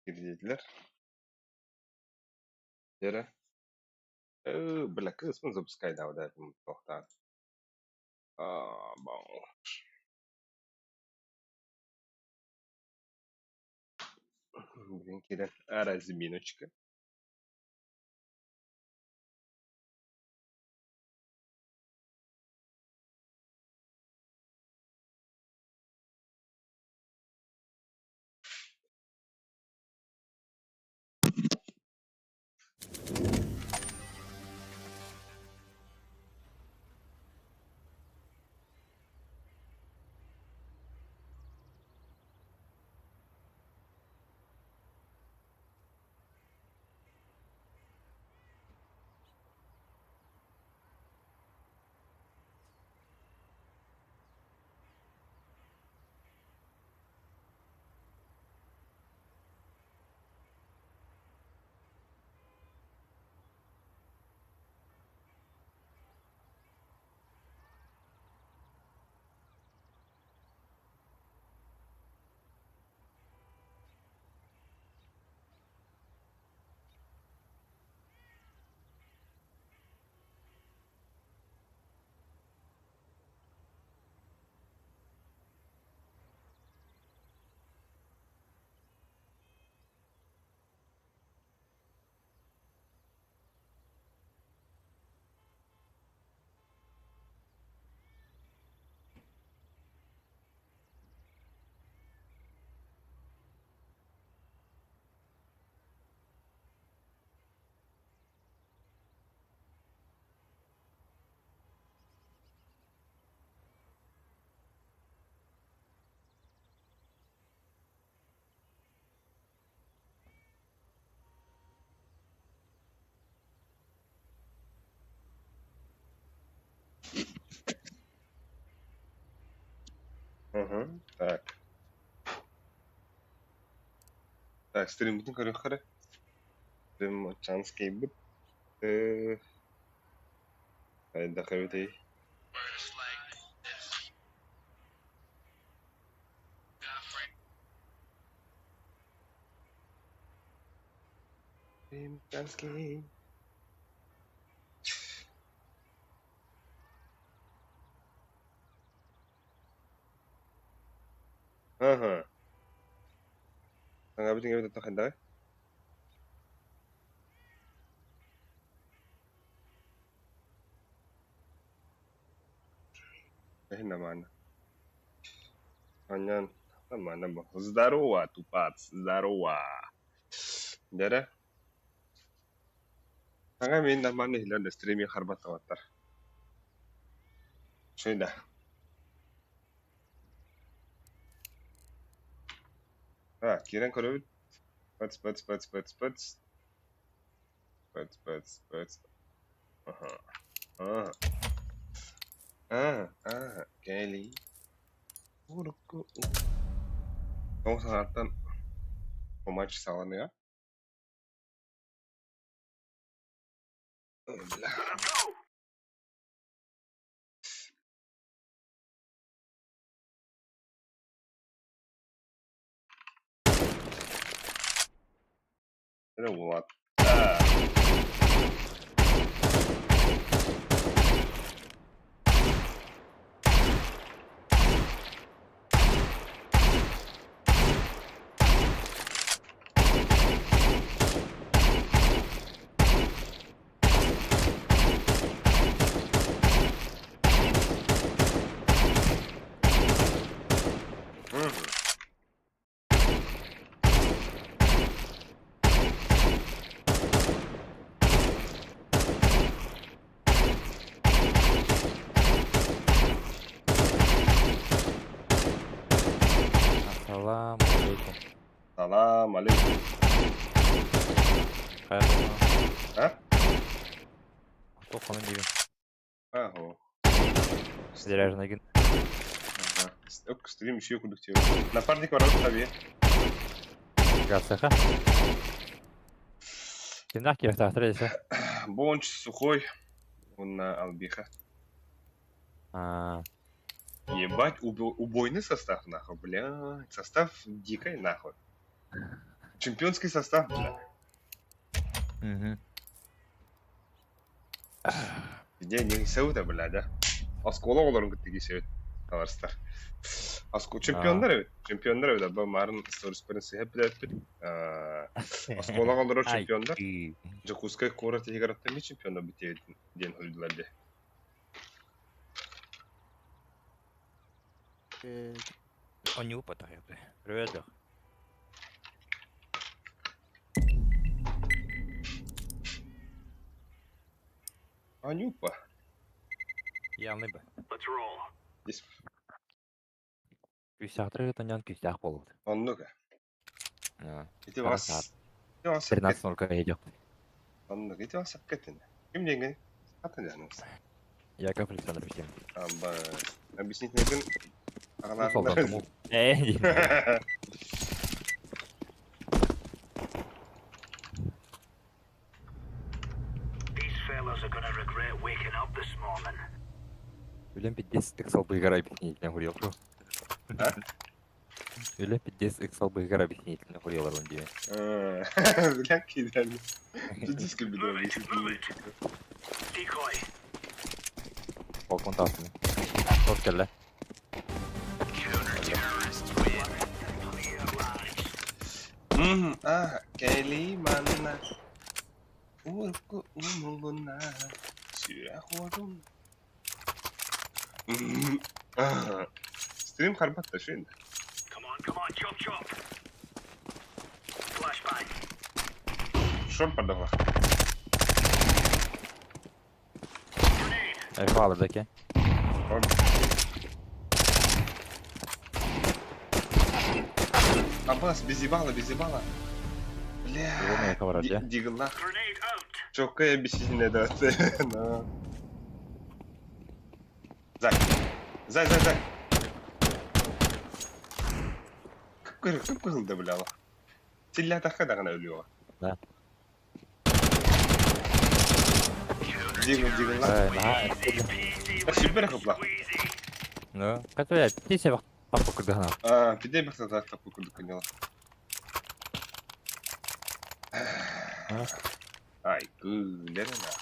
Кирдиэтилэр. Дьэрэ, бля, кыыспын запускайдаабыта туохтаан. Аа, Блин, киирэн разминочка. Угу, так. Так, стриммитин көрүөххэ эрэ. Стрим чанс киирбит. Хайдах эбитий? Стрим чанский. Ага. Саҥабытын эбит хайдаҕый? Эһин нормально. Анньан нормально бу. Здорово, тупац, здорово. Дэрэ. Саҥа мин нормально иһиллэр да стриминг харбаттабаттар. Шөйдэ. А, киирэн көрөбүт. Пыц, пыц, пыц, пыц, пыц. Пыц, пыц, пыц. Ага. А. А, а, кэлий. Урукку. Тоҕус саҥаттан матч саҕаланыа. Бля. Эрэ уолаттар. Мгм. Ассалам алейкум. Салам алейкум. Хайа А? Туох хонон диибин. Аһо. Заряженный Ага. Ок, стрим еще курдук тебе. Напарник ворот табе. Гацаха. Кимнах киэхтаахтар десе. Бонч сухой. Уонна Албиха. Аа, Ебать, убойный состав, нахуй, блядь. Состав дикой, нахуй. Чемпионский состав, бля. Угу. Где не сеута, бля, да? Оскуола оҕолорун кытта киирсэбит табарыстар. Чемпионнар эбит. Чемпионнар эбит. Абба марын сториспарын сыһа билэппит. Оскуолаҕа олорор чемпионнар. Дьокуускай куорат иһигэр оттон чемпионнар бит диэн хоруйдулар дии. Онньуу потахайбы. Привет, Лех. Анюпа. Явный бы. Күүстээхтэр тоньон күүстээх буолбут. Оннук. Ити Хара вас саар. ити вас сөпкө 13-0 идет. Оннук ити вас сөпкө этин. Ким диэҥҥин? Хата диэн. Яков Александрович диэн. Аба объяснить нэгин Уус Алдан аҕалаатыннар. Тумул. Ээ Үлэм пиздец ыксал быыгар объяснительно хуриал. А? Үлэм пиздец ыксал быыгар объяснительно хуриалар диye. Бля, кидали. Пиздец, как беда, объяснительно. Балкон таасыны. Тот кэллэ. А, кэли манна. Урку умулуна. Сүрэх уотун. Стрим харбатта шин. Шор пардава. Эфа алырдаки. Абас, безебала, безебала. Бля. Его эфа барар дьэ. Диглах. Чокка объяснительная да. Зай. Зай, зай, зай. Кып-кызыл да бля. Силля тахка дагана өлүөҕэ. Да. Дигл, диглах. Наһаа Сүүрбэ кыплах. Ну, которая птица папа курдугана. А, пиде бахта тапы курдук поняла. Ай, гүлэр нах.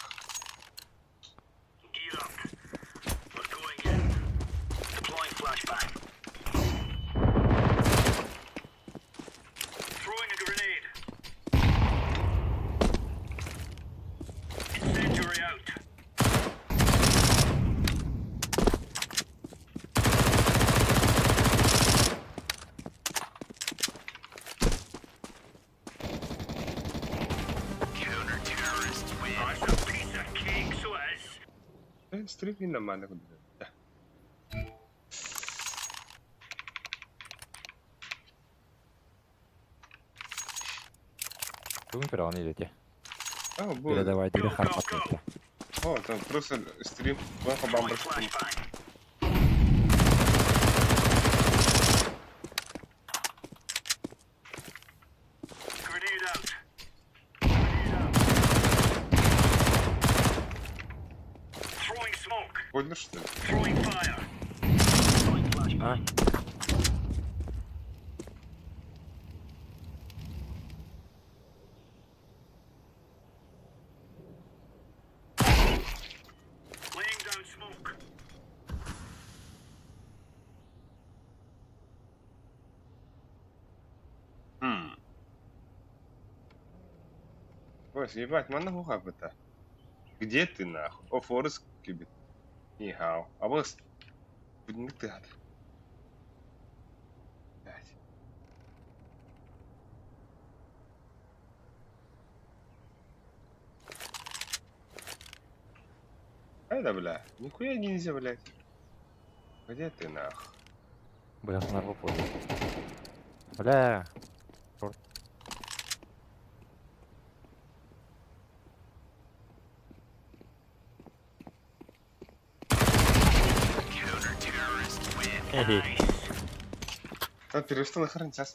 Стрим нормально. Бүгүн көрөҕүн илете. А, Бile бу. давай дири харпат. О, там просто стрим. Плохо бамбар. Бойлер, что ли? А? Хм. Ой, ебать, манна хуха. Где ты нахуй? О, Форест кибит. Нихао. А вот ты. Блядь. Это, бля, нихуя нельзя, блядь. Где ты нахуй? Бля, нарву понял. Бля. Шорт. Хе-хе. Там перестал охранять сейчас.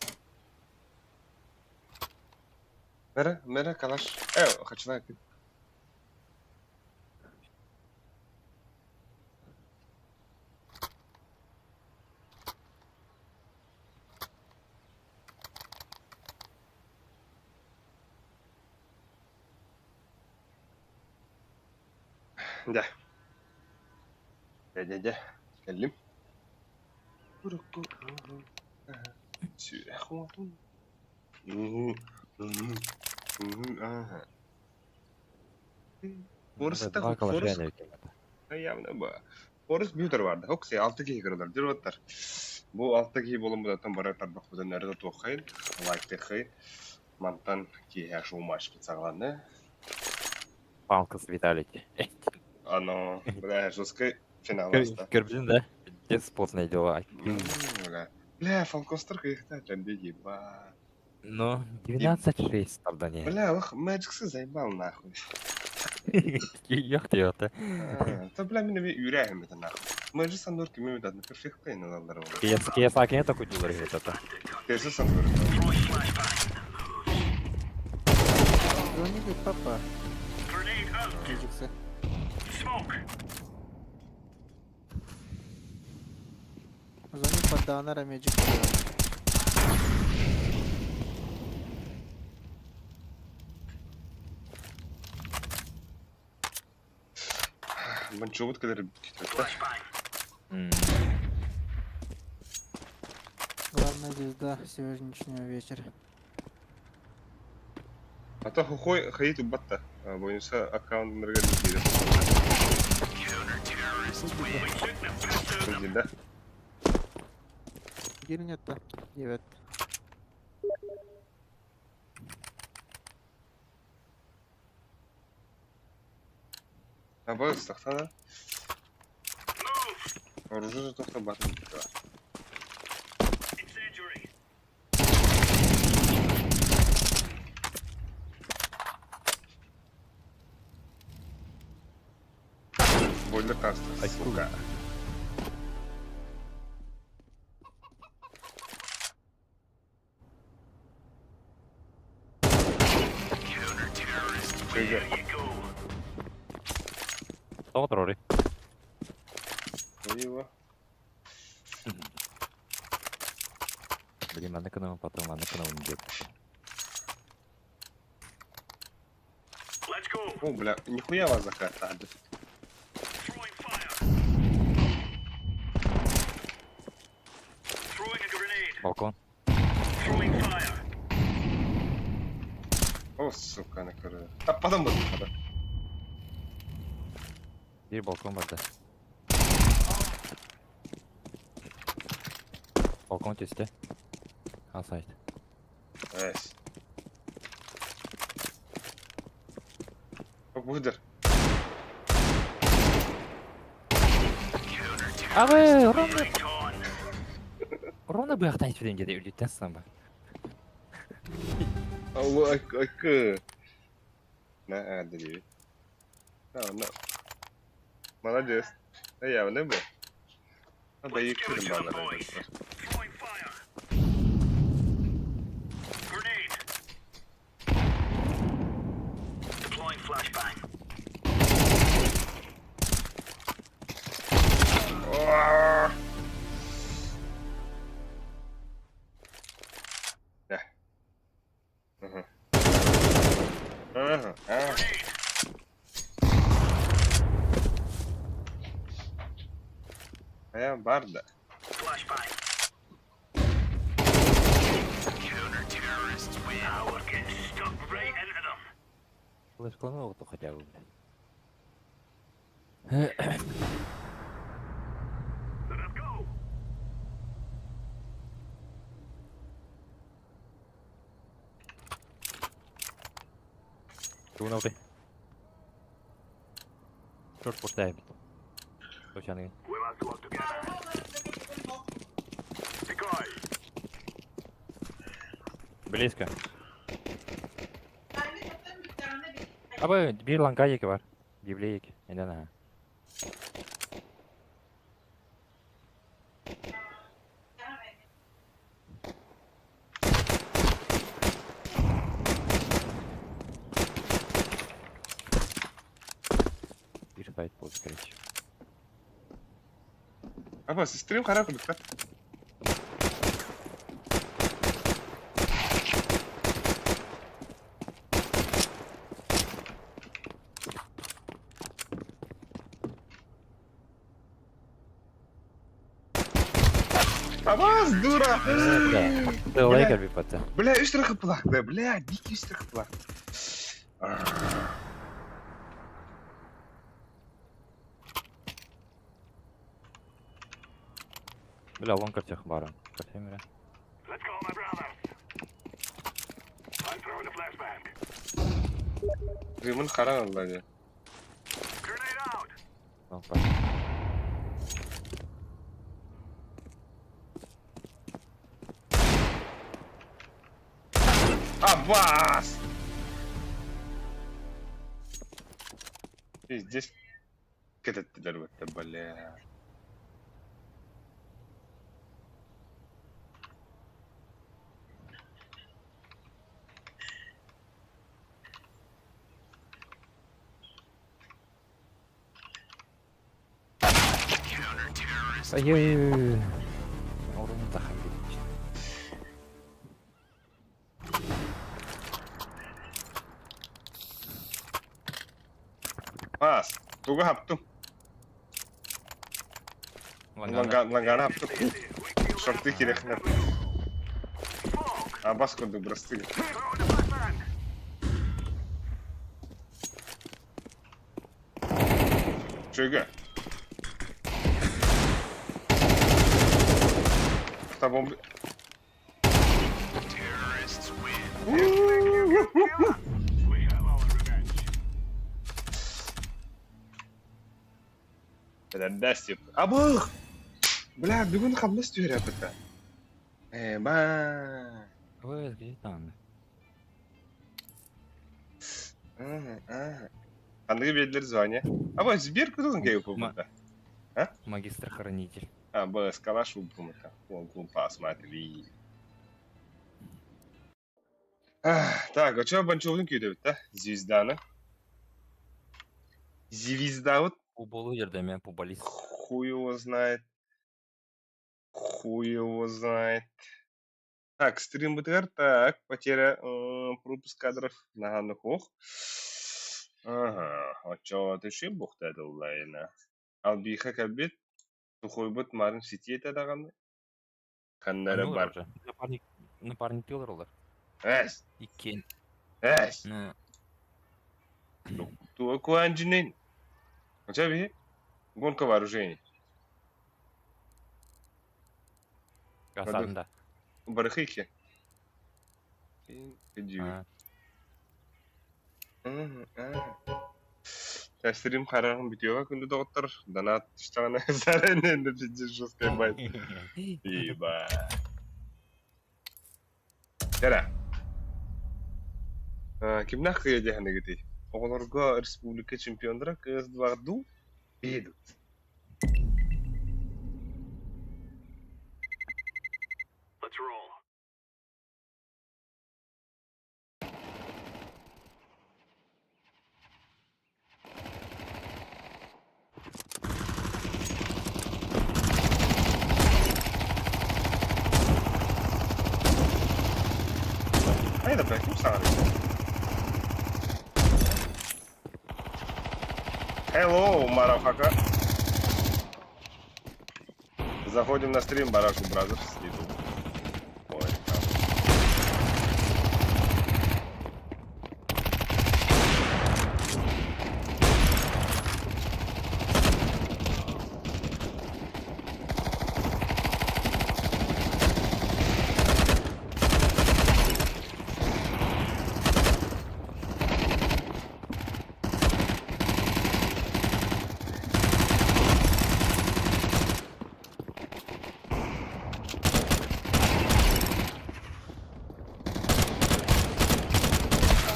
Мера, мера, калаш. Хочу на. Дьэ. Дьэ, дьэ, дьэ. Кэллим. Сүрэх уотун. Фореста Два калаша Форест не викинг. явно ба. Форест бьютер барды. Хокси алты киһи кырылар. Дьируаттар. Бу алты киһи болон будаттан бары тарбахпытын өрө тутуоххайын, лайктыаххайын. Мантан киэһэ шоу матчпыт саҕаланна. Палкас Виталити. Ано, бля, жесткий финал аста. Көрбүтүн да? Пиздец потные дела. Бля, бля, Фалкостер кыйыхта дьэнди еба. Ну, 12-6 правда не. Бля, лох, Мэджиксы заебал нахуй. Ёх ты это. Та бля, мин эми үүрээһим это нахуй. Мэджик сандор кими медадны перфектно иналалар ол. Киясаки такой дилер это. Терсе сандор. Звоните папа. Мэджиксы. Звони по Данара Мэджик. Манчубут кэлэр китөттө. Главная звезда сегодняшнего вечера. А то хохой хайит убатта. Бойынша аккаунтынарга киирэр. Сылдьын да? Гирнета. 9. Абы ыстахтана. Оружие тохта батын. Бойлер таста, сука. Чөйгө. Тоҕо турарый? Его. Блин, манна гынабын, потом манна гынабын диэт. О, бля, нихуя вас заката. Балкон. О, сука, накрыла. А потом буду, потом. Биир балкон барда. Балкон түстэ. Асайт. Найс. Будер. Абы, ровно. Ровно быахтан испиден деді үрдүттэн сamba. Алло, акы. На, Андрей. На, на. Молодец. А я не был. А да и курим Ага. А барда. Флешкалана оҕото хотя бы, блядь. Тугун Шорт портайбит. Точно. Близко. Абы бир ланка екі бар. Библия екі. Енді ана. Бир сайт болды, короче. Апа, сестрим харап бүттэ. Абас, дура! Бля, кэлбит бата. Бля, үс рахыплахта, бля, дикий үс рахыплах. Бля, лон картех баран. Картемере. Рымын харан алла Опа. Аббас! Здесь кэтэттилэр бэтте, бля. Ой-ой-ой. Орун тахан бит. Аас, тугу хаптым? Лангана хаптым. Шорты кирехнер. Абас курдук бырастыы. Чөйгө. Та бомб... Бэлэрдээс Абых! Бля, бүгүн хамнас түһэрэ быта. Э, ба. Ой, где там? Ханныгы биэдилэр звание. Аба, Сбер кудун кей упумута. Магистр-хранитель. А, б, скалаш упумута. Он посмотри. Так, а чё банчолун күйдөбүт да? Звезданы. Звезда вот Футболу жердеме, футболист. хуй его знает. Хуй его знает. Так, стрим БТР, так, потеря, пропуск кадров на хох. Ага, а чё, ты ши бухта дуллайна. Албиха кабит, сухой бут марын сити это Ханнара бар. Напарник, напарник пилоролар. Эс, Иккен. эс. Ну, Туа куанжинин. А чё би? Гонка вооружений. Гасанда. Барахыки. Иди. Стрим харағын бүтеуға күнді доғыттар. Донат түштағына зарайын енді пиздец жесткая байт. Еба. Кәрә. Кимнах кыйа деханы Оҕолорго республика чемпиондара кыз дварду беду. Хайда бля, ким саҥарый? Hello, motherfucker. Заходим на стрим Бараку Brothers. Иду. Ой, там.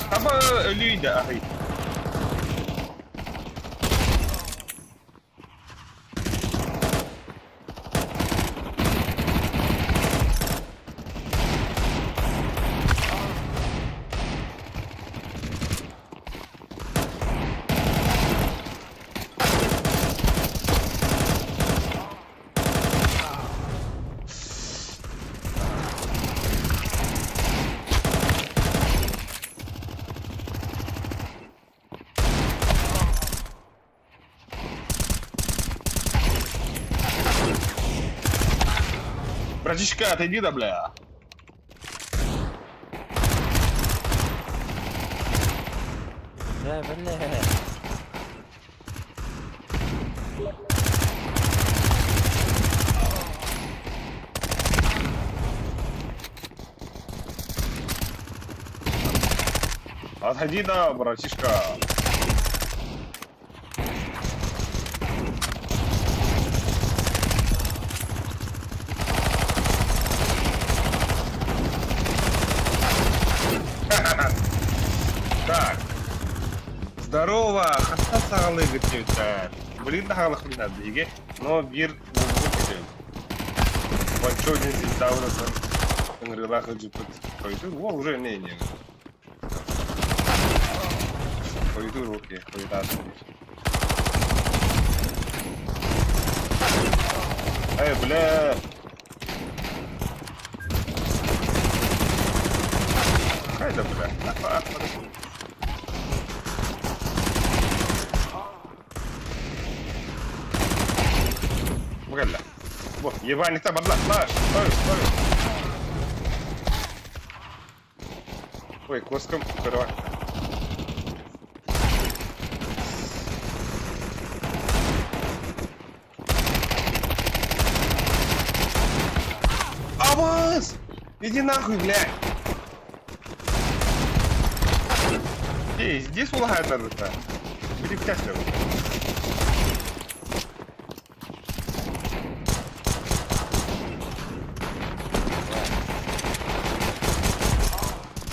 Аба өлүйді ахи. Братишка, отойди да, бля. Да, бля. Отойди да, братишка. Так. Здорово, хаста саҕалыы бүтүтэр. Блин да хаалахпын биһиги, но биир булбут этим. Ванчо один звезда уратын ыҥырыылаах ыдьыппыт хойутуур. О, уже не не. Хойутуур окей, хойутаатын. Эй, бля. Хайда, бля. Бу кэллэ. Бу, ебальникта барла. Лаш, стой, стой. Ой, коском көрө. Авас! Иди нахуй, блядь! Эй, здесь улагает надо-то. Иди в тяжкую.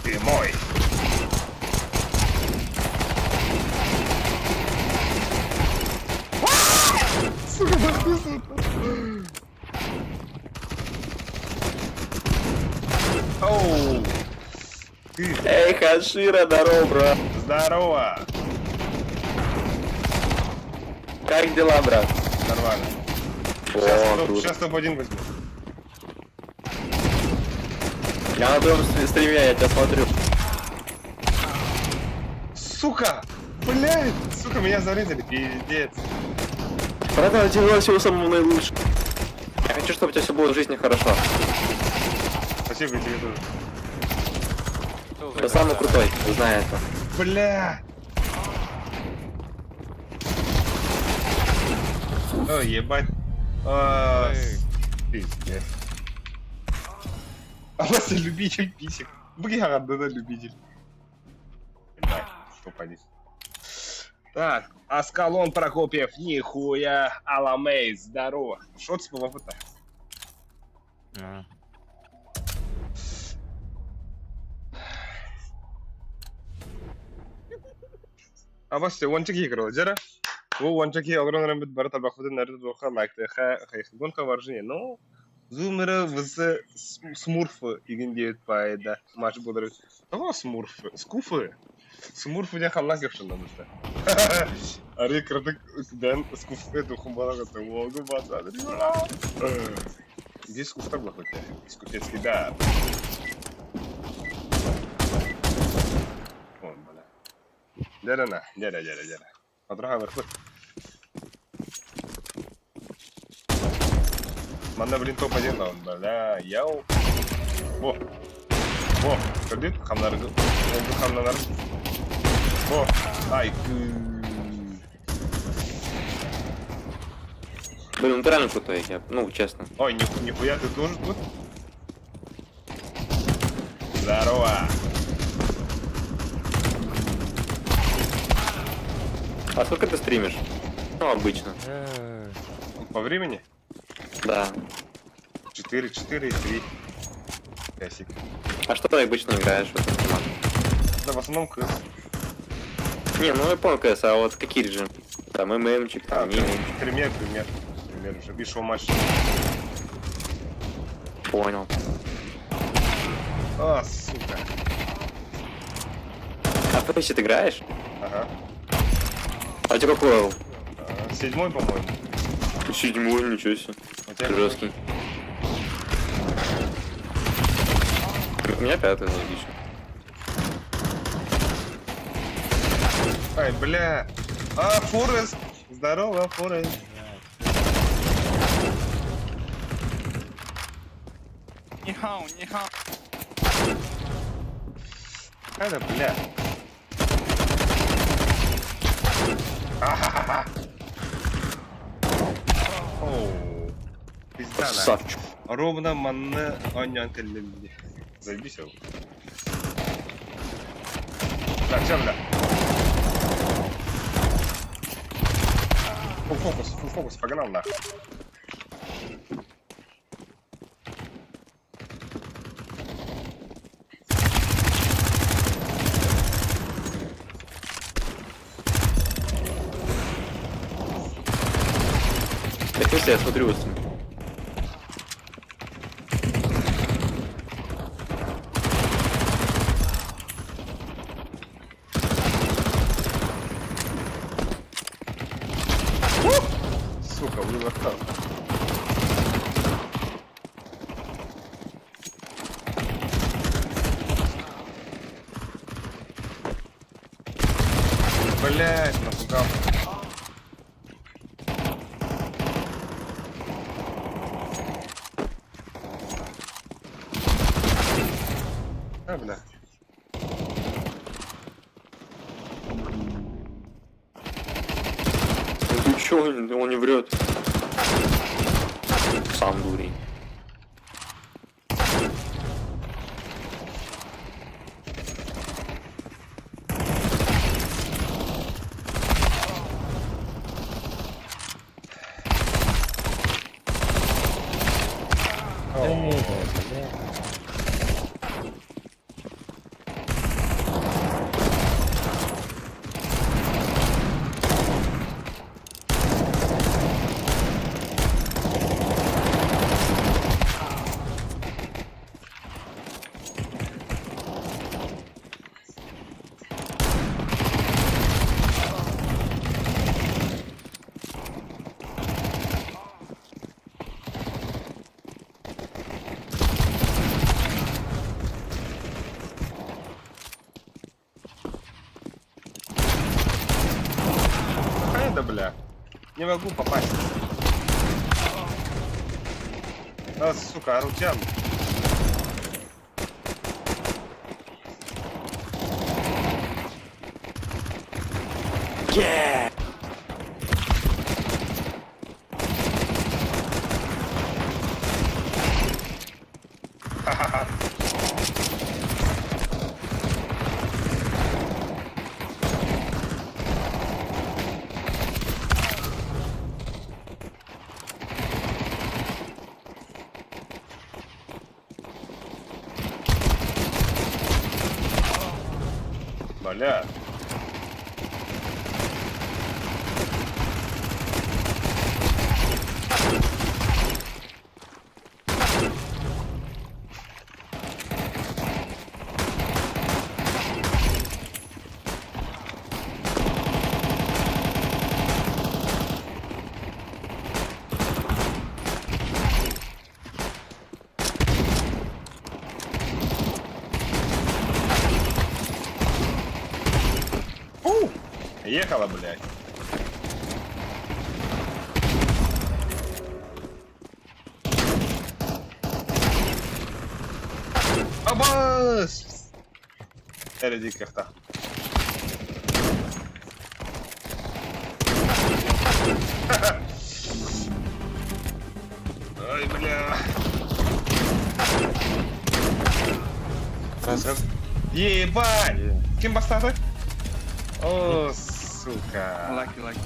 Ты мой. Сука, подписывай. Оу. Ты Эй, Хашира, здорово, брат. здорово. Как дела, брат? Нормально. О, Сейчас, топ, круто. сейчас топ-1 возьму. Я на твоем стриме, я тебя смотрю. Сука! Блядь! Сука, меня зарезали, пиздец. Братан, у тебя всего самого наилучшего. Я хочу, чтобы у тебя все было в жизни хорошо. Спасибо тебе тоже. Ты самый крутой, знай это. Бля! О, ебать. А, пиздец. А у вас любитель писек. Бля, да да, любитель. Ебать, топ-1. Так, Аскалон Прокопьев, нихуя, Аламей, здорово. Шо с ПВП-то? А. А вас уонча киһи көрө дьэ. Бу уонча киһи олорон эрэн бары тарбахпытын нары туха лайктыха хайхгон хаваржыне. Но зумеры вз смурфы игин диэт пайда матч буолар. Того смурфы, скуфы. Смурфы диэн халлан кэпсэллэммитэ. Ари кырдык дэн скуфы духум балагата уолгу баса. Здесь скуфтар блохоте. Скуфецкий, да. Вон, бля. Дьэ, дьэ, дьэ, дьэ. Атраха барбыт. Манна, блин, топ-1 он, бля, яу. Во. Во, көрдүт, хамнары, oldu хамнанар. Во, ай, Блин, ну ты реально крутой, я, ну, честно. Ой, нихуя, ты тоже тут? Здорово. А сколько ты стримишь? Ну, обычно. По времени? Да. 4, 4, 3. Часик. А что ты обычно играешь в этом формате? Да, в основном КС. Не, ну я понял КС, а вот какие режимы? Там ММчик, А, там не ММчик. пример, пример. Пример уже. И шоу матч. Понял. А, сука. А ты вообще играешь? Ага. А у тебя какой level? А, седьмой, по-моему. Седьмой, ничего себе. У тебя Ты жесткий. У меня пятый, логично. Ай, бля. А, Форест. Здорово, Форест. Нихао, нихао. Это, бля. Ахахаха. Оу. Пизда на. Красавчик. Ровно манна оонньоон кэллим дии. Заебись ол. Так, все, бля. Full фокус, full фокус, погнал нахуй. Так, в смысле, я смотрю вот. Сука, вылетал. Блять, напугал. А, бля. Ну ты чё, он не врет. Сам дурень. О, Бля. Какая да, бля? Не могу попасть. А, сука, Арутян. Yeah! Бля. У! Ехала, блядь. Абас! Эреди кахта. Ай, бля. Ебать! Ким бастады? О, сука. Лаки, лаки.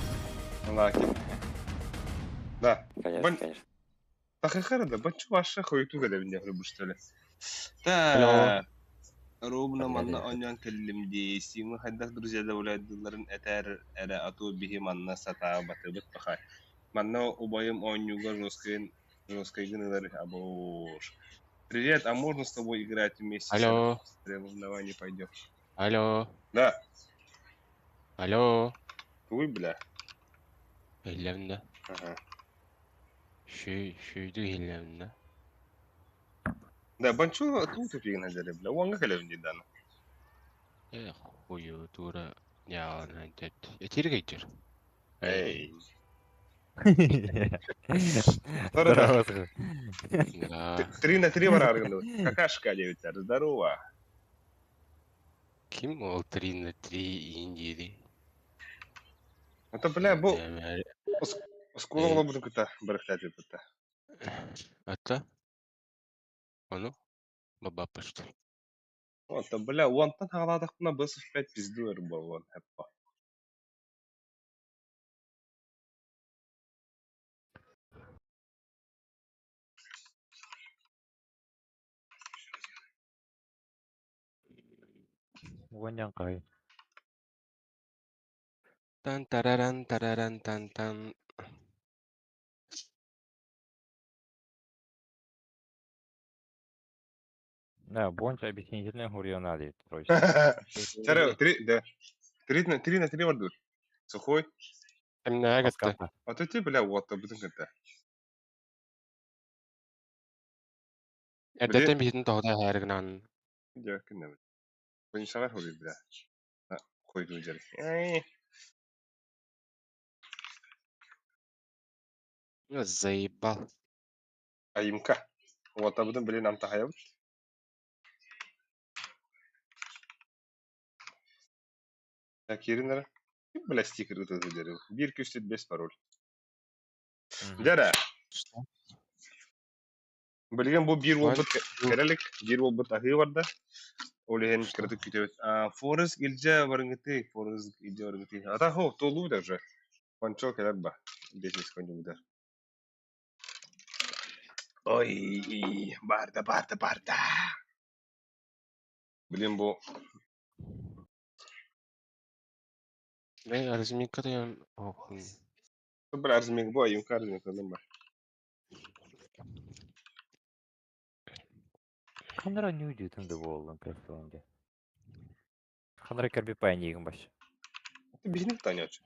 Лаки. Да. Конечно, Бон- конечно. Тахахара да, бачу ваша хуйту когда меня грубо что ли. Та. Ровно манна оонньоон кэллим дии, Сима хайдах друзья добавляйдылларын этэр эрэ атуу биһи манна сатаабатыбыт пахай. Манна убайым оонньууга жесткайын жесткайгын ылар абош. Привет, а можно с тобой играть вместе? Алло, Давай не пойдем. алло, Да, алло. ой, бля. Иһиллэмнэ. Ага. Шүйдү иһиллэмнэ. Да, банчу тут тупигин бля. Уанга кэлэбин дии дана. Э, хую тура яалан тэт. Этиргейдер. Эй. Здорово. Здорово. Да. 3 на 3 бараргын. Какашка диэбиттэр. Здорово. Ким ол 3 на 3 Индии? Это, бля, бу оскуола оҕолорбутун кытта барыктаатыппыт. Это? Ону? Бабапа что ли? Вот, бля, уонтан хаалаатахпына быс 5 пизду өр буолуон хэппа. Уонньан кай. Тан тараран тараран тан тан. Да, Бонч объяснительная хуриона дейт, короче. Чара, три, да. 3 на 3 бардыр. Сухой. Эмнеге гытты? Маската. А то ти, бля, вот, бүтүн кытта. Эрдэтен биһитин тоҕута һээригинан Дьэ, кинне. Буншага хури, бля. Хуй дьэр. Эй. Заебал. Айымка. Вот, абытын, блин, амтахайабыт. Киринер. Бля, стикер ыты дьэр. Биир күстүт без пароль. Дьэрэ. Что? Билигин бу биир Валь- уолбут кэрэлик, биир уолбут аһыы барда. Ол иһин кыратык күтэбит. Форест илдьэ барыҥыты, Форест илдьэ барыҥыты. Ата хо, толуу даже. Пончо кэлэр ба. 10 секунд. Ой, барда, барда, барда. Блин, бу Бэй, разминка дайан. Ох, бля, разминка, бу айымка разминка ба. Ханара не уйдет да буоллун кэффонге. Ханара кэрби пааньыгын баш. Ты биһини танячы.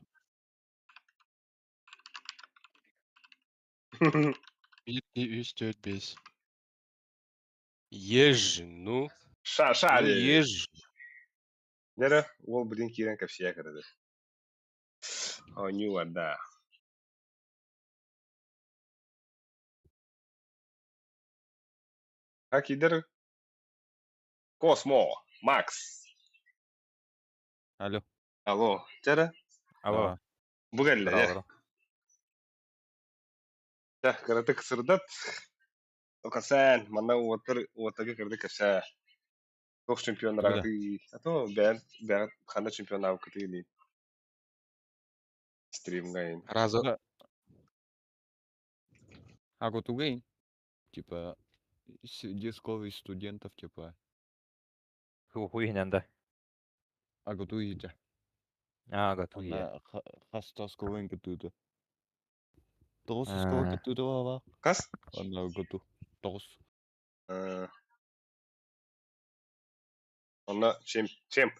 1, 2, 3, 4, 5. Еж, ну. Ша, ша, Ну, еж. Нера, ол блин киирэн кэпсиэ кырады. Оню да. А кидер Космо, Макс. Алло. Алло, Тера, Алло. бу кэллэ, Здорово. дьэ. Кыратык сырдат. Окасен, манна уотар, уотага кырды кэпсээ. Туох чемпионнар Тугу ты, а то бэйэн, бэйэн ханна чемпионнаабыккытый стримҥа Раза. А вот угейн, типа, среди школы студентов, типа, Хуйнан да. а готуете. А, готуе. Онно хаста школын готуду. Тоҕус оскуола готуду ава. Хас? Онно готу. Тоҕус. Онно чем, чем?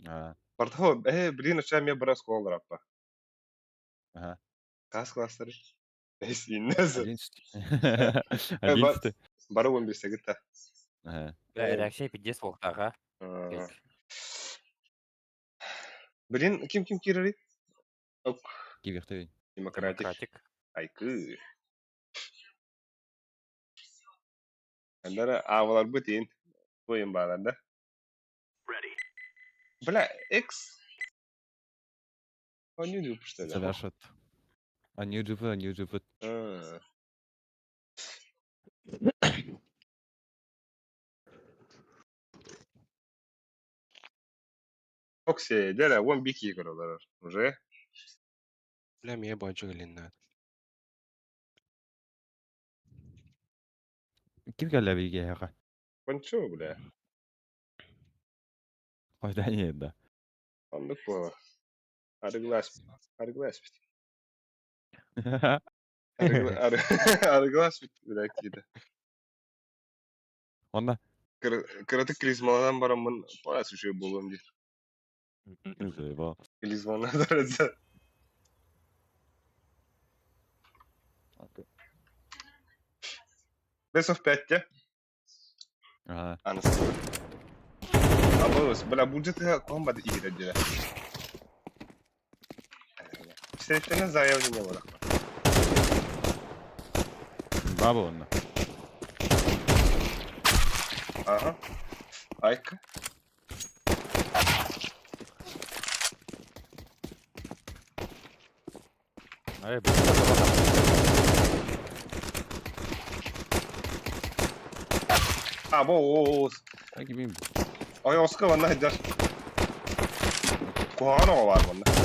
А, Портхо, блин, оча мне бара школа раппа. Ага. Хас класстары? Эс иннес. 11-й. 11-й. Бары 15 гытта. Ага. Бля, реакция пиздец волктаха. Блин, ким ким киирэрий? Ок, Кивертэй. демократик. Демократик. Айкы. Андара ааваларбыт иин. Туйын баалар да. Бля, X. Они не что ли? Завершат. Они живы, они живы. А. Оксе, дьэ, уон бики көрөлөр уже. Бля, мне бончу галинна. Ким кэллэ бигэ Пончо, бля. Ой, да нет, да. Оннук буолар. Арыгылаас, арыгылаас бит. Арыгылаас бит, бля, киирдэ. Онно Кыратык клизмаланан бараммын паас үчүгэй буолуом диир. Заебал. Клизмаланан Окей. Best of 5 те. Ага. Анасы. Абыс, бля, бюджет комбат играть дела. Сирэйтэни заявление буолар. Баба онно. Ага. Айка. Ай, блин. А, бу, о, о, Так и бим. Ой, Оска ванна сылдьар. Куһаҕан оҕо баар манна.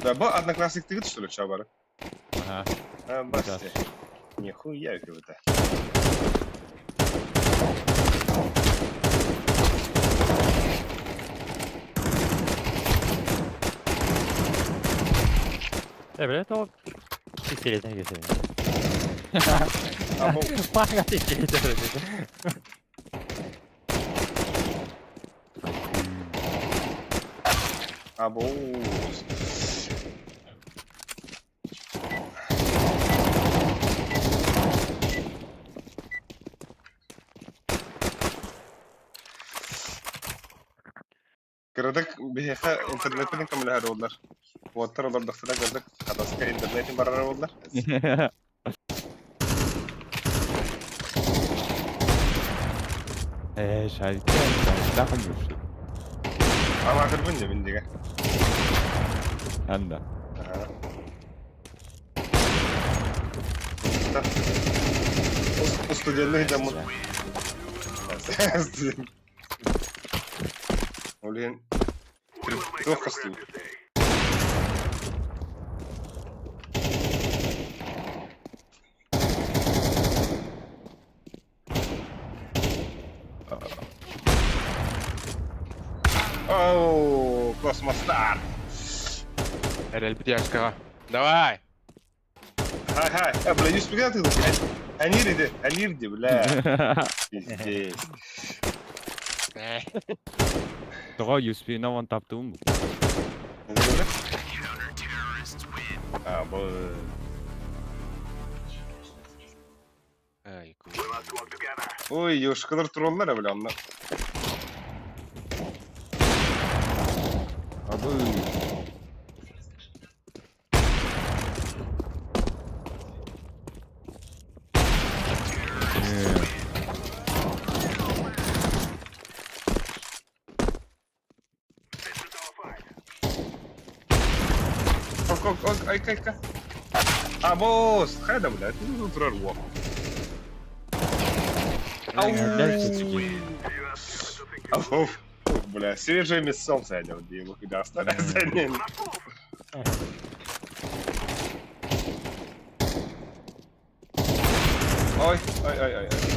Да, бу одноклассниктыгыт, что ли, чабары? Ага. А, басте. Нихуя круто. Э, бля, это вот... Пистолетный кесеме. А, бу, Паха, пистолетный. а, бу. Кыратык биһиэхэ интернеттэн көмөлөһөр буоллар. Уоттар олордохторо кырдык хатаска интернетин барар буоллар. Э, шарик, шарик, что Аматырбын дьэ мин дигэ. Анда. Аха. Студенный дьоммут. Студент. Блин. Туох костюм. Оу, Космостар. Эрэлбит Яшкаҕа. Давай! Хай, хай. Э, бля, не успегал ты. Они риди, они риди, бля. Пиздец. Тоҕо USP-на вон таптым бу. А, бу. Ай, ку. Ой, ёшкалар тураллар, бля, онно. Абы. Ок, ок, ок, ай, кай, кай. А, босс, хайда, бля, ты тут турар уох. Ау. Ау, бля, свежее мясо сядем, где его куда оставить. Ой, ой, ой, ой, ой.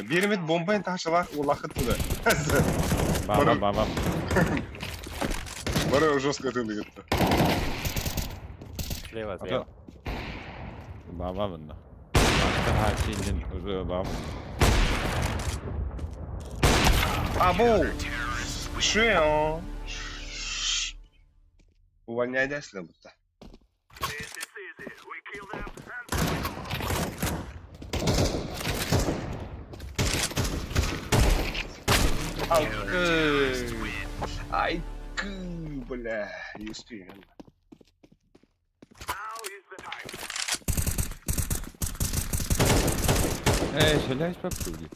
Биримит бомбайн ташалах улахыт туда. Баба, баба. Бары жестко тылы кетті. Слева, слева. Баба бында. Башка хачинден уже баба. Абу! Шео! Увольняй будто. Айкы! Айкы, бля, не успею. Эй, шаляешь по пруде.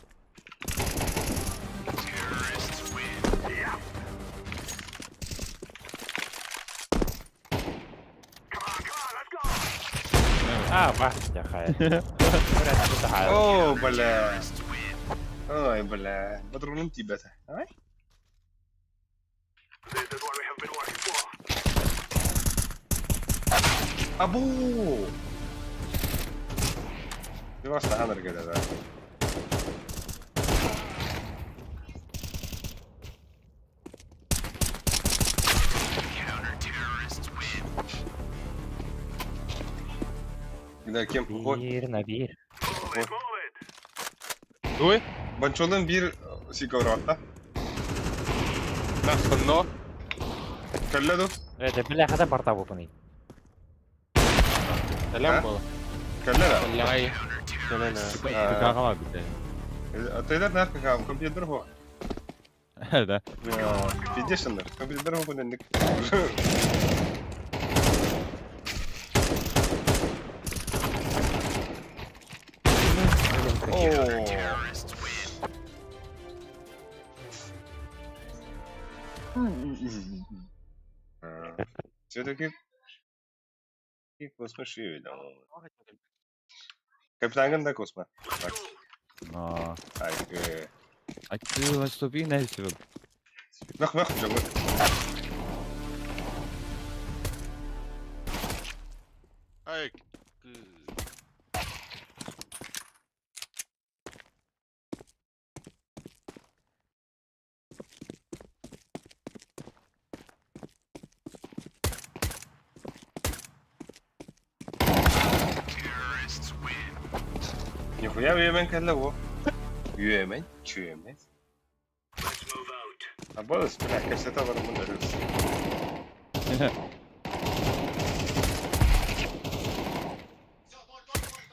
А, бах, хай. О, бля. Ой, бля. Патроном тебя-то. Ай? Абу! Ты вас на да? Да, кем? Бир на бир. Дуй? Банчолын бир сиковратта. Нас но. Кэллэ ду? Это бля, хата порта выполнить. Сәлем бол. Кэллэ да? Кэллэҕэй. Кэлэн Какаҕа бите. Тыйдар наар какаҕа компьютер хо. Да. Пиздешеннер. Компьютер хо күнэнник. О. Все-таки космо шиви Капитан да космо. Так. А. Так. А ты вас тупи на все. Мөх мөх жогу. Ай. Нихуя үйемен кэллэ во. Үйемен, чүйемен. А бонус, бля, кэпсэтэ бараммын өрүс.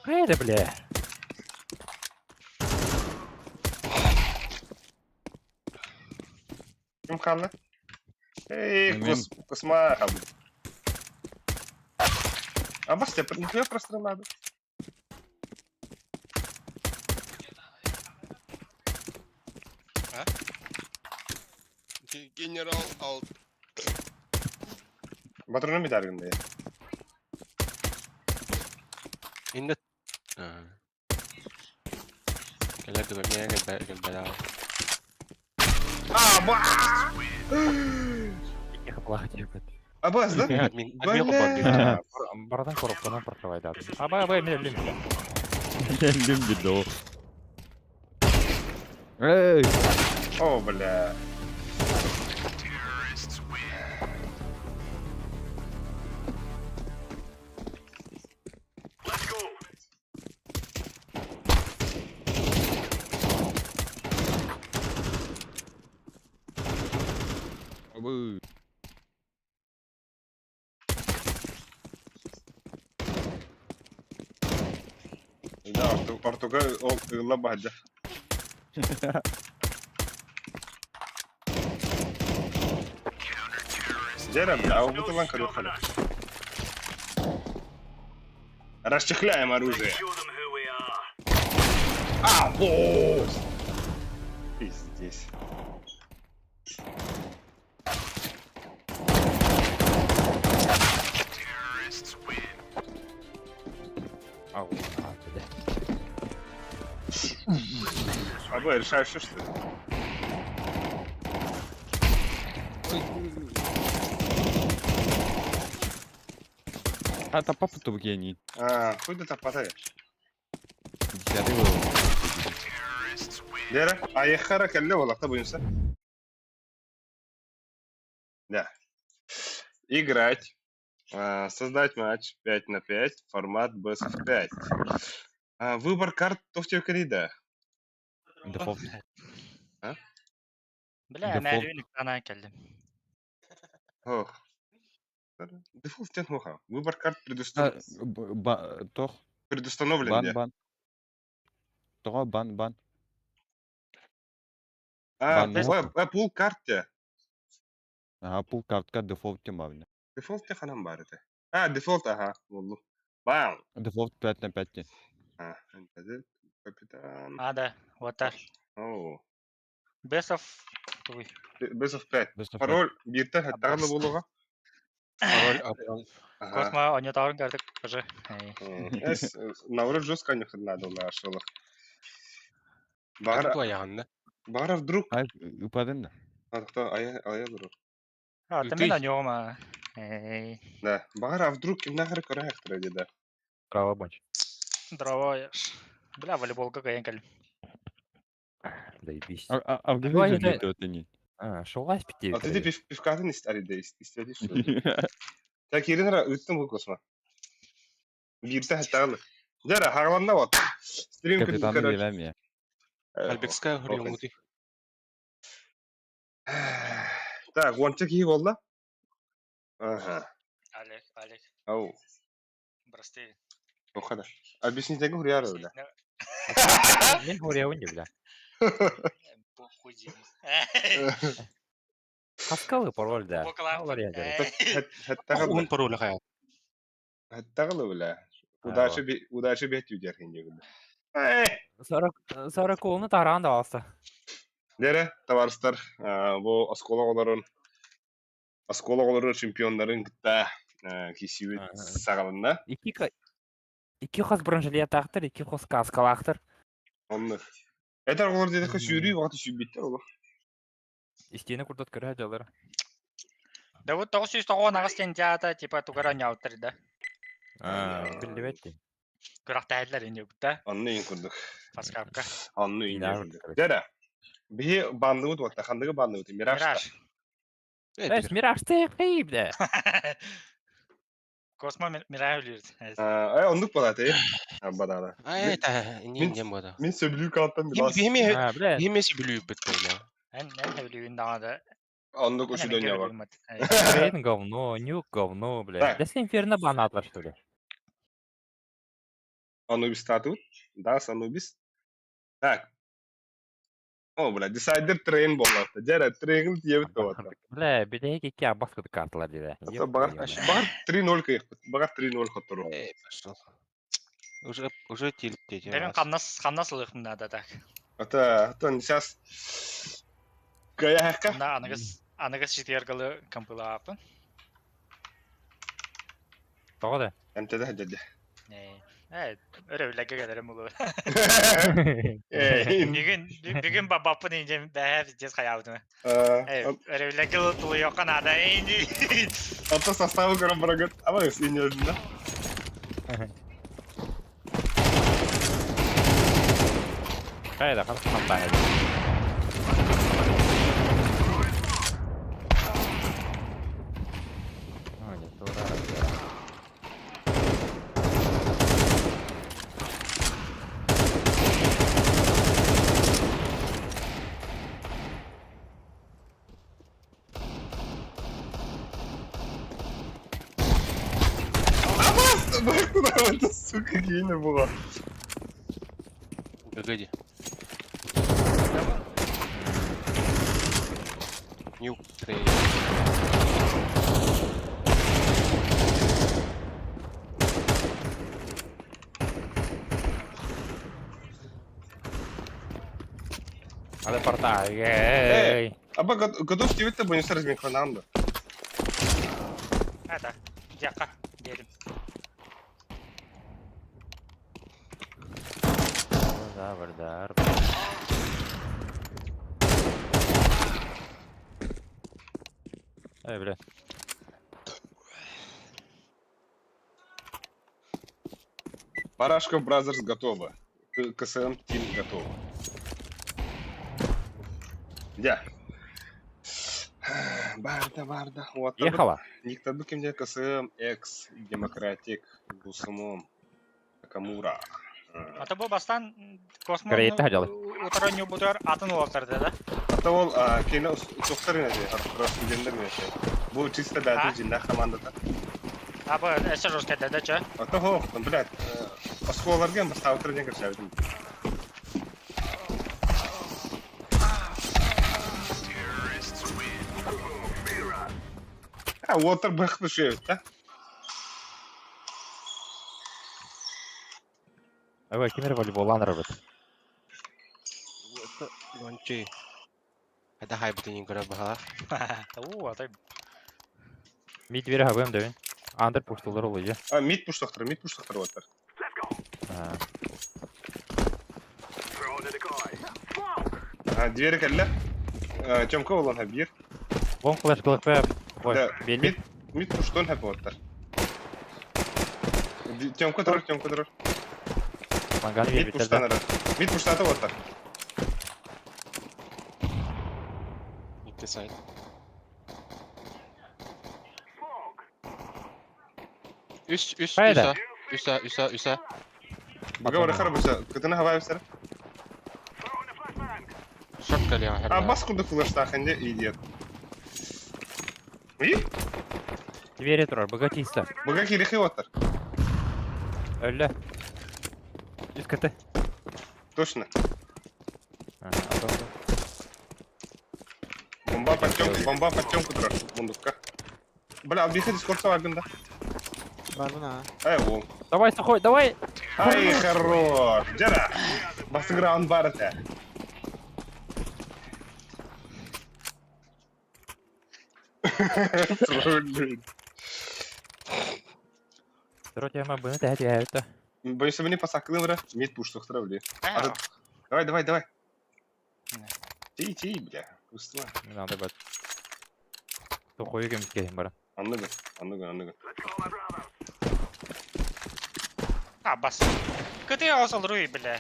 Это, бля. Ким хаалла? Эй, Мен. кос, косма хаалбыт. А бас, я нихуя прострелады. Генерал алт. Батрону битаргын да. Инде. Кэлэр дыбэ миэ кэлбэ А, ба! Тихо плохо терпит. А бас, да? Админ админ Бля! Братан коробку нам прокрывай, да. А, ба, ба, меня люмит. Лем бедо. Эй! О, бля. Абы. Да, ортуга ол ылла баһадьа. Дьэ, бля, а убытылан көрүөххэ. Расчехляем оружие. А, вот! Пиздец. Ау, а, бля. А б, решаешь, что ли? А та папа то гений. А, хуй да таппата. Десятый был. Дера, айхара кэллэ буолахта буйумса. Да. Играть. Создать матч 5 на 5, формат best of 5. Выбор карт то в да. Дефолт. А? Бля, Дефолт. мәрүүн канаа кэллим. Ох. Дефолт тен хуха. Выбор карт А, Тох, предустановлен. бан, де. бан. Тоҕо бан, бан. А, бан, ой, а, пул карте. Ага, пул картка дефолт темавна. Дефолт те ханан бар это. А, дефолт, ага. Болду. Бам. Дефолт 5 на 5. А, это капитан. А, да, вот так. О, Best of... Ой, Best of 5. Best of Пароль биртен хаттагы болуга. Пароль апрон. Ага. Космо, оньотоорун көрдүк, уже. Эй. Эс, наоборот, жестко не надо нашел. Багара, Туаяғанна. багара вдруг. Ай, упадын да. А, кто? А я вдруг. А, ты Ты. мен оньома. Эй, Да. Багара, а вдруг ким нахер корахтра да. Трава бонч. здорово, ешь. Бля, волейболга кайын кэллим. Заебись. А, а в Давай, где да. ты это не? А, шоулась пяти. А ты пивкатын истариде истедиш. Так Ирина ыттым бу косма. Бирте хаттагы. Дера, хагланда вот. Стрим Капитан короче. Вилами. Альбекская Ох, хрюмути. Так, уонча киһи буолла. Ага. Олег, Олег, Ау, прости. тоха да. Объясните го хуяра, бля. Мен хуриябын дии, бля. Похуй дим. Хаскалы пароль да. Бокалаах. Олар ядер. Уһун пароля хайа. Хаттагылы, бля. Удачи, удачи бет юдер хинди, бля. Эй! 40 олны тараан да алса. Дере, табаарыстар, бу оскуола оҕолорун чемпионнарын кытта киирсиибит саҕаланна. Икки хос бронежилеттаахтар, икки хос каскалаахтар. Оннук. Эдэр оҕолор диэтэххэ сүүрүү баҕата сүүрбүттэр олох. Истиэнэ курдат көрө дьаллар. Да вот 998 диэн дьаата типа тугара ньаалтар да. Биллибэт дии. Күрэхтэһэллэр ини да. Онну иин курдук. Фаскапка. Онну иин курдук. Дьэ, биһи банныбыт уотта, ханныгы банныбыт? Мираж. Мираж. Эс, Мираж ты хей, бля. Космо Мираж үлүр. Э, оннук балаты. Бадана. Ай, та, не не мода. Мин сөбүлүү кааттан билас. Бихими А, бля. бихимеси бүлүүбүт бля. Эн эн хөбүлүүн даҕаны. Оннук учудоня бар. Трейн говно, нюк говно, бля. Так. Да с инферно банатлар, что ли? Анубис тату. Да, с Анубис. Так. О, бля, Decider Train буолла. Дьэ, Train тиэбит туота. Бля, билэһик икки абас кытык карталар диде. Баҕар баҕар 3-0 кыйыппыт. Баҕар 3-0 хоттору. Эй, пошел. Уже тильт дети. Дэмин хамнас хамнас ылыхым надо так. Это, это сейчас Каяхка. На аныгыс аныгыс четвергалы компылаапын. Тоҕо да? МТД деді. Э, өрөбүлэргэ кэлэрим булу. Эй. Бүгүн бүгүн бабаппын инжем бэһэ пиздец хайаабытым. Э, өрөбүлэргэ тулуйуохха наада. Ото составы көрөн барагыт. Ама инезинде. Хайда, хас хантаа. Бактына это сука гений була. Погоди. Нюк трейн. Але порта. Эй. Аба готов тибит бу не размикронамды. Это, дяка, дерим. Да, бардар. Эй, бля. Барашков Brothers готово. КСМ Team готово. Дя. Барда, барда. Вот. Ехала. Никто бы кемде КСМ, Экс, Демократик, Гусумом, Камура. Ата бу бастан космо Корейтта хадьалы. утара нюбутар атын уолтар да. Ата ол кені тоқтар инесе, студенттер инесе. Бу чисто даты жинна командата. А бу эсэ жестко да чё? Ата хо, блядь, осколарга бастаутыр ден кіршәбідім. А, уотар бэхты шөйбіт, да? Ой, кимер волейболан робот. Гончи. Это хайбытын көрө баһала. У, ата Мид двери хабым да. Андер пуштулар ол же. А, мид пуштақтыр, мид пуштақтыр уоттар. А, двери кәлі. Тёмка олан хабир. Вон флеш ГЛП. Ой, Да, бели. Мид, мид пуштон хап уоттар. Тёмка тұрыр, Тёмка тұрыр. Манган Мид бери пуштан ырыр. Мид пуштаты уоттар. Икки сайт. Үс, үс, Хайда. үсә, үсә, үсә, үсә. Бага барахар бұса. Кытына хабай бұсар. Шорт калия А, бас курды флеш тахынде идет. И? Двери турар, богатиста. Быга кирихи оттар. Өллө. Үс КТ. Точно. Ага, а Бомба подтемку, бомба подтемку турар. Мундукка. Бля, албиха дискордса баргын да. Барбын а. Ай, ол. Давай, сухой, давай! Ай, хорош. Жара. Бастың раунд бар это. Тролль. Вроде я бы это это. Боюсь, мне посакылым ра. Мид пуш сохтара, бля. А, Давай, давай, давай. Не. Тей, тей, бля. Кустума. Не надо бат. Сухой кем бара. Анныгын, анныгын, анныгын. а, бас. КТ осол руй, бля.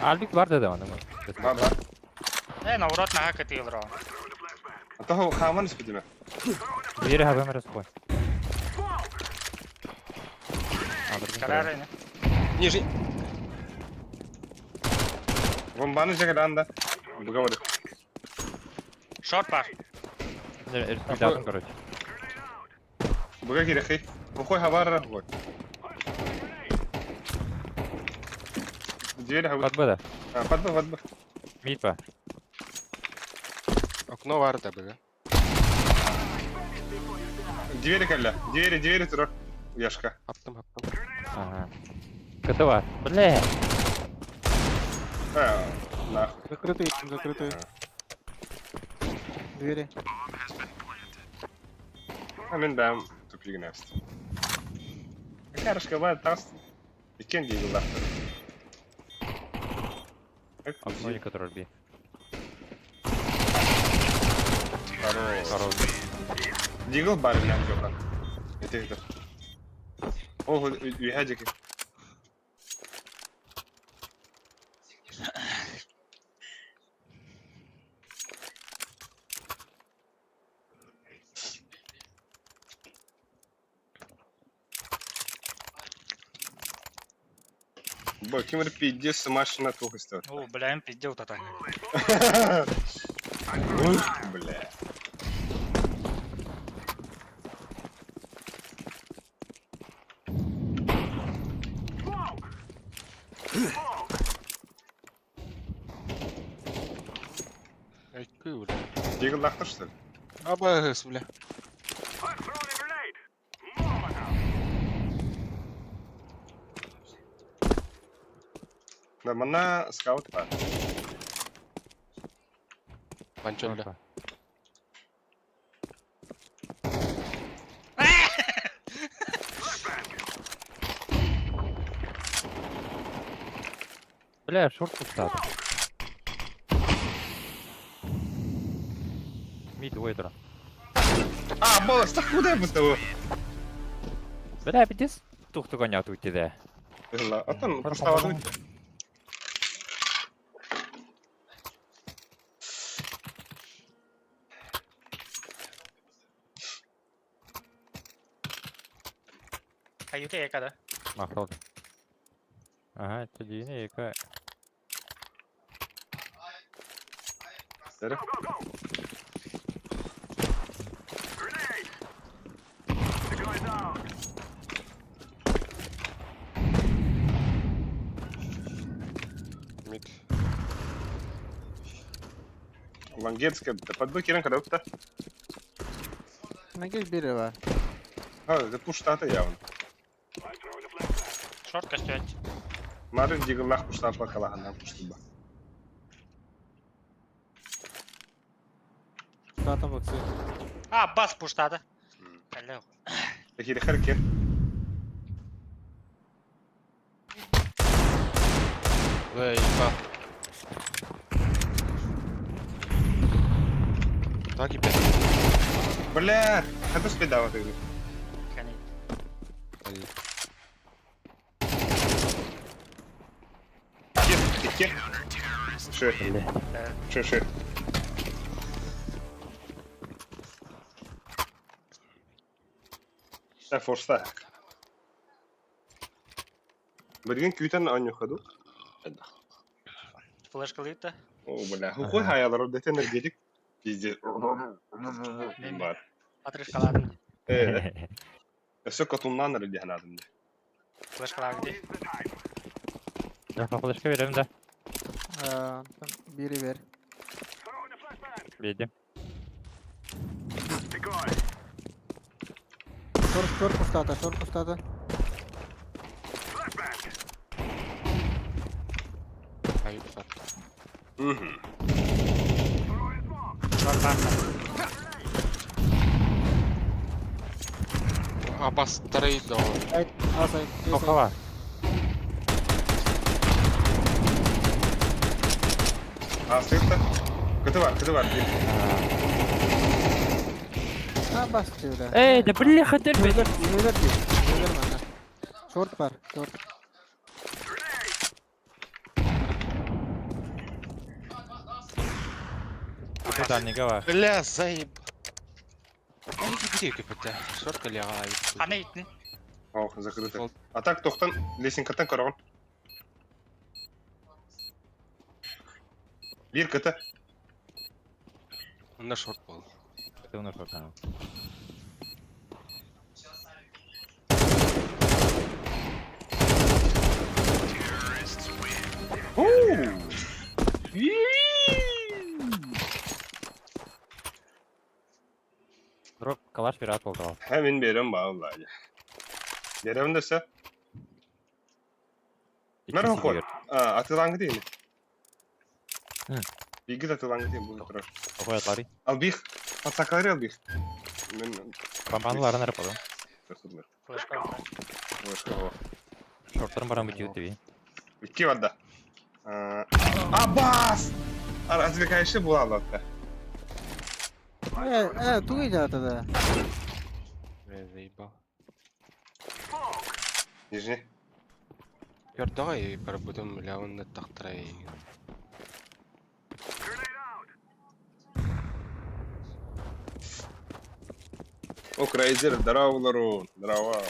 Альбик бар деді оны. Бар, бар. Э, наоборот, нага КТ ылро. А то хаман испедиме. Двери хабым сухой. Карары, не? Нижний. Бомбаны жегеранда. Буга бар. Шорт бар. Датым, короче. Буга кирехи. Бухой хабар рахой. Дверь хабар. Под Б, да. А, под Б, под Б. Мид по. Окно бар да быга. Двери калля. Двери, двери турар. Яшка. Аптым, аптым. Ага. КТ бар. Бля. А, нахуй. Закрытый, закрытый. Двери. А мен бәм тупигін әсті. Карышка бар, тас. Иккен дейді лақтыр. Окно который би. Хорош. Хорош. Дигл бар мен жоқан. Етектір. Ол үйе жеке. Бо, кимір пиздец машина тухыстыр. О, бля, им пиздел тата. Бля. Ай, күй, бля. Дигл лақтыр, что ли? Абас, бля. Да, мана скаут бар. Панчо, бля. Бля, шорт пустат. Мид двое тура. А, балас, так куда бы того? Бля, пиздец. Тухту коня тут да. Атан, пуштавады. Аюты эка, да? Махрол. Ага, это дini эка. Дәрі. Мид. Лангетская, да под керен когда та. Нагель берева. А, это пуштата явно. Шорт костюм. Марын дигл лах пуштапа калаханан пуштуба. Тата боксы. А, бас пуштады. Алло. Такие харкер. Эй, па. Так и пять. Бля, это спидава ты. Кани. Ай. Кер, кер. Ши, ши, ши. Да, форста. Билген күтен аню ходу. Флешка лыйта. О, бля, хуй хаялар, это энергетик. Пиздец. Бар. Отрыжкалаатым. Э, өссө котуннаан эрэ дии санаатым дии. Флешкалаабыт дии. Флешка берем да. Бири бер. Биэдим. Шорт, шорт кустата, шорт кустата. Ай, бар. Мгм. Шорт баар. Абастарай до. Айт, асай, бесай. Тохова. Астыгыта. Кыты бар, кыты бар. А, бас бля. Эй, да бляха, терпи. Өлөр, өлөр дии. Өлөр манна. Шорт бар, шорт. Дальний гава. Бля, заеб. Ай, где КПТ? Шорт или ай? Хана иттин. Ох, закрыто. А так тохтан лесенкаттан көрөҕүн. Биир кыты. На шорт был. Ты у нас шорт. Дроп калаш пират болду. Һэ, мин биэрем баалла. Биэрем да сөп. Мэр хохой. А, атылаңы дейін. Биги атылаңы дейін бұл тұрар. Хохой атлары. Албих. Пацакалары албих. Мен Рампануларын эрэ потом. Көрсөтүлэр. Флешка. Флешка. Шорттарын баран бүтү диби. Икки барда. Абас! Отвлекающий була алатта. Э, э, тугу да. Бля, заебал. Нижний. Давай поработаем, бля, он на тахтрай. О, Крайзер, здорово, Ларун. Здорово.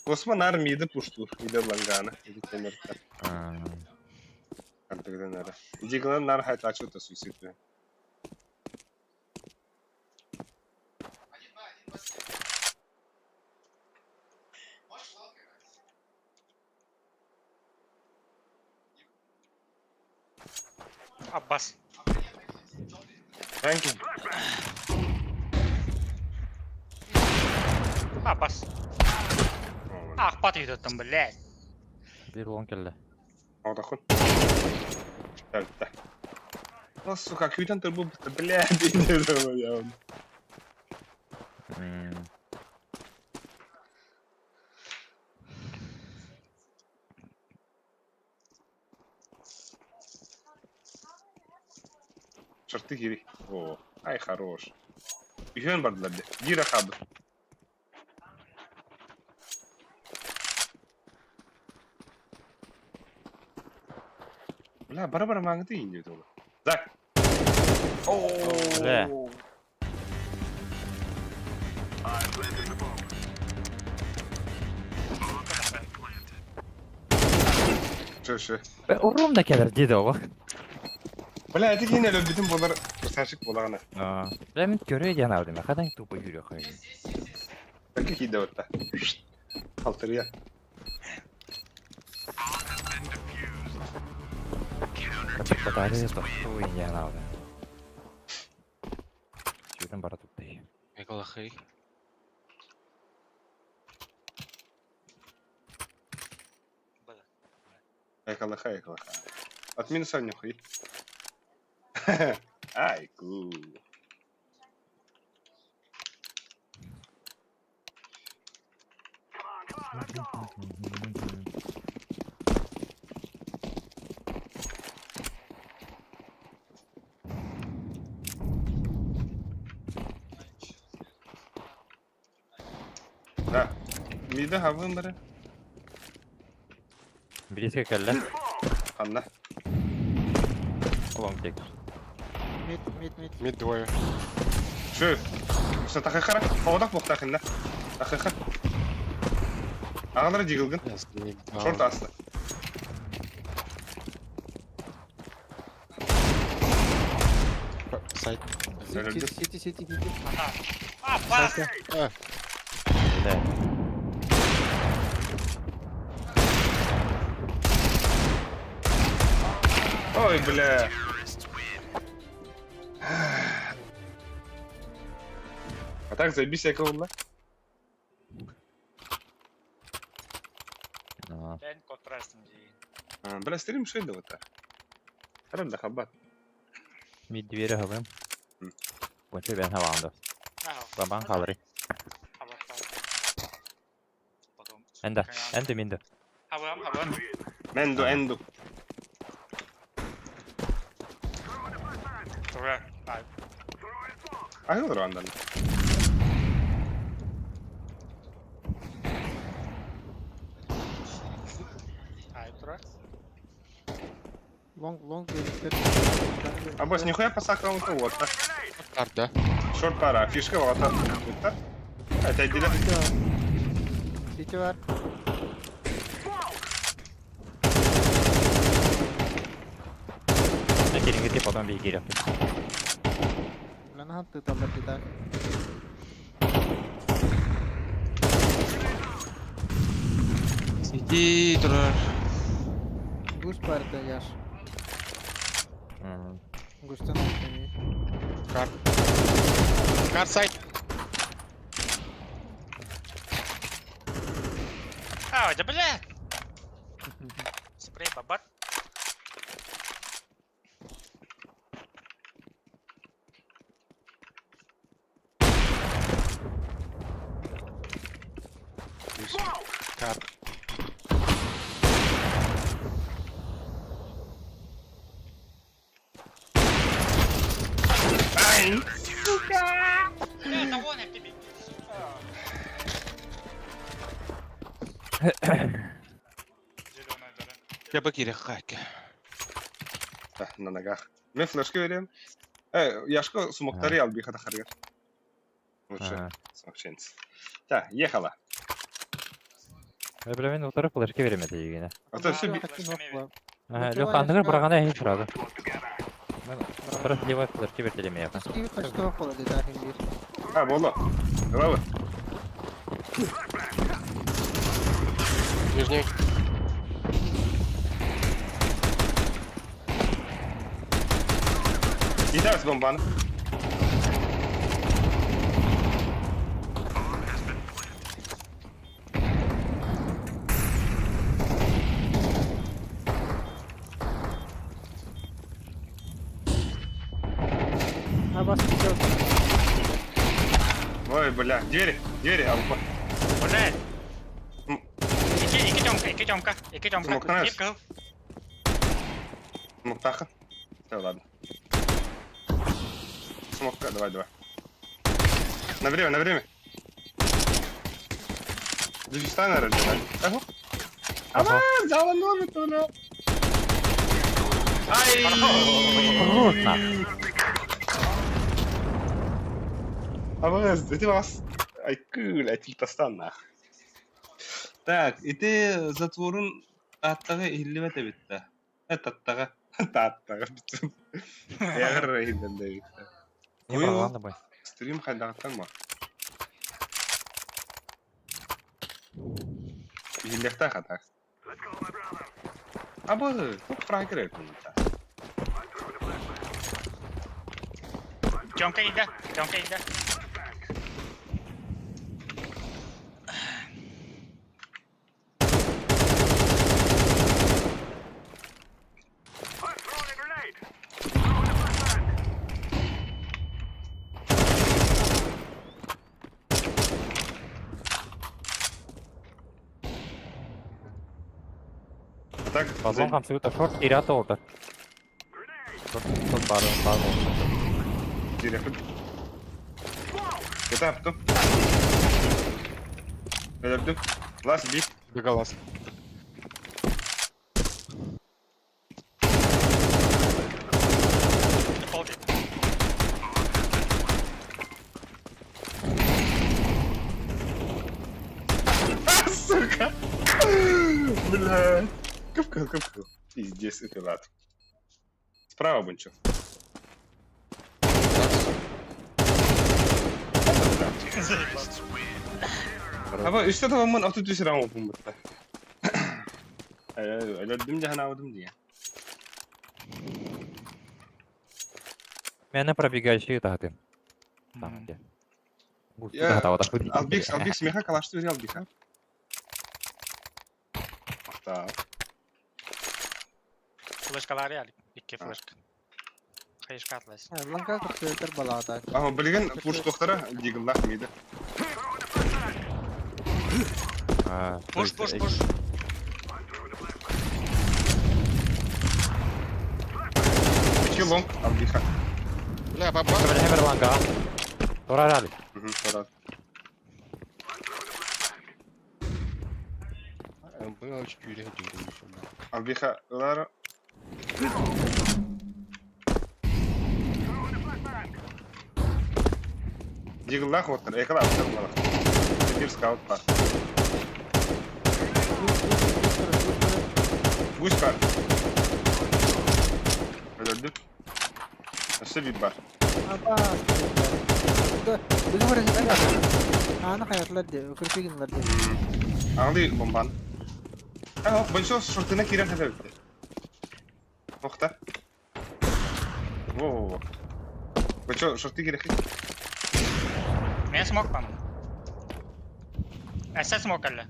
Осман армияды пуштур. Иде лангана. Иде темирта. Антыгдан ара. Дигнан нар хайтачу та суицид. Аббас. Thank you. Аббас. Ахпат үйдөттüm, блядь. Бир улан келди. Одохун. Так, так. Ну, сука, күүтэн турбу блядь, я. Шорты кири. О, ай хорош. Үһүөн бардылар де. Гира хабы. Бля, бара-бара маңыты индио толы. Так. Бля. Шö, шö. Урум да келер диди ол. Бля, эти кине бүтүн болар красавчик болагана. Бля, мен көрө диэн алдым. Хадан тупо жүрө хой. Таки кийде отта. Алтырия. Батарея тохтуу диэн алдым. Жүрөн бара тупты. Мегалахай. Экалаха, экалаха. От минуса нюхай. Ай, ку. Да. Мида хабын бары. Билиске келди. Ханна. Улан тек. Мид, мид, мид. Мид двое. Шö. Что тахыхара? Хоғдақ боқтақында. Тахыха. Ағалары дигілгін. Я заебал. Шорт асты. Сайт. Сити, сити, сити, сити. А, па! А, Да. Ой, бля. А так заебись я кого Ben kontrastım дии. Бля, стрим шо это вот Харам да хабат. Мид двери хабым. Бончо бен хаванды. Бамбан халры. Энда, энда минді. Хабам, хабам. Менду, энду. Тура. Ахыл Руандан. Ай, тура. Лонг, лонг, диэбиттэр. А босс, нихуя по сакраму вот так. карта. Шорт пара, фишка вот так. Это отделя. Сити бар. Тереңгете потом бей керек. Лана хатты таллар дитак. Сиди, турар. Гусь бар это яш. Густан алтыны. Кар. Кар сайт. А, да бля! Спрей бабат. Кар. Ай! Бля, да вон я тебе. Зеленая дыра. Я бакире хаки. На ногах. Мен флешка берем. Яшка смоктары ал бихата харгар. Лучше смокченц. Так, ехала. Бля, мен отырып флешке берем это егене. А то все Леха, андыгыр барганда хей сразу. Мен отырып левой флешке бертелеме яқын. Киви почто хола дитак имбир. А, боло. Голова. Нижний. Идар с бомбан. А бас Ой, бля, двери, двери, алпа. Бля! Ики, ики тёмка, ики тёмка, ики тёмка. Смокнаешь? Ики, Смоктаха. Все, ладно. Смокка, давай, давай. На время, на время. Дагестана ради, да? Ага. А, взяла номер, бля. Ай! Круто! А это вас. Ай, кül, этил нах. Так, ити затворун аттага иллибет эбитте. Таттага. Таттага битсин. Ягыр иһиллен да эбитте. Не барганда бой. Стрим хайдагаттан ма? Иһиллехтэ хата. Абы, тук фрагер этин. Тёмка ида, Тёмка ида. Так, Базон хамсыгыта шорт ирата олдар. Шорт шорт бары бар Директор. Это авто. Өлөрдүм. Лас би. Бегалас. Полди. Сука. Бля. Капка, капка. Пиздец, это лад. Справа бунчо. Аба үстэ табаммын 33 раунд опум бутта. Өлөрдүм дьаһанаабытым дии. Меня пробегающие тахты. Там где. Я- Албикс, Албикс, меха калашты бери Албиха. Так. Флешкалары яли. Икки флешка. Хайышка атлас. Ланка көтөр балаата. Ага, билген пуш тохтара диглах миде. Пуш, пуш, пуш. Ики лонг Албиха. Бля, баба. Ланга. Турарали. Мгм, пора. Было очень Албиха, лара. Диглах оттар, экала оттар балах. Теперь скаут пар. Гусь пар. Өлөрдү. Өссө бит бар. Аба. Бүгүн баран Аны хаyaтлар де, өкөрпегинлер де. Аңды бомбан. А, большой шортына кирен хәзер битте. Охта. Во-во-во. Большой шорты кирәк. Мен смок бам. Әсә смок әллә.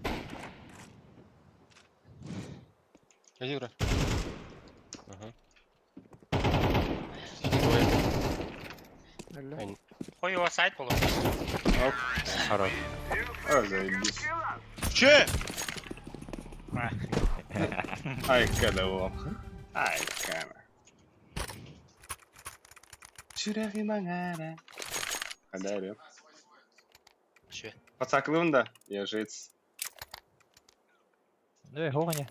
Юра. Ага. Әллә. Қой о сайт болу. Хорош. А, заебись. Че? Ай, када о. Ай, кана. Чүрәги маңара. Када Шө. Пацаклыын да, я жец. Ну и гони.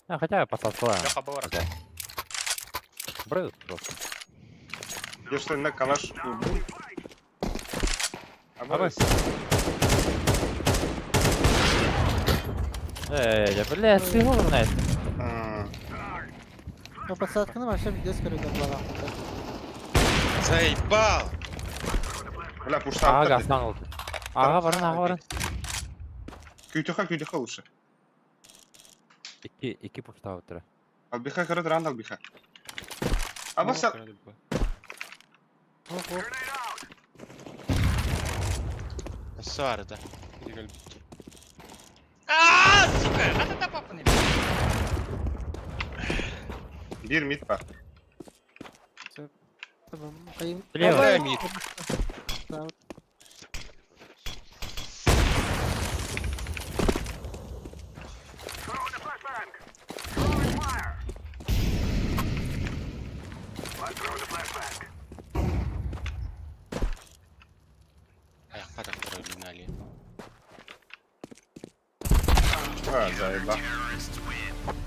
А, хотя пососла. Леха бар. Брыз просто. Я что, на калаш убил? А Абы. Эй, я, блядь, ты голову знаешь. Ну подсадканы вообще видео көрөдө балаата. Заебал! Бля, пушта. Ага, останул. Ага, баран, ага, баран. Күйтіха, күйтіха лучше. Ики, ики пушта утра. Албиха, корот, ранд албиха. Аба, Ох, Сары, да. А, сука, а ты папа не. Бир мид бар. Tamam, кайын. Слева. мид. Аяққа да тұрып А, заеба.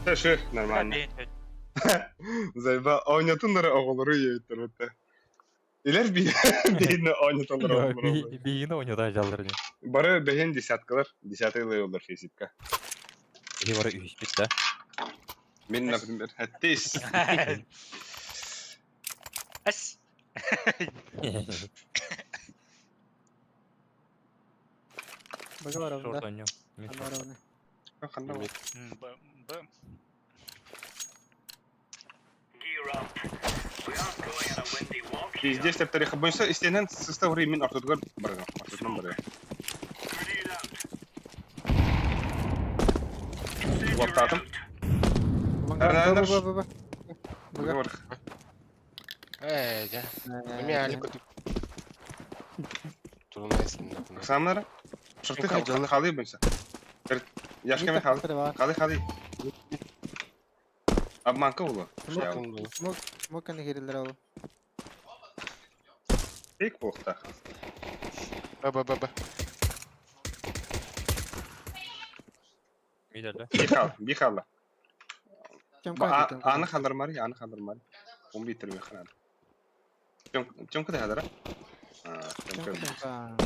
Тэши, нормально. Заеба, ойнатынлары оғылыры ейттір бітті. Илер бейіні ойнатынлары оғылыры. Бейіні ойнада жалдырны. Бары бейін десяткалар, десятый олар фейситка. И бары үш бит, да? Мен, например, әттейс. Әс. Бага барабын Шорт да. ойню. Барабын. Б, Б. Пиздец, деп тарихы бойынша истенен сыста үрей мен ортодгар барған. Ортоднан барған. Уаттатым. Бага, бага, бага. Бага. Эй, да. Мен әлі күтіп. Турмайсың. Самнары? Шорты халы бойынша. Яшками халы. Халы, халы. Обманка улы. Смок, смок аны кирилер ол. Пик болықта. Б, Б, Б, Б. Мидәлі. Бихал, бихалла. Чем Аны халдар мари, аны халдар мари. Он битер бе ханар. Тёмка да хадара? А, Тёмка.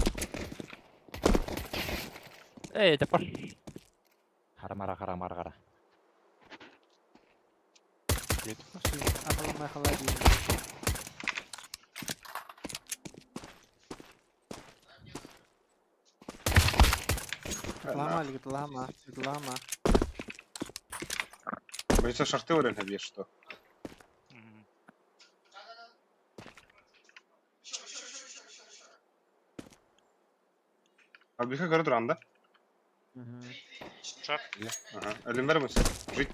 Эй, это паш. Харамара, харамара, хара. Ахалма халади. Ломали, лома, лома. Бойца шарты урен объешь, что? Албиха көрө туран да? Шорт. Ага. Өлүмбэр мыс. Жить.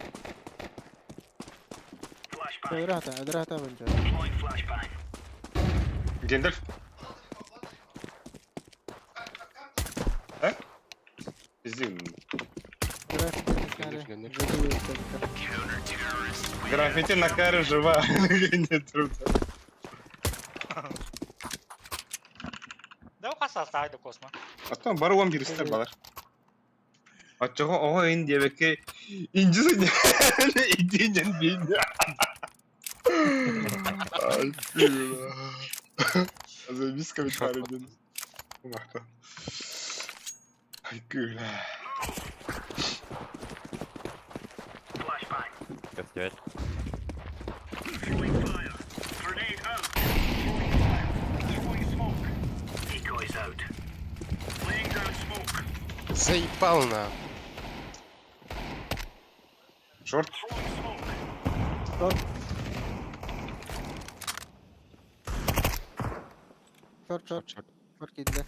Өлөрө ата бенче. Гендальф. Э? Пиздим. Граффити на каре жива. Нет, трудно. Да ухаса ставай до космо. А то бары он бирістер балар. Аччого оҕо ин диэбэккэ инжи сынньан итинэн бииннэ. Заебись комментарий дин. Махта. Ай күлэ. Костять. Заебал на. Шорт. Шорт, шорт, Шорт. шорт киирдэ.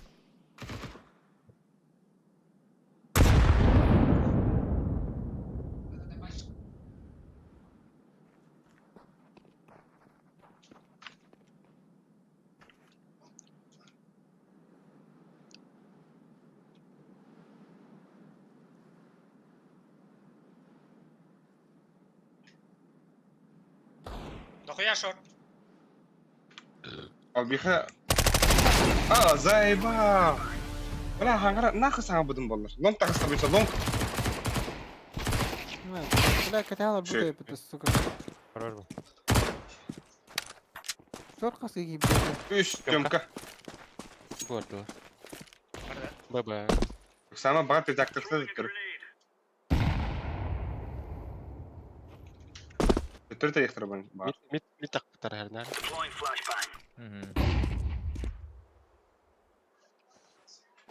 Дохуя шорт. Албиха. А, заебал. Бля, хангара нахуй саҥа будун боллар. Лонг тахыста буйса, лонг. Бля, котяла Ши. бутая, сука. Хорош был. Шорт қасы киіп берді. Үс, Тёмка. Бордылар. ББ. Сама бага тактыкта көрүп. Өтөр таяқтар бар. Мид мид мид тақтар хәрнәр. Угу.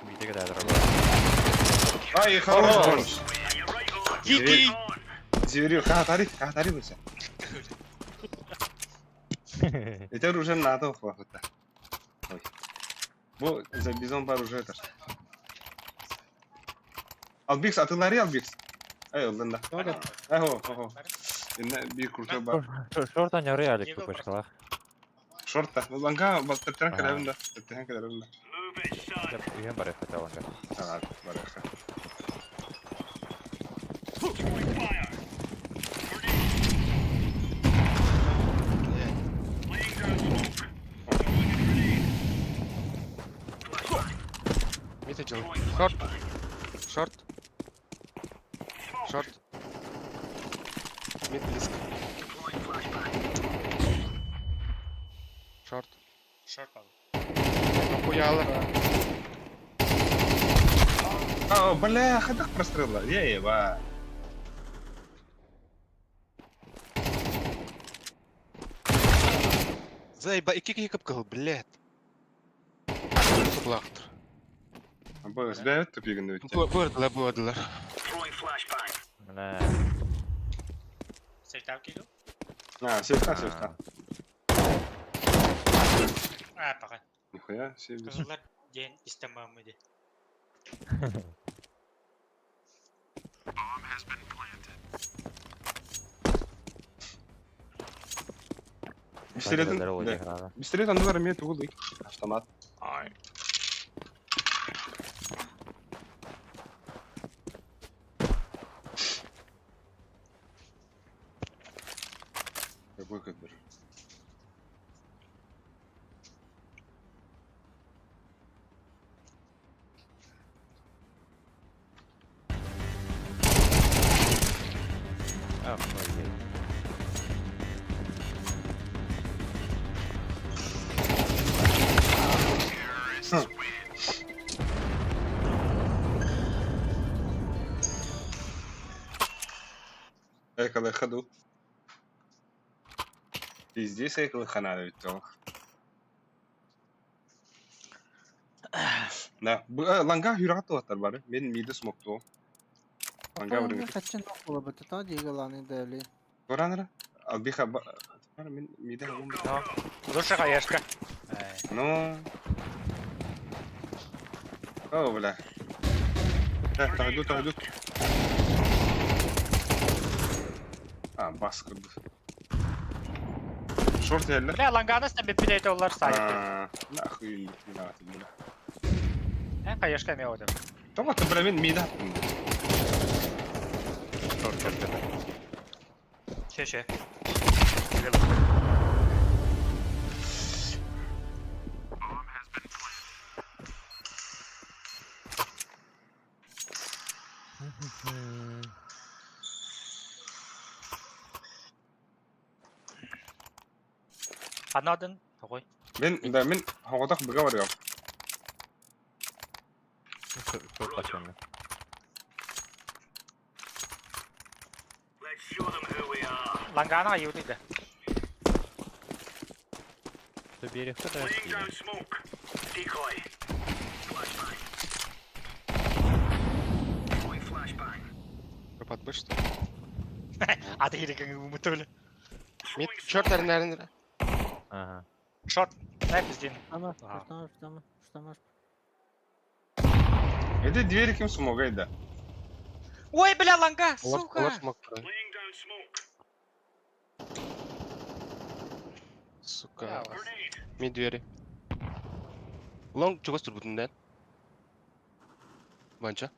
Видите, когда дорога. Ай, хорош. Гики! Зверю, хатари, хатари буйса. Это уже надо хватит. Ой. Бу за бизон бар уже это. Албикс, атылари Албикс. Ай, олдан да. Тоғыз. Ай, хо, хо, хо. Инна бир крутой бар. Шорт они реалик Его тупочкалах. Шорта. Ланга, бас тептен Ага. кадабында. Тептен кадабында. Үйен бар хотел ланга. Ага, бар. Мид жыл. Шорт. Шорт. Шорт. Мид близко. Шорт. Шорт был. Охуяла. А, бля, хадах прострела. Я еба. Заеба, икки киһи кыл, блядь. Кулактыр. Бу сбәбет тупигин өтте. Бордылар, бордылар. Бля. Сейтап киду. А, севта, севта. А, пока. Нихуя себе. Кызыллар ден истемамы де. Пистолетин, да. Пистолет андылар эме тугул Автомат. Ай. Какой как бы. Охуеть. Эколы ходу. И здесь эколы хана ведь. Да, ланга хүрәҕэ туһаттар бары. Мен миде смоктуом. Ланга Ланга хаччын олабыт, то дигаланы дали. Туранара? Албиха мен миде алым. Лучше хаешка. Ну. О, бля. Так, тахду, тахду. А, бас кырды. Шорт элле. Бля, ланганас там биппидейте олар сайт. Нахуй, бля. Э, хаешка ме отым. Тоҕо бля мен миде аттым. Шорт кэлбэтэ. Че-че. Анадын, ой. Мен да мен хоҕотох быга барыам. Шорт ташыны. Лангана аюды да. Что берег кто Пропад бы что ли? А ты или умутули. Мид, черт, наверное. Ага. Шорт, дай пиздин. Ама, Ага. что, что, что, что? Эти двери ким смогай да. Ой, бля, ланга, сука. Сука. Мид двери. Лонг чего турбутун Ванча.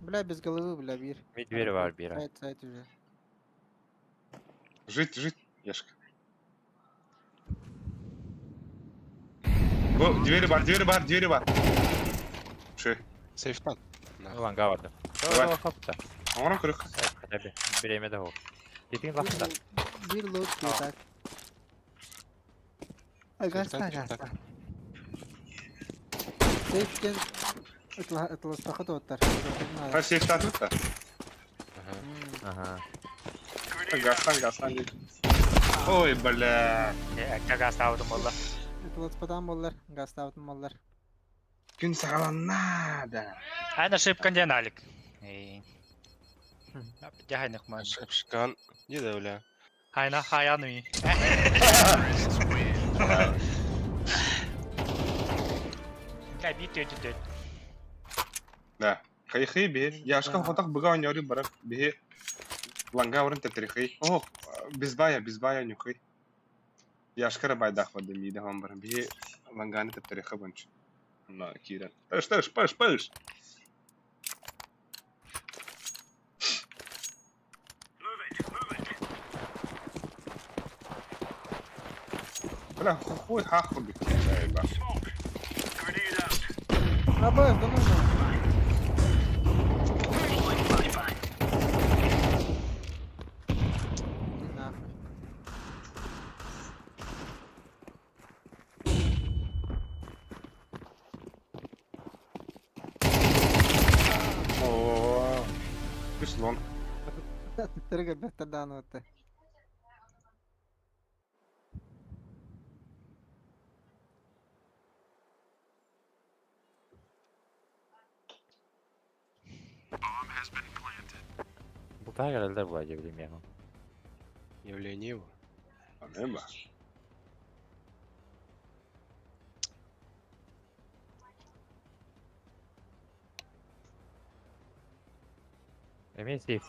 Бля, без головы, бля, бир. Мид двери бар бира. Сайт, сайт уже. Жить, жить, Яшка. Бу, двери бар, двери бар, двери бар. Ши. Сейфтан. Ланга барды. Давай. Хопта. Оҥорон көрүк. Хотя бы. Время да Титин лахта. Бир лут, так. Гаста, гаста. Сейфтен ытласпаха тоттар. Ha сейфтатып та. Ага. Гастан, гастан дейт. Ой, бля. Гаставытым болла. Ытласпадан боллар, гаставытым боллар. Күн саҕаланна да. Айна шипкан ден алик. Жахайнық ман. Шипшкан. Не да, бля. Айна хаяны. Бля, бит өтү Да. Хай-хай бе. Яшка хотах быга ойнору барап бе. Ланга орын тетрихай. О, безбая, безбая нюхай. Яшкара байдах вады миде хан барам. Бе ланганы тетрихай бунч. На кирен. Пыш, пыш, пыш, пыш. Бля, хуй хаху бик. На Б, да ну Иди нахуй. О, Үс лон. Тырга беттардан өтті. Бутаа келелер була дебилим я. Явление его. Анеба. Эме сейф.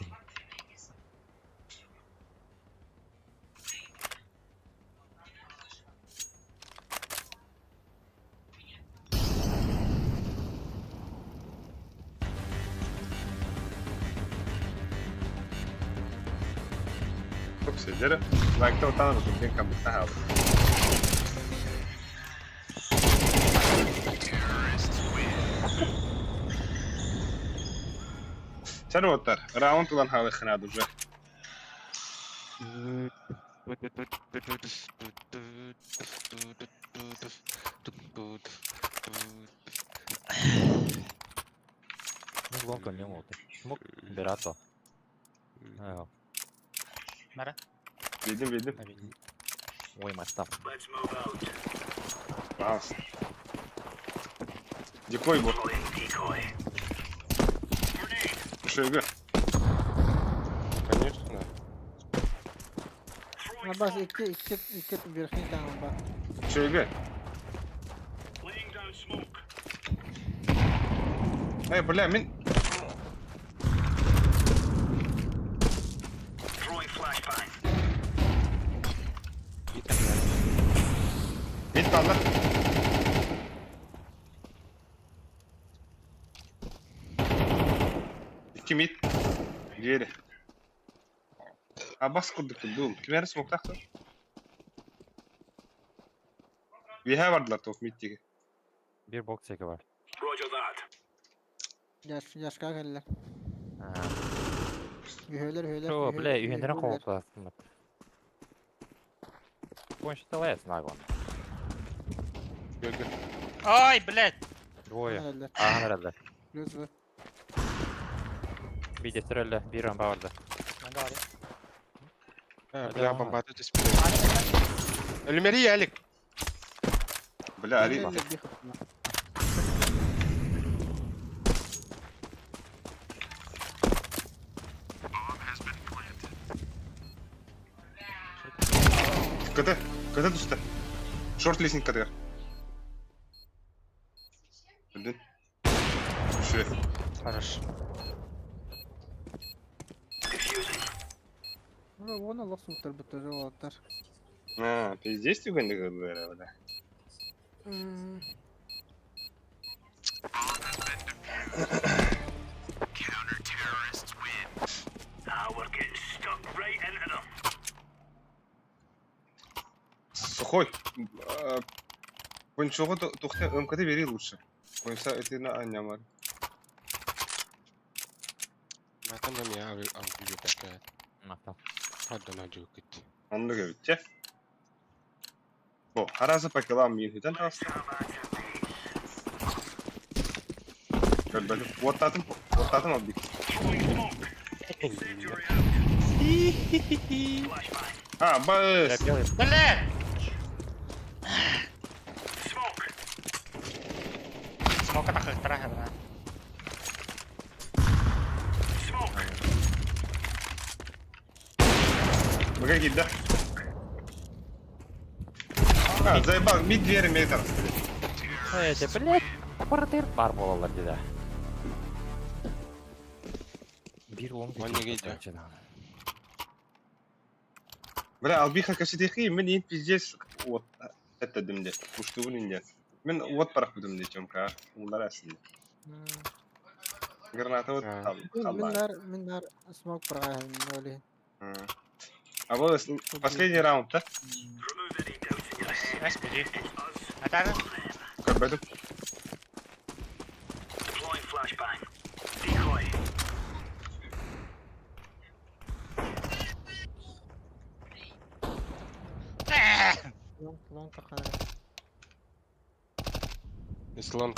Топ сидер. Лайкта отан рукин камбыта хал. Чарвоттар, раунд улан халы хнад уже. Ну лонг не мог. Смог берато. Ага. Мара. Видим, видим. Ой, мастап. Пожалуйста. Дикой был. Шега. Конечно, да. Абас икки икки икки верхний там бар. Шега. Эй, бля, мин... Мид баллар. Икки мид. Двери. Абас курдук дум. Кимэр смоктахтар? Виһэ бардылар туох мид диги. Бир бокс эки бар. Яш яшка кэллэ. Аа. Үһөлөр үһөлөр. Шо, бля, үйендерин қоғып Кончится лес нагон. Бега. Ой, блядь! Двое. Ааһан эрэллэр. Плюс В. Биир өллө, биир рампа барда. А, бля, бомба тут испили. Өлүмэри, Алик. Бля, Али. КТ. КТ түсті. Шорт лестник КТ. Блин. Шеф. Хорош. Вон Аллах суттар бутта жолаттар. А, пиздец түгенде көрдүлөр, бля. Сухой. Пончого тухта МКТ бери лучше. Понча это на анямар. Матан мен я авгуга такая. Мактал. Хаддан ажугит. Онны көбүтче. Бо, аразы пакелам мин хүтен таста. Көрбөтүм. Оттатым, оттатым албик. А, бас. Блядь! Смока тахыктара хабына. Бага кидда. А, заебал, мид двери метр. Эти, блядь, квартир бар болалар деди. Бир он Маннеге иди. Бля, албиха кашитихи, мен ин пиздец вот это димде. Уштугун инде. Мен вот парах будем де чемка. Улар асында. Граната вот А. там. Мин мин нар смок барга оли. А вот последний раунд, да? Эс бери. Атар. Көрбөтүм. Лонг лонг тахана. Ислам.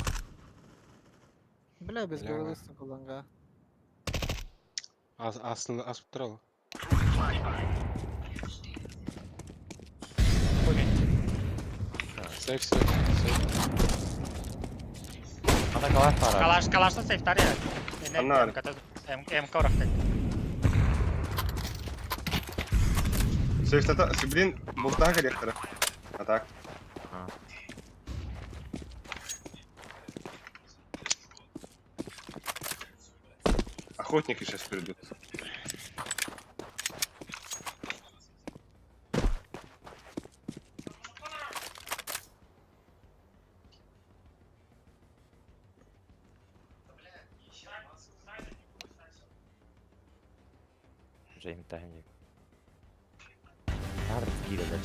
Бля, без Бля. головы куланга. Ас асын асып турал. Сейф, сейф, сейф. Ана калаш бар. Калаш, калашта сейфтар я. Анна. МК МК урахты. Сейфтата, блин, бултага керектер. А так. А. Охотники сейчас придут. Джейм таймник. Надо кире да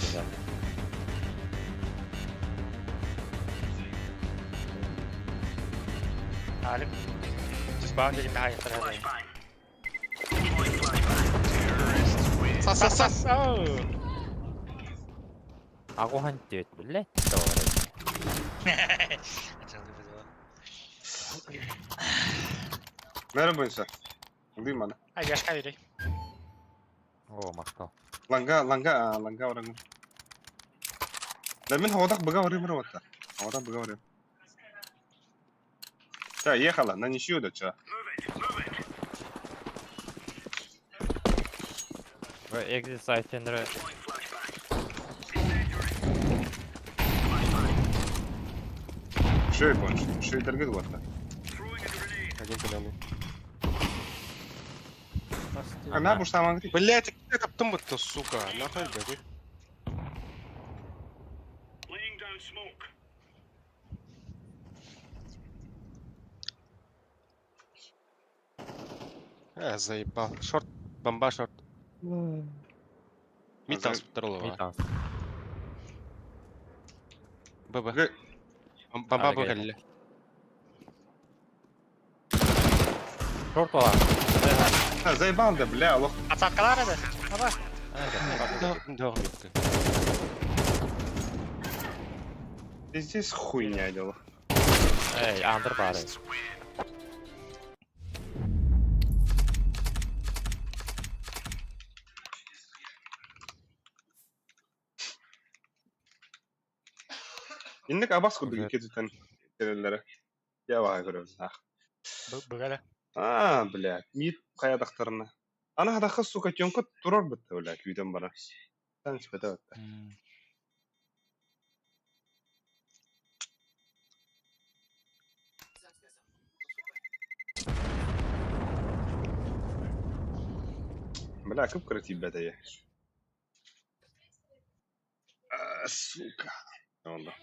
Алик. Спаун деген хайттар. Сас, сас, сас. Оу. Агохан дебет, блядь. Мәрі бойынша. Ылдый мана. Ай, яшка бери. О, мактал. Ланга, ланга, а, ланга ораңы. Да мен хоғдақ бұға орымыр отта. А вот говорю. Все, ехала, на ничью да чё. Exit site тендеры. Шөй больше. Шөй дергет вот. Один зеленый. Она бы сама говорит. Блять, это потом вот сука. Нахуй, блядь. А, заебал. Шорт, бомба, шорт. Мид там Мид ББ. Г- Бомба А, г- Б Шорт бала. А, заебал да, бля, лох. Отсадкалар это? Аба. Да, мидка. Здесь хуйня дело. Эй, андер бары. Инник абас курдук Evet. икки түтен тереллere. Я бага көрөбүз. Ах. Бүгәле. А, бля, мид каядактарына. Ана хадахы сука тёнка турар битте, бля, күйден бара. Сан спета битте. Бля, кып кыры бәдәйе. А, сука. Онда.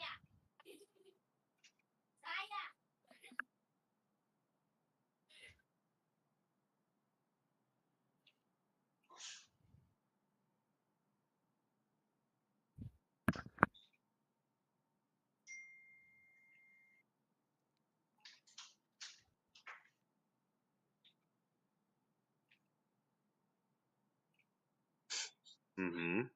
Угу.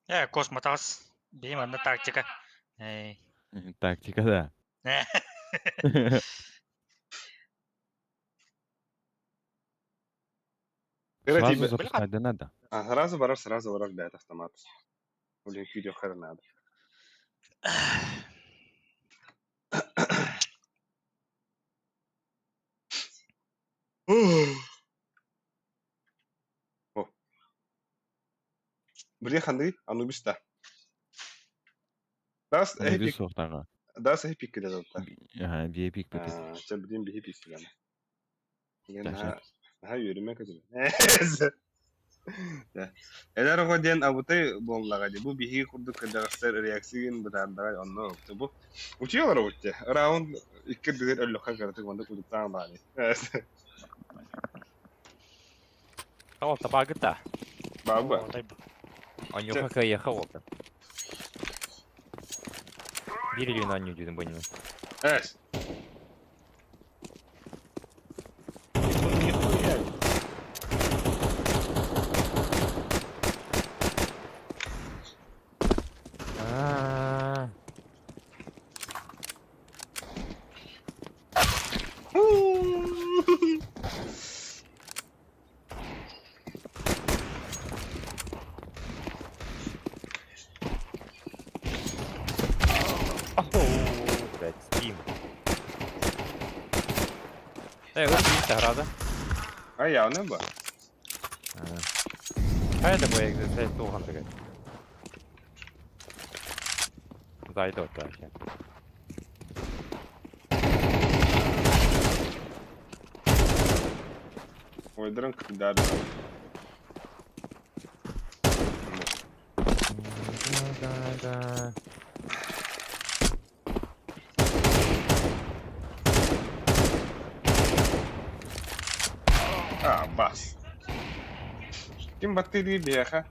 Э, космотас. Бим, одна тактика. Эй. Тактика, да. Кыра Сразу тибе. запускать да надо. А, сразу барар, сразу барар, блядь, автомат. Блин, видео хер надо. О. Блин, ханды, Анубис та. Дас Анубис эпик, суохтаҕа. дас эпик кede да. Аха, биэпик бит. Чэ билин биһи пик кede. Деген Тахша. наһаа үөрүмэ көтүбэ. Элэр оҕо диэн абытай буоллаҕа дии. Бу биһиги курдук кырдьаҕастар реакцияын бытаардаҕай онно бу. Учуй олоробут дии. Раунд икки үрдүгэр өллөххө кыратык оннук удуктаан баҕайы. Ол табагыта. Баба. Анюха кайыха олды. Бир илин аню дедим бұны. Эс. Блять, Steam. Эй, вот града. А явно ба. Хайда бу экзерсайз туған деген. Зайды отта. Ойдырын кыддар. Да, да. А, бас. Ким баттыды бияха?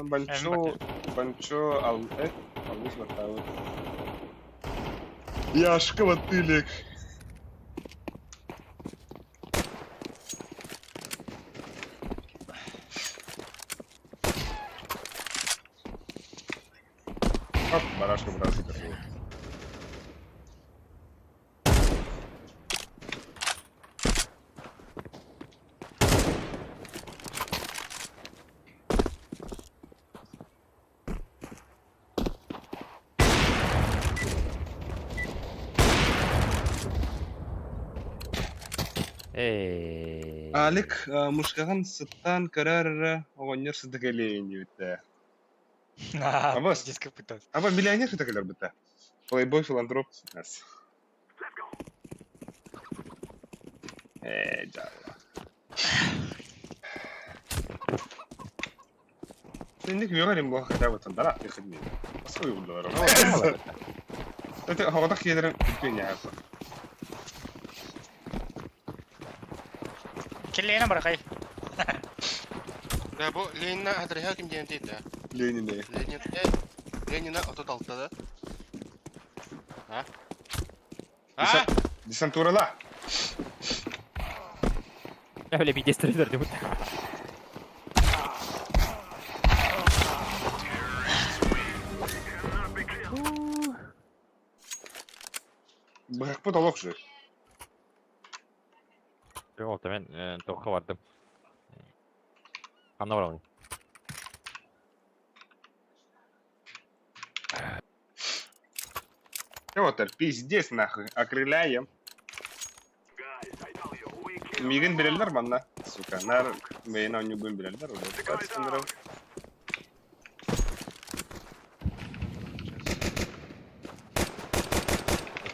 Банчо, банчо ал, э, алгыс баттабыт. Яшка баттылык. Оп, барашка, барашка, барашка. Эй. Алик мушкаҕын сыттаан көрөөр эрэ, оҕонньор сыта кэлиэйин диэбиттэ. Абас. Диск пытался. Аба миллионер сыта кэлэр быта. Плейбой филантроп нас. Ээ, дьалла. Инник үөҕэр им буоха хотя бы тандара выходни. Басқа уйгуллар. Это хоҕотох киэлэрин үтүөн яһаппа. Киллиэнэ барахай. Да бу Ленина адреһа ким диэн тиийдэ? Ленин. Ленин Ленина 36 да. А? А? Десантурала. Öyle bir destirirdi bu. Быһахпыт олох же. Yok мен тоққа бардым. Ханна барамын. Петр, пиздец нахуй, окрыляем. Мигин билэллэр манна, сука. Нар бэйэн оонньуубун билэллэр, уже.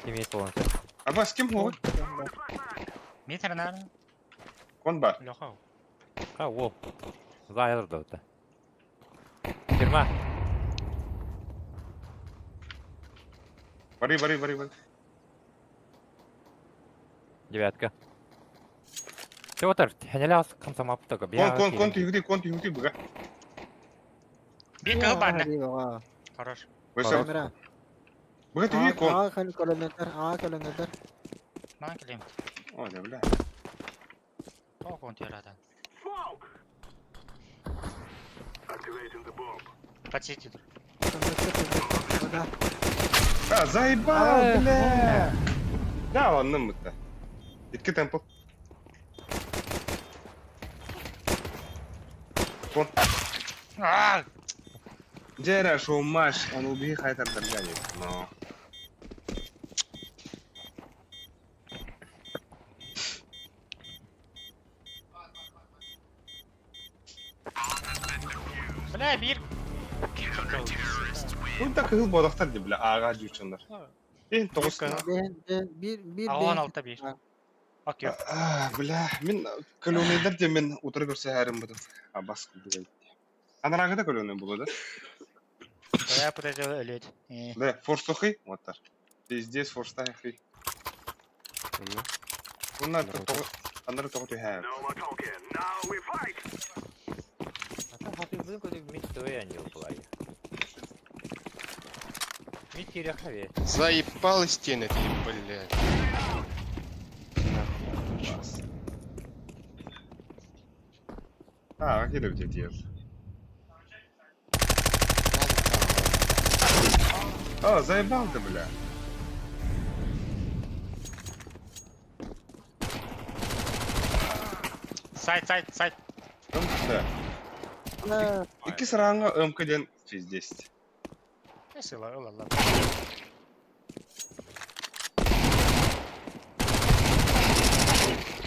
Кимиет болан. Аба, с кем ол? Метр нар. Кон бар. Леха. Ха, ол. Зайырды өтті. Фирма. Бары, бары, бары, бары. Девятка. Петр, хәнеле комсомаптыгы. Кон, кон, кон түһүгүтүй, кон түһүгүтүй быга. Бир кыл бар. Хорош. Высок. Камера. Быга түһүгү кон. Аа көл көлөннөр, аа көлөннөр. Маған келем. О, да, бля. О, кон тирадан. Подсети. Да. А, заебал, бля. Да, ладно, мы-то. Итки темпо. Кон. А! Дьэ шоумаш, он убей хайтар дарганит, но... Бля, бир. Ну так кыһыл бодохтар ди, бля, ааға жуучандар. Эн тоҕус Бен бен бир бир Аон алта бир. Окей. А, бля, мин көлөөнөйдөр де мен утары көрсө хэрим бутун. А бас кулдугай. Анараагыда көлөөнөй болу да? Я подойду өлөт. Да, форсухи, вот так. Пиздец, форстахи. Уна тоҕу анары тоҕу түһээ. Хапи бұл көді мит той они упалай. Мит кире хаве. Заебал стены ты, блядь. Бас. А, кире битет А, заебал ты, бля. Сайт, сайт, сайт. Да. Икки сарааңа МК-ден пиздец. Сыла, ла.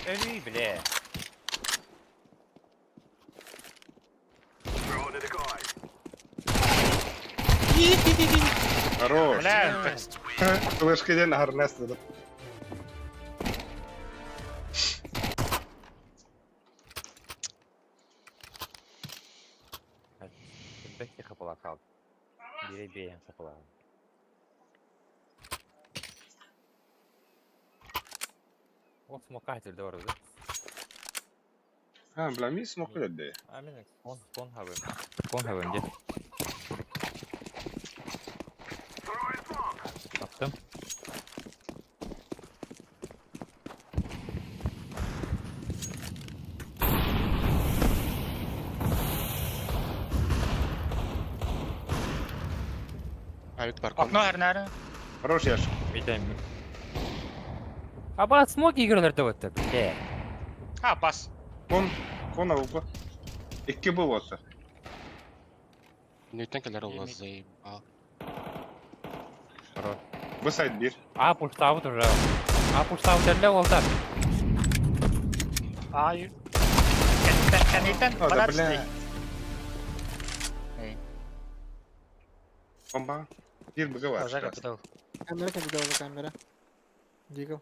Эй, бля. Хорош. Бля, Флешкеден арнесті. Бәкке қапала қалды. Бире бейін қапала. Ол смокатель да бар да? А, бля, ми смок деді. А мен кон кон хабым. Кон хабым де. Таптым. Авик бар кон. Окно әрнәрі. Хорош, Яш. Митем. Аба смоки игралар да өтті. Бля. А, бас. Кон, кон аука. Икки был ота. Нүйтен келер ол заебал. Хорош. Бу сайт бир. А пуштабыт уже. А пуштабыт әллә олдар. Ай. Кэнниттэн, кэнниттэн, О, да барар бля. Эй, Бомба. Биир быга бар. уже капитал. Камера капитал камера. Дигл.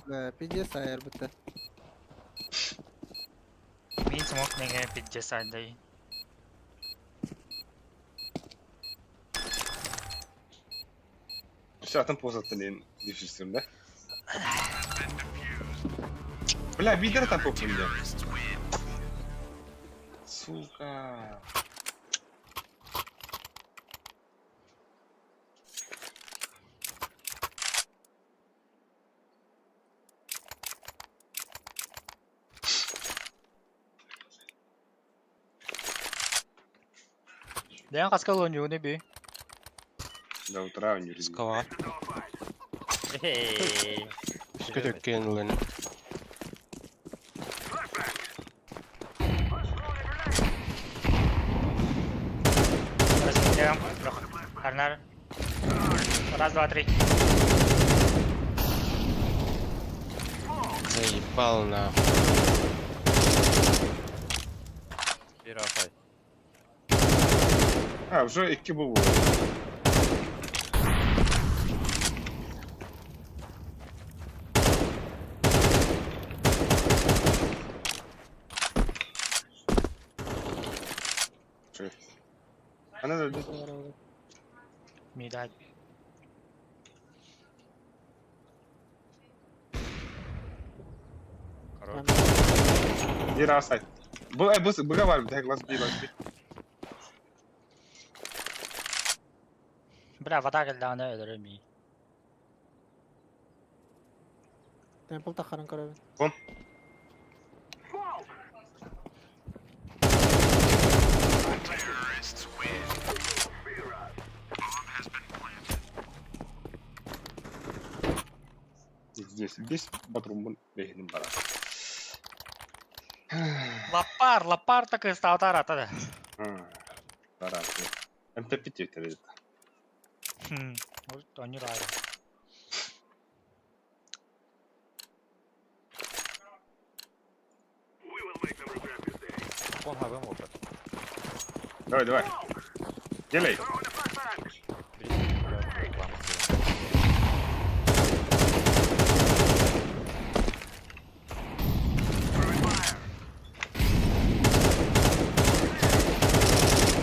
Бля, пиздец айар бутта. Мин смог неге пиздец айдай. Все, атын позаттан дефюзтüm да. Бля, бидер там популярен. Сука. Дээн хаска лоньюны би. До утра не резин. Скала. Эй. Скөтөккен ылын. Раз, Арнар. Раз, два, три. Заебал нахуй. Бир апай. А, уже икки был. Она да, Мидать. Хорош. Биир асайт. Бу, э, бу, быга бар, так, лас би, лас би. Бля, вода келді өлөрө ми. Темпл тахарын көрөбүн. Бом. Здесь, здесь батрумбун бэйхинин бара. Лапар, лапар так и стал тара тада. Бара. МТП тектер Хм, может, они рады. Кон хабым опыт. Давай, давай. Делай.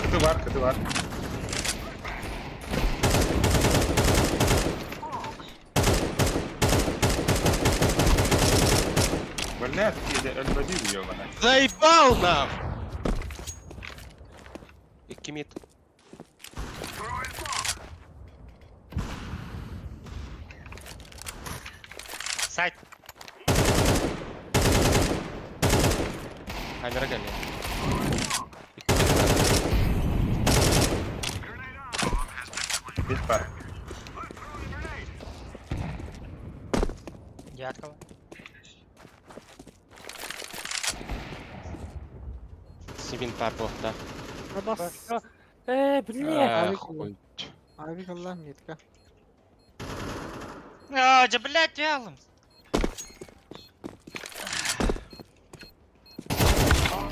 Кыты бар, кыты бар. Блядь, өлбөдүм ёбана. Заебал нахуй! Икки мид. Сайт. Камера кэллэ. Икки мид бар. Бит бар. Дяткова. Сивин пар буохта. Бас. Э, бля. Эх, хуй. Авик Allah метка. А, да, блядь, вялым.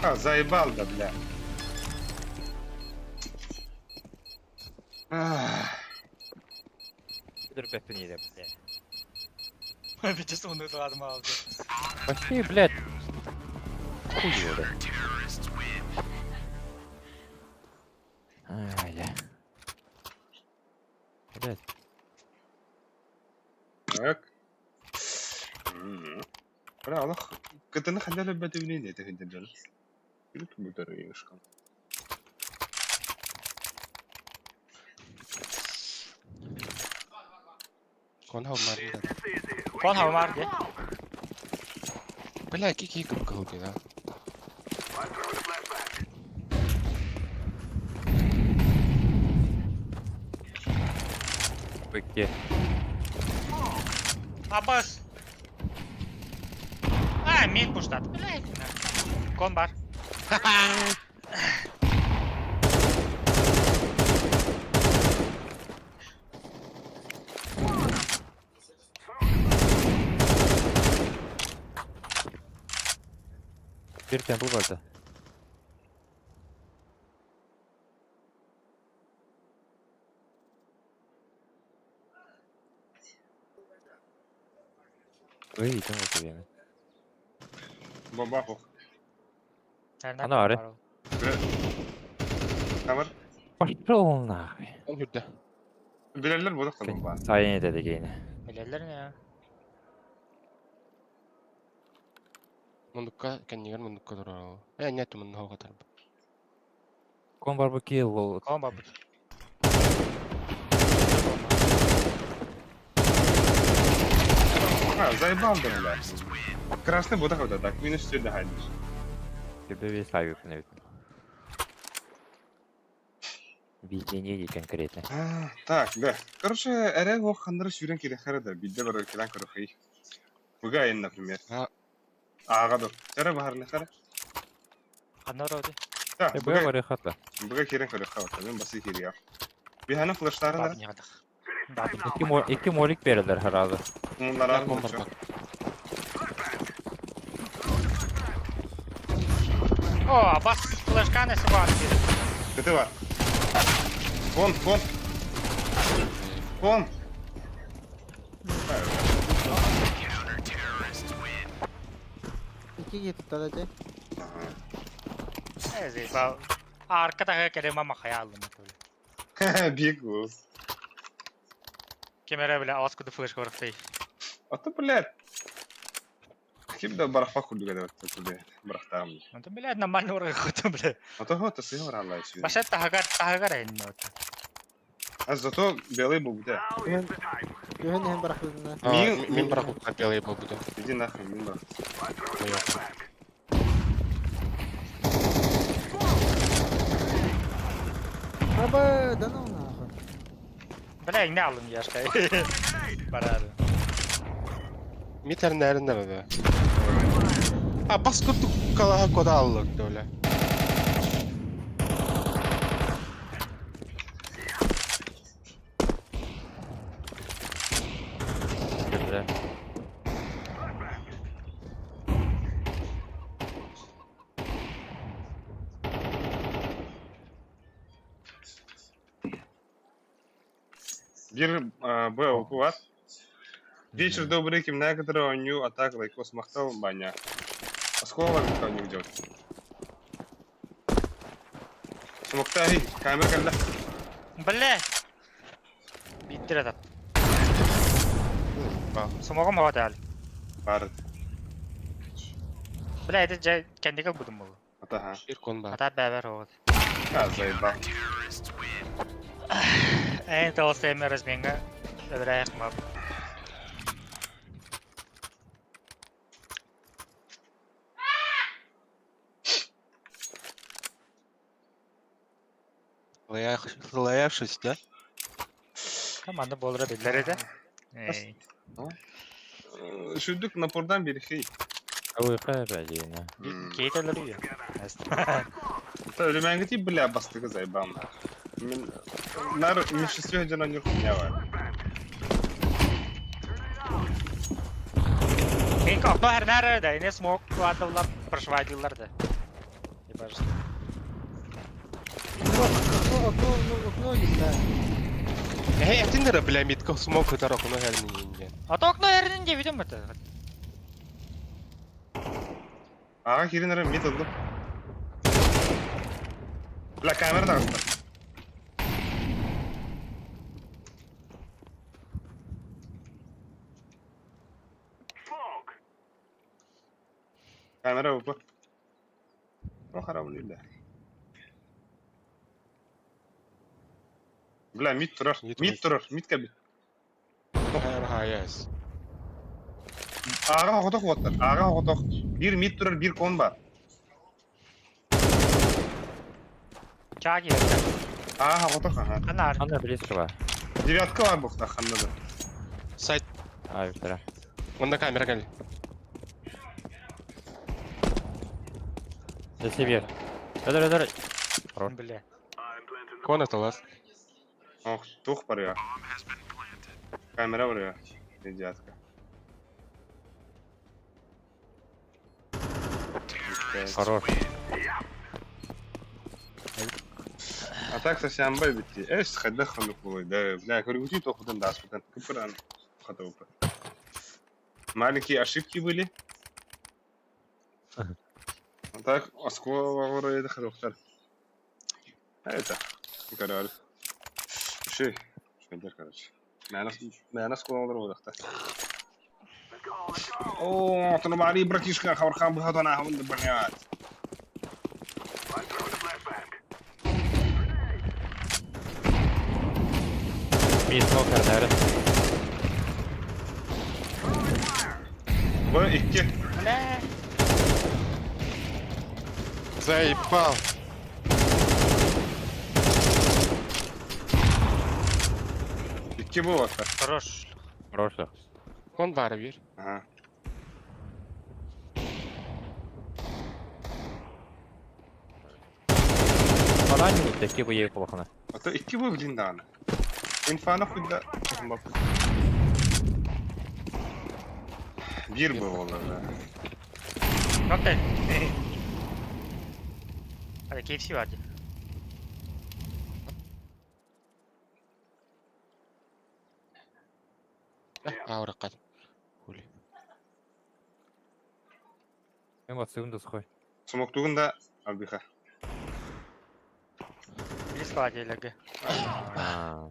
А, заебал, да, бля. Ах. Өлөр бэппин иде, бля. Пиздец, он это алды. Вообще, блядь. Хуй его, да. Ай, я. Блядь. Так. Бля, олох кытыны ханнала бөтүбүнүн этэ хинтэн Күлүк бүтөр ышкан. Кон хау марда. Кон хавмар, де. Бля, кики кып да. Быкке. Абас. А, мид пуштат. Блядь. Кон бар. Bir temple vardı. Ой, там вот время. Бомба хох. Ана ары. Камер. Пошел нахуй. Он хүрдэ. Билэллэр буолуох бомба. Сайын dedi gene. Билэллэр не? Мундукка кэннигэр мундукка турар. Э, нет, мунну хоҕатар. Кон бар бу килл бол. Кон бабыт. А, заебал да, бля. Красный буолуох да, так минус сюда хайдиш. Тебе весь авик не Везение конкретно. Так, да. Короче, эрэ ох ханнары сүүрэн кириэххэ да, биирдэ барар кэлэн көрүөхэй. Быга например. А. Ааҕа ду. Эрэ баһарныхара. Ханна ороди? Да, Б быга бар хатла. быга киирэн көрүөххэ бата. Мен басы киириэх. Биһана флештарын Бабын ягадах. Бабын. İki, mo iki molik verirler herhalde. муннараар Кон мунча. бар. О, бас флешканы суган киир. Көтө бар. Вон, вон. Вон. Икки киһи туттара дьэ. Э, заебал. Арка тахы керема махая алым это. Бегус. Кемере бля, аскуды флешка барахтай. А то, блядь. Ким да барахпа курдук эдэ бля. Барахтаам. Ну то, блядь, нормально уры хоту, бля. А то вот сыгор аллай сүйүн. Баша тахагар тахагар энне вот. А зато белый был бля. Күһүн күһүн иһэн барахпытына. Мин- Мин барахпа белый был буде. Иди нахуй, мин барах. Аба, да ну нахуй. Бля, не алым яшка. Барары. Митер нэриннэр да. А бас курдук калаха кода аллык бля. Бля. Бир Б укуат. Вечер добрый, ким на которого ню атак лайкос махтал баня. Оскола у них делать. Смоктай, камера когда. Бля. Биттер этот. Смогом хватали. Бар. Бля, это же кендикал будем был. Ата Бир кон бар. Ата бәбәр вот. А, заебал. Эн толстый разменга. Добрая мап. Лаявшись, да? Команда болра билер edi. Ey. Шүдүк напордан бир хей. Ой, опять yine. Кейтелер үйе. Та үлүмәңге бля бастыгы заебал. Мин нар меньшинстве жана нюр хуйня бар. Мен окно her nerede? Ne smoke kuadırlar, прошвадилар да. Ебажь. Окно, окно, окно, окно, да. Эй, этиндер бля митка смок хытар окно хэрнин. А то окно эрнин де видим это. Ага, кирин мид алды. Бля, камера да. Камера упа. О, харам бля. Бля, мид турар, мид турар, мид кәби. Хайас. Ага, хотох оттар, ага, хотох. Бир мид турар, бир кон бар. Чаги. Ага, хотох, ага. Анар. Ана близко бар. Девятка бар бухта, ханнада. Сайт. Ай, втора. Онда камера кел. За себе. Öдөр öдөр. Бля. Кон это ласт. Ох, тух барыа. Камера барыа. Идиотка. Хорош. А так совсем бай битти. Эс хайдах ханнык буолуой да. Бля, көрүгүтүй тохутан да аспытан. Кыпыран хатабыппыт. Маленькие ошибки были. А так, осколок это хатабыктар. А это, короче. Ши, швейдер, короче. Мэна осколок олорор О, тунумари, братишка, хавархан быхатана, хаван блядь. Мид смокер, наверное. Б, икки. Бля. Заебал. Икки было. Хорош. Хорош. Кон бар бир. Ага. Бананин, такие бы ей плохо. А то икки был блин дааны. Инфаны хуйда. Биир буолла да. Окей. Hadi KFC vardı. Ауракат. Хули. Мен вот сыгын досхой. Смоктугун да албиха. Близко vardı леге. А.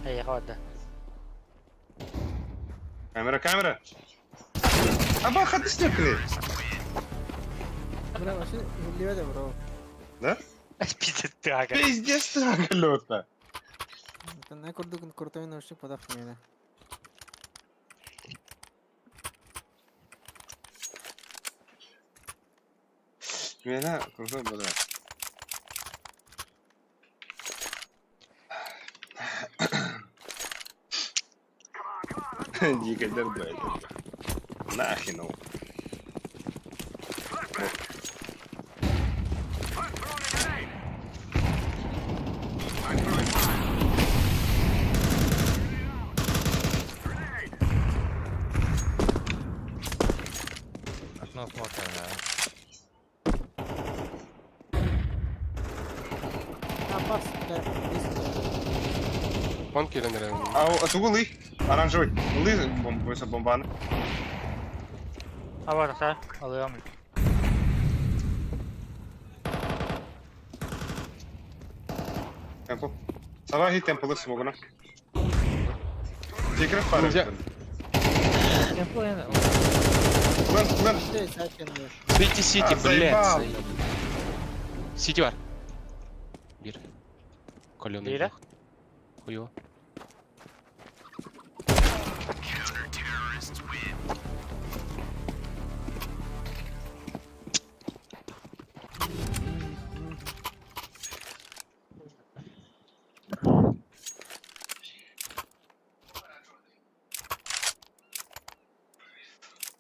Эй, vardı. Камера, камера. Аба хаты снекли. Бля, вообще, левее, бро. Да? Пиздец ты ага. Пиздец ты лёта. Это на курдук крутой наушник подав меня. Меня крутой бля. Дикий блядь. Нахрен. Окно смокер, да. А, пас, бля, близко. Кон кирен рен. А тугу лы? Оранжевый. Лы бомба бомбаны. А var ha. Alıyorum. Темпл. Савахи темплы смогуна. Секрет пары. Нельзя. Плен, плен. Вообще, сакен, Сити, сити, А, блядь. заебал. Сити бар. Бир. Каленый Бире? бог. Хуё.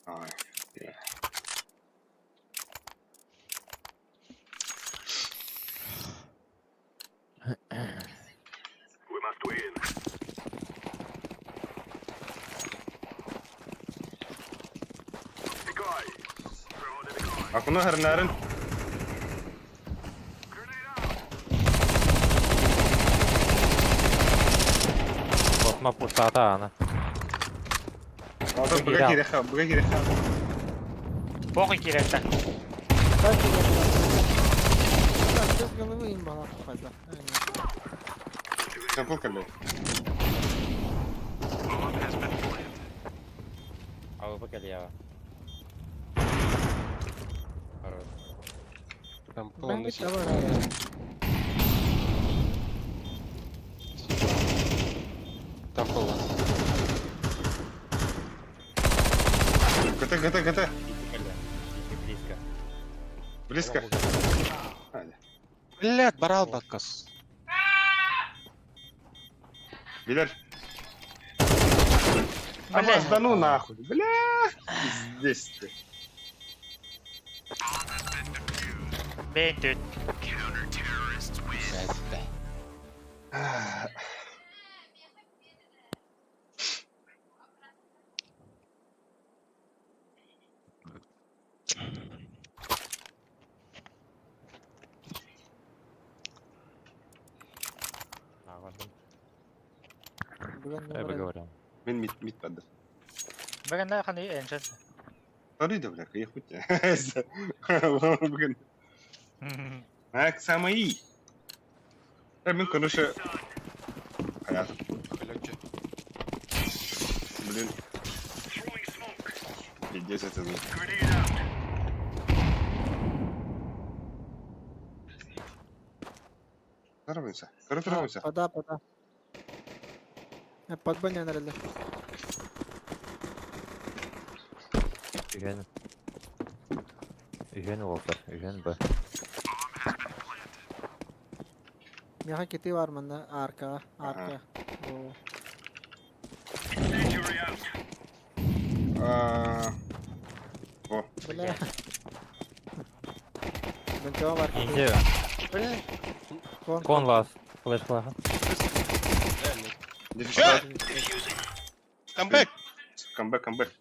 Ай. Акуна хернәрен. Отма пустата, ана. Ата быга киреха, быга киреха. Похуй киректе. Так, сейчас головы им была попадла. Темпл кэллэ. А вы покали Хорош. Там полный сити. Там полный. КТ, КТ, КТ. Сити близко. Близко. А, да. Блядь, барал баккас. Билер. Абас, да ну нахуй, бля. Здесь ты. Бэйн түт. Бэттэ. Бүгін Я бы говорил. Мен мид мид барды. Бүгін да қандай эншен. Sorry да, бля, я хоть. Бүгін. Ак самый. Э, мен короче. Понятно. Блядь. Блин. Пиздец это. Торопимся. Торопимся. Пода, пода. Подбаня нарылы. Үһен. Үһен уолтар. Үһен Б. Меха кити бар мында арка, арка. О, А, Во. Бля. Бенчо бар кити. Инде. Блядь. Кон. Кон лас. Флеш флаха. Дефишка. Камбэк. Камбэк, камбэк.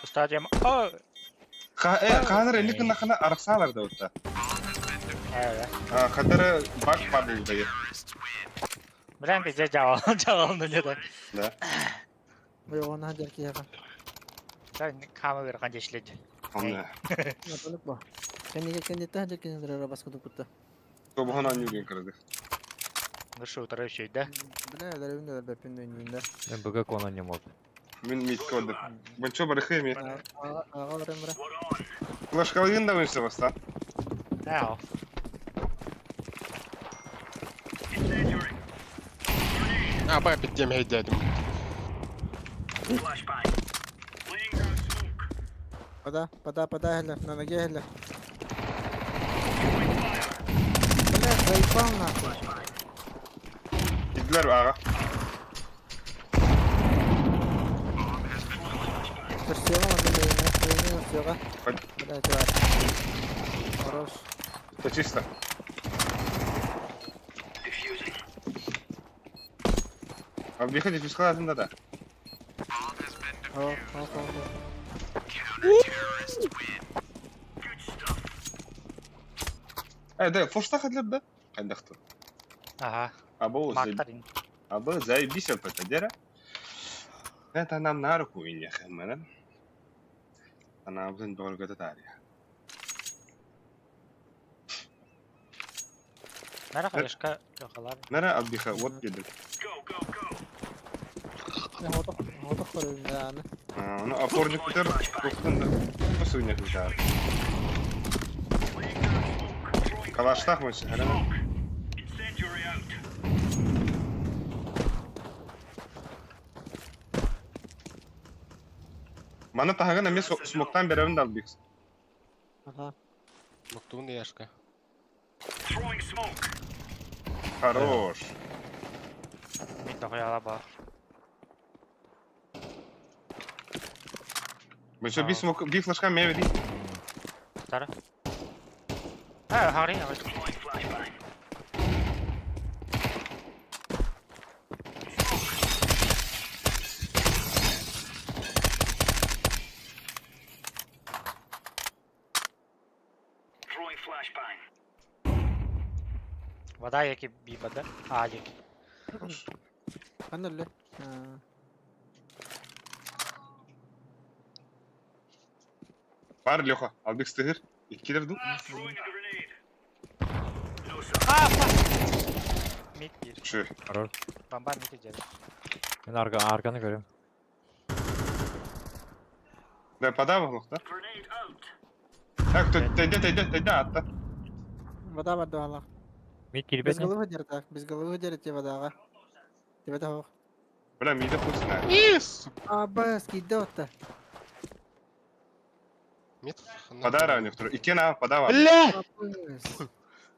Стадиум. О! Ха, э, ханар элик нахана арсалар да утта. Э, А, хадара бак падал да. Блин, пиздец, жавал, жавал, ну не да. Да. Ой, оны хадер кияға. Камера қанша ішледі. Онда. Напалык ба. Кәнеге кәнетті хадер кәнетті басқа тупытты. Тобохан анюген кырды. Ну что, второй еще, да? Бля, дәревінде бәпін ойнайында. Мен БГ кона не мог. Мен мид кодыр. Бончо барыхы Аға барым бра. Флешкалыгын да ойыншы баста. Ау. А, бай, беттем хейдедим. Пода, пода, пода, хәлі, на ноге хәлі. Бля, заебал нахуй. Gittiler ağa. Тұрсеға мында лейіне, лейіне тұрсеға. Ход. Бля, чувак. Хорош. Это чисто. А выходи, физкалатын да. О, о, о, о. Э, да, форштах хадлеп да? Кайдахты. Ага. Або Мактарин. Або заебись это дера. Это нам на руку и не хэмэрэн. Она блин дорого татария. Нара хаешка жохалар. Нара абдиха вот дедим. Отох көрөйүн да аны. А, ну опорник көтөр, тоқтын да. Посуйня көтөр. Калаштах мы все, Мана тахаган эме смоктан беребин да албикс. Ага. Муктун яшка. Хорош. Мин дохуяла ба. Мы все би смок, би флешка ме веди. Тара. А, хари, хари. Вода яки биба, да? А, яки. Кандай эле? Бар Леха, албикс тыгыр. Иккилер ду. А, фак! Мид бир. Шы. Хорош. Бомба мид идет. Мен арка, арканы көрөм. Да подава да? Так, тайда, тайда, тайда, атта. Вода бар да алах. Мид Без кирбетин. головы дерт, без головы дерт водага. Тебе того. Бля, мида хуй знает. Ис! А, бас, кидота. Мид. Подара у них второй. Икки на подава. Бля!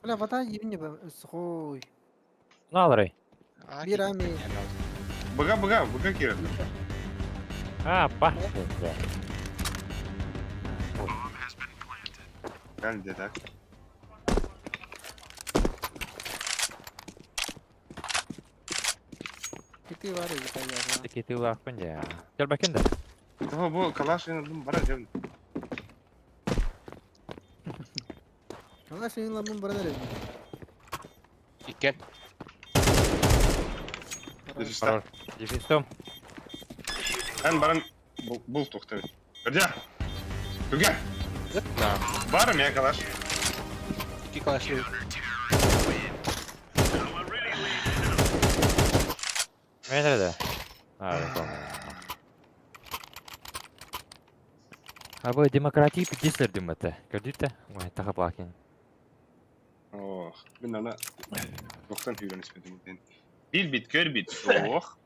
Бля, вода ебни сухой. Налрый. Бир ами. Быга, быга, быга кирен. А, па. Где так? Кити бар эбит айаҕа. Кити лаахпын дьэ. Кэлбэккин да. Того бу калаш ин бара дем. Калаш ин ламын баран эрэ. Иккен. Дефиста. Дефистом. Эн баран бул тухты. Где? Туга. На. Барым я калаш. Икки калаш. Мен да. А, я понял. А вы демократии пятислер димете. Көрдүтэ? Ой, таха плакин. Ох, мин ана тоқтан хүйрен испетим. Бил бит, көр бит. Ох.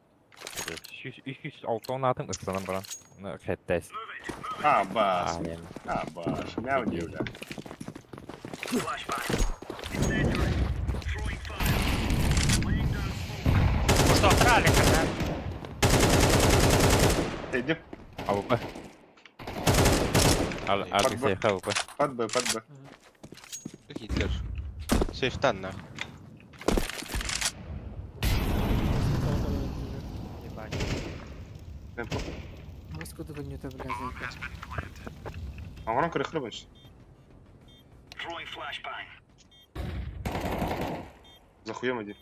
Үш алтон атым ыксанан баран. Ну, хэттес. А, бас. А, баш. Мяу девля. Что, тралик, да? Иди. АВП. Ал, Алексей, АВП. Под Б, под Б. Гитлер. Сейфтан нах. Ебать. Темпо. Москву не то, бля, зайка. Аңыран көрі хлебач. Захуем один.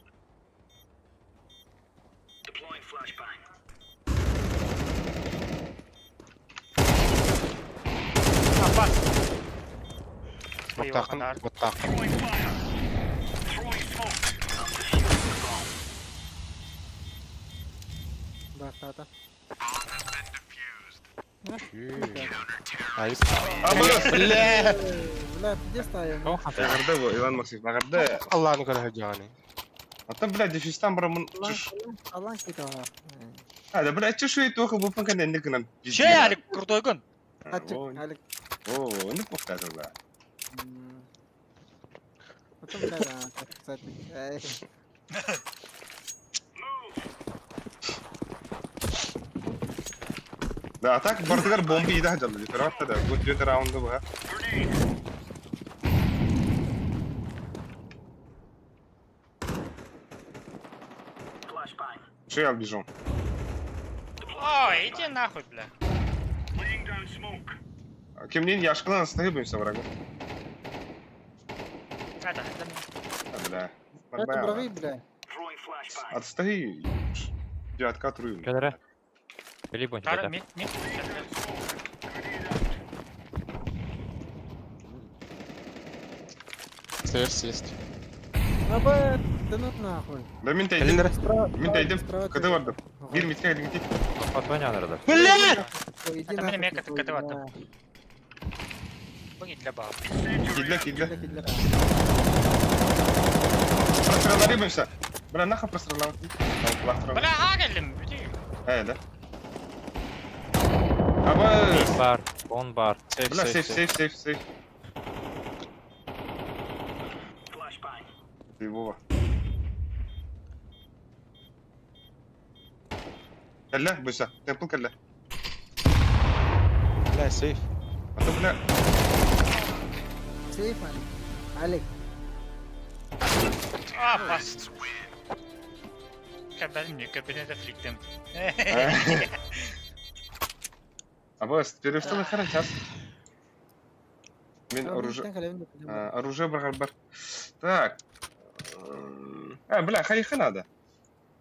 Апас. Боттаахын, боттаахын. Бахата. Айып. Абыс! Бля! Бля, где ставим? Ағырды бұл, Иван Максимов, ағырды. Алланы көрі жағаны. Ата, бля, дефистан бара мұн... Алан кит ага. А, да, бля, чешу и тоха бұл панкан энді кынан. Че, Алик, крутой гон. Ачык, Алик. О, энді поқтады, бля. Потом, бля, да, так сказать. Эй. Да, а так бардыгар бомба ида жалды. Ферватта да, бу төрт раунды буга. Че я бежу? Ой, иди нахуй, бля. Кемнен яшкынан астыгы врагу. Это, это А, бля. Это брави, бля. Отстаги. Девятка трую. Кадра. Либо Тара, мид, мид. Стерс есть. Аба, да ну нахуй. Да мин тәйдем. Калинер. Мин тәйдем. Кыды барды. Бир митке лингти. Отвонян рада. Бля! Это мне мека кыды барды. Бу для баб. Кидле, кидле. Кидле. Простреллары бымса. Бля, нахуй простреллар. Бля, агелим, иди. Э, да. Аба, Бар, он бар. Сейф, бля, сейф, сейф, сейф, сейф, сейф. Ты Вова. Кэллэ, быса. Темпл кэллэ. Бля, сейф. А то, бля, Сейф, Алик. Алик. А, пас. Кабель, кабинета фликтем. Аба, перевстал хара сейчас. Мен оружие... Оружие бар бар. Так. А, бля, хайха надо.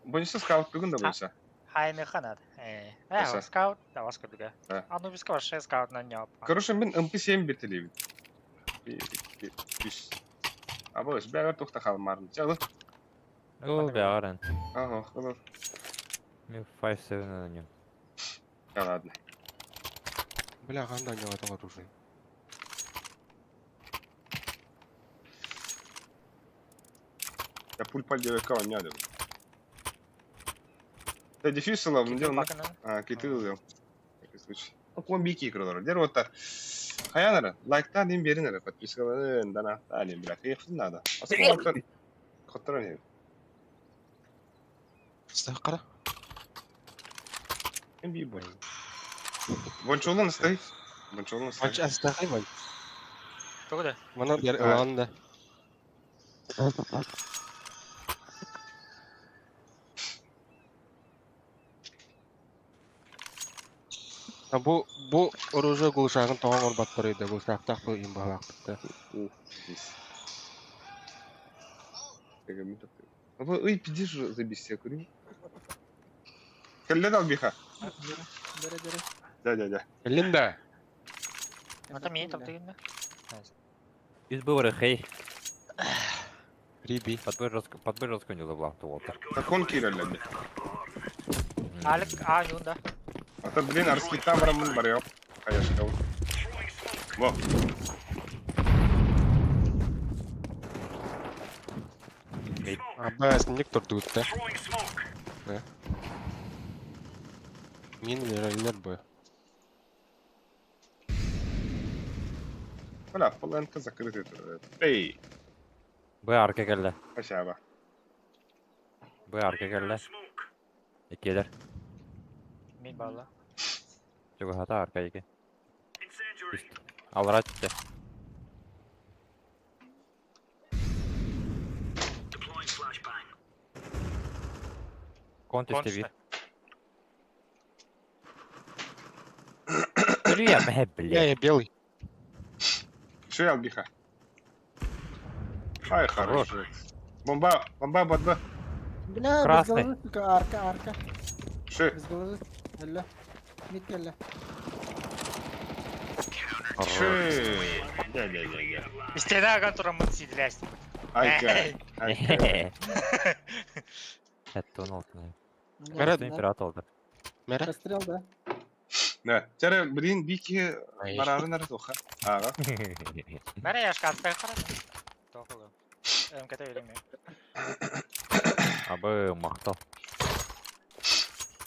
Бойся скаут, бүгін да бойся. Хайны ханат. Э, скаут, да, вас кабига. А ну без кого скаут на нем. Короче, мен МП7 бетелейбин. Аба, бля, тухта халмарын. Чалы. Ол бярен. Ага, хылыр. Мен 5-7 на нем. Да ладно. Бля, ганда у него там оружие. Я пуль паль девятка он не надо. Да дефисила, он делал. А, киты взял. Всякий случай. Кон бики кырылар. Дер оттар. Хаянара, лайктан дим берин ара, подпискаларын, донаттан дим, бля, кайфын надо. Асколактар хоттаран еб. Сакара. Эм би бой. Бончолун стой. Бончолун стой. Манч астахай бай. Тугу да? Мана бер ылан да. А бу бу оружие гулшагын тоҕон орбаттар еді гулшактах бу им баалаахпытта. Ух, здесь. Ой, пиздишь за беседу. Кэллэ албиха. Бere бere. Да, да, да. Линда. Ата миин таптыгын да. Из бывары хей. Риби. Подбой жестко, подбой жестко не забла, то Такон кирелле. Алик а юнда. Ата, блин, арскита барамын барыо. Хаяшка. Во. Аба синник турдуутта. Да. Мин вераллер бу. Бля, пол закрытый. Эй, Б арка келді. спасибо. Б арка келді. Екелер. Мин баала. Чугахата арка еке. Алра түсті. Кон түсті бир. Бля, Я бля. я белый. Шо албиха? Ай, хорош. Бомба, бомба, бомба. Бля, без Красный. головы, сука, арка, арка. Шо? Без головы. Элле. Мид келле. Шо? Да, да, да, да. Истена аган турамын сидләс. Айка. Айка. Это он алтын. Мэрэ. Император алды. Мэрэ. Расстрел, да? Да. Тәрі, блин, бики барарын ары тоха. Ага. Мәрә яшка аттай кара. Тохулы. МКТ береме. Абы мақтал.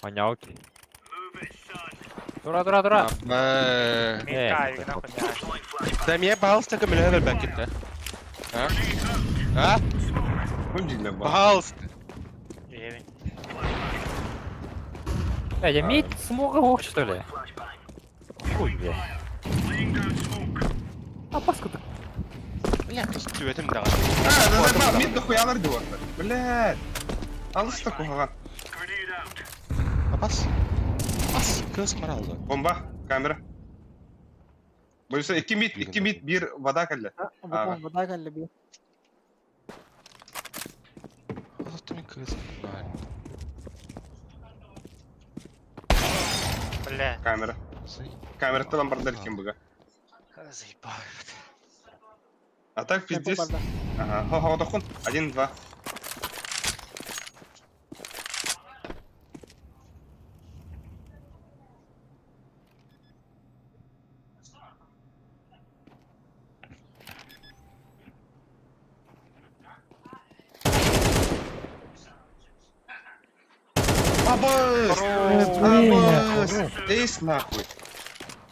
Маняуки. Тура, тура, тура. Аба. Мин Э, кайгына хуйня. Да мне пожалуйста көмөлөр бәкетте. А? А? Кім жинап бар? Пожалуйста. Евин. Э, я мид смог его, что ли? Хуй, бля. А паску ты. Бля, түбетим дагы. А, да, да, мид дохуялар деп отыр. Блядь. Алыс та кухаған. Апас. Апас, көз маралды. Бомба, камера. Бойса, iki мид, iki мид, bir вода кәлі. Вода, вода келле би. Алты мен көз бар. Бля. Камера. Камера талан бардар екен бұға. Заебал. А так пиздец. Барда. Ага, хо хо дохун. Один, два. Абыс! Абыс! Эйс нахуй!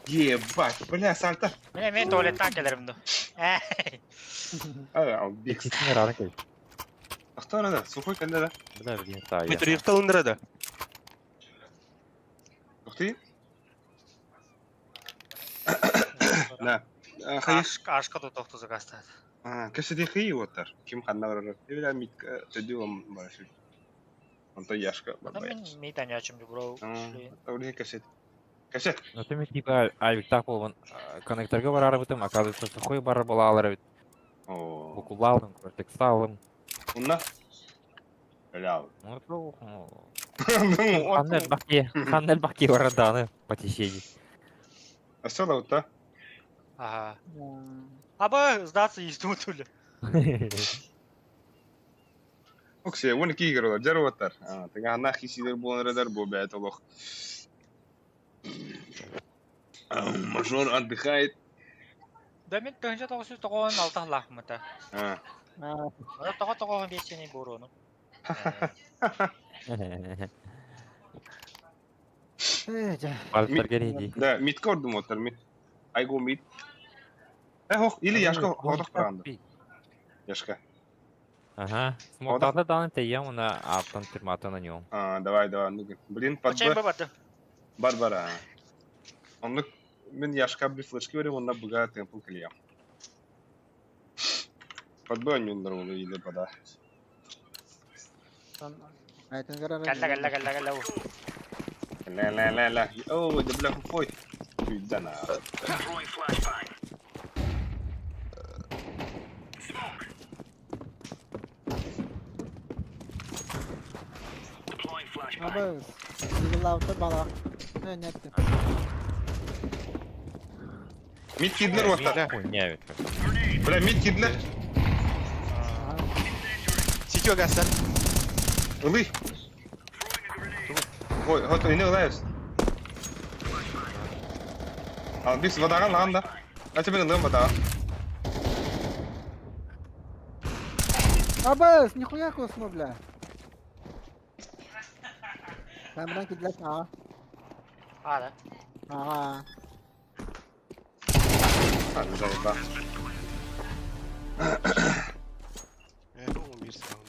Ебать, бля, сальто! Менә мин туалеттан келерим ду. А, албекс. Иккисine рары кел. А кто надо? Сухой когда да? Бля, блин, та я. Метр юкталындырады. Ух ты. Да. Хайш. Ашка ду тохту закастат. Кәсіде хи оттар. Ким ханна барар. Эвля митка төдү бар шул. Онто яшка Да бар. мин мид анячым бро. Тауры кәсет. Кәсет. Ну ты типа авик так болған коннекторга барар бытым, оказывается, сухой бар була алар бит. О. Букулалым, кортексалым. Унна. Бля. Ну, ну, Ну, Ханнель баки, ханнель баки бараданы по течению. А все да? Ага. Аба сдаться исту тули. Оксе, уны кигер олар, жар оттар. Тага ана хисидер болар бу бәт олох. Мажор отдыхает. Да мин төнҗә 996 лахмата. А. Ана тога тога бесени буруну. Ээ, дьэ. Пальцар гериди. Да, мидка ордум оттар мид. I go mid. Э, хох, или Яшка ходох баранды. Яшка. Ага. Смоктата дан тейем, она аптан тюрьмата на нем. А, давай, давай, ну Блин, под Очей Б. бабарды. Бар бар. Оннук мин Яшка би флешки берем, онна буга темпл кыльям. Под Б онньуллар ол или бада. Айтын көрөр. Калла калла калла калла. Ла ла ла ла. О, да бля хуй. Пизда на. Абыз. Дигилаута бала. Э, нет. Мид кидлер вот. Хуйня ведь. Бля, мид кидлер. Ситё гасар. Ылый. Ой, вот ini ылайбыз. Ал бис вадаган лаган да. А тебе ылым вадаган. Абыз, нихуя космо, бля. Камеран кидлер а. А, да. Ага. А, заеба. Э, 11 саунд.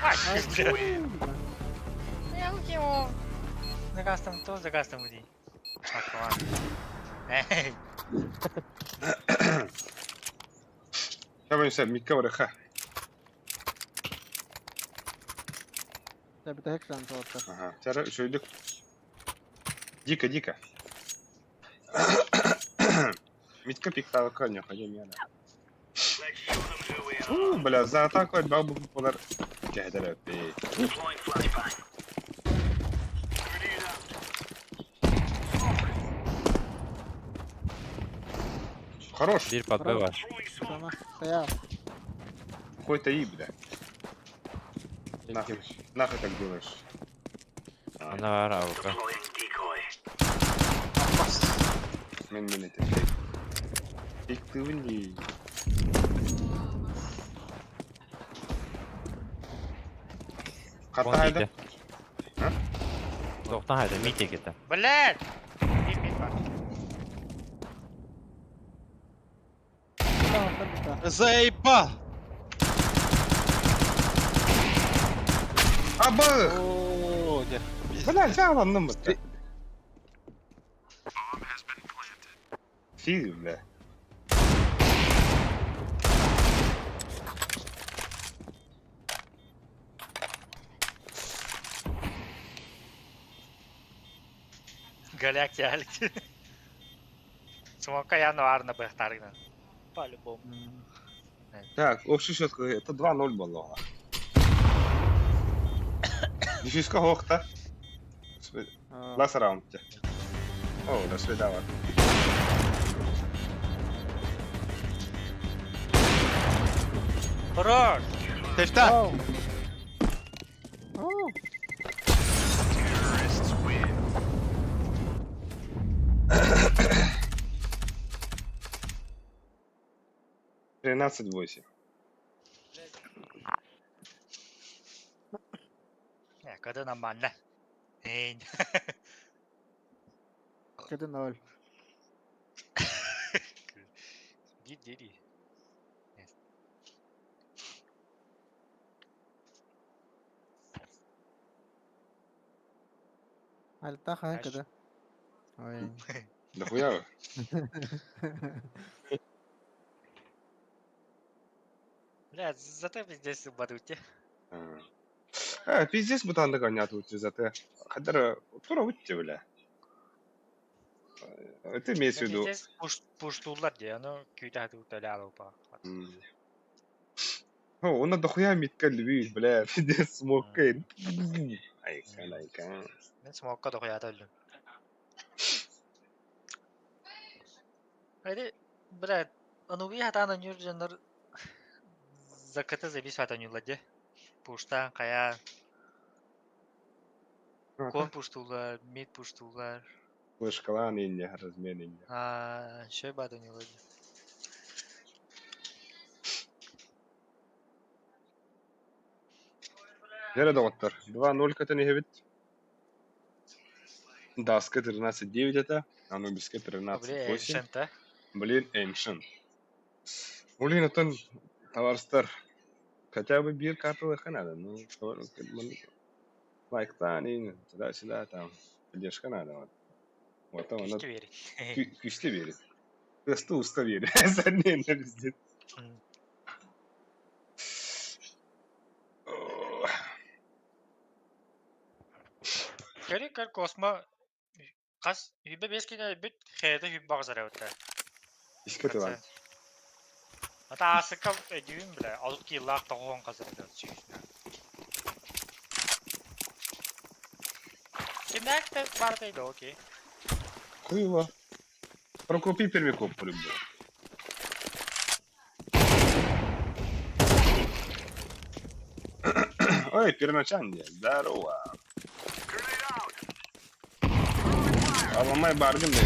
Ай, бля. Я укинул. Закастом то, закастом уди. Эй, Я боюсь, мидка барыха. Дьэ, бүтэһик шанс оттар. Ага, тәрі сөйлік. Дико, дико. Мидка пикталы коня, ходим я. У, бля, за атаку отбал бы полар. Кәдәрә бе. Хорош. Бир под Б ваш. Сама. Стоял. Какой-то и, бля. Нахуй, нахуй так делаешь? Она араука. Мен мен это фейк. Фейк ты в ней. Вон Хата хайда. мите. Тоқтан хайда, мите кетті. блядь! Мид, мид, бар. Заебал! Абы! О, дьэ. Бля, жааланным бытты. Фиг, бля. Голяк ялик. Смока я нуарна бэхтаргна. По-любому. Так, общий счет это 2-0 было. Дефиска хохта. Last round. О, до свидания. Хорош! Тэшта! Оу. Оу. 13-8. Не, когда нормально. Эй. Кеди ноль. Диди. Альта хай Аш. кеди. Ой. Да хуя вы. Бля, зато пиздец бадуте. А, пиздец бутанды гонят вот за те. Хадара, тура выйти, бля. Это имеется в виду. Пиздец пуштулар де, оно күйді уталял упа. О, он дохуя митка любит, бля, пиздец, смокает. Айка, айка. Мен смокка дохуя өлдүм. Haydi, бля, ануби хатан анюр жаннар закаты забис хатан юладе. Пуштан кая кон пуштулар, мид пуштулар. Флешкалан инне, размен инне. А, шой бадан юладе. Дьэ доҕоттор, 2-0 көтөн иһэбит. Даска 13-9 этэ, Анубиска Били 13-8. Ancient, а? Блин, Ancient. Блин, оттон товарыстар, хотя бы биир карталыахха надо. Ну, лайктаан, туда-сюда, там, поддержка надо. Вот. Вот там она Күүскэ биэрин. күүскэ биэрин. Тыаста уста биэрин. Сэннин везде. Көрү көр Космо хас үбэ бес кине бүт хээте хүббэ ағызар Иске тылан. Ата асыка эдүүн биле алып киллаах тоҕуон хазар сүүс. Кимнээх да бардай да окей. Хуево. Прокопи пермяков полюбил. Ой, первоначальный, здорово. А ломай барган да.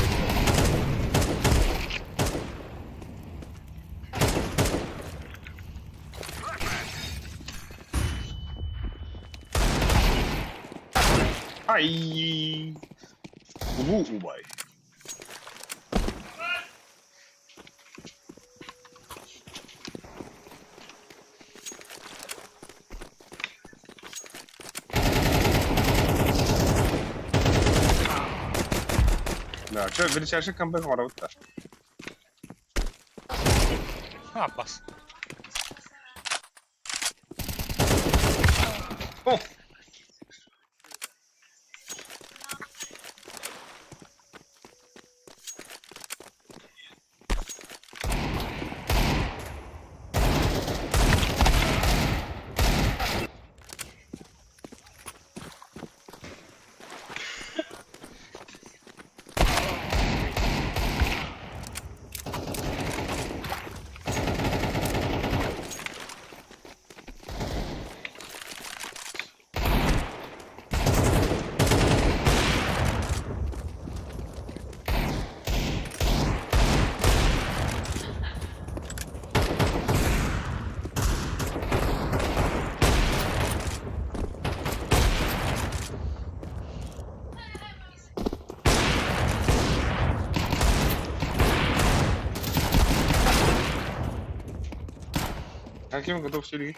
Ай! Убу убай. Да, что, величайший камбэк ворот-то. Аббас. О! Каким готов Сергей?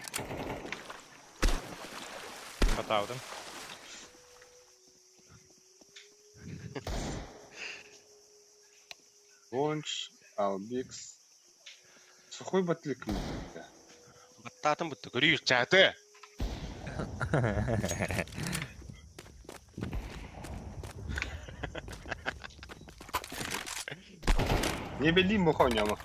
Хатаудым. Лонч, Албикс. Сухой батлик. Баттаатын бутты көрүү чаты. Не бели мухоняма.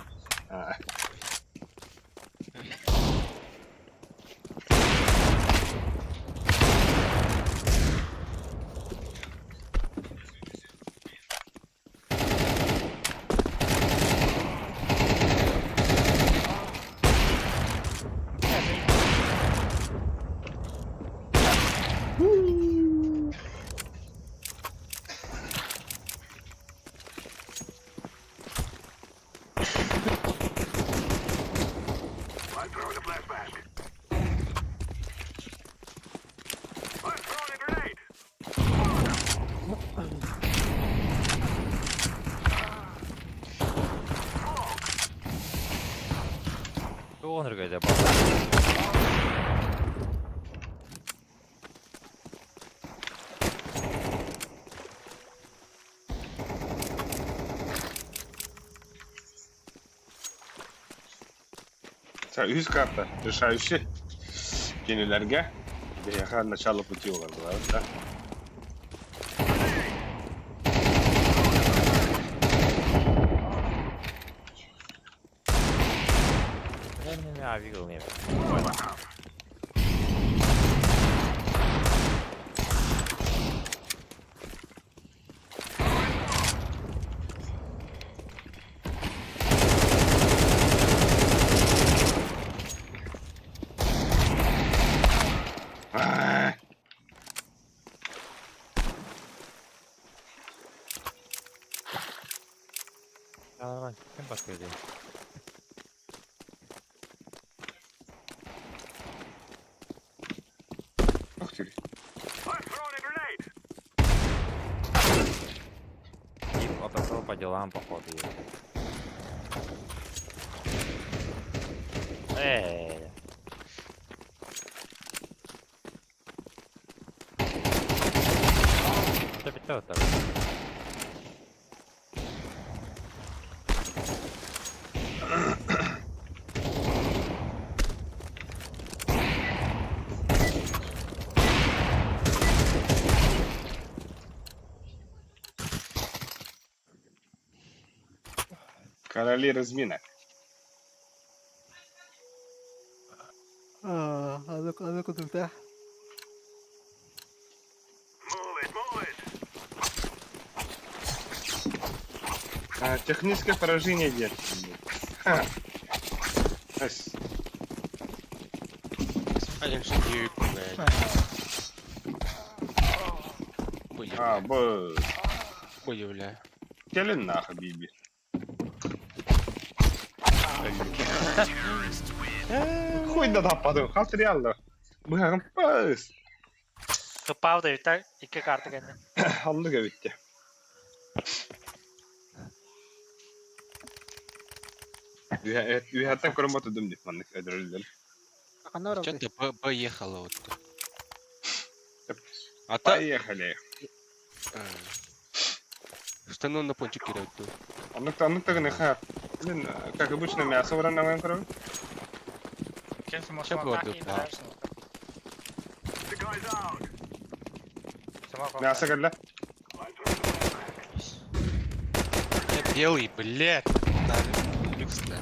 Туон ргайда бар. Үс карта решающий. Кенелерге. Бияха начало пути олар была, да? Не, авигл не. А, Нормально, ким баттырды? Кири. Тип отошел по делам, походу. Эй. Что пятёт там? Короли разминок. اه انا كنت مرتاح. А, техническое поражение нет. Ха. Ась. Один шутник, блядь. А, бо... Хуя, бля. Келин на, хабиби. Хуй да да падаю, халтриалла. Быһаҕым пыс. Кыппаабыт эбиттэр, икки карта кэннэ. Оннук эбиттэ. Үһэттэн көрөн батыдым дип маннык өдөрүллэр. Ханна Че барабытый? ты поехала вот? А та... Поехали. Штаны на пончик кидают. Оннук оннук тагын ха. Блин, как обычно мясо вареное көрөбүн. Ким Чэ смок буолла, да. Мясо кэллэ. Я белый, блядь. Да, люкс, да.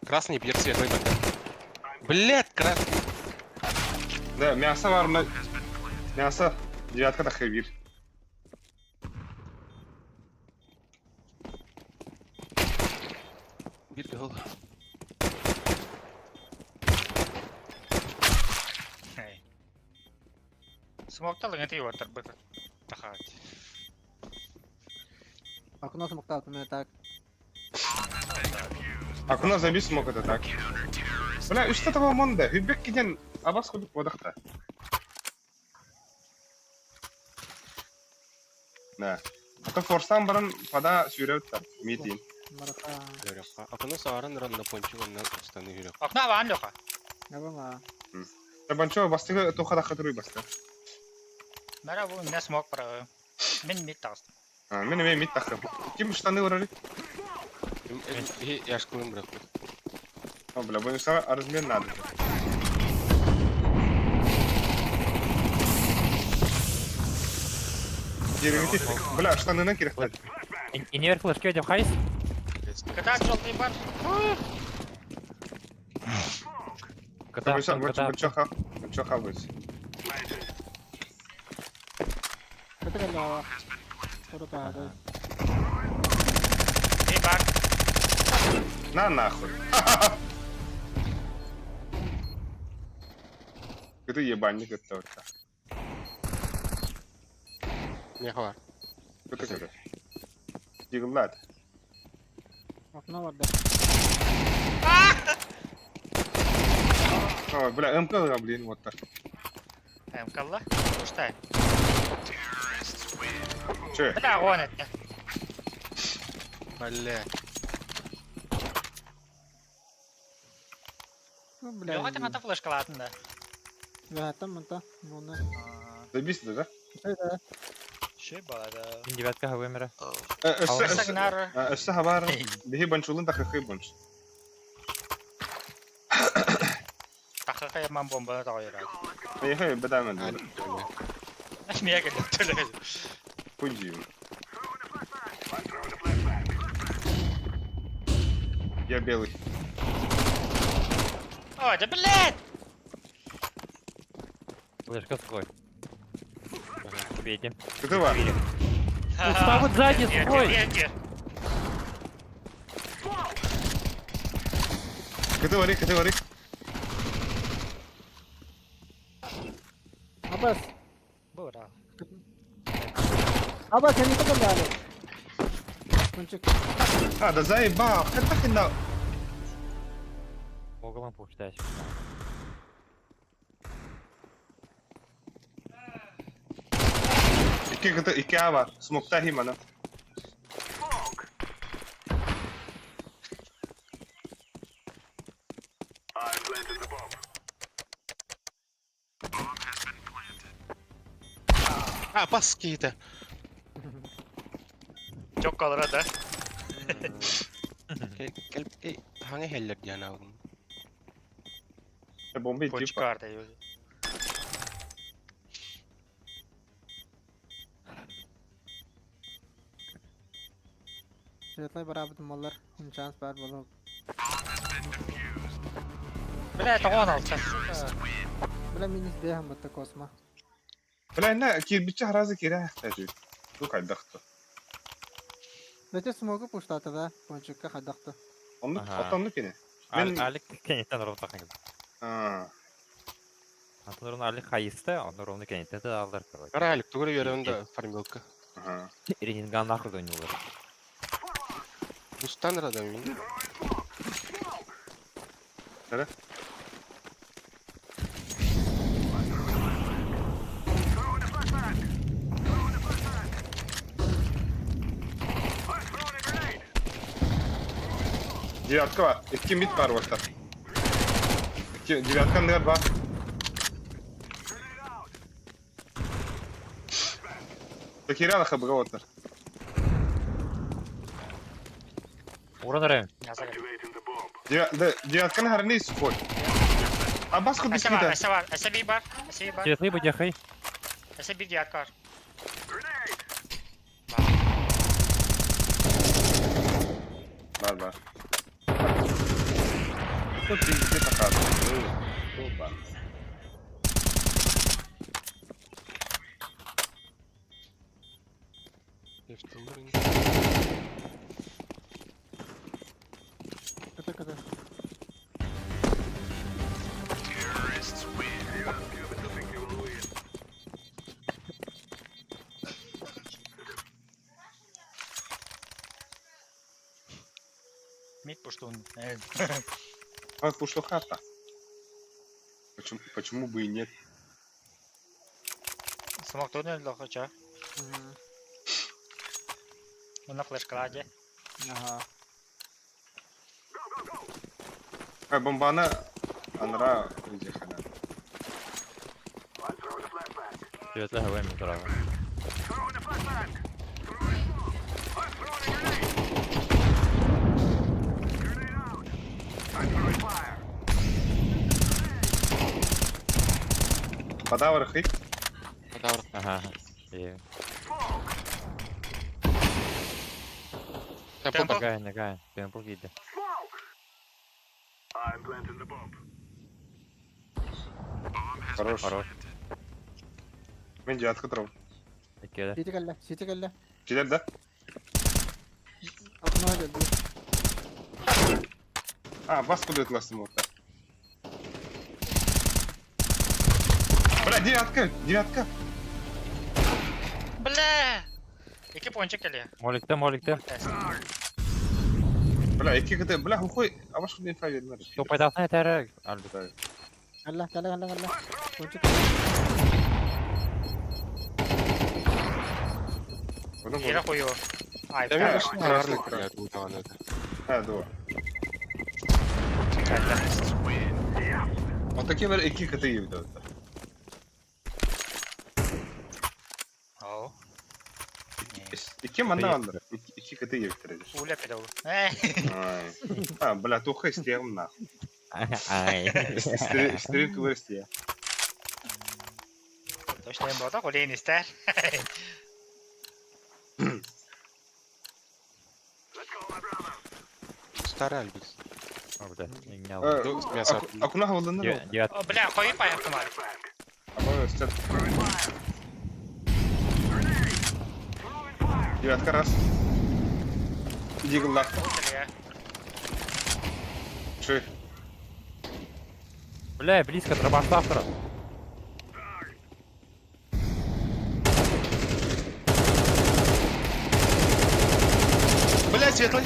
Красный пьер светлый, блядь. Блядь, красный. Да, мясо варно. Мясо девятка тахыбир. Бир гол. Смоктал ыңыты юваттар быт. Тахаат. Окно смоктаат, у меня так. Окно забить смог это так. Бля, үстэ таба монда. Хүббек киден абас кудук бодахта. Да. А то форсан баран пада сүүрөттар. Митин. Марака. Окно сааран ран на пончик, он на штаны хүрэх. Окно баан лоха. Набама. Табанчо бастыгы тухада хатыруй басты. Мара бу не смок бара. Мен мит тагыстым. А, мен эме мит тахым. Ким штаны урары? Яшкылым бирок. О, бля, будем сама размер надо. Деревите. Бля, штаны на кирхтат. И не флешки идем хайс? Кытаат жолтый бар. Кота, кота. Бачоха, бачоха быть. Это кэллэ. Курутаады. Эй бар. На нахуй. Это ебальник это вот. Не хвар. Это это. Дигл Окно барда. О, бля, МК, блин, вот так. Эм калла. Уштай. Че? Бля, вон это. Бля. Ну, бля. Леха там ата флешкалаатын да. Да, там манта. Ну, на. Забись да? Это. Ши балада. Девятка вымера. Сагнар. Өссө хабар биһи банчулун тахыхы банч. Тахыка яман бомбаны тагыйра. Эйхэ бадамен. Мия келет төлө. Хуйдим. Я белый. О, да блядь! Флешка сухой. Бейте. Кытыва. Устав сзади, сухой! Кытыва рик, кытыва рик. Абас. Бура. Абас, я не кэллэ. Кончик. А, да заебал. Как так и на... Углом пуштась. Икки кыты, икки А бар. Смокта химана. А, бас киһитэ. Чок калыра да. Кэл, хаҥа иһэллэр диэн аабын. Бомба идти. Почкарта. Светлай бараабытым буоллар, шанс баар буолуо. Бля, это он алча. Бля, минус бэһэн батта Космо. Бля, инна кирбиччэ харазы киирэ ахтаачы. Бу хайдахты. Бэтэ смогу пуштата да, пончикка хайдахты. Оннук, Ага. отоннук кини. Мен- Алик кенеттен ровно тахын. Аа. Антон ровно Алик хайысты, он ровно кенеттен де алдар, короче. Каралик, тугура үөрэн да фармилка. Ага. Ренинган нахуй дойнулар. Бустан рада мин. Нere? Девятка бар. Икки мид бар уолаттар. Икки девятка анныгар бар. Киирэ хабыга уолаттар. Уран рэм. Девятканы харны сухой. А бас кудыс Эсэ бар, кита. эсэ бар, эсэ би бар, эсэ би бар, Светлый будяхай. эсэ би девятка бар. Бар бар. Тут везде такая. Опа. Кыты кыты. Мид пуштун. А пушла хата. Почему, почему бы и нет? Смок туннель лохоча. Мгм. На флешкаладе. Ага. А бомбана анра хана. Светлый хавай митрава. Подавр хит. Подавр. Ага. Е. Темпл бар. Нагай, нагай. Темпл киирдэ. Хорош. Хорош. Мен девятка трав. Иккиэлэр. Сити кэллэ, сити кэллэ. Килер да? Окно кэллэ. А, бас куда это вот. Бля, девятка, девятка. Бля! Икки пончик кэллэ. Моликте, моликте. Бля, икки кыты, бля, хухой, а ваш худын файвер надо. Топайдахтан этэрэ. Алик. Кэллэ, кэллэ, кэллэ, кэллэ. Пончик. Кира хую. Ай, Дәмі бля. башын арарлык, блядь, утаҕан это. А, дуо. Вот такие икки кыты ебдет. Оу. Икки манна аллар. Икки кыты ебдет. Уля педал. А, бля, туха истиэм нахуй. Ай. Стрим тулар истиэ. Точно им было так, истер. Старый Альбекс. О, бля, не Мясо. Акуна хавалданна. Девятка. Бля, хуй пай автомат. Абы степ. Девятка раз. Диглах. Ши. Бля, близко, дробаш автора. Бля, светлый.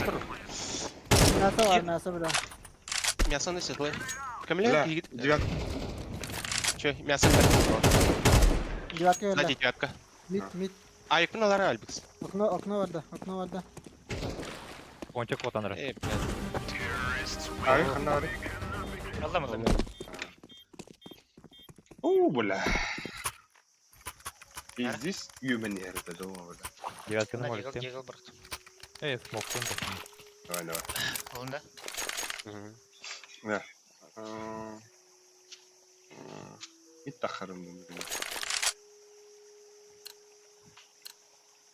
Мясо бар, мясо бля. Мясо на светлый. Бля, Камиля, девятка. Че, мясо. Девятка кэллэ. Сзади девятка. Мид, мид. Айпын алара Альбекс. Окно, окно барда, окно барда. Пончик куотан эрэр. Э, блядь. Ай, ханна бары. Аллам аллам. Оо, бля. Пиздец, юмен это дома, бля. Девятканы Мына молик дигл тем. дигл бырт. Эй, смоктун. Давай, давай. Олун да. Мгм. Да. Иттахарым.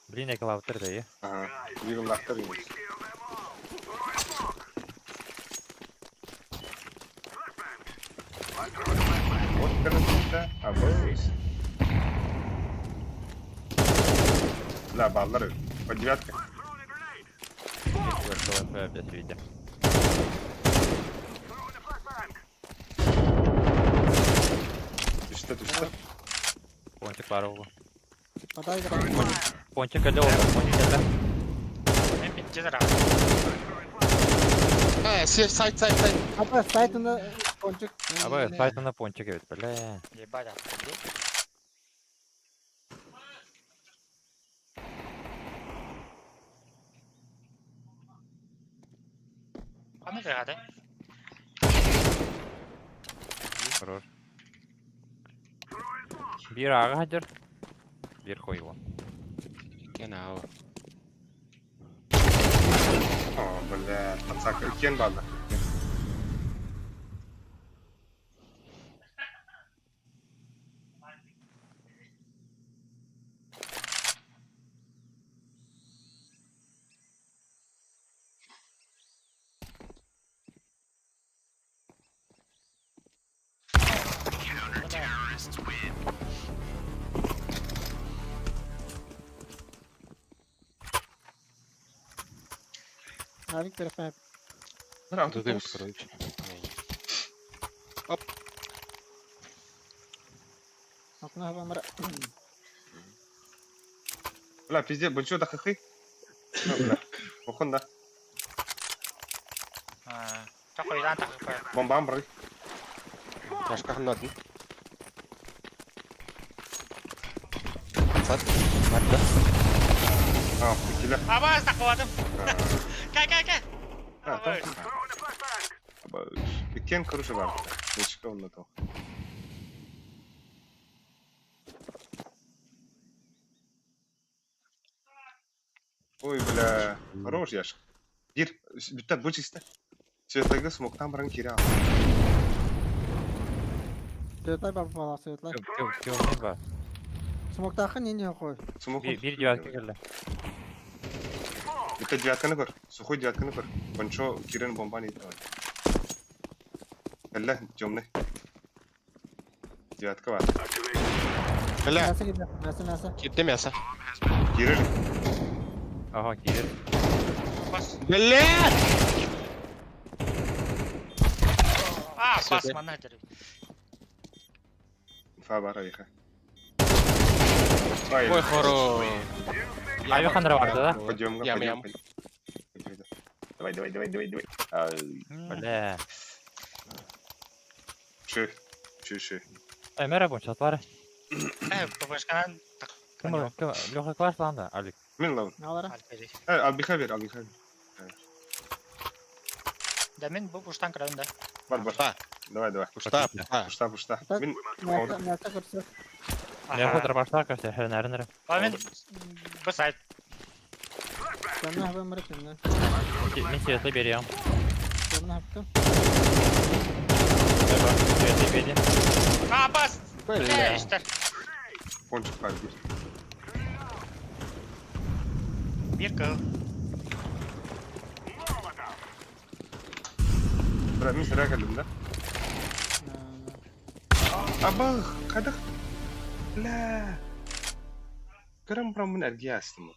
Блин, экалаптыр да, е. Ага. Дигл лактар. Вот красота. Абыз. Да, баллары. По девятка. Опять видя. Түстэ, түстэ. Пончик бар оҕу. Подай гранату. Пончик эле олар, пончик эле. Мен битте зара. Э, се- сайт, сайт, сайт. Аба, сайтында пончик. Аба, сайтына пончик эбит, бля. Ебать, атты. Аны кыгады. Хорош. Бир ага хадер. Бир хуйло. Genau. О, бля, пацак, кен баллар. Авик перепэп. Бра, Тут дым, короче. Окно хабамра. Бля, пиздец, большой да хахы. Бля, похон да. Такой дан такой. Бомбам бры. Башка ханнадын. Сат. Марда. А, киле. Абаз такладым. Кай кай кай. А, там. Кен, короче, бар. Нечка он на то. Ой, бля, хорош яш. Бир, бүтә бу чисто. Светлыгы смоктан баран кире ал. Светлай бар бала, светлай. Кем бар? Смоктахы не не қой. Смок. Бир девятка келди. Бүтә девятканы көр. Сухой девятканы көр. Кончо кирен бомбаны итә. Әллә, темный. Девятка бар. Бля, Мясо киде, мясо, мясо. китте мясо. Кирен. Ага, кирер. Бас. Бля! А, Всё, бас да. мана дер. Инфа бар айха. Ой, хоро. Айбек хандра барды да? Пойдем, Ям, пойдем. ям. пойдем. Давай, давай, давай, давай, давай. Ай, Бля. Ши, ши, ши. Эмер пончик бар. Э, башканан так. Ким ким Леха класс ланда, Алик. Мин лаун. Алара. Альпери. Э, Албиха бер, албиха бер. Да мен бу буштан кырам да. Бар, бар. Пушта. Давай, давай. Пушта, пушта. Пушта, пушта. Так. Мин Мясо, мясо көрсө. Леха дробашта кашты, хернернер. А мен бу сайт. Темный хабамра темный. Мин светлый берем. Темный хапты. Светлый бери. А, бас. Бля. Иштер. пончик бар бир. Бир кыл. Бра, мин сірә кәлдім да. Абах, қадық. Бля. Көрім бұрам мін әрге астым.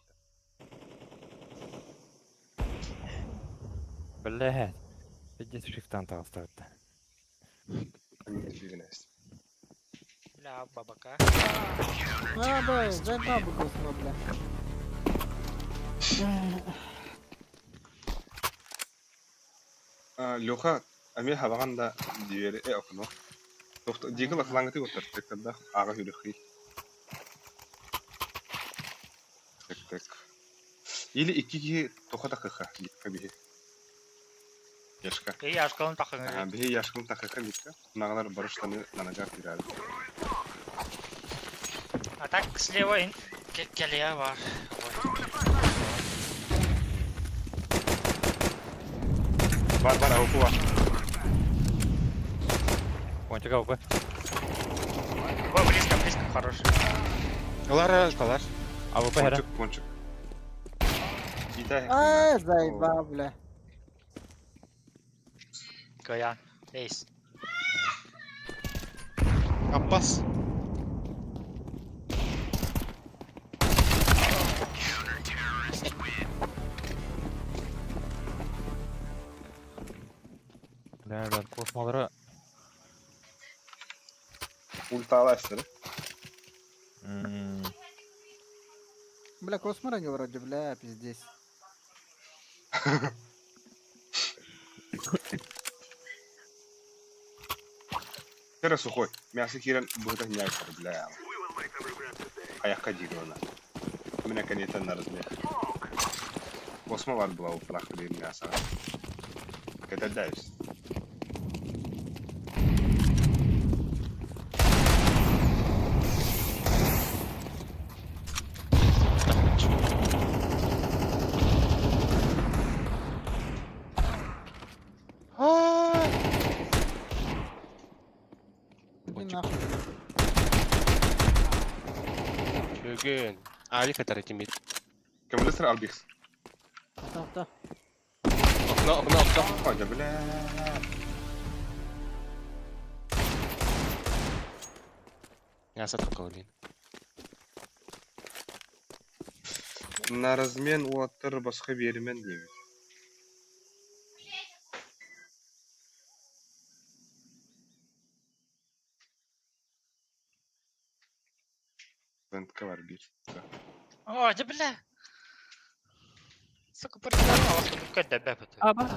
Бля. Пиздец шифтан тагыстырды. Бля, бабака. А, бай, зай бабу көсмө, бля. Леха, әме хабаған да диері э окно. Тоқты, дигл ақлаңыты отыр, тектірді аға хүріхи. Или икки киһи тоха такыха, дикка биһи. Яшка. Эй, ашкалын тахыңы. Биһи яшкын такыха дикка. Нагалар барыштаны нанагар тирәли. А так слева келия бар. Бар, бар, ауку бар. Пончик АВП. О, близко, близко, хорош. Лара, калаш. АВП хера. Пончик, пончик. Китай. Ай, заебал, бля. Гоян. Эйс. Аппас. Да, да, космолары. Ульталастыр. Бля, космора не вроде, бля, пиздец. Кера сухой. Мясо кирен будет няйкар, бля. А я ходила. У меня конечно на размер. Космолар была у плахли мясо. Это дайс. Иди нахуй. Чөген. Али катар этимит. Кемлесер албихс. Там, там. Окно, окно, окно. Ходя, бля. Мясо такое, На размен уаттыр басқа берімен деймін. Вентка бар bir. О, да бля. Сука, прикольно, а дебе Аба.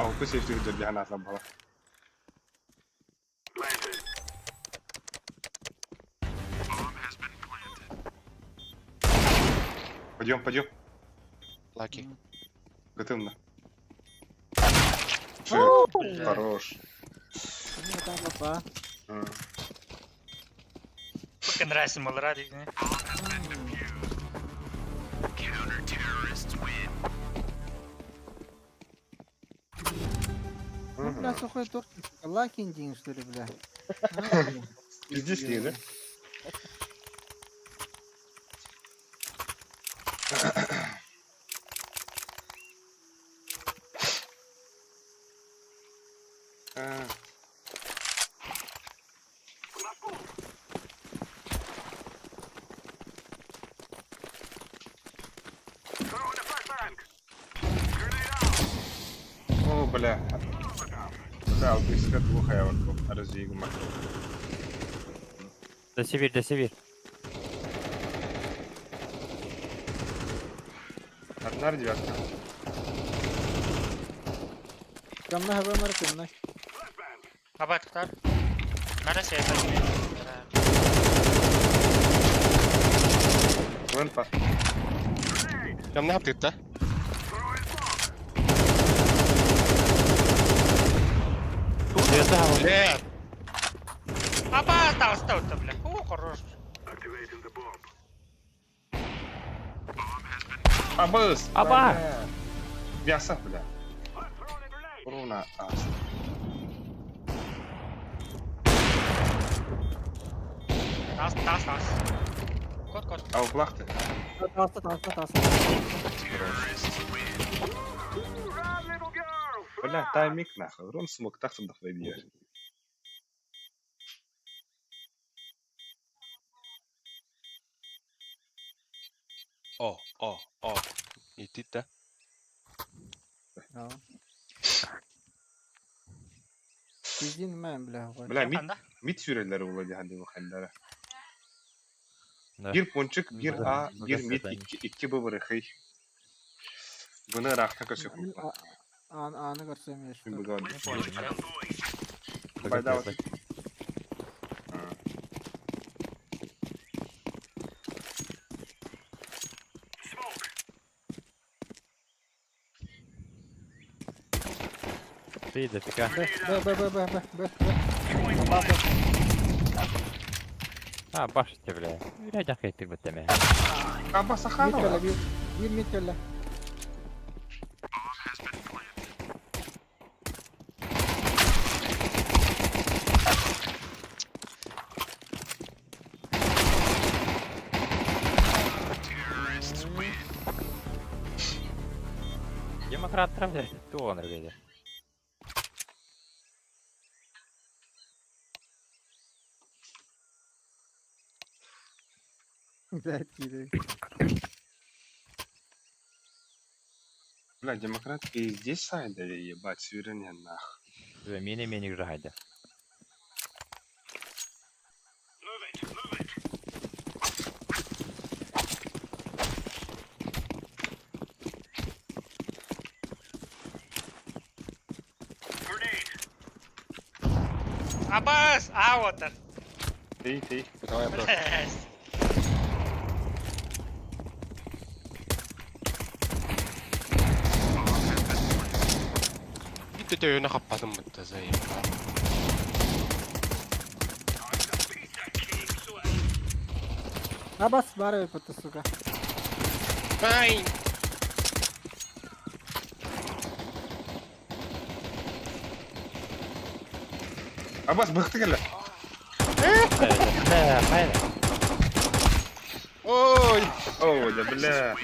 Ауку сейфти жүрді ана бала. Пойдем, пойдем. Лаки. Готовно. Хорош. Ну, там лапа. Пока нравится малради. Ну, бля, сухой торт. Лаки день, что ли, бля? Здесь не, да? О, бля. Да, албиска двух аяварков. Развигма. До Сибирь, до Сибирь. Одна девятка. Темная вымор, темная. Аба, тахтар. Надо себе Венпа. Темная птица. Бля. Аба, остался, бля. О, хорош. Абыс! Аба! Мясо, бля. Руна ас. Тас, тас, тас. Кот, кот. А уплахты? Таста, таста, таста. Бля, таймик нахуй. Рун смог так вдохновить. О, о, о. Идти да. Аа. Пиздин мэн, бля. Бля, мид, Ханда? мид сүүрэллэр буолла дии ханнык хандара. Да. Бир пончик, бир Да, А, бир до мид, свидания. икки, икки Б бырыхый. Бұны рақта көсө купа. Аны көрсөм ешті. Мен бұға Не пончик, да? Пайда вот. Ты дофига. Б, Б, Б, Б, Б, Б, Б. Б. А, башите, бля. Рядом хейтер бітеме. Аба Мид Саханова. кэллэ, бир, бир мид кэллэ. Демократ травля. Туон, ребята. Блядь, кидай. Бля, демократ и здесь сайда, ебать, сүүрэн нах. Мини-мини жагайда. Абас! А, вот он. Тей, тей. Давай, бро. Блядь. Bitti töйүнө хаппатым бытта заебал. Абас бары өпөттө, сука. Ай! Абас быхты кэллэ. Бля, хайда. Ой! О, да бля.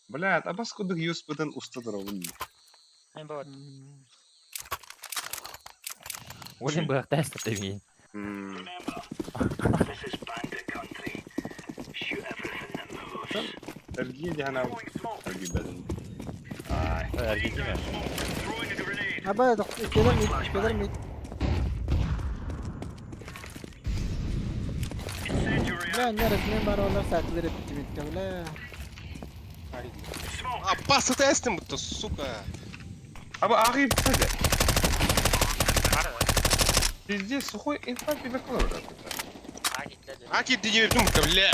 Бля, Абас кудук юспытын устадыр ол. Мен вот. М. Олин быхтайсты ты мин. М. Эргие дихана. Эргие бәдін. Ай. Аргентина. Аба, кэлэр мид, кэлэр мид. Бля, не раз мен бар олар сатылыр эппит мидке, бля. Аббас это бытта, сука! Аба ағи бітеді. Бары. Пиздец, сухой инфа пидаколор. А, гитлер. А кидди жибирдим бытта, бля!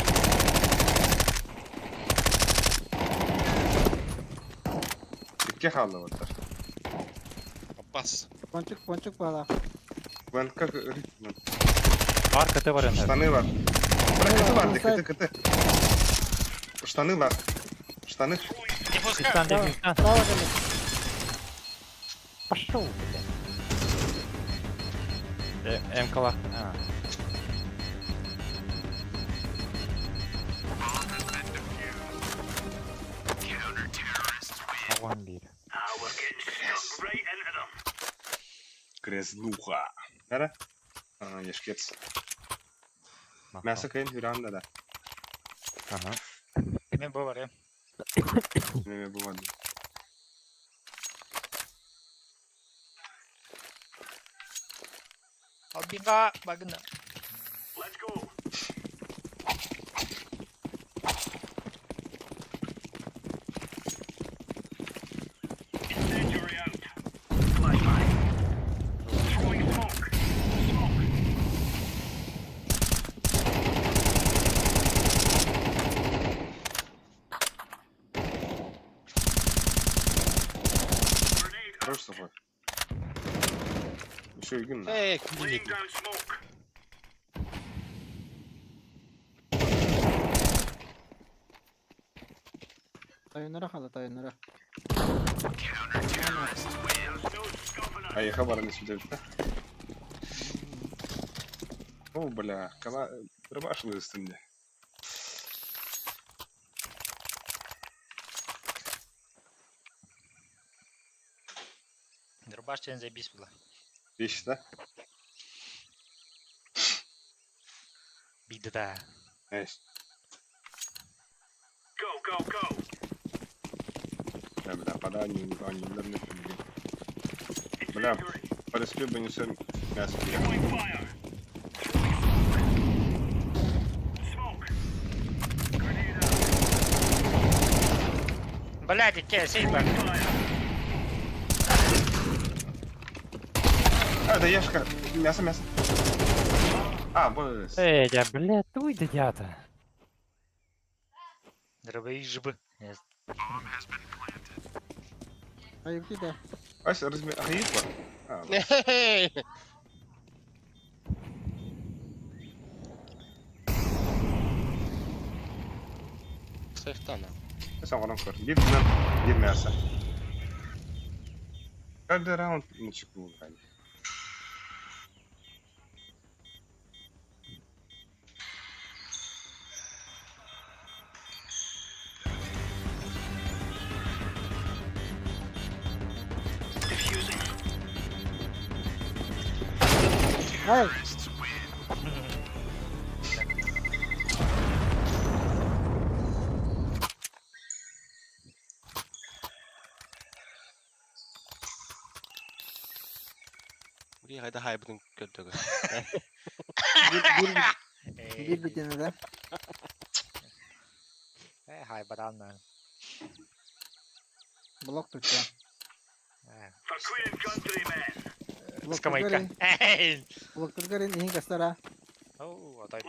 Икки қалды оттар. Аббас. Пончик, пончик бала. Ванка ритм. Бар КТ бар енді. Штаны бар. Бля, КТ бар, де, КТ, КТ. Штаны бар. Штаны. Не пускай. Кристан, Кристан. Право кэллэ. Пошел, бля. М-калах. А. Огонь бир. Грязнуха. Нара? А, ешкец. Мясо кайын хүранда да. Ага. Мен бу бар, я. Неме бывады. Албинга багына. Хорош сухой. Еще игин. Эй, кидди Тайынара хала, тайынара. А я хабар не сюда. О, бля, кала рыбашил үстінде. Дробаш чен заебись было. Беш да? Биде да. Эш. Бля, бля, пода аннюллар не помогли. Бля, по респе бы несем мясо. Блядь, икки сей бар. А, да яшка. Мясо, мясо. А, бос. Эй, я, блядь, туй дядя. Дробы жбы. Айып да. Ась, разми... Ахаит бар? А, Хе-хе. Сейфтана. Сам варам көр. Бир динен, бир мясо. Каждый раунд на чеку брали. Ай! Бурия хайда хайбытын көрдөгө. Bir, bir, bir bitene de. Э, хай баран на. Блок tutacağım. Блок Скамейка. tutgarın. Эй. Блок tutgarın иһин кастара. Оу, атай.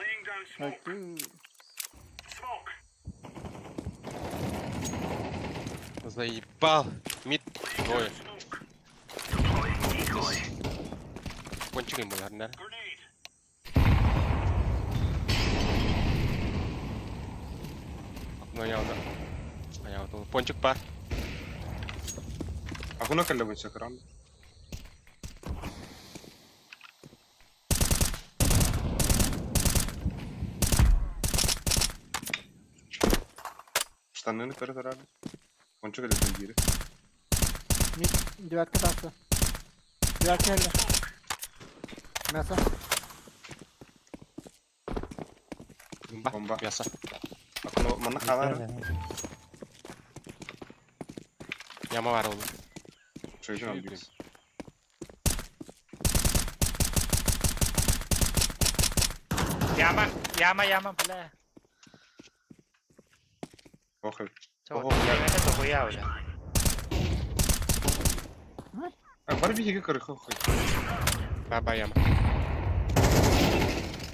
Айтты. Заебал. Мид двое. Пончик им булар, да? Ну я уже. А я вот пончик пар. Ахуна калла бун шакран. Штанын көрө турар. Пончик эле бири. Мид девятка тахса. Девятка эле. Мясо. Бомба. Бомба. Мясо. Акуна манна халар. Яма бар oldu. Чөйжөн Чөйгүн. албыз. Яма, яма, яма, бля. Ох. Чо, Ого, бля. это дохуя уже. А бар биһиги көрө хох. Баба яма.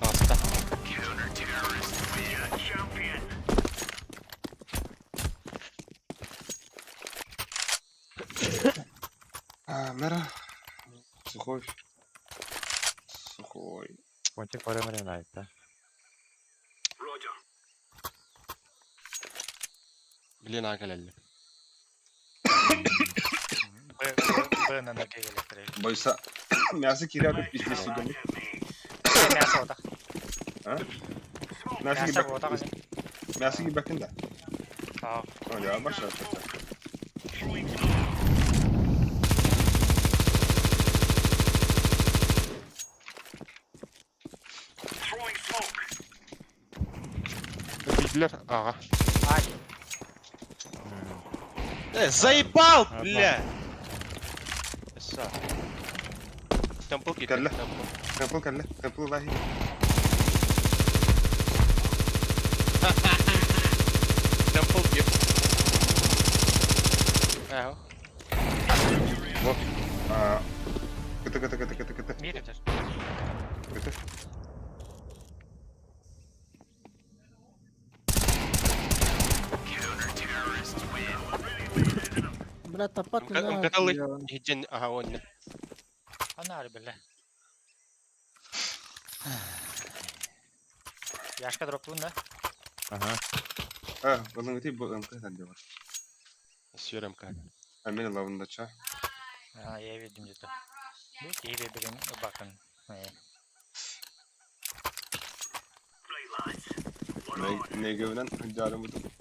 Аста. А, мэра. Сухой. Сухой. Пончик барым да. Блин, а келелли. Б, Б, Б на ноге электрик. Бойса. Мясо киря пиздец суганы. Мясо вот так. Мясо Мясо вот так. Мясо гибакын да. А, Я баша. Билер. Ага. ай, Заебал, бля! Эсса. Темпл кит. Кэллэ. Темпл кэллэ. Темпл лахи. Темпл кит. Ага. Вот. А. Кыты кыты кыты кыты кыты. мир это. Кыты. Бля, тапат МКТ Хиджен, ага, он. Анар, бля. Яшка дроптун, да? Ага. А, балың ти бу МК тан бар. Сюр МК. А мен лавында ча. А, я видим где-то. Ну, тебе берем бакан. Не не гөвнен жарым буту.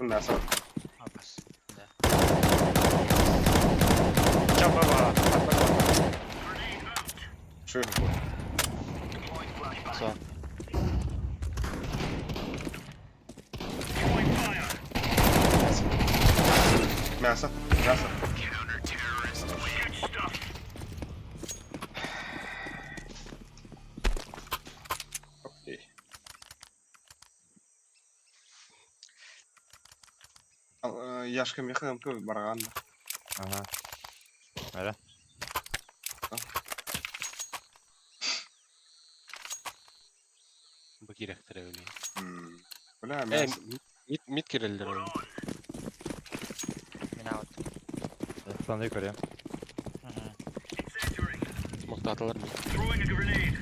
Мясо. Абас. Да. Чапава. Что это такое? Все. Мясо. Мясо. Окей. Яшка меха МК барган. Ага. Ара. Бу киректер öyle. Бля, Э, мясо. мид мид кирелдер öyle. Мин аут. Санды көрем. Смоктатылар мид.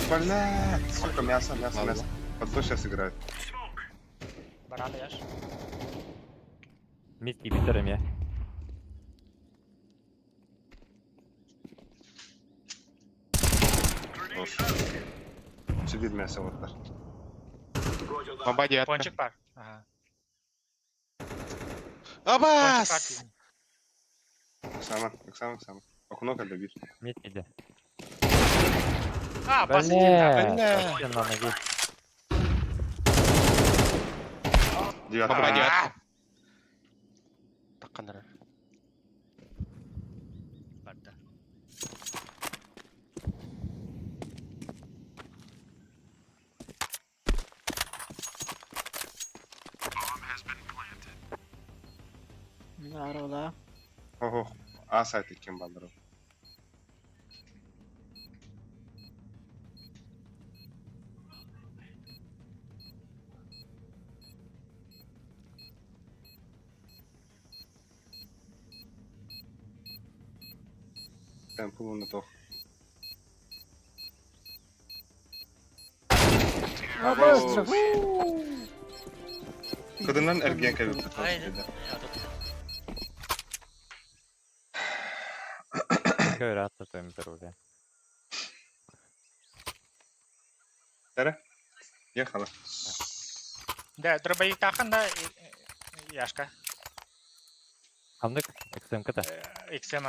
Бля, сука, мясо, мясо, мясо. Под то сейчас играет. Баран яш. Мид кибитерем я. Хорош. Сидит мясо вот так. Бомба девятка. Пончик бар. Ага. Пончик бар. Абас! Оксана, Оксана, Оксана. Окно когда бит. Мид иди. А, бас иди. Бля, Бля. вообще на ноги. Девятка. Бомба девятка. Такканара. Барда. Мин арола. Ого, А сайт кем бандеров. Темпу на то. Абас! Кадынан эрген кабит. Ай, Көр атта төмтер уже. Ехала. Да, дробовик тахан да, Яшка. Хамдык XMK-та. XM.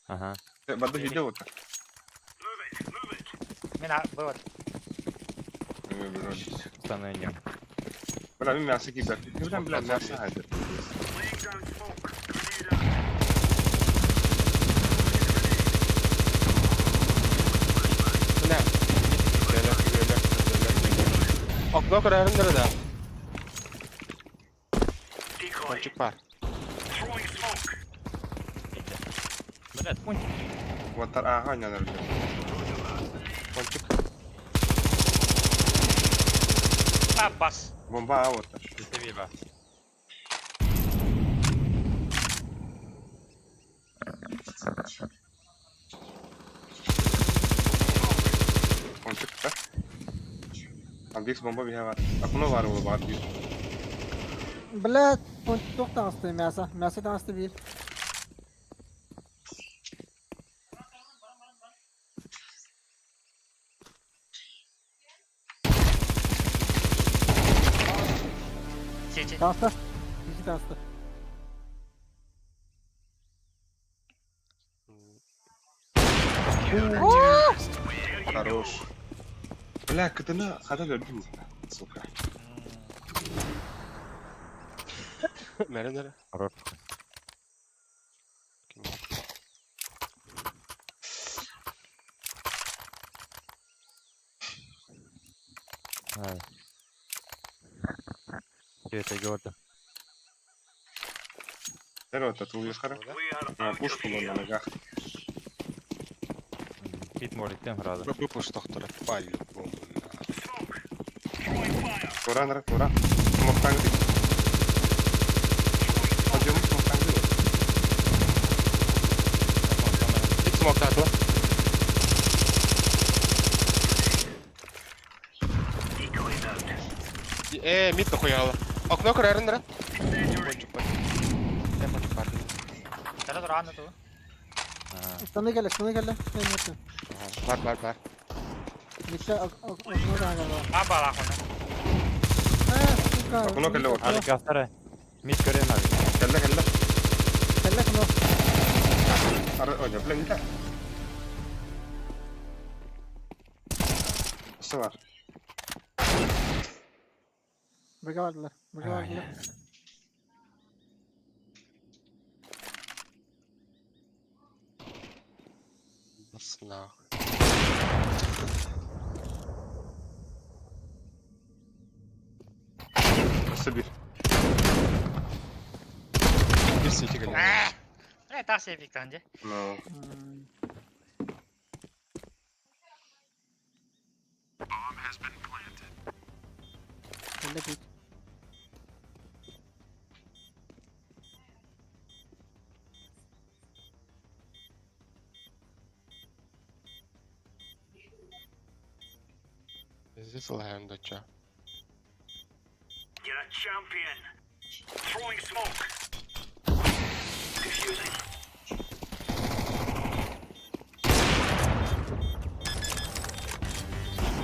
Ага. Баду видео вот так. Мин вывод. Стану не. Бля, мясо кибер. Бля, бля, мясо хайдер. Бля. Öyle, öyle, öyle. Окно көрөрүм да. Пончик бар. Блядь, пончик. Вот ага, не надо. Пончик. А, бас. Бомба а вот. Виба. Пончик, да? Андикс бомба бихавар. Окно var o var bir. Бля, пончик таҥасты мясо. Мясо таҥасты бир. Сети. Таҥасты. Ики таҥасты. Хорош. Бля, кытына хата gördüm. Сука. Мәрен Хорош. Ай. Это говорю. Здорово, это уехали. Пушку на ногах. Пит может тем града. Выпуш тохтора по-любому. Тура, нара, тура. Смохтангри. Пойдем смохтангри. Ит смоктатла. Э, мид дохуяла. Окно көрөрүм да. Пончик бар. Э, пончик бар. Тара рано ту. Штаны кэллэ, штаны кэллэ. Бар, бар, бар. Митта окно таһыгар бар. А балах оны. Э, сука. Окно кэллэ, окно. Алик автора. Мид көрөн Алик. Кэллэ, кэллэ. Кэллэ окно. Ары, ой, блин, да. Өссө бар. Быга бардылар. Быга бардылар. Нахуй. Өссө биир. Биир сити кэллэ. Э, так себе дьэ. Ну, Кэллэ пит. Здесь лаем доча.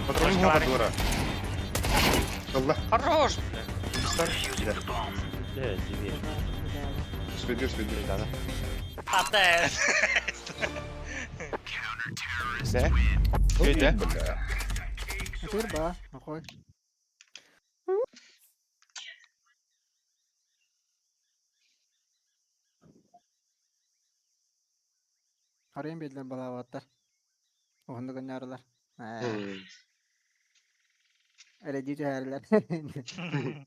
Патрон не дура. Алла. Хорош, бля. Стар. Да. Дьэ, дьиби. Сведи, сведи. Да, да. Ата. Да? Өйдө. Бля. Атыр ба, нахуй. Харыйын биэдилэр балаабаттар. Уһуннук гыннарылар. Эрэдии түһэрилэр.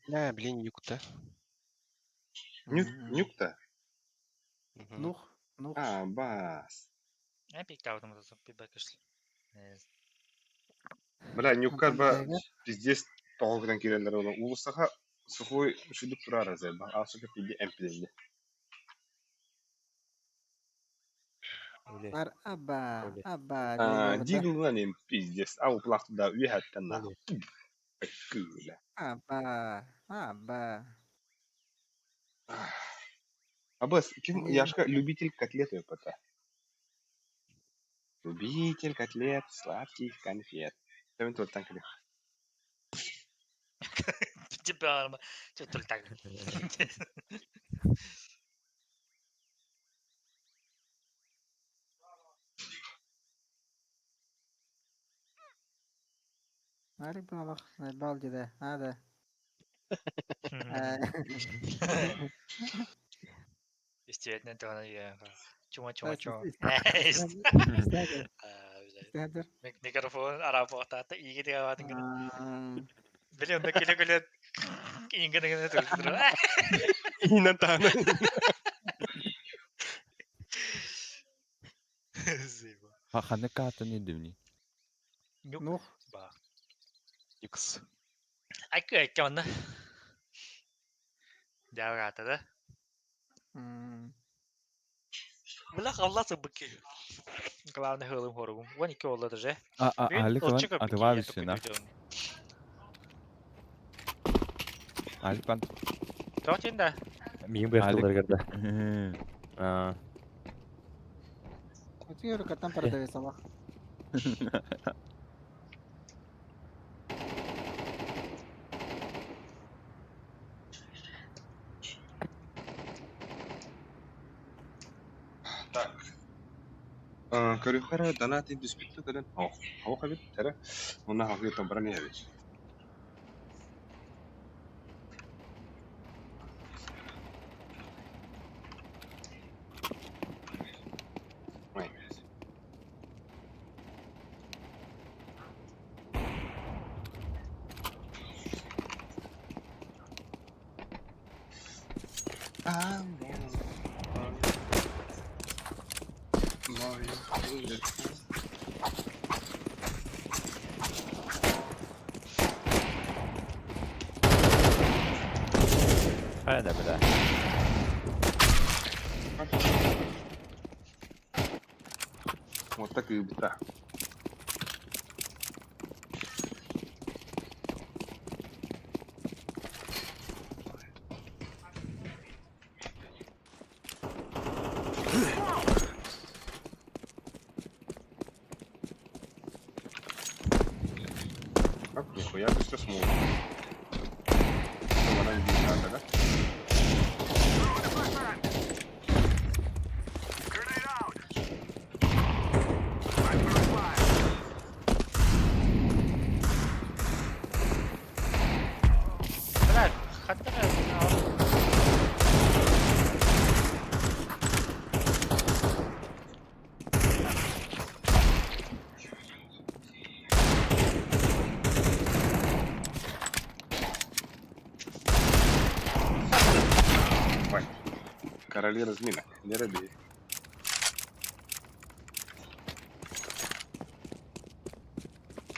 Бля, блин, юкта. Нюк, нюк-то? Нух, нух. А, бас. Я пиктаутым пибакышли. Бля, нюкка ба пиздец тоҕо киирэллэр оны уулуссаха сухой шүдүк турар азайба. Асука пиди эмпиденди. Үле. Бар аба, Оле. аба. А, диэн диглан эм пиздец. А уплахты да үйәттен на. Күлә. Аба, аба. Абас, ким Не. Яшка любитель котлеты пота. Любитель котлет, сладких конфет. Тәмін туаттан кілі. Типа, что только так. Нарик балах, бал диде. Ада. Естественно, это она я. Чума, чума, чума. Истәдер. Микрофон арапортата иги дигаватын гына. Биле онда келе келе ингene гene турдур. Инан таны. Зиба. Ханны каатын идимни. Нух. Ба. Юкс. Айкы айкы онна. Жабыгата да. Била калласы быки. Главное хылым хоругум. Вон ики олды даже. А, а, Алик ван атывавишина. Алик ван. Тоқтен да. Миин бу Алик. яктылар кэрдэ. Аа. Отыр каттан продавец алах. Так. Көрүхара донат индүспүттү кэлэн ох, ох эбит тэрэ. Онна хагы баран эбит. Ой. Хайда, бля. Вот так и да. Как нихуя ты все смог. Баран биир да? Бля, хатта Ой. Короли разминок. Не робей.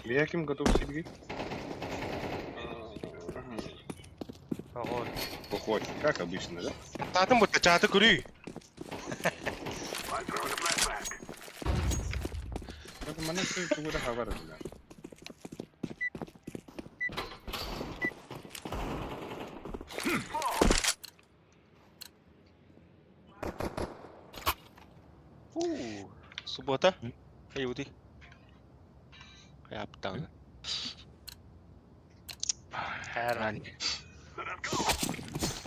Я кем готов сидеть? Ого. Поход, как обычно, да? Таатын бутта чааты көрүй. Это манай зүгээр хавар байна. Уу, суббота. Хайуди. Хайаптаҕына. Хайран.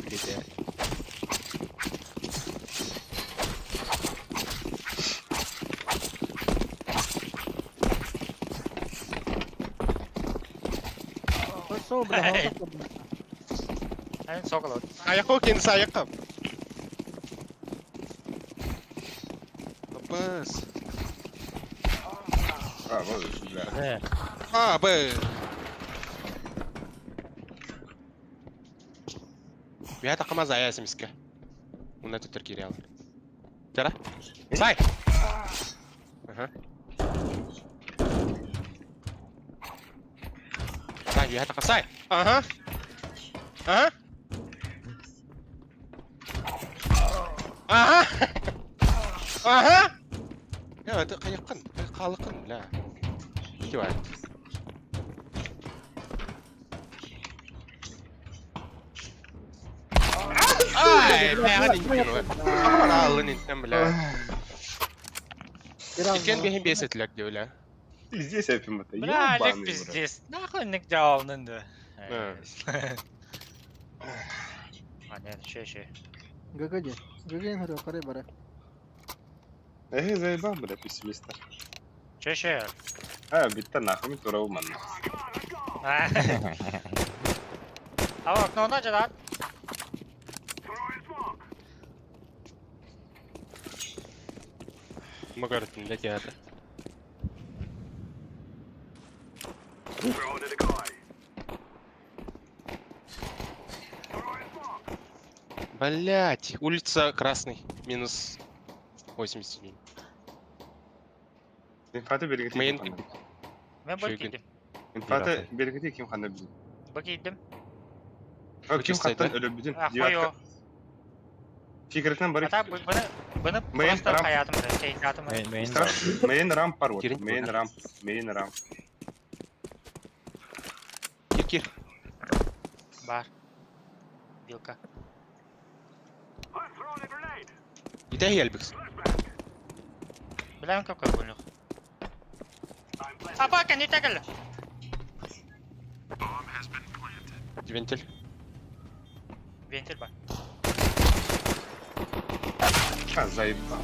Билетэ. Сол, бля, Эн соколот. Айакка кенisi айакка. Быс. А, вот, бля. А, Б. Бия такама зая смске. Уна төтөр кире алар. Жара. Сай. Аха. Сай, бия така сай. Аха. Аха. Аха. Аха. Я, это каяққын, қалықын, бля. Кивай. Ай, бля, Ахмар алын интен, бля. Иккен бехин бес этилер диye бля. Здесь опим это. Бля, Олег пиздец. Нахуй ник жауабын да. А, нет, ще, ще. ГГ де. ГГ говорю, коры бары. Эй, заебал, бля, пессимиста. Ще, ще. А, битта нахуй, тура уманна. А, окно на жадат. Магартын да театр. Блять, улица Красный, минус 87. Инфаты берегите. Мейн. Мен Шүйгін. бак кийдим. Инфаты берегите ким ханда бизин. Бак кийдим. А, ким Вычистай, хаттан да? өлө бизин. А, хуё. Фигретен А барып. так быны быны Мейн просто рам. хаятым да, сейтатым. Мейн мейн. Мейн рамп бар вот. Кирин. Мейн рамп. Мейн рамп. Кир, кир. Бар. Вилка. Ите елбикс. Билем какой больных. Апака, не текал. Вентиль. Вентиль бар. А, заебал.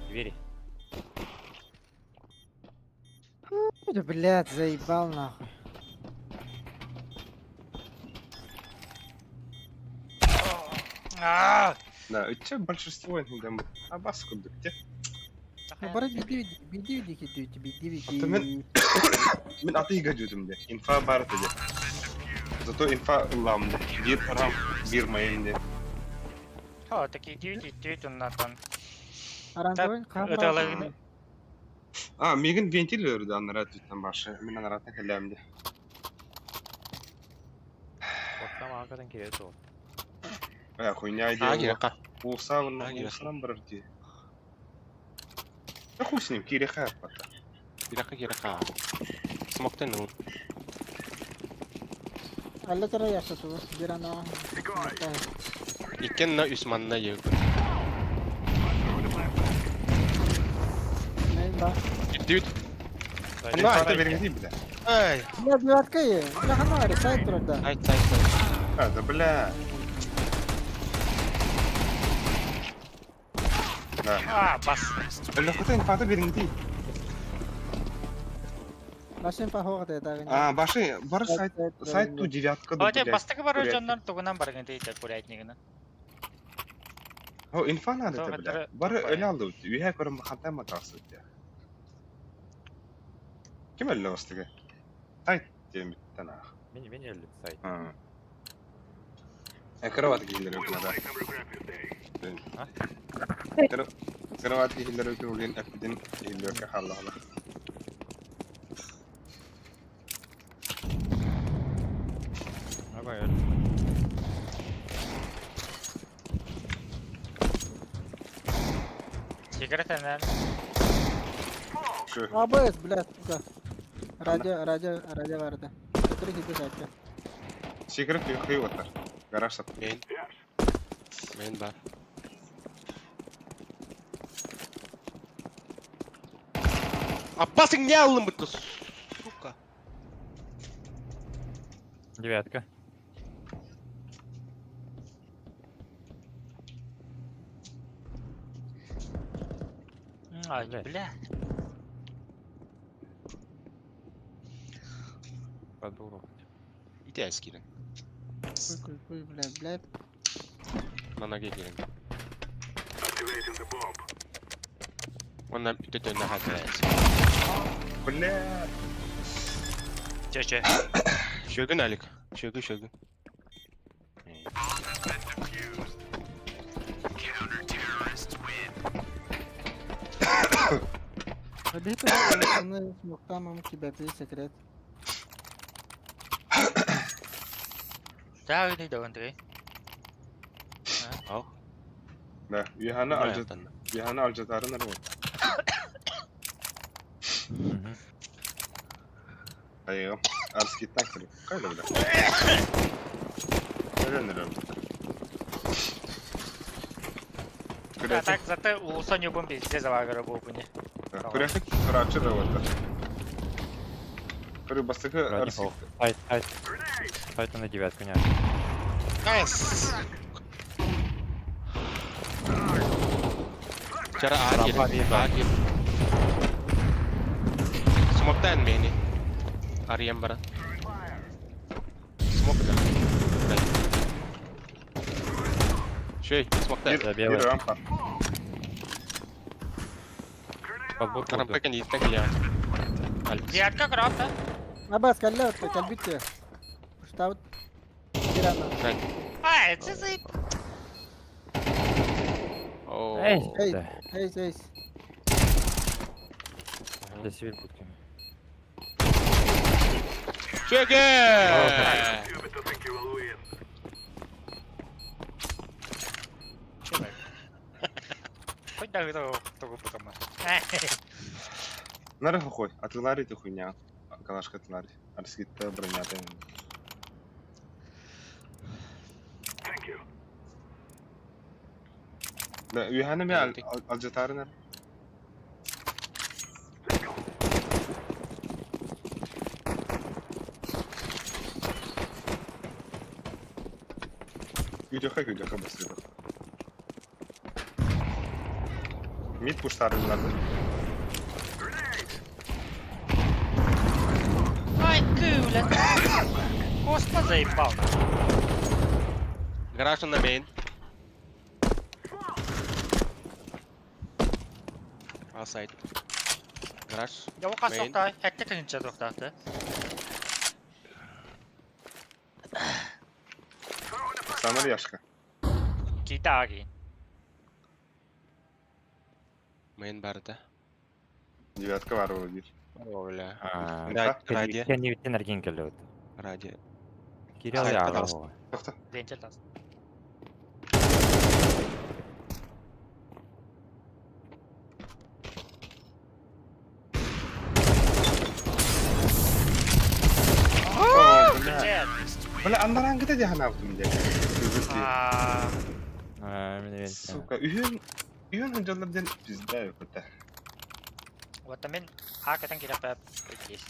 Двери. Да, блядь, заебал нахуй. А! Да, че большинство там абас курдук те. Ну, бары биди биди биди биди биди А то мен- биди. Мен аты гаджетым де. Инфа бар де. Зато инфа ылам де. Бир рамп, бир мейн де. О, такие 9 9 он натан. Аранжовын Это лагны. А, мигин вентиль өрді анара түттен башы. Мен анаратын кәләм де. Оттам аркадан кирет ол. А, хуйня А, идея. кирекка. Улса, А, кирекка. улсам бар де. Да хуй с ним, киреха пока. Кирекка, кирекка. Смоктен ну. Алла тара яшату. Бир ана. Иккен на үсманна егін. Мейн ба. Кирдибит. Онно айта бериҥ дии, бля. Эй! Бля, девятка е. Бля, хана аре, сайт турар да. Сайт, сайт, сайт. А, да бля. Да. А, бас. Өлөхөтө инфата бериҥ дии. Башын пахоға да А, баши, бар сайт, сайт ту девятка да, Оте блядь. бастакы барар Курятник. дьоннор тугунан баргын дейдер курятнигына. О, инфа надо Тоҕо это, бля. этэрэ Бары тупая. өлө алды. Үһэ көрөн хантан матасы дия. Ким өллө бастыгы? Сайт диэн бүттэн аах. Мин мин өллүм сайт. А. Кровать киһилер өкүн да. А? Кровать киһилер өкүн улин эппитин киһилерге халлаҕына. Давай өллүм. Сигарет энэн. Şu. АБС, бля, сука. Радио, радио, радио барды. Который хиты сайтта. Секрет хый отар. Гараж сат. Мейн. Мейн бар. Аппасың не алдың бұтты, сука. Девятка. Ай, Блядь. бля. Подуру. Итәс кирәк. Куй, куй, куй, бля, бля. На ноге кирәк. Оннан үтә нахат Бля. Чө-чө. Шөгін Алик. Шөгін, шөгін. Бит оны смоктамам кибепи секрет. Да, өйнөй да өндүрэй. Ал. Да, Юхана алжат, Юхана алжатарын ар вот. Айы, арский так Кайда бля? Öğrenirim. А так зато улуса ньюбун пизде завагара буолбуни. Күрәхик турачы да вот. Көрү бастыкы Радио. арский. Сайт, сайт. Сайт на девятку не. Ас. Чара А Рампа, кирәк. бир, А кирәк. Смоктан мени. Арыям бара. Смок да. Шей, смоктан. Бир, Да, белый. бир рампа. Подбор Рампа кен иттен килә. Алик. Девятка крафта. АБС, калля, калбитте. Штаут. Кирана. Ай, это заеб. О. Эй, Эй. да. Эйс, эйс. Для север будками. Шөгін! Хоть да это того букама. Нары хохой, атылари ты хуйня. Калашка атылари. Арский та броня ты. Да, Юхана ме алжатарын ар. Үйдөхө үйдөхө басты. Мид пуштарынларды. Ай, кыля. Костма заебал. Гараж на мейн. А сайт. Гараж. Я ока Мейн. сокта, хәтте тыгынча токтаты. Самар яшка. Кита аги. Мейн бар да. Девятка бар бир. О, бля. А, Ради. Кенневиттен арген келет. Ради. Кирилл Сайт я пожалуйста. Тохто. Вентиль тас. О, бля. Блядь. Бля, андарангыта жаханаптым де. А, А, мен Сука, үйін үйін ханжалар ден пизда өкөтө. Вот мен А кэтэн кирэппэ здесь.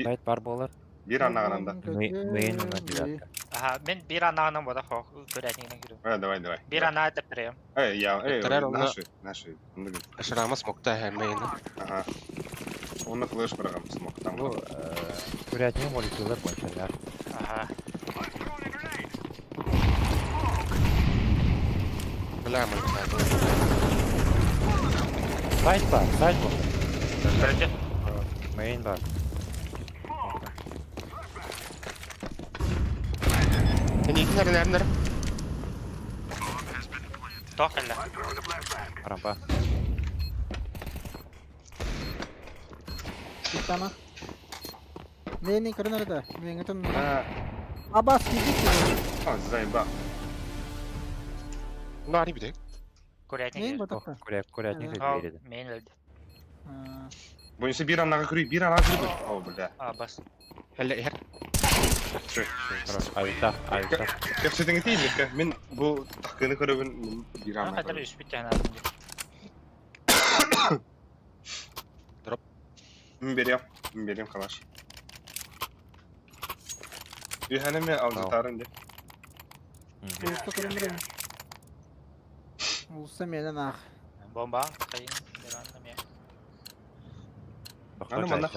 Сайт бар буолар. Биир аннаҕынан да. Мейн на девятка. Аха, мен биир анааҕынан бода хоох көрәтиңинен кирем. Э, давай, давай. Биир анаа тэппирэм. Эй, я, эй, Тарар онно- наши, наши. Онно гын. Шрама смокта һэ мейн. Ага. Онно флеш бырагам смоктан. Бу курятник молитвалар кончалар. Аха. Бля, мальчик. Сайт бар, сайт бар. Көрөтө. Мейн бар. Нер нер нер. Тоох кэллэ. Рампа. Тама. Мени көрөн эрэ да. Меңетин А, Абас киирбит. а, заеба. Ну, ари бит. Курятник. Мейн кирер. батакта. Курятник Ал, береді. мейн өлдү. Бойынша бир аннаға көрей, бир аннаға көрей. О, бля. А, бас. Әллә һәр. Чөй. Авита, авита. Кепсетеңе тийлик. Мен бу такыны көрөбүн, мен бир аннаға Кадыр көрөбүн. үс бит жана. Мен берем, мен берем калаш. Үйхәнеме алжытарын деп. Улуста көрөн эрэ. Улуста менен ах. Бомба. Кайын. Беран мен. Аны мана.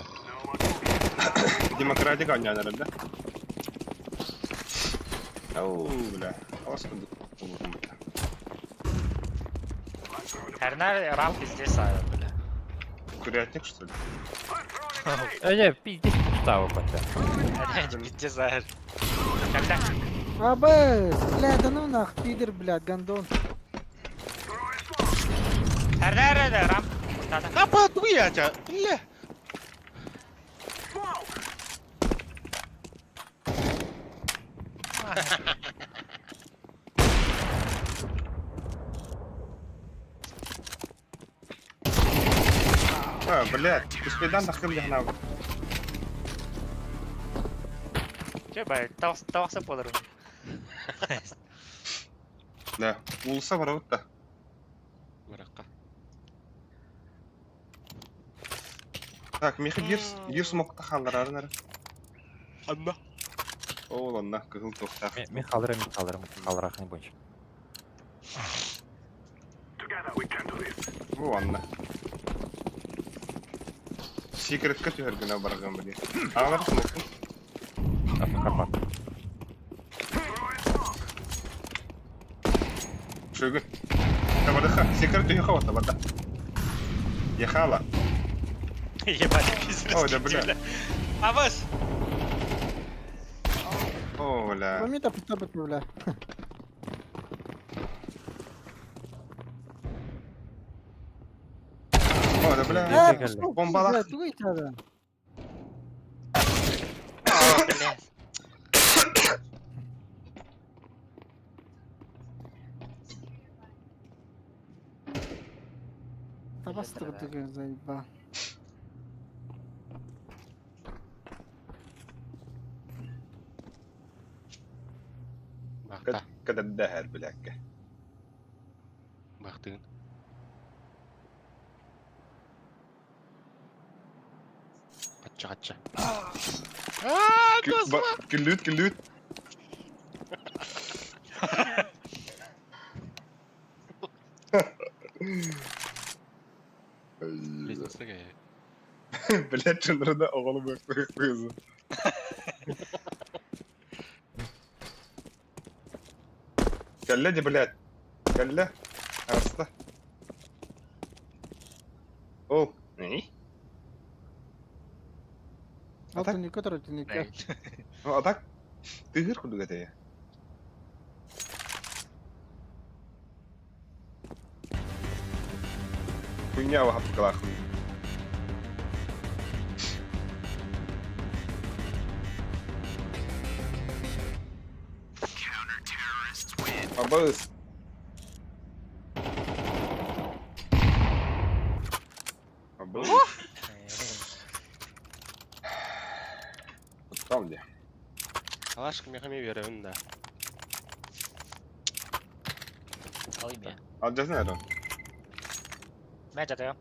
Демократик анянар да. Ау, бля. Алас кылды. Тернер рамп здесь а, бля. Курятник, что ли? Э, пиздец, пустава пока. Это пиздец, а. Когда? Абас, бля, да ну нах, пидор, блядь, гондон. Тернер это рамп. Тата. Апа, туя, Бля. А, блядь, успейдан тахым дехна. Че, бай, тавса болар. Да, улса бар да. Баракка. Так, мехи бир бир смок тахаллар ары. Анна. О, ладно, кызыл токтак. Мен қалдырам, мен қалдырам, қалдырақны бойынша. О, ладно. Секретке түһәргенә барган били. Аңлар смок. Апа. Шөгүн. Табарыха, секрет түһә хавата барда. Ехала. Ебать, пиздец. О, да, бля. Абас. О, бля. Помита путабыт, бля. О, да, бля. Э, пошел, Бомбалах. блядь, тугай тебя. О, блядь. Табас тугай заеба. Бакта. Кададдахар, блядь. Бактын. Катча, катча. Күллүт, күллүт. Лестница Блядь, чынырда оғылы бөк-бөк Кәллә де, блядь. Кәллә. Аста. Ол. Не? Ал түнекке тұр, түнекке. Ну, а так? Тыгыр кудуга тая. Хуйня вахап калах. Абыз. Абыз. Там где? Алашка мехами беремин да. Алайм я. Ал жазын әрі. Мэ жатыам.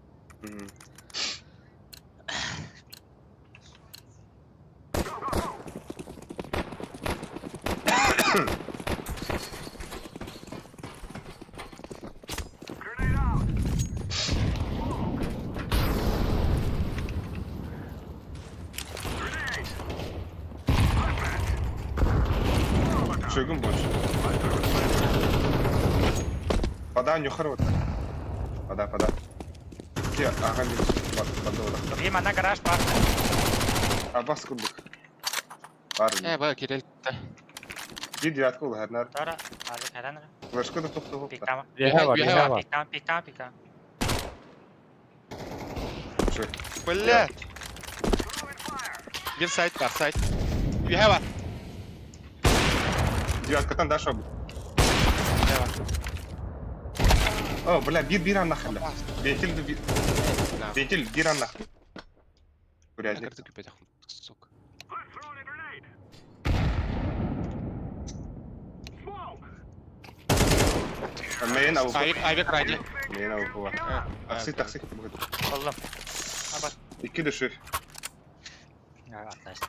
Шөгін больше. Пода нюхар вот. Пода, пода. Ке, ага, не пода. Биир манна гараж баар. Абас курдук. Бар. Э, ба, кирел. Биир девятка улаһарнар. Тора, азы хайдан эрэ. Флешка да тоқтоғып. Пиктама. Үөһэ бар, үөһэ бар. Пиктама, пиктама, пиктама. Блядь. Бир сайт бар, сайт. Үөһэ бар. Девяткатан даша бу. Үөһэ бар. О, бля, бир бир анна хәллә. Вентиль бир. Вентиль бир анна. Урядник. Кырды күпәтә, сука. Мейн ауы. Айбек, Айбек ради. Мейн ауы була. Такси, такси. Боллум. Аба. Икки дөшү. Атлас.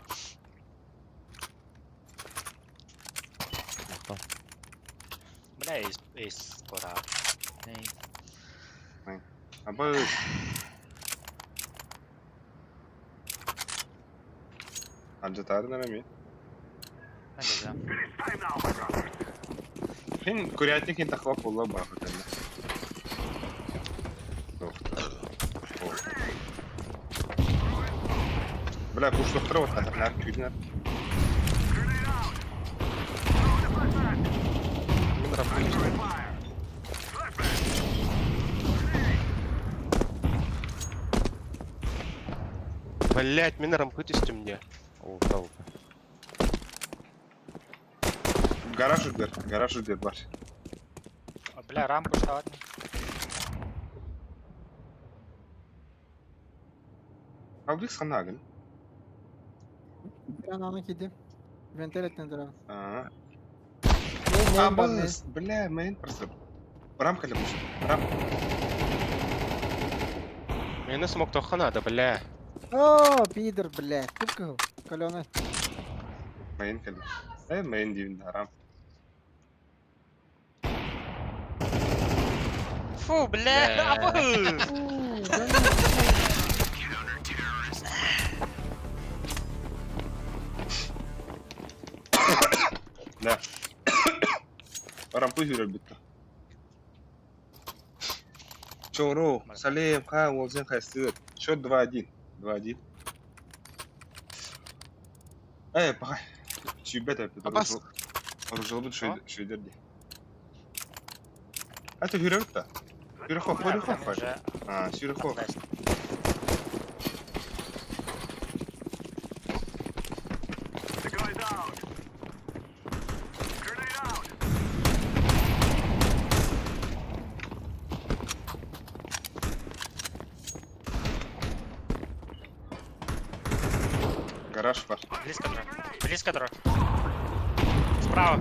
Бля, эйс, эйс кора. Аба. Анжатарын арами. Хин курятник хин тахва була бахы тәллә. Бля, куш доктора вот хатар күднәр. Мин рампы. Блять, мин рампы түстүм мне. О, сау. Гараж үдер, гараж үдер бар. Бля, рампу штават. Албик санагын. Ben anı кидим. Вентиль дуран. А. Мейн бар, мейн. Абас, бля, мейн просто. Рамка лебуш. Рам. Мени смок тоха надо, бля. О, пидор, блядь. Тупка. Каленый. Мейн кэлэ. Э, мейн дивин рам. Фу, бля, Бля. абы. Да. Рампы жүрөр бүтті. Чоро, Салем, ха, Уолзен, хайстыр. Счет 2-1. 2-1. Эй, пахай. Чүбет әпті. Абас. Оружылбыт шөйдерді. Это жүрөр та. Жүрөхо, жүрөхо. А, жүрөхо. Гараж бар. Близко дро. Близко дро. Справа.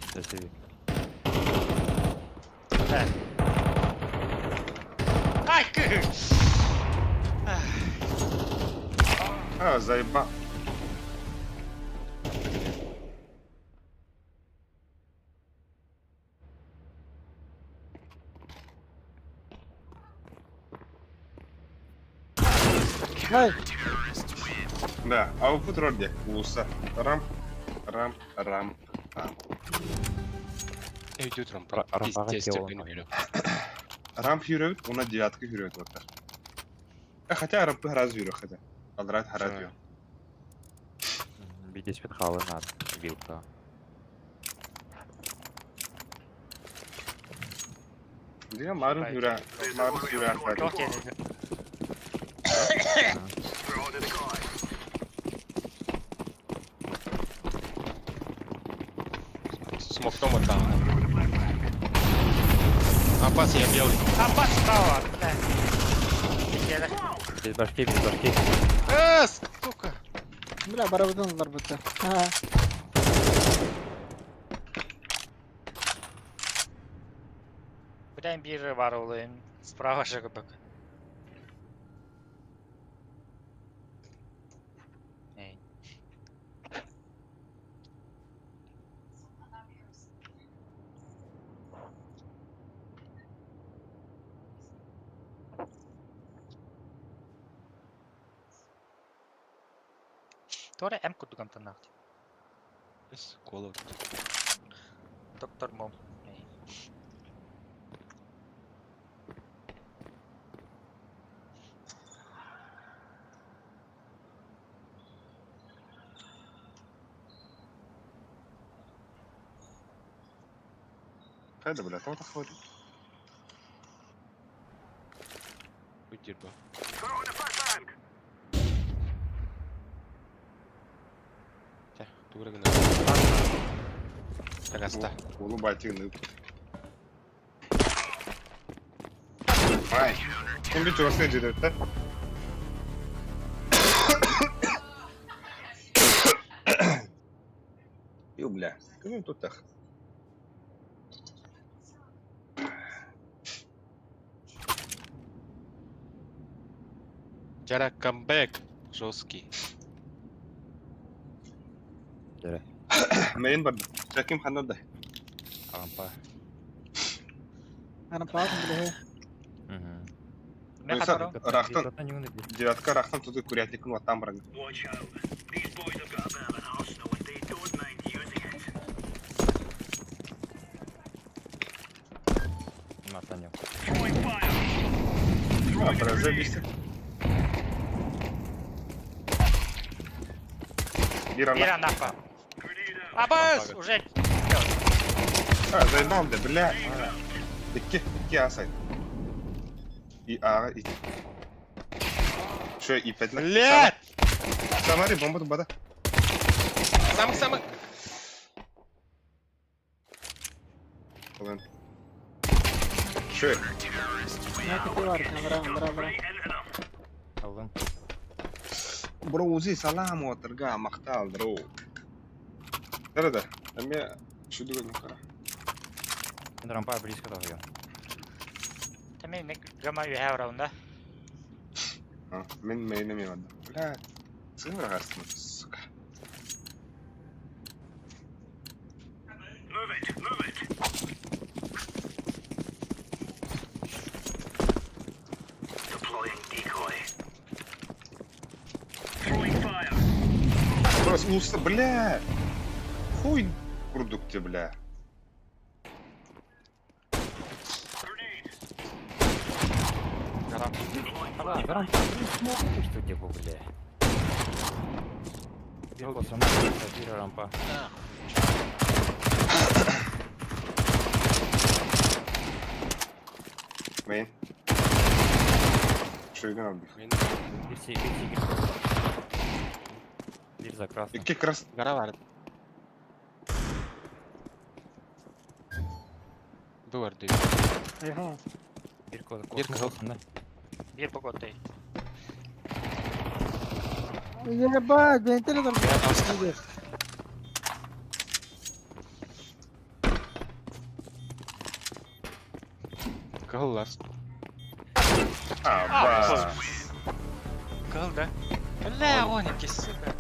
Спасибо. Да. Ай, кы! А, заебал. Ай, Да, а у роде Улуса. Рам, рам, рам, рам. Өйдө рампы. Рампаға Пиздец, кел терпение оны. берем. Рамп жүрөбүт, уна девятка жүрөбүт оттар. Э, хотя рампы хараз жүрө, хотя. Алдрат хараз А. жүрө. Бидеспет халы над вилка. Дига марын жүрө, марын жүрө. Тоқ деді. Смок дома там. Апас, я белый. Апас справа, бля. Бекеді. Без башки, без башки. А, сука. бля, барабыдан бітті. Ага. Бля, бір бар олайын. Справа ЖГБК. Эй. Торе М курдук амтаннаах дии. С кола. Доктор Мом. Эй. Хайда, бля, тоҕо тахсыбатый? Уйдир бу. Чэ, тугура гына. Тагаста. Уолу байтигын ыыппыт. Ай, ким bir чугасына дьиэдэбиттэр. Ю, бля, ким туттах? Жара камбэк. Жесткий. Дөрө. Мейин барда. Чаким ханна да. Арампа. Арампаҕа билэһэ. Мгм. Мен хатарым. Рахтан, девятка рахтан туты курятникын уоттаан баран. Матаньо. А, бля, забийся. Бир Бир ана. анапа. Абас! Уже! А, заебал да, бля. Икки, икки асай. И а, и. Что, и пять на. Блядь! Самари, бомба тут бада. Самых самых. Ладно. Что? Миэхэ баар, бра, бра, бра. Аллым. Бро, узи салам отырга, махтал, бро. Да-да-да, а мне чудо не кара. Рампа близко того. Тэми гама юһэ раунда. А, мен мейне ми ладно. Бля, сымра гастма, сука. Просто уста, бля. Хуй продукте, бля. Гора. Рампа, рампа. Что тебе, бля? Бир рампа. Мейн. Что я надо? Бир си, бир си, бир. Бир за красным. Икки крас. Гора бар. Дуар дейм. Эһэ. Бир код. Бир кызыл. Бир боготой. Ебать, бентели там. Кыһыл ласт. А, ба. Кыл да. Бля, он сука.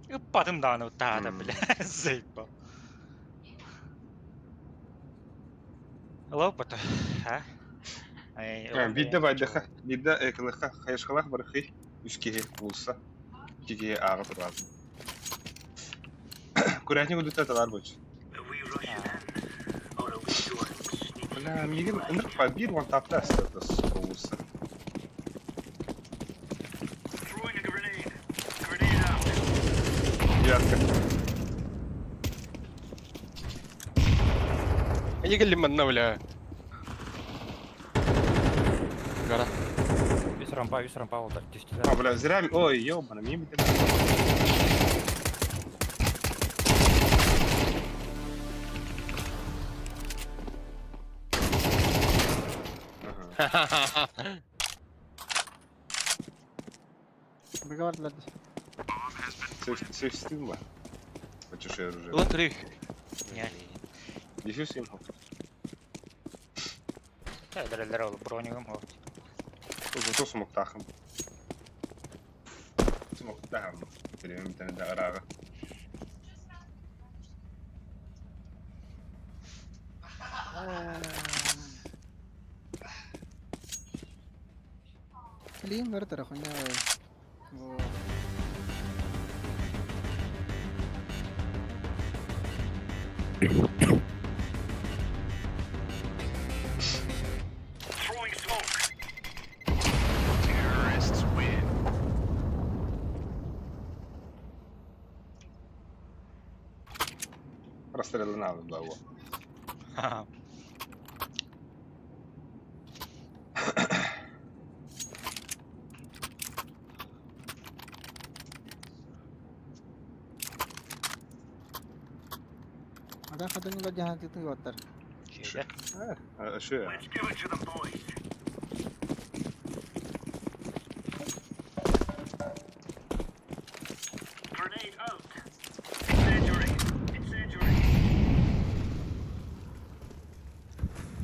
Ыппатым даҕаны таата, бля, заебал. Лопата, а? Бидде байдыха, бидде экылыха, хайышкалах бархи, үс киһи улса, киһи ааҕа турар. Курятник удута талар больше. Бля, мигин ынырк па бир вон тапта астата улса. Девятка. Егели манна, бля. Гора. Үс рампа, үс рампа олдар. А, бля, зря... Ой, ёбана, мимо тебя. Ага. Быгар для. Сейф стил ба. Хочешь оружие? Лотрых. Не. Дефьюз имхо. Өлөрөллөр ол бронигым ол. Зато смоктаахым. Смоктаахым. Билимим бүтэн да арааҕа. Блин, вертер хуйня. Вот. Расстреляналы была его. Ада хатын ла жахан титин готтар. Şeyde. Şu.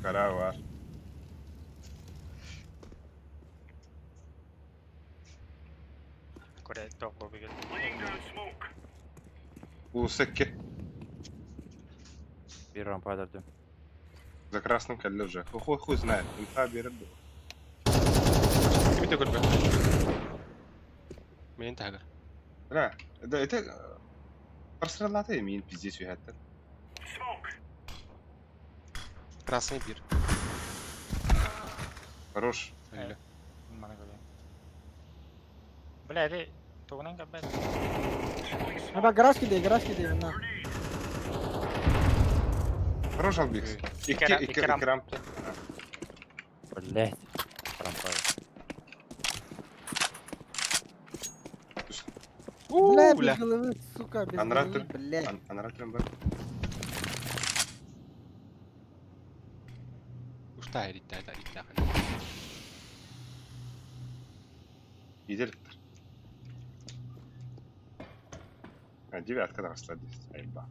Karar var. Kore toklu bir gün. Улусекке. Bir rampa öldürdüm. За красным кэллэ уже. Хуй хуй знает. Инфа берет. Кими да көрбөт. Мен тагыр. Да, да, это Простреллаты мин пиздец үйәттен. Красный бир. Хорош. Өллө. Мана көрeyim. Бля, эри тугунан кабет. Аба гараж киде, гараж киде мына. Хорош Албикс. Икки, Икки икки, рамп. икки рамп. Блять. Rampa. Бля, Бля. без головы, сука, без Анратор. головы, бля. Анратрем бар. Ушта эритте да итте. Иделиктер. А, девятка росла здесь. Айба.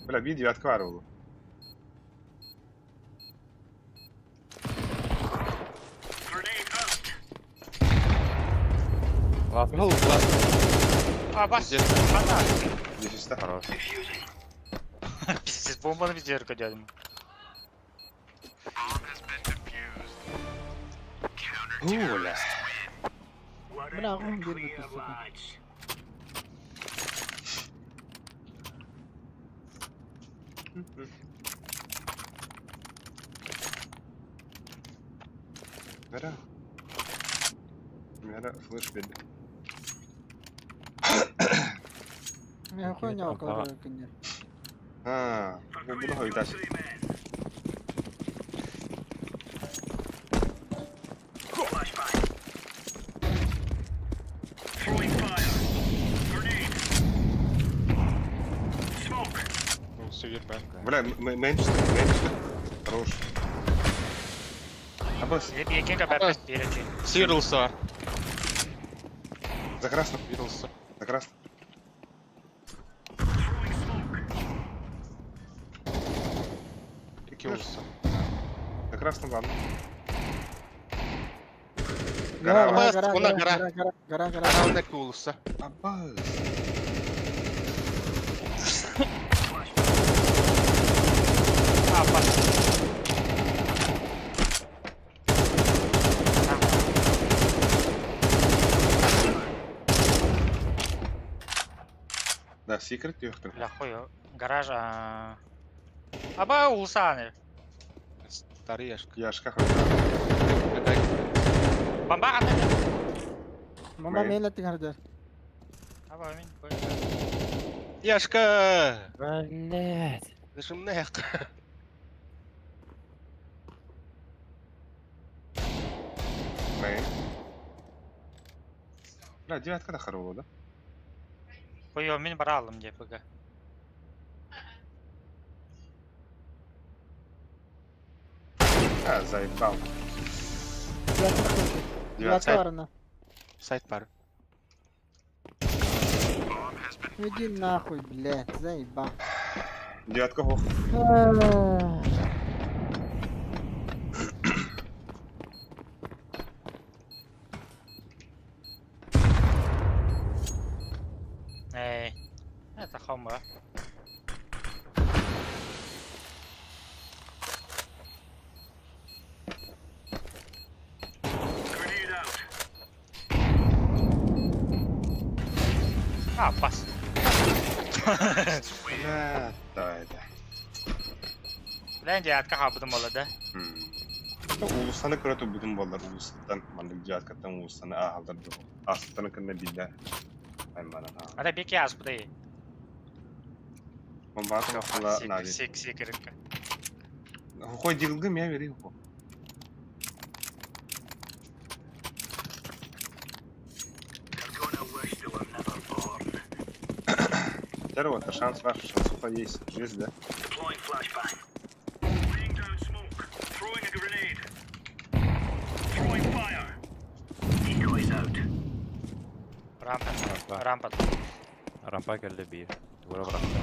Бля, би девятка варвала. Ласт. Гол, класс. А бас. Пиздец. Ана. Здесь да. Хорош. Пиздец bombanı biz yarı koyalım. Гуля. Бля, он бир бит, сука. Мера. Мера, флеш беди. Мен хуйня Рампа. около кине. А, буду хойдаш. Все верно. Бля, меньше, меньше. Хорош. Абас, Bir iki кабет bir iki. Сирился. за красным, Вирился. за красным. Киулся. За красным, ладно. Гора, Гора. гора, гора, Она гора, гора. гора, гора, гора. Она киулся. Абас. А бас. Да, секрет ёхтыр. Бля хуй. Гараж. а. Аба улсаны. Старый яшка. Яшка хойда. Бомба ата. Мама Мэ. мен леттин хардер. Аба мен. Яшка! Блять. Зажимная. Мэй. Бля, девятка да хорошо, да? Хуй мен баралым деп бага. А, заебал. Я Девятка. Девятка барына. Сайт бар. Иди нахуй, блядь, заебал. Девятка хох. Эй. Это хома. А, пас. Бля, да, это. Бля, девятка хабыдым бола да. Улусаны көрө бүтүн боллар улустан маннык жаакаттан улустаны аалдар ду. Астаны кынна билде. Аймана. Ата беки аспыдай. Бомба кахла нави. Сик сик рынка. Хой дилгым я вери хо. Второго, это шанс ваш, шанс у есть. Есть, да? Рампа. Рампа. Рампа. Рампа келді бір. Тура бырақты.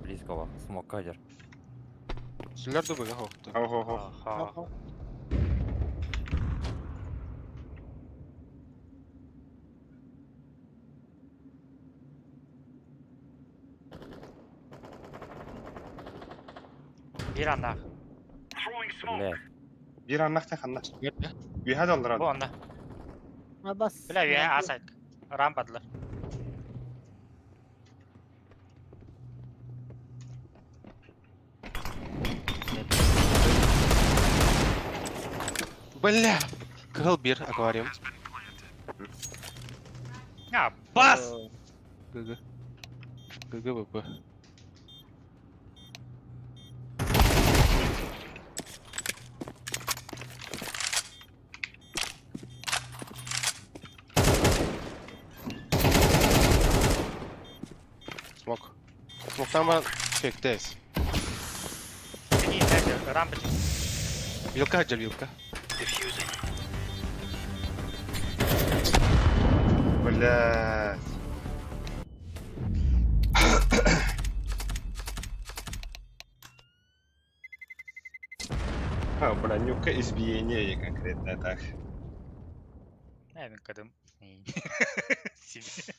Близко var. Смок кадер. Сүлер да быга хоқты. Хо-хо-хо. Аха. Bir anda. Бля. Bir annak tek annak. Bir hadi aldır Bu hadi. anda. А бас. Бля, я асайт. Рампадлар. Бля! Кыгыл бир аквариум. А, бас! ГГ. ГГ ВП. Смок. Смоктан бар фектес. Не, это рампа. Вилка жер вилка. Блядь. А, бля, нюка избиение конкретно так. Не, мен кадым. Себе.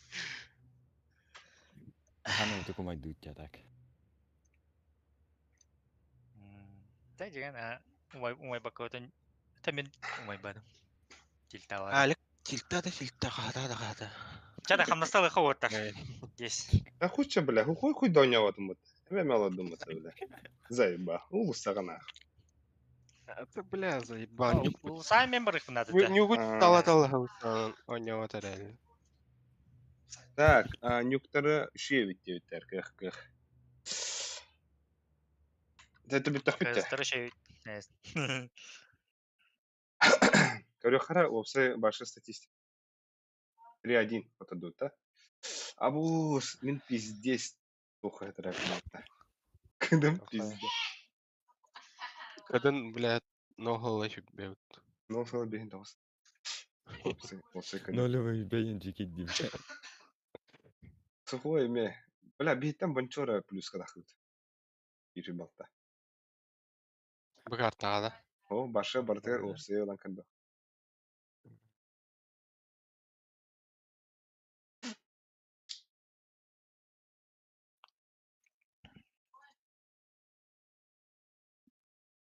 Хану такой дуть тебя так. Да, деген, а, умай, умай бакотын. Это мен умай бадым. Тильталар. Алик тильта да тильта хата да хата. Чада хамнасталы хавоттар. Эй. Здесь. Да хуй че, бля, хуй хуй доня вот мут. Я мало думать, бля. Заеба. Улусагана. Это бля заебал. Нюк. Сами мембер надо. Нюк А. тала тала оня вот реально. Так, а, нюктары үше битте кых кых. Это бит тахбитте. Старый Корехара вообще большая статистика. 3-1 вот да? Абус, мин пиздец. Плохо это ракета. Когда пиздец. Когда, блядь, ногу лечит бьют. Ну, фэл бейн дос. Опсы, когда. Нолевый бейнджики дим. Сухой ме. Бля, бейтен бончора плюс когда хыт. Ири балта. Богат надо. О, башы бартер опсы olan канда.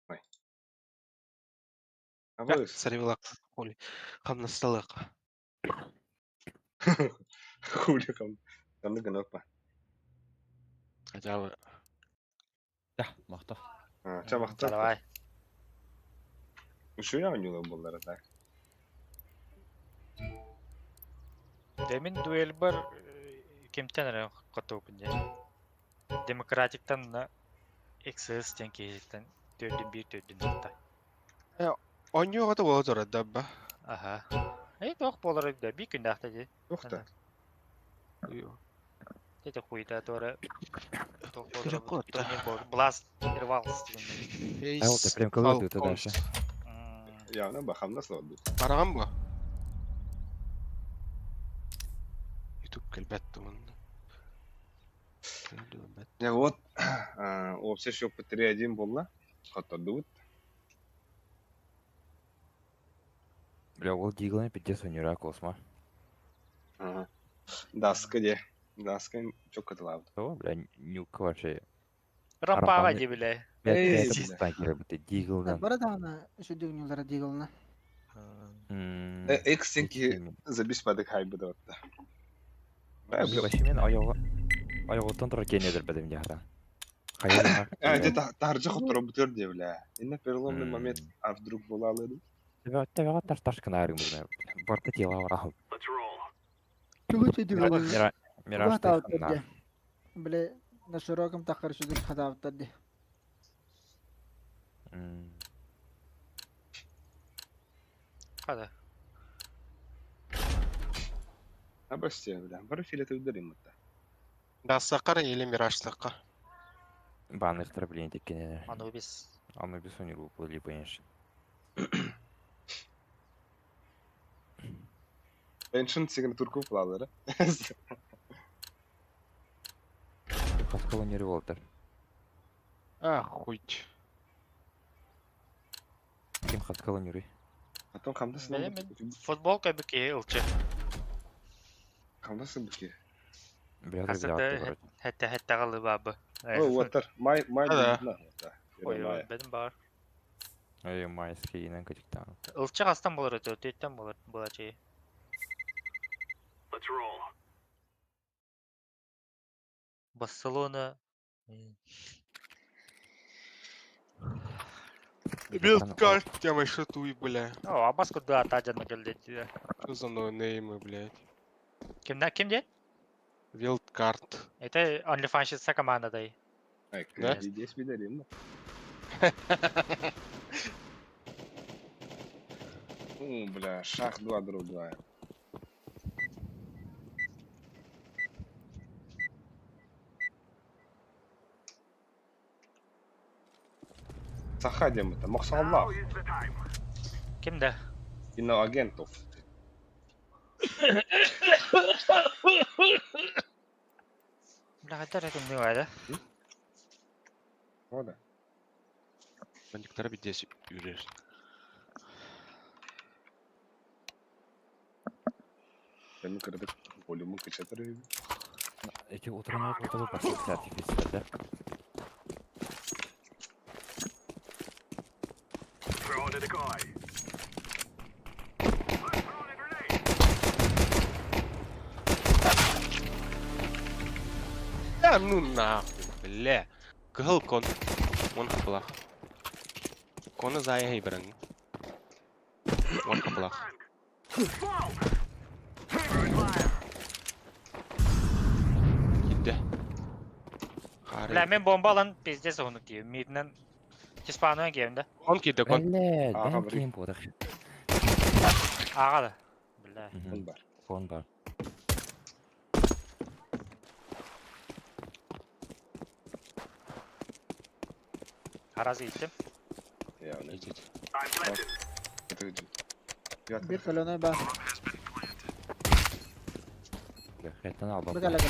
Ой. Абыс. Сарвила хули. Хамнасталык. Хули кам. Там гынапа. Хотя бы. Да, махтав. А, чамакта. Давай. Үшөө оңюла боллар так. Демин дуэль бар кемтен эрэ котоупун дьэ. Демократиктан на XS диэн киһиттэн төрдүн биир төрдүн алта. Онньуга да буола турар да ба. Аха. Эй, туох буолар эбит да, биир күннээх дии. Тухта. Это хуйта туора Терракота. Бласт рвался. А вот Фейс прям колоду это дальше. Falcons. Явно бахамна слабы. Бараҕан бу? Ютуб кэлбэт туһунна. Я вот, вообще еще по 3-1 была. Хотодут. Бля, ол дигланы пиздец у космо. Ага. Даска де. Даска чокко лавд. О, бля, нюк вообще. Рампава Арапаны. ди, бля. Бля, Эй, это бля. танкеры, бля, диглдан. Бара даҕаны үчүгэй дигална. Экстенки забис падык хайбы да ватта. Бля, вообще мен аяғы аяғыттан тұра кенедір бәдім яғда. Хайа А, где-то таржа хотор бутер де, бля. Инна переломный момент, а вдруг была лыды. Табиғат таш ташкын айрым бля. Барта тела орал. Тугу үчүгэй Мираж Хатаабыттар Бля, на широком тахар үчүгэй хатаабыттар ди. Хада. А басте, бля. Бары филет ударим это. Дассакар или Мираштакка? Баннер блин, теккенер. Анубис. Анубис у него был либо инш. Эншн сигнатурку плалары. Хаскала не револтер. Ахуйть. Ким хаскала не ры. Потом хамдасы Бля, мен футболка бики ылчы. Хамдасы бики. Бля, Хасырда бля, хәтта хәтта галы бабы. О, ватар. Май май. Да. Ой, бедим бар. Ой, майский инен качықтан. Ылчы хастан болар өтө, төттен болар була чей. Барселона. Билд тема что туй, бля. О, Абас куда тажаны келди. Что за ноунеймы, блядь? Кимден кимде? Вилдкарт. Это OnlyFans командадай. Да? Здесь видарим. Ну, бля, шах 2 друг 2. Саха дем это, Мохсаллах, Кимде? иноагентов. Бля, хәтта рәтем не бар. Ода. Бандиктар здесь юрер. Ben kırdık. Volümü kıçatır. Эти утренние вот это сертификат, да? Да ну нахуй, бля. Кыһыл кон. Он хаплах. Коны зая хейберен. Он хаплах. Кидде. Бля, мен бомба алан пиздец оны тием. Миднен Тиспануан кемде. Он кидде кон. Бля, Ага, дан бри. кем бодах. Ага да. Бля. Он бар. Фон бар. Харазы иттим. Я не. Идите. Это Бир колонна ба. Бля, хәттен алба. Бир колонна.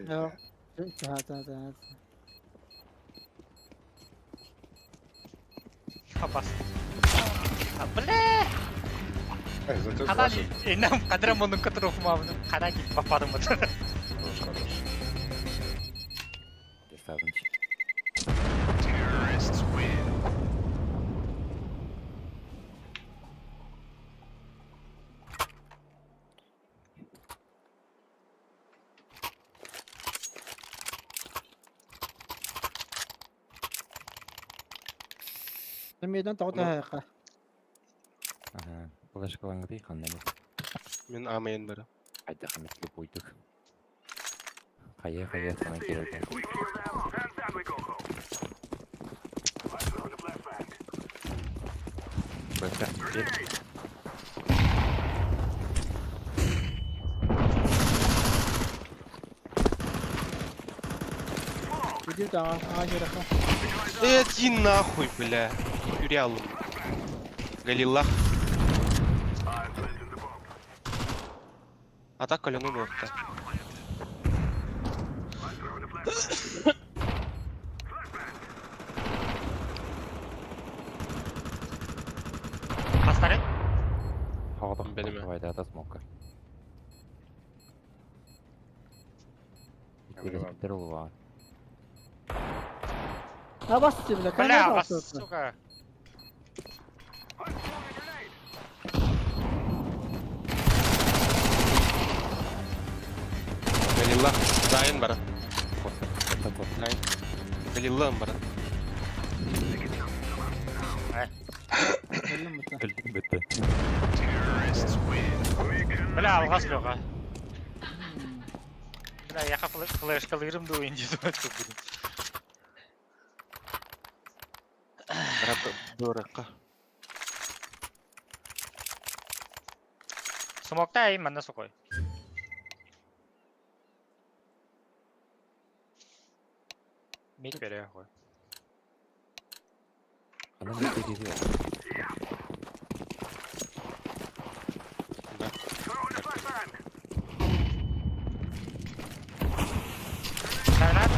Ja. Хата хата. Абас. Бля! Хана инам кадра мунун катыру хумамын. Хана кип пападым. Хорош, хорош. Доставнич. Миден тоҕо хайха. Ага. Флешка лаңгы ханнами. Мен амайын бара. Хайдах эмит любойдук. Хайа-хайа саҥа киирэргэ. Бэккэ. Иди даҕа, аҕа дьиэрэхэ. Э, иди нахуй, бля. Үрялым. Галилах. Атак колену буолта. Хастары? Хаҕатах Бэлэмэ. Давай, смока. Иккилэспиттэр улахан. Абас бля, Бля, камера вас, алсыта. сука. Галилах. Зайын бара. Такой. Зайын. Галилам бара. Өллүм бутта. Өлдүм бүттэ. Бля, алҕас Леха. Бля, я флешкалыырым да уйун диэн тугун. Брат, дуракка. Смокта ай манна сукой. Мид бере хой. Она не перевела. Да. Гранат.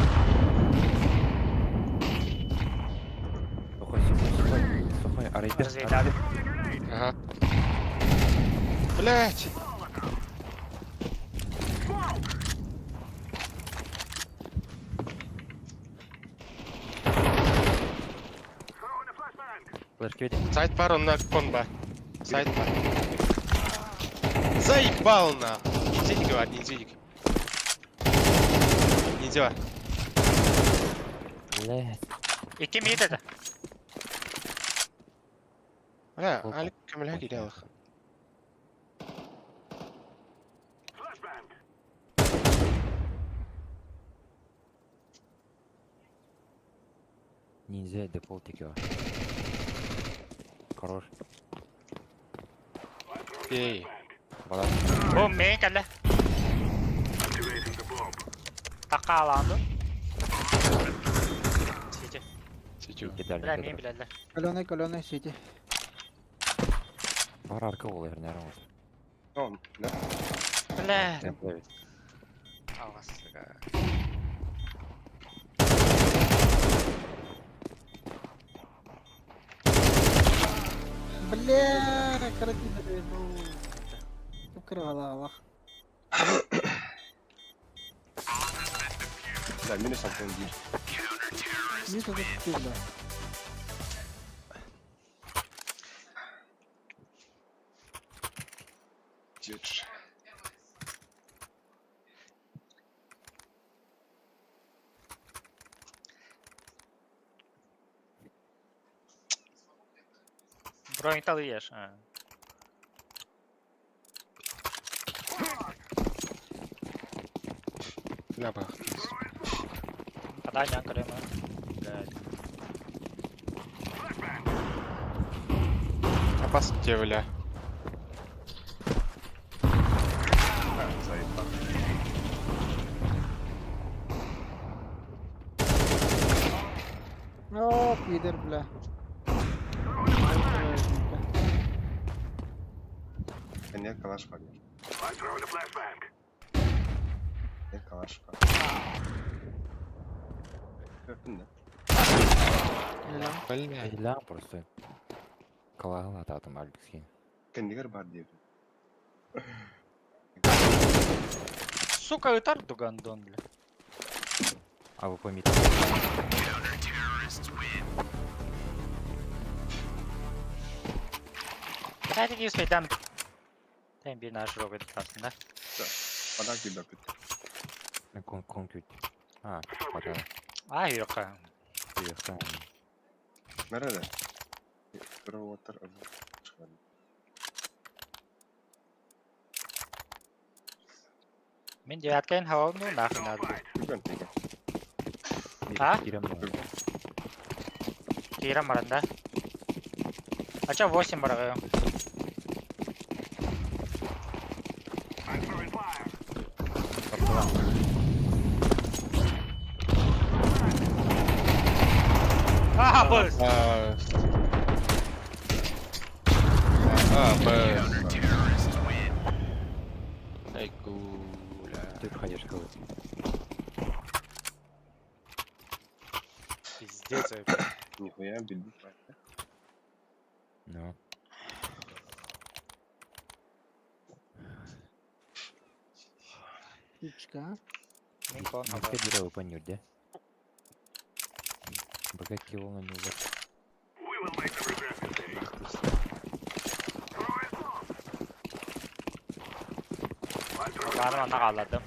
Сухой, сухой, сухой. Сухой, арайдер. Разведали. Ага. Блять. Флешки веди. Сайт бар, он на кон ба. Сайт бар. Заебал нахуй. Ниндзя бар, ниндзя. Ниндзя бар. Блять. Икки мид это. Бля, Опа. Алик көмөлө киирэлэх. Ниндзя дефолт тикева. Хорош. Эй. Бала. Бу мен кэллэ. Такаалаанду. Сити. Ситю. Кидали. Бля, мен билэллэр. Каленый, каленый, сити. Бар арка ол эрнер ол. Он, да. Бля. Темплевит. Алҕас, сука. Бля, каратин. Кып-кыралаалах. Да, минус Антон Гир. Минус это бля. Дедж. Бронь ешь. А. Бля, бах. Хата нян көрөмө. Блядь. Опасно тебе, бля. А, заебал. О, пидор, бля. Нет, калаш парень. Нет, калаш бар. Көрдүң да? Бля. Ля просто. Калаган ататым Алькске. Кендигер бар диэбит. Сука, ытар дугандон, бля. А вы помните? Блядь, иди успей, Тэн би наш рогет тасында. Бада киирбэппит. Кон кон күт. А, пока. А, юка. Приехал. Nerede? Water. Мин девяткайын хавал ну нахуй надо. Түргэн тигэ. А? Кирем бар. Кирем баранда. А чё 8 барагаю? А, быс! А, А, Б. Ай, гуля. Ты входишь, кого-то. Пиздец, Нихуя билбит. Ну. Ючка. Мин кон Митке бире опен юрде. Бага килл на него. Баны манна хаалладым.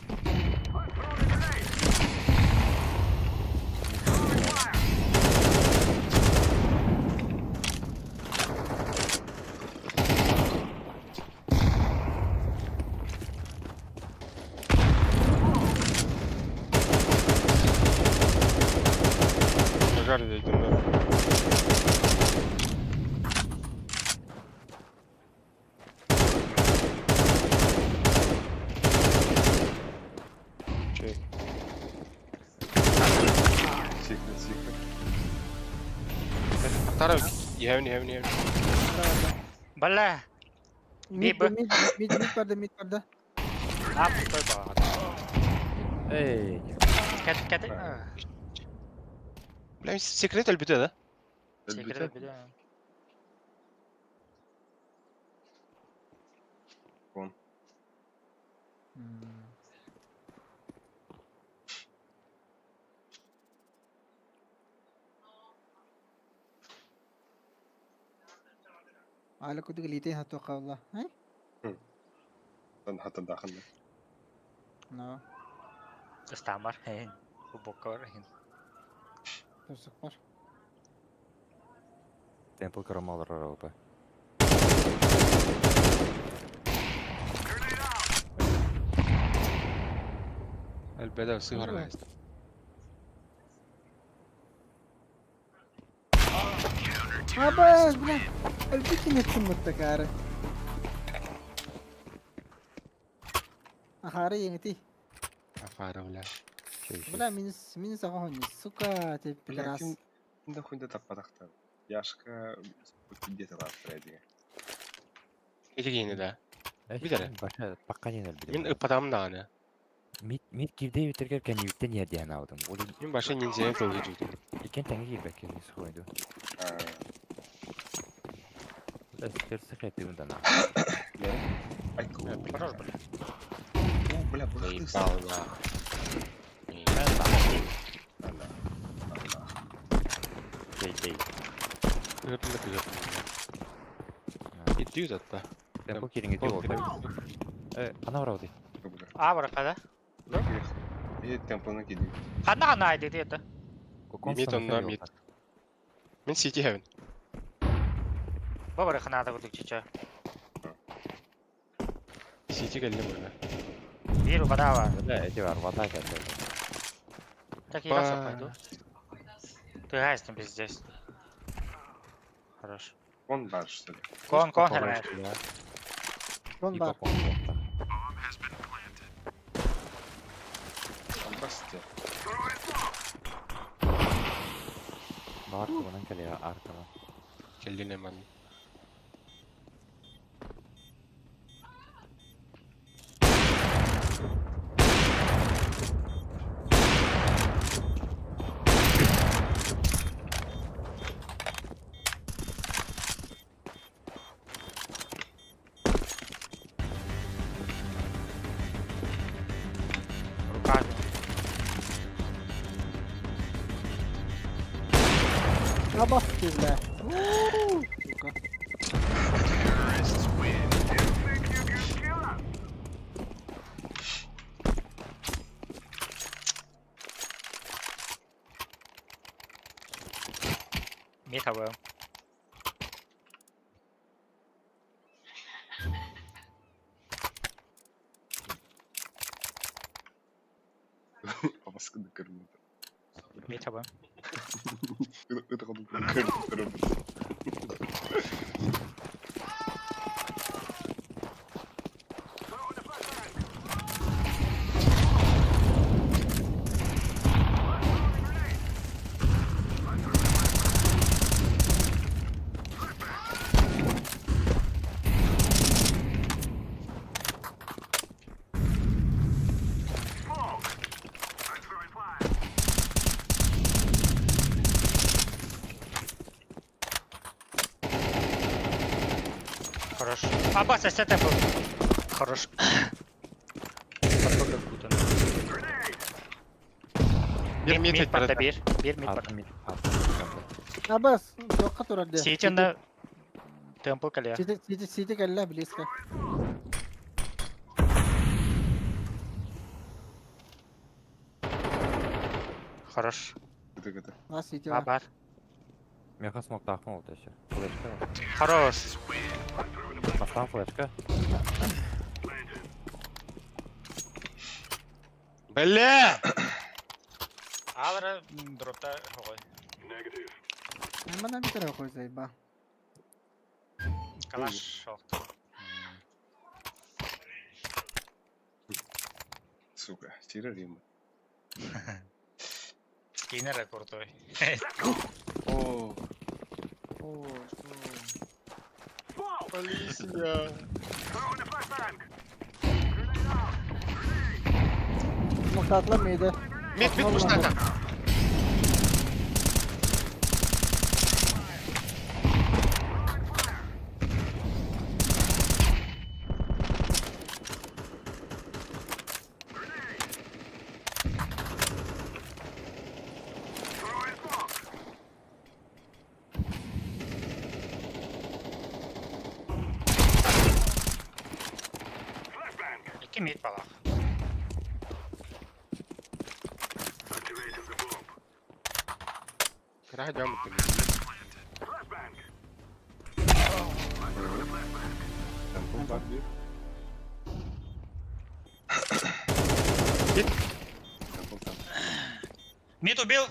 Пожар дойдем, да. Чей? Секрет, секрет. Второй. Явни, явни, явни. Бля! Мид, Б. мид, мид, мид барды, мид барды. А, пустой баға. Эй, нет. Кәт, кәт. Бля, секрет өлбүтэ, да? Секрет биле. Кон. على كنت قليتين هتوقع والله هاي حتى داخلنا. لا استعمر هين. وبكر هين. تسكر Темпл карамал РРОП. Өлбөдө сыгар гайст. Абас, бля. Өлбүтүн этим муттакары. Ахары еңити. Афара, бля. Че еще? Бля, минус, минус огонь, сука, ты Бля, пидорас. ким да хуйда таппатахтан. Яшка где-то лаптыр эдиге. Эти гейни, да. Билер. Баша пакка не Мин билер. ыппатам дааны. Мид мид кирде битергер кәнүктен yerде анадым. Ол Мин баша ниндзя тылгы жудум. икен тәңге кирбек кәне схойду. Да стерсы хәтүн дана. Ай, ку. Хорош, бля. О, бля, бля. Заебал, нахуй. Ана. Ана. Кей кей. Ыппы тыгып. Идүү татта. Темпл киринге Пол дип Э, ана барауды. А, баракада. И темпланы киди. Ханна ханна айды деді. Мид онна мид. Мин сити хэвен. Бу баракана да кудук чича. Сити келдим бля. Бир вода Да, эти бар, вода кәлде. Так я все пойду. Ты гайстен пиздец. Хорош. Он бар, что ли? Кон, кон, хермер. Кон бар. Басте. Бар, кубанан кәле аркала. Келдин эман. Рука. Абас ты, бля. Сука. Мид хабы. курдук көрбүт. Мид хаба. Ыт курдук көрбүт. Хорош. Абас, эсэ был. Хорош. Подруга кутан. Бир Мид мид мид барда эттерде. бир. Бир мид Атын барда. мид. Атын мид. Абас, тоққа турар де. Сити темпл кале. Сити, сити, сити кэллэ близко. Хорош. Кыты кыты. А, сити А бар. бар. Меха смог тахнул вот еще. Флешка. Хорош. Поставь флешка. Бля! Алра дропта хогой. Мана битер қой зайба. Калаш шоқты. Сука, тире Рима. Скинер крутой. О, О, полиция. Мықтатла мейді. Мид, мид пуштата. Икки мид балах. Кыра жам Темпл бар бир. Мид. Темпл там. Мид убил.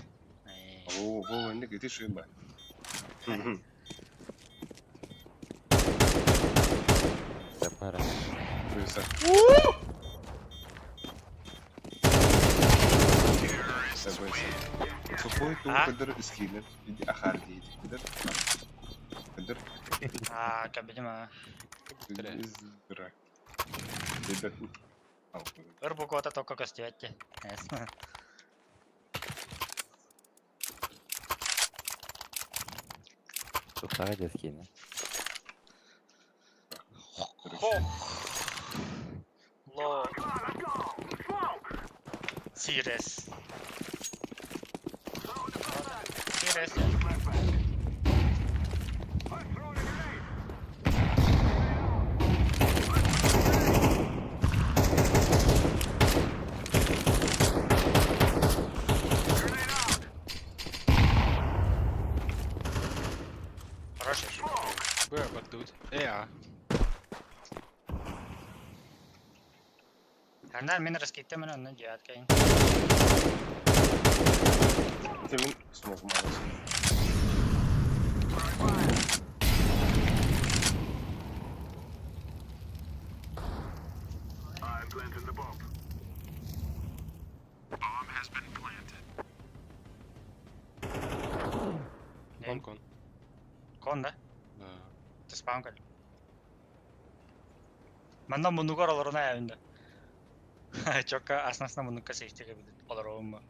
О, во, энник ити шуйба. Пара. Крыса. Тупой А? тупой скинер. Иди ахар дейdi. Кыдыр. Кыдыр. А, кабидима. Из дурак. Ребят. Ау, Ыр буквата только костюетти. Тупая скины. Хо. Ло. Сирес. Сирес. Хороший. Б, бардут. Э, а. Ана мен раскидте мен онны девяткайын. Это мен смог мало. Кон, кон. Кон да? Да. Ты спам кал. Манна мунугар олоруна әвинде. Чокка аснасына мунукка сейфтеге бидит. Олорууму.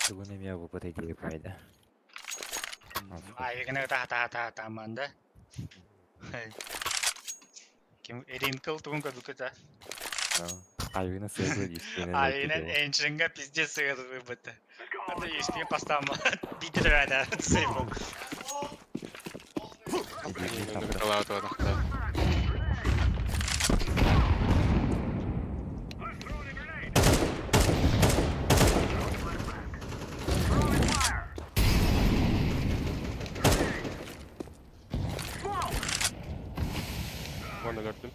Тугуны меня бы подойди пайда. Айгына та та та та манда. Ким Эринкл тугун көбүкө Айвина сыгы дискене. Айна энджинга пиздец сыгы выбыты. Это есть я поставил. Питер рада сейф. Калаут одахта. Вон өлөрдүм.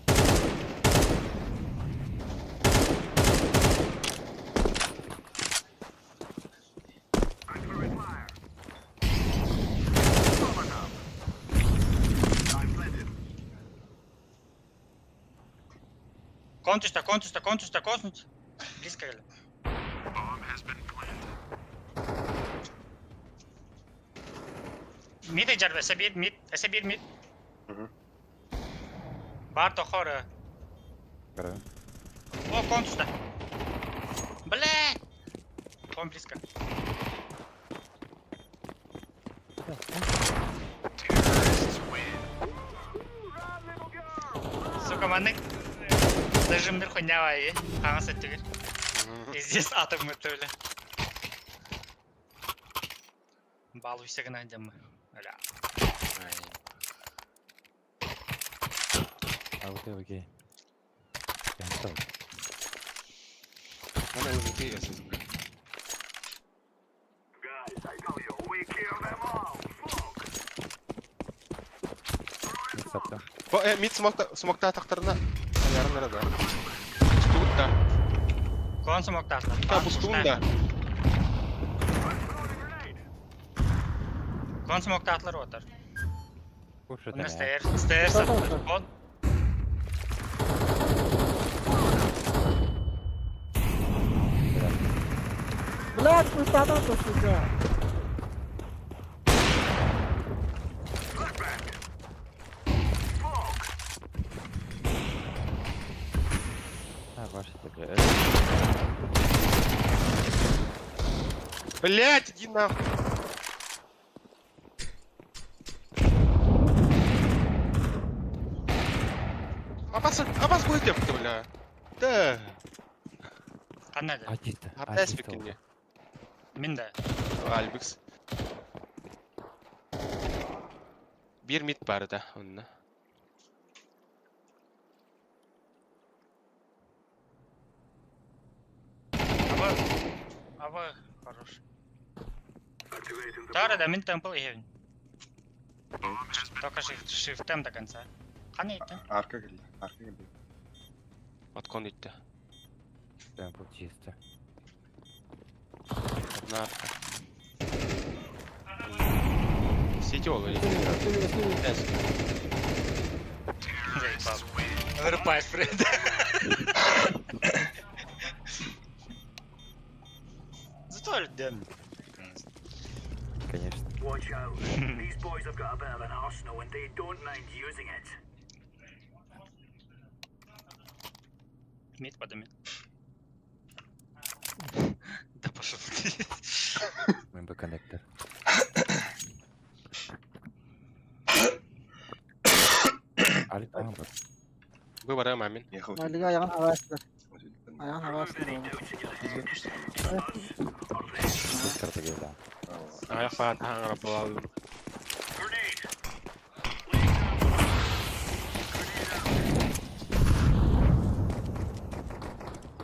Кон түстэ, кон түстэ, кон түстэ, кон түстэ. Близко кэллим. Мид ыдьар, эсэ биир мид, эсэ биир мид. Мгм. Бар тохор. Көрөбүн. О, кон түстэ. Блядь! Кон близко. Сука, маннык зажимныр хуйня баайы. Хаҥас өттүгэр. Пиздец, атом өттө бile. Балуйся гына дьаммы. Бля. А вот и окей. Концов. Аны өлбүтэ эсэ. Сапта. Бу э мид смокта смокта тахтарына аярыннара да. Пустуут да. Кон смоктаатылар. Та пустуун да. Кон смоктаатылар отар. Кушать Онно эмэ. стейр, стейр саттар. Кон. Блядь, пустата, сука. А, ваши тебе. Блять, иди нахуй. Абас, абас будет ты, бля. Да. Ханна да. Атиста. Опять викинги. Мин да. Альбикс. Бир мид бар да, онна. Аба. Аба, хорош. Тара да, мин темпл иһэбин. Только шифтем до конца. Ханна иттен? Арка келді, арка келді. Откон итти. Темпл чисто. Одна арка. Сити ол или? Заебал. Вырубай, Фред. Зато людям. Конечно. Watch out. These boys have got a bit of an arsenal and they don't mind using it. Мид подымет. Да пошел ты. МБ коннектор. Алик амбар. Бу бара мамин. Ехал. Малига аяғын хавастыр. Аяғын хавастыр. Стратегия, да. Аяқ баған таңыра бола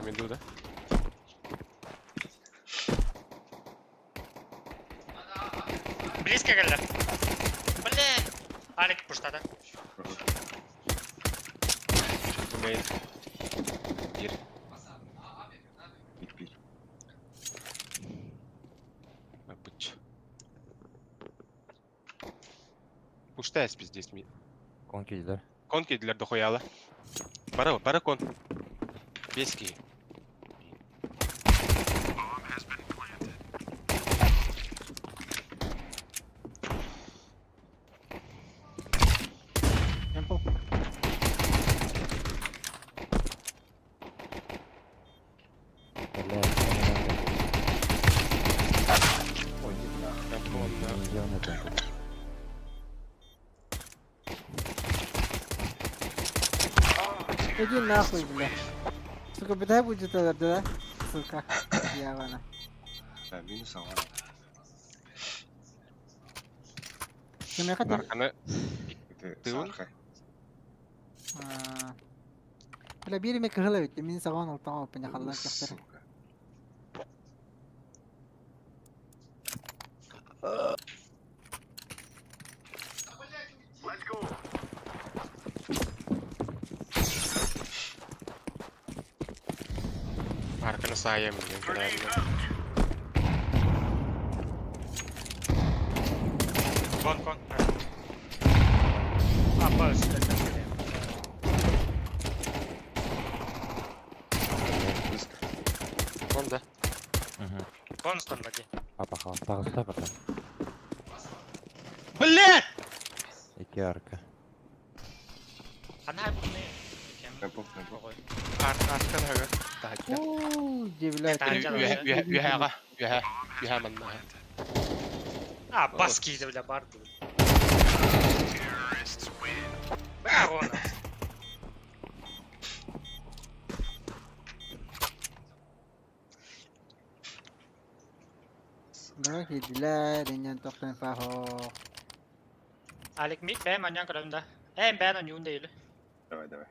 Мен да. Близко келді. Бля. Алик пуштада. Мейн. Бир. Бит бир. Быч. Пушта эс здесь ми. Кон килдер. Кон кедилер дохуяла. Бара, бара кон. Бески. Темпл. Бля, Ой, Темпл, я не темпл. Иди нахуй, бля. Сука, беда будет это, да? Сука. Явана. Да, минус ава. Кимме хатыр? Арканы Это Ты он? сарха. Бля, биир эмэ кыһыл эбит. Мин саҕан алтаҕа оппуня халлаан кэхтэр. Сука. Let's go. Арканы саайам диэн Grenade кэлээннэ. out. Кон кон. Апа өстө. Близко. Кон да. Угу. Кон стонна ди. Папа тағыста братан. Блядь! Ики арка. Ана бу не? Темпо, темпо. Аркан хага. Таһачча. Уу, дебилер. Таһачча. Үһэ үһэҕэ. Үһэ. Үһэ манна. А, бас кийди бля бар бу. Бля, он. Бара киирдилэр, инньэн тохтон фахо. Алик мид бэм анян көрөм да. Эм бэн онюн дейли. Давай, давай.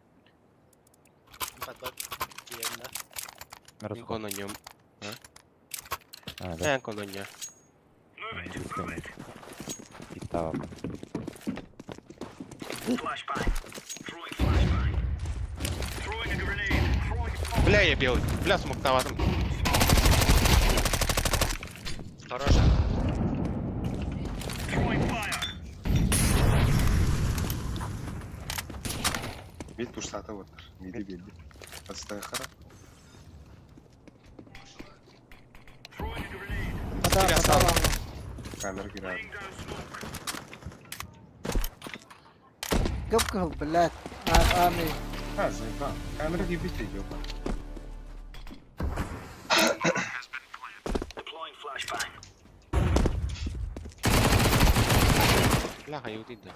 Бат бат. Дием да. Расход. Кон оньом. А, да. Эн кон оньо. Move it. Близко Move нет. it. Иттава. Flashbang. Throwing flashbang. Throwing a grenade. Throwing smoke. Бля, я белый. Бля, смоктаватым. Хорош. Throwing fire. Мид пуштата оттар. Миди белди. Отстай хара. Throwing a grenade. Хата, Тебя хата сам. лаҕа. Камера кирады. Laying down smoke. Кып кыһыл, блядь. А, ами. А, заебал. Камера кирбит идет. Deploying flashbang. Бля, хайы да.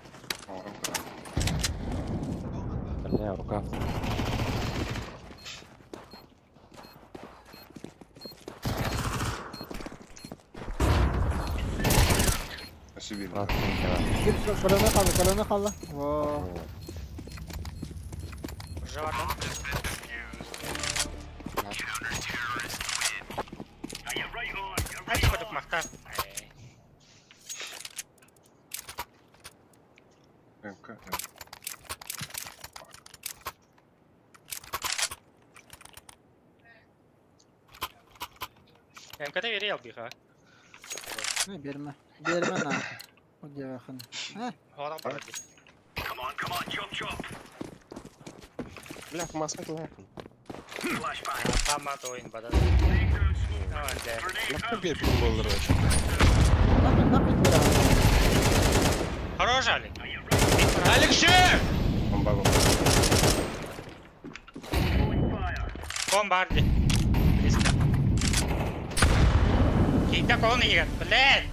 Бля, рукав. Спасибо. Раз, два, Кир, колона хаалла, колона хаалла. Во. Уже бар да. Are you right on? You're Ай, right кодук on. махта. МК, М. МКТ верил биха. Не, берме. Берме на. Удевахан. А, Хором бар ди. Come on, come on, chop chop. Бля, маска лайкын. Flashbang. Тама тоин бада. Laying down smoke. А, да. Grenade Нахуй out. бер болдыр вообще. нахуй, нахуй бере. Хорош, Алик. Are you right? Алексей! Бомба, бомба. Throwing fire. Кон бар ди. Близко. Кийде колон игер. Блядь.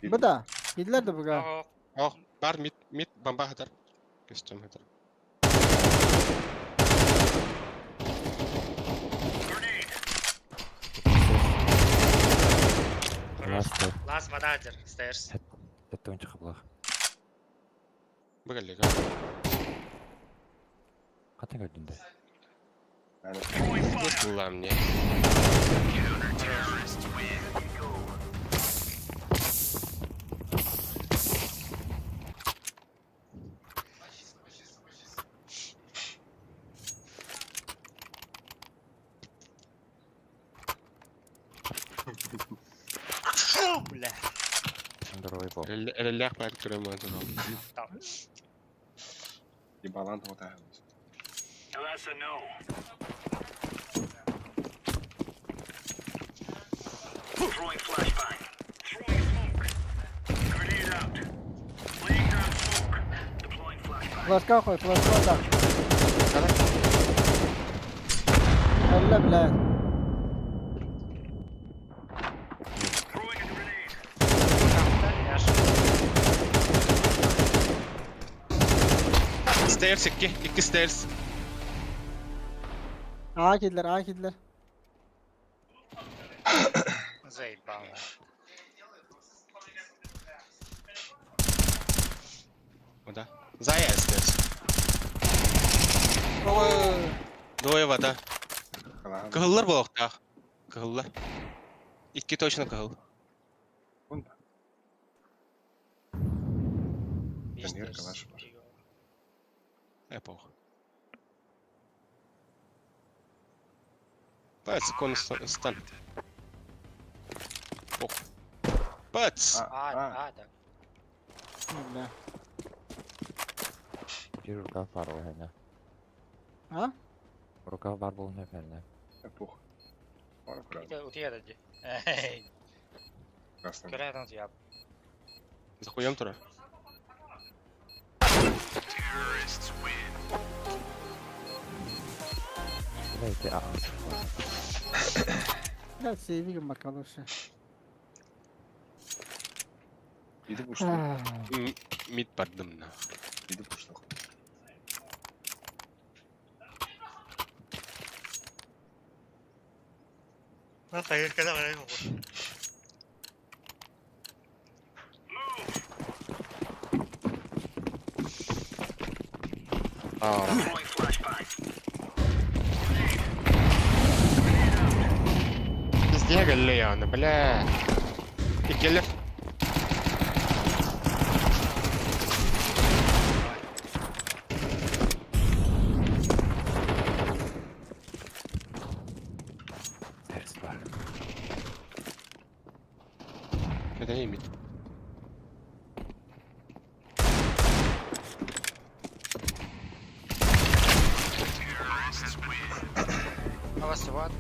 Быда. Киирдилэр да буга. Ого. Ох, бар мид, мид бомба хатар. Костюм хатар. Grenade. Хорош. Ласт, Лас вададер. Stairs. это он чахаблах. Бігелі, Қатын көрдіңді? Throwing fire. Була мне. Фу, бля. Здоровый пол. Релях проект көрөм Там. Ебалан тоғыта. Now that's a no. Throwing flashbang. Throwing smoke. Grenade out. Laying down smoke. Deploying flashbang. Флешка хой, флешка так. Алла, блядь. Throwing a grenade. Яш. Stairs 2, 2 stairs. Аа киирдилэр, аа киирдилэр. Заебал. Вода. Зая stairs. Двое вода. Кыһыллар буолуохтаах. Кыһыллар. Икки точно кыһыл. Бир Конверка ваша бар. Эпох. Пац, кон стан. Ох. Пац! А, а, да. Бля. Биир рукав баар буолуо А? Рукав баар буолуон сөп. Пух. Ora куда? Это утуйар дии. Эй, Красный. көрө утуйар. За хуем тура. Давайте а. Бля, сейвигим бакалуша. Иди пушку. Мид бардым на. Иди пушку. Хайыр кэлэ барай А, Throwing flashbang. Пиздец, Леона, бля. И келлер. Терс бар. Это не мид. Авас вот.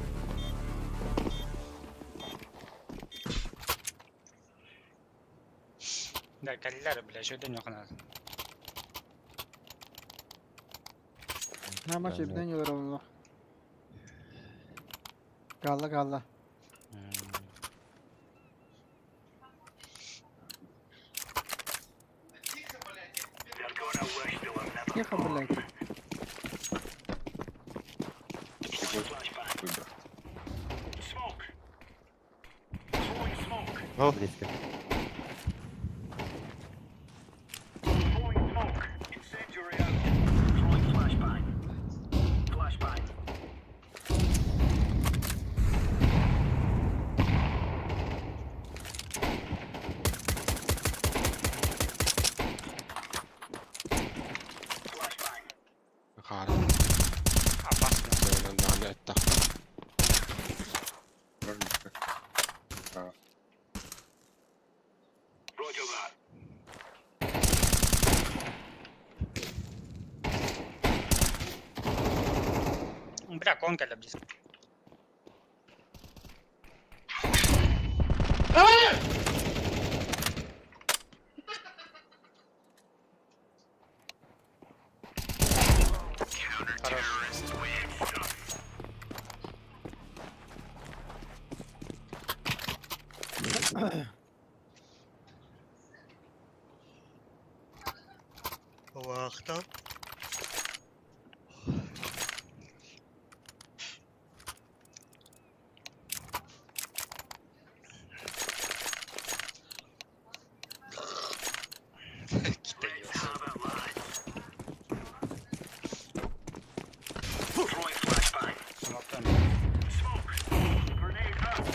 Да, кэллэр, бля, шөдөн йохнаа. Нама чебден yoruldu. Galla galla. They're gonna wish they were never Тихо, блядь. Flashbang. Выбор. Smoke. Throwing smoke. Близко. Throwing smoke. Incendiary out. Throwing flashbang. Flashbang. Flashbang. Хара. Опасно. Да, это. Близко. А, Roger that. Бля, кон кэлэ близко. Хорош. Вахта. Throwing flashbang. Смоктан. Smoke. Grenade out.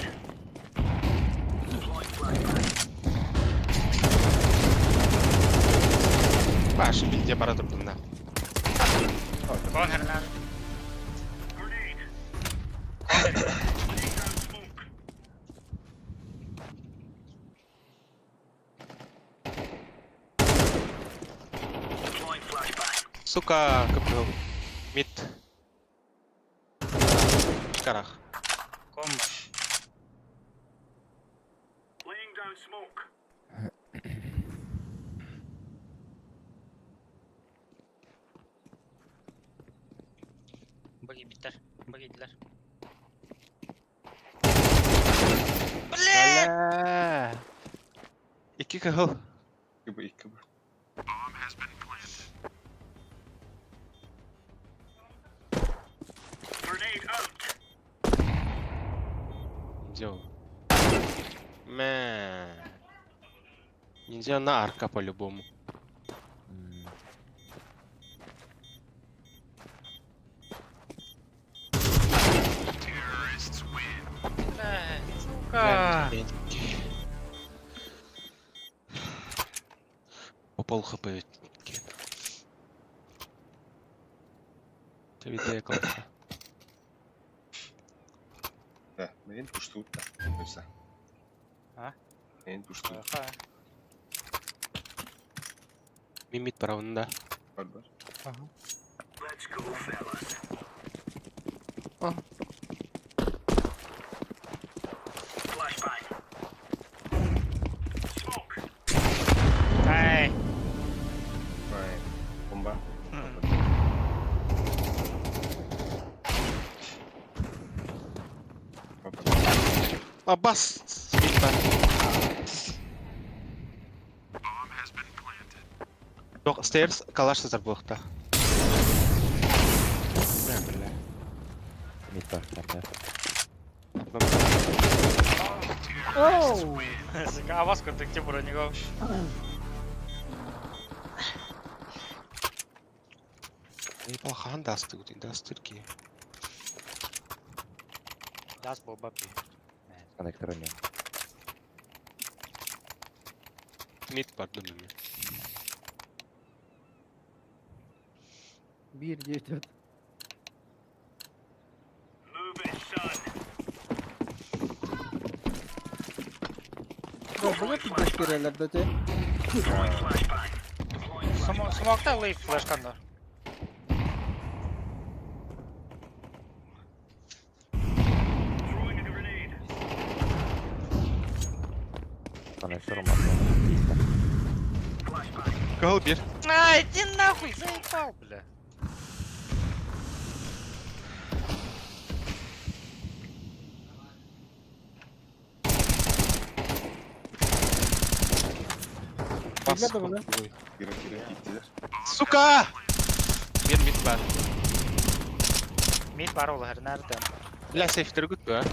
Deploying flashbang. Паша, везде пора на. Кон хернар. Grenade. Кон хернар. Laying down smoke. Deploying flashbang. Сука, КП. Мид. Карах. Кон Laying down smoke. Баги биттер. Баги дилер. Бля. Икки кыһыл. икки б, икки б. Grenade out. Где он? Мэ. Нельзя на арка по-любому. Бля, сука. По пол хп кину. Это видео классно. Да, мен пуштуут да. Өсө. А? Мен пуштуут. Ха. Мин мид барабын да. Бар бар. Let's go, fellas. А. Flashbang. Smoke. Ай. Ай. Бомба. Опа. А бас! Мид бар. Жоқ, stairs, калаш сызар бұлықта. Бля, бля. Мид бар, да. Оу! Сука, а вас контакте бронегов. Ебал хан дасты гудин, дастырки. Дас был бапи. Коннектор не. Мид бар думаю. Bir, iki, üç, dört. Move it, son. Да, было пиздец кирелер, да те? Throwing flashbang. Deploying flashbang. Смокта лейф флешкандар. Throwing a grenade. Коннектор уматла. Flashbang. Кыл бир. Ай, иди нахуй, заебал, бля. Бас. Ребята, бля. Ой. Кире кире киттилер. Сука! Бир мид бар. Мид бар ол хернерден. Бля, сейфтер гүт бу, а?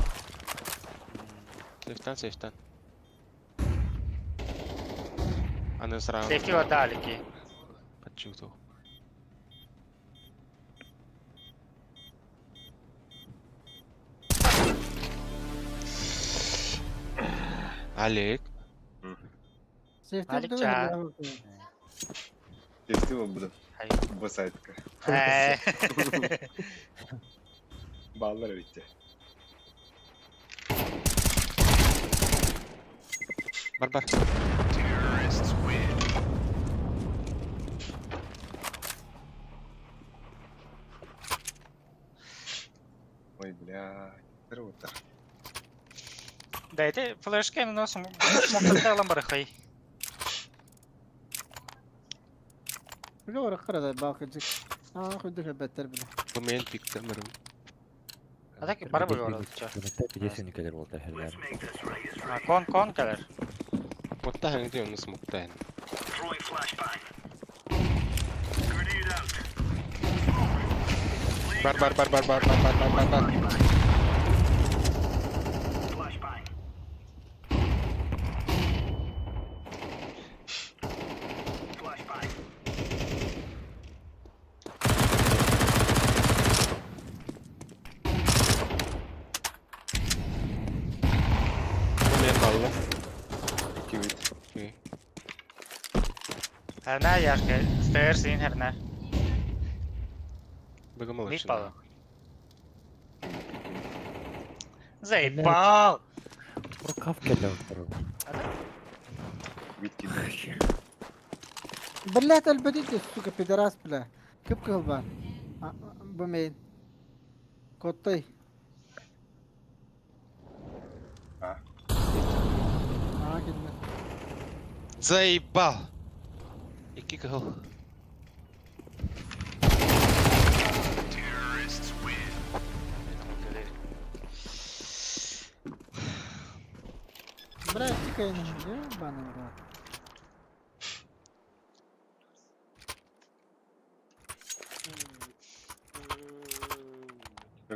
Сейфтан, сейфтан. Аны сразу. Сейфти далеки. Почувствовал. Олег. Сейфти Алик было, ча. бля. Кести болбуду. Хай. Бу сайтка. Эй. Баллар битти. Бар бар. Ой, бля. Круто. Да, это флешка, но смокта ламбарахай. Бля, ора кырада балкыджик. А, хуй дыха беттер, бля. Бу мен пиктемерим. А так бары бу yoruldu. Коннектор 50 келер болду Let's херлер. make this right is А, right. кон кон келер. Отта хәңде оны смокта һән. Throwing flashbang. Grenade out. Smoke. Бар бар бар бар бар бар бар бар бар бар. Flashbang. Flashbang. Бу мен балла. İki bit. Окей. Хернер яшка. Stairs in хернер. Бөгөн Мид молодцы. балы. Заебал! Рукав келер отуру. Бит киди. Блядь, альбедите, сука, пидорас, бля. Кып кыл бар. Бу мейн. Коттой. А. А, килде. Заебал. Ике кыл. Бля, тикай на меня, ебаный в рот.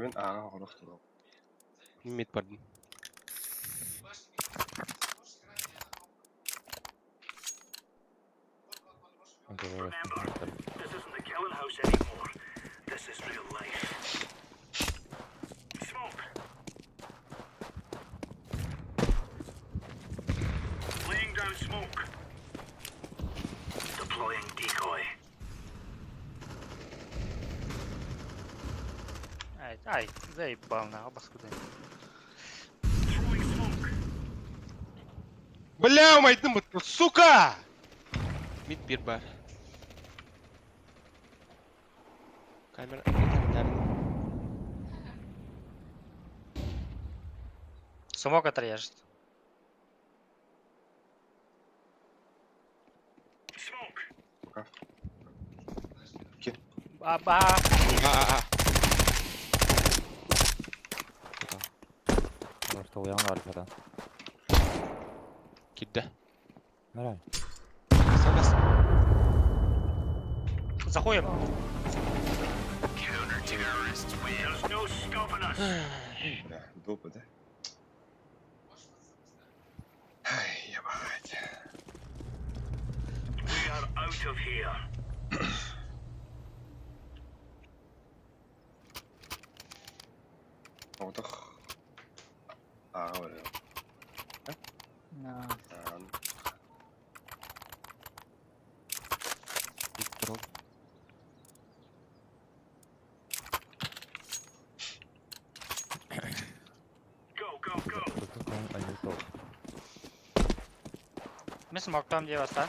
Мен аға хорох турам. Мид бардым. This isn't the killing house anymore. This is real life. Smoke. Laying down smoke. Deploying decoy. Ай, ай, заебал на баскуды. Бля, умайдым бут, сука! Мид бир бар. Камера. Смог отрежет. Аба. А, а, Просто уян аркадан. Кидде. Нормально. Сагас. Заходим. Бля, допы, да? Ай, ебать. Отох. А, говорю. На. Ми смоктам где вас, а?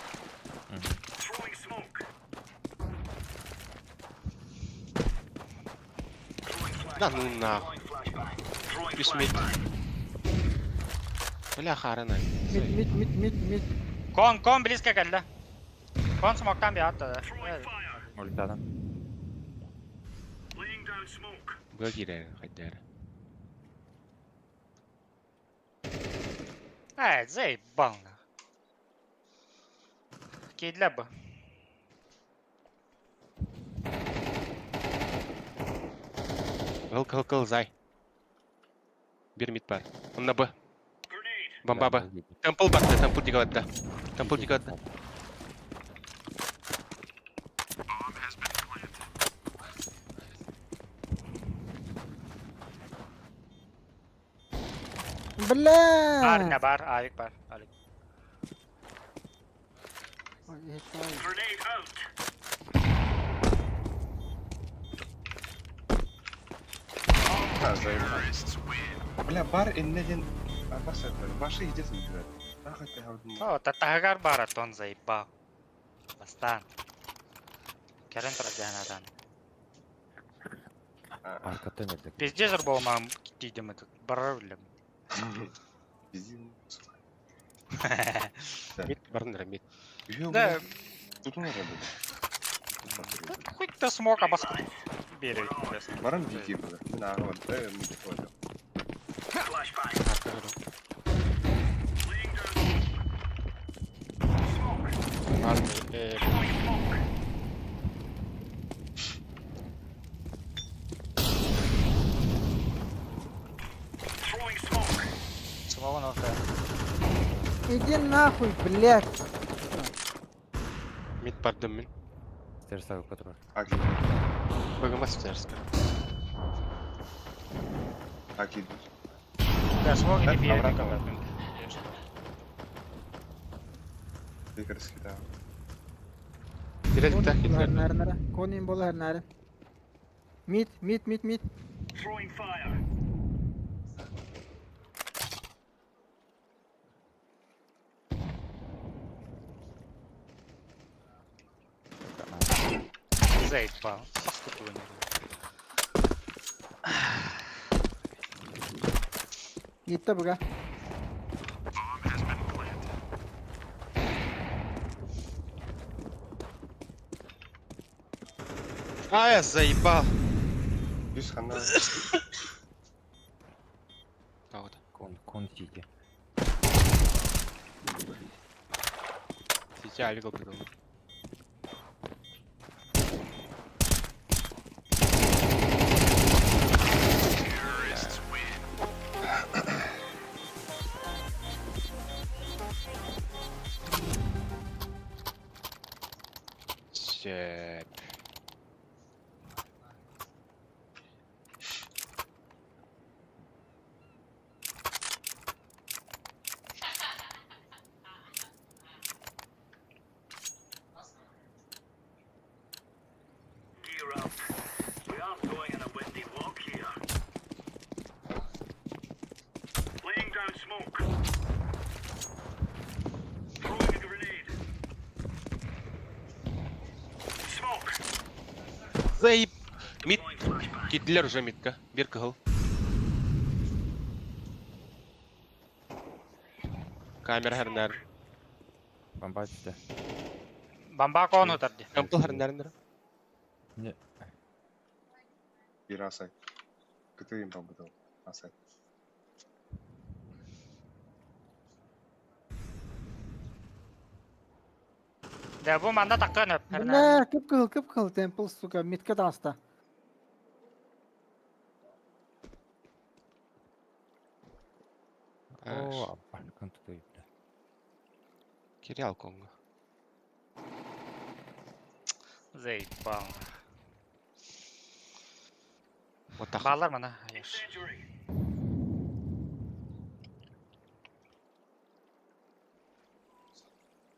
Да ну нахуй. Үс мид. Бля, харана. Мид, мид, мид, мид, мид. Кон, кон близко кэллэ. Кон смоктан биатта. Ультадан. Б киирэр, хайдаар. Ай, заебал нах. Кидле бы. Кыл, кыл, кыл, зай. Бир мид бар. Онна Б. Бомба Б. Темпл барда, темпл дигатта. Темпл дигатта. Бля! Бар, не бар, авик бар. Алик. Ой, это- А, заебал. Бля, бар иннеден... А, баса, баши идет, блядь. Нахуй ты говно. О, татагар бар, а заебал. Бастан. Керен турадянадан. Арката мердик. Пиздец болмам дидим этот. Бар билем. Пиздин, сука. Мид барын мид. Ё, Да, бля, Тут он работает. хоть ты смог обоску. Бери, честно. Баран дикий, бля. На, вот, да, мы понял. Барын, э, Самого нахуй. Иди нахуй, блядь. Мид бардым мин. Стерсага которая. Аки, Бөгөмө стерска. аки. Да, смог не бери. Обратно. Ты раскидал. Директ так Болар нәрнәрә. Конин болар нәре. Мид, мид, мид, мид. Заебал. Паскуду не. Гитте буга. А, я заебал. Үс хана. Кого-то. Кон, кон сити. Сейчас авик придумал. Shit. Заеб. Мид. Киирдилэр уже мидка. Биир кыһыл. Камера хэрнээр. Бомба түстэ. Бомба кону тарды. Темпл хэрнээрин. Не. Биир асай. Кытыйым талбытыл. Асай. Да бу манна тахтан өп. Бля, кып-кыһыл, кып-кыһыл темпл, сука, митка таҕыста. О, аббалкан тутуй, бля. Кирилл Конго. Заебал. Вот так. Баалар мана.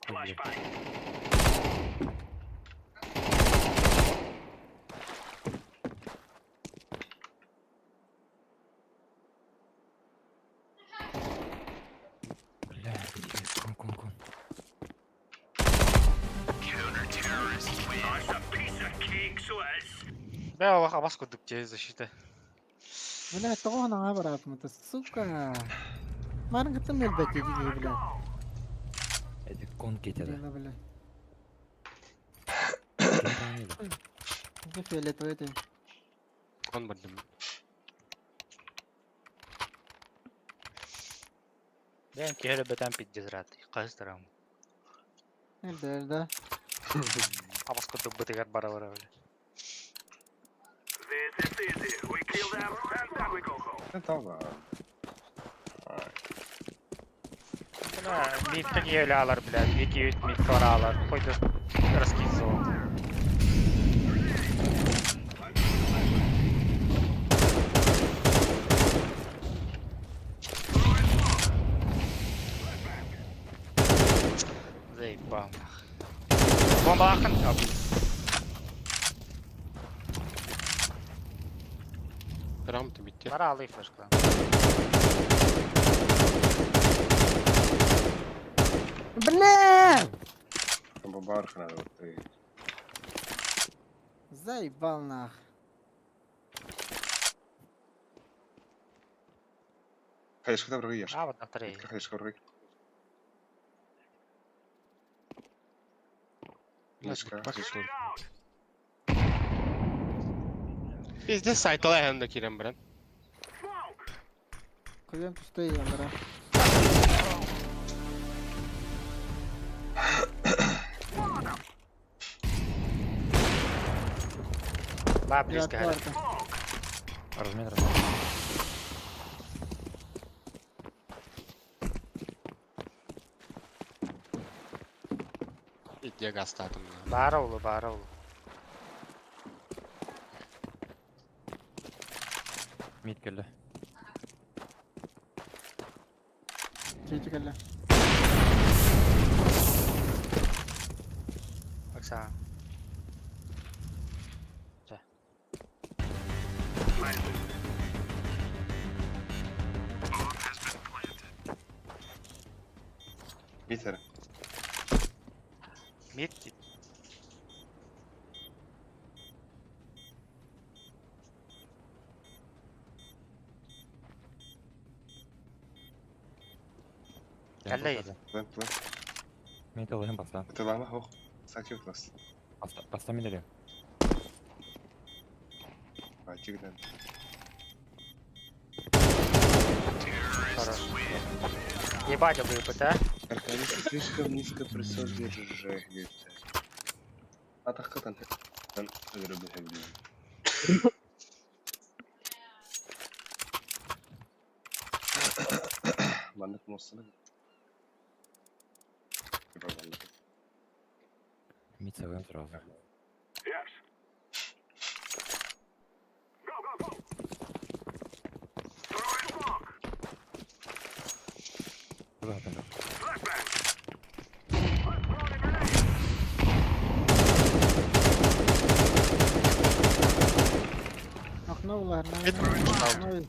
Бля, кун кун кун. Бля, Аллах абас курдук те защита. Бля, тоҕо наҥа бараатым это, сука. Марын кытта өлбөт дии, бля. Эти кон кетеді. Бля, бля. Где фиолетовый ты? Кон бардым. Бэм киһи бэтэн пиздец рад. Кастарам. Да, да. Абас курдук бытыгар бара бара бля. Талба. Бля, мидка киһи бля. Мид мид баралар. Хоть раскидывал. Заебал. Бомба ахын. Грамотно битте. Бара алый флешка. Бля! Бомба надо вот ты. Заебал нах. Хайышка добрый ешь. А, вот на второй. Хайышка добрый. Хайышка. Пиздец сайтала да кирем брат. Куем пустой я, бра. Ба, близко. Размен, размен. Иди гастатым. Бара улу, бара улу. Мид келді. Чечи келді. Оксана. Митер. Мид. Кэллэй. Плен, плен. Мид алыһын баса. Тылама хох. Сачив класс. Баста, баста мен элем. Ачигден. Хорош. Ебать, ЛПТ. Аркадий слишком низко присел держи. Атахкатан. Тан өлөрө Маннык мостана. Мид сабыам сразу. Куда там? Окно улар. Окно.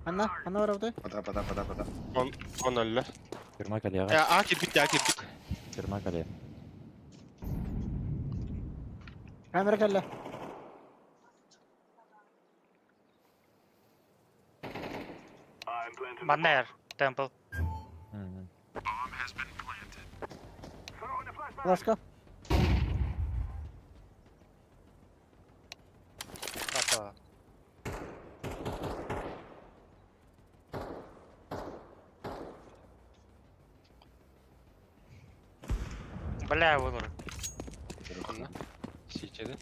Ханна? Ханна барабытай? Пода, пода, пода, пода. Он, он өллө. Тюрьма кэлиэҕэ. Э, А кирбит, а кирбит. Тюрьма кэлиэ. Камера кэллэ. Манна эр. Темпл. Мгм. Флешка. Готово. Бля, выбор. Онно. Сичеди.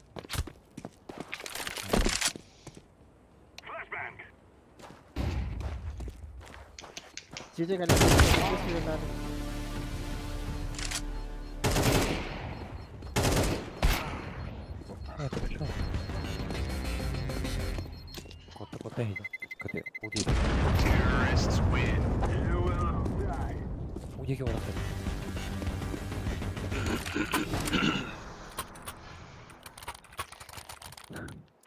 Жеде кэллэ. Жеде Это что? Кота кота иһит. Коты удиет. Удиге барахтар.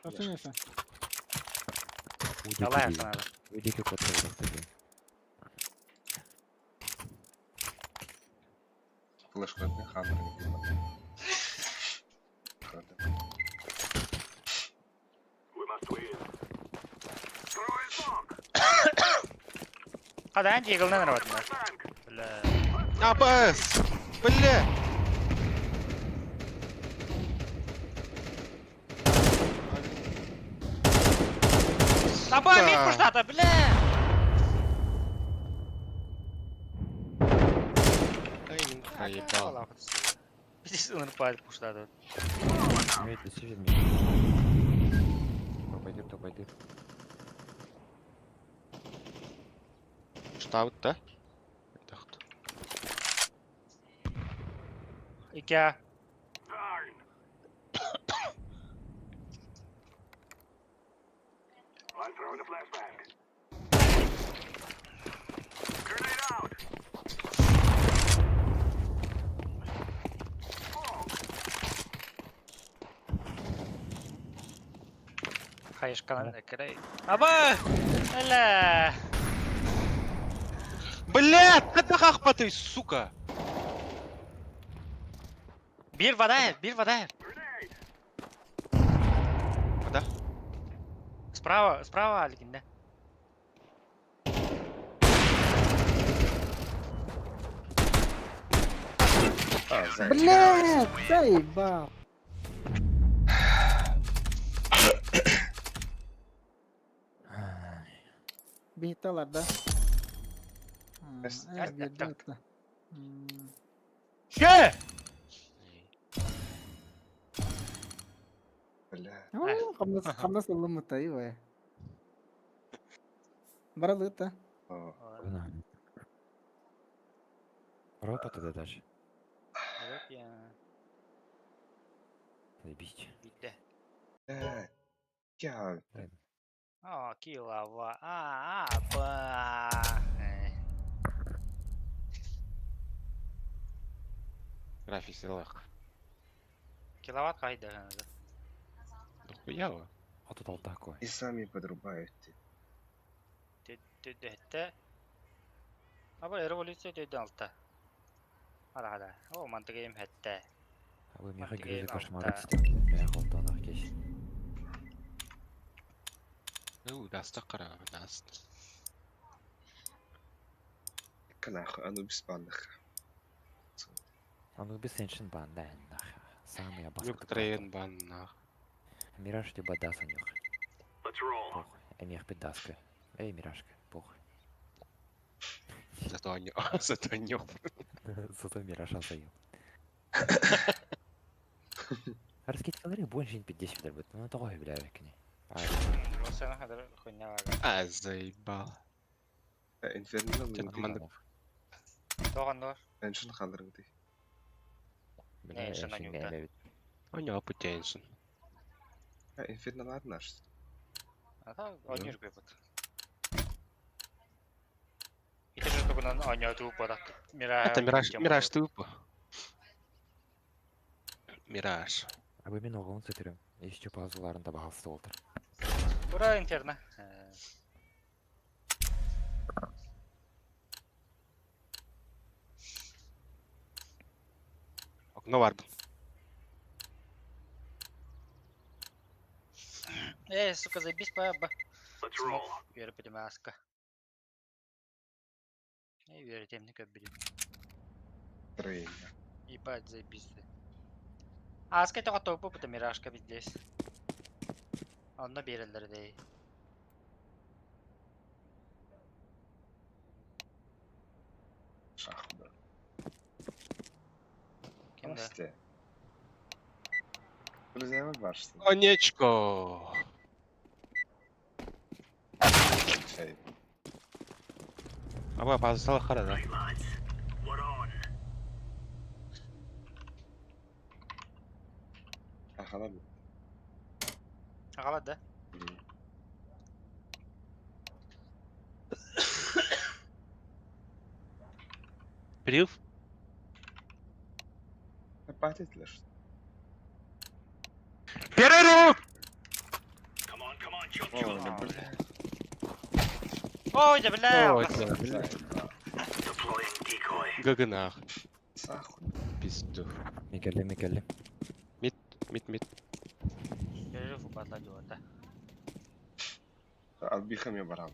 Конечно. Удиге. Давай, надо. Удиге кота барахтар. Флешка хаммер. Хадан дигылнан работа. Бля. АБС! Бля! Аба, мид пуштата, бля! Ай, мин проебал. Здесь он падает пуштата. Имеет decision making. То пойдет, то пойдет. Штаб, да? Тахт. Икea. Хайышканан экерей. Аба! Бля! Бля, ты ты, сука! Bir вода, bir вода. Вода? Справа, справа Аликин, да? А, зай. Блядь, заебал. Биһитталар да? Эс- Э, биэрдэ ытта. М, Че? Бля. Оо, хамнас хамнас ылыммыта ивэ. Баралыта. О, Рота тогда даже. Evet ya. Заебись. Bitti. Бля. Я. О, килова. А, а, ба. Э, График силах. Киловатт қайда? Дохуяво. А тут такой. И сами подрубают. Төдәтте. Аба революция төдә алта. Ара ара. О, мантыгым хәтта. А вы меха Мантыгым грызы кошмар алта. Меха холтанах кеш. Ну, даста кара, даст. Нахуй, Анубис банных. Анубис эншин бан, да, нах. Самый абаска. Нюк трейн бан нах. Мираж либо даса нюх. Похуй. Эмех пидаска. Эй, Миражка, похуй. Зато они, зато нюх. Зато Мираж азаю. Раскидкалары больше 50 будет, ну того и бля, кни. Осена хәзер хуйня бар. А, заебал. Инферно Чё там надо? Тоғанлар. Эншин халдырыңды. Бля, Эншин анюта. У него путеншин. Инферно ладно наш. Ата, ойныр көпөт. Ите же тугунан ойноо туп барат. Мира. Это Мираж, Мираж тупо. Мираж. А вы мен оғын сөтірім. Еще пазыларын да бағалысы олтыр. Ура интерна. Онно барбын. Э, сука, заебись по Б. Смог үөрэ аска. Э, үөрэтиэмни көрбүтүм. Трейн. Ебать, заебись ты. Аска это готово, потому миражка здесь. Онно биэрэллэр дэй. Шах, да. Ким да? Здрасте. Друзья, вы барышня. Онечко! Чай. Аба базасала хара да. Ахалар. Аҕалар да? Прив? Патит что? Перерыв! О, бля. Ой, да бля! Ой, да, бля. Гагынах. Сахуй. Пизду. Микелли, Микелли. Мид, мид, мид. Перерыв упадла дела-то. Албиха мне барам.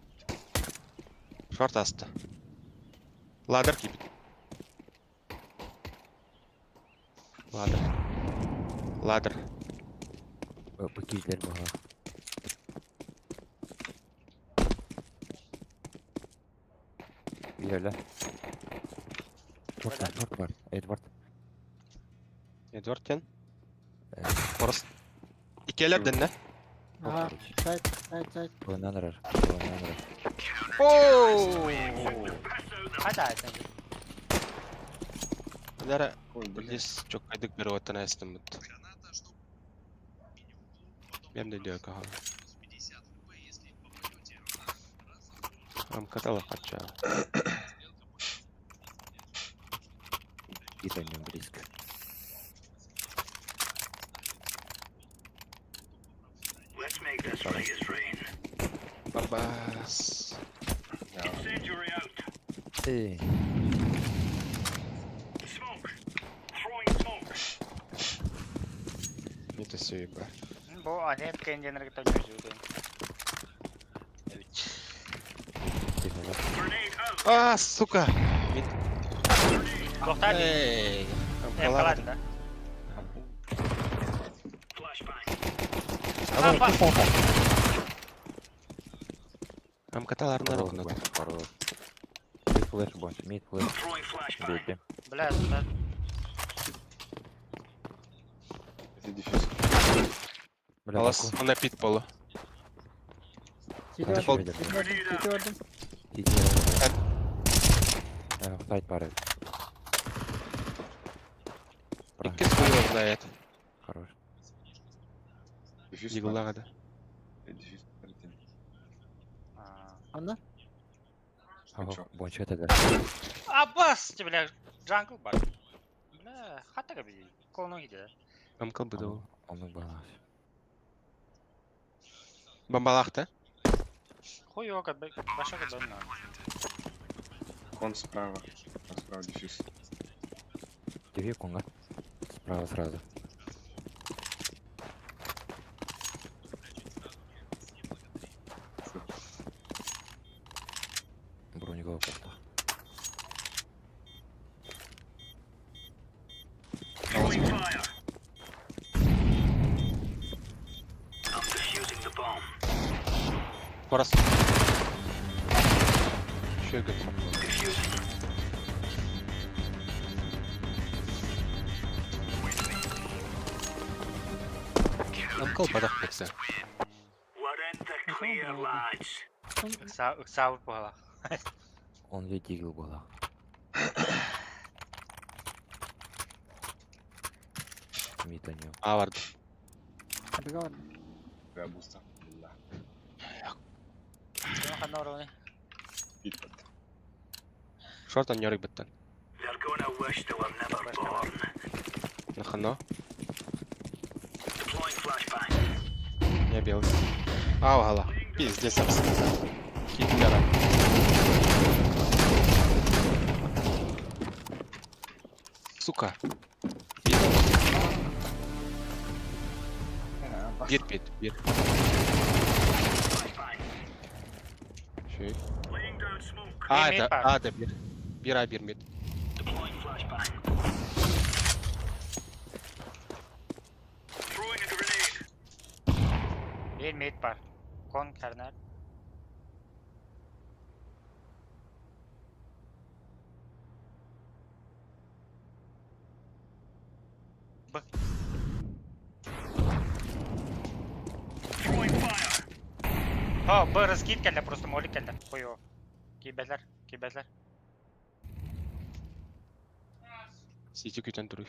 Шорт аста. Ладер кипит. Ладер. Ладер. Бу киилэр буолла. Иһэлэ. Шорт бар, шорт бар. Эдвард. Эдвард тен. Э. Орос. Икелер дэннэ. Ага, сайт, сайт, сайт. Буонан эрэр. Буонан эрэр. Ооо! Хата это. Лера, Ой, блин. здесь чоккайдык беріп оттан астым бит. Мен де дök аха. Ам катала хача. Киирэн близко. Барбас. Эй. Это все еба. Бу анет кенденер кытта жүзүүдөн. Эбит. Тихо, А, сука! Мид. Тоқтар. Эй, Э, Амкалар. қалады да. Ама Амкаталар Хорош, нарокнут. хорош. Мид флеш больше, мид флеш. Бейте. Бля, да. Это дефьюз. Бля, Алас, баку. он на пит полу. Сити Дефолт. ордум, сити ордум. Сити Э, сайт баар. Бра, Икки хуй знает. Хорош. Дефьюз. Дигуллага да. Дефьюз. Анна? Ага, Чё? бончо это да. Аббас, бля, джангл бар. Бля, хата би. Колну гиде. Амкал быдыл. Оннук баалаах. Бомбалахта. Хуй его как бы башка донна. Кон справа. Кон справа дефьюз. Тебе конга. Справа сразу. Бронеговый просто. Хорас. Еще год. Амкал бадах бетсе. Ыксаа була. Он ведь дигл была. Мид они. Авард. Договор. Бля, буста. Бля. Ханна ороны. Пит под. Шорт аннерик беттен. Нахано. Я белый. Ау, гала. Пиздец, абс. Киллера. Сука. Биир пит, биир. Шей. А, Мид это, бар. А, да, биир. Биир А, биир мид. Биир мид бар. Кон карнар. Б. О, Б раскид кэллэ, просто молик кэллэ. Хуё. Кибелер, кибелер. Сити күтэн туруй.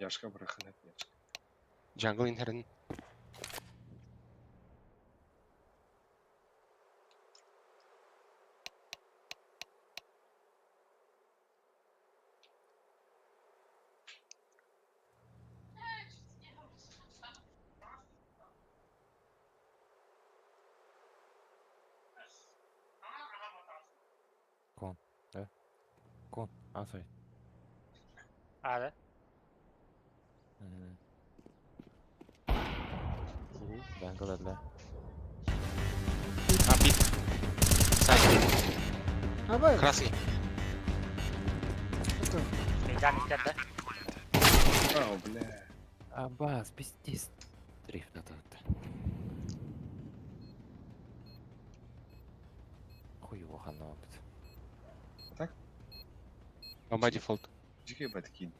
Яшка бырахын эт, Яшка. Jungle инһэрин. Кон, да? Кон, а, сой. А, да? Jungle да. А, пит. Сайт. Абай. Красный. Мейдан иттер, да? А, бля. Абас, пиздец. Дрифт на тот. Хуево хана опыт. Бомба дефолт. Дикий батки.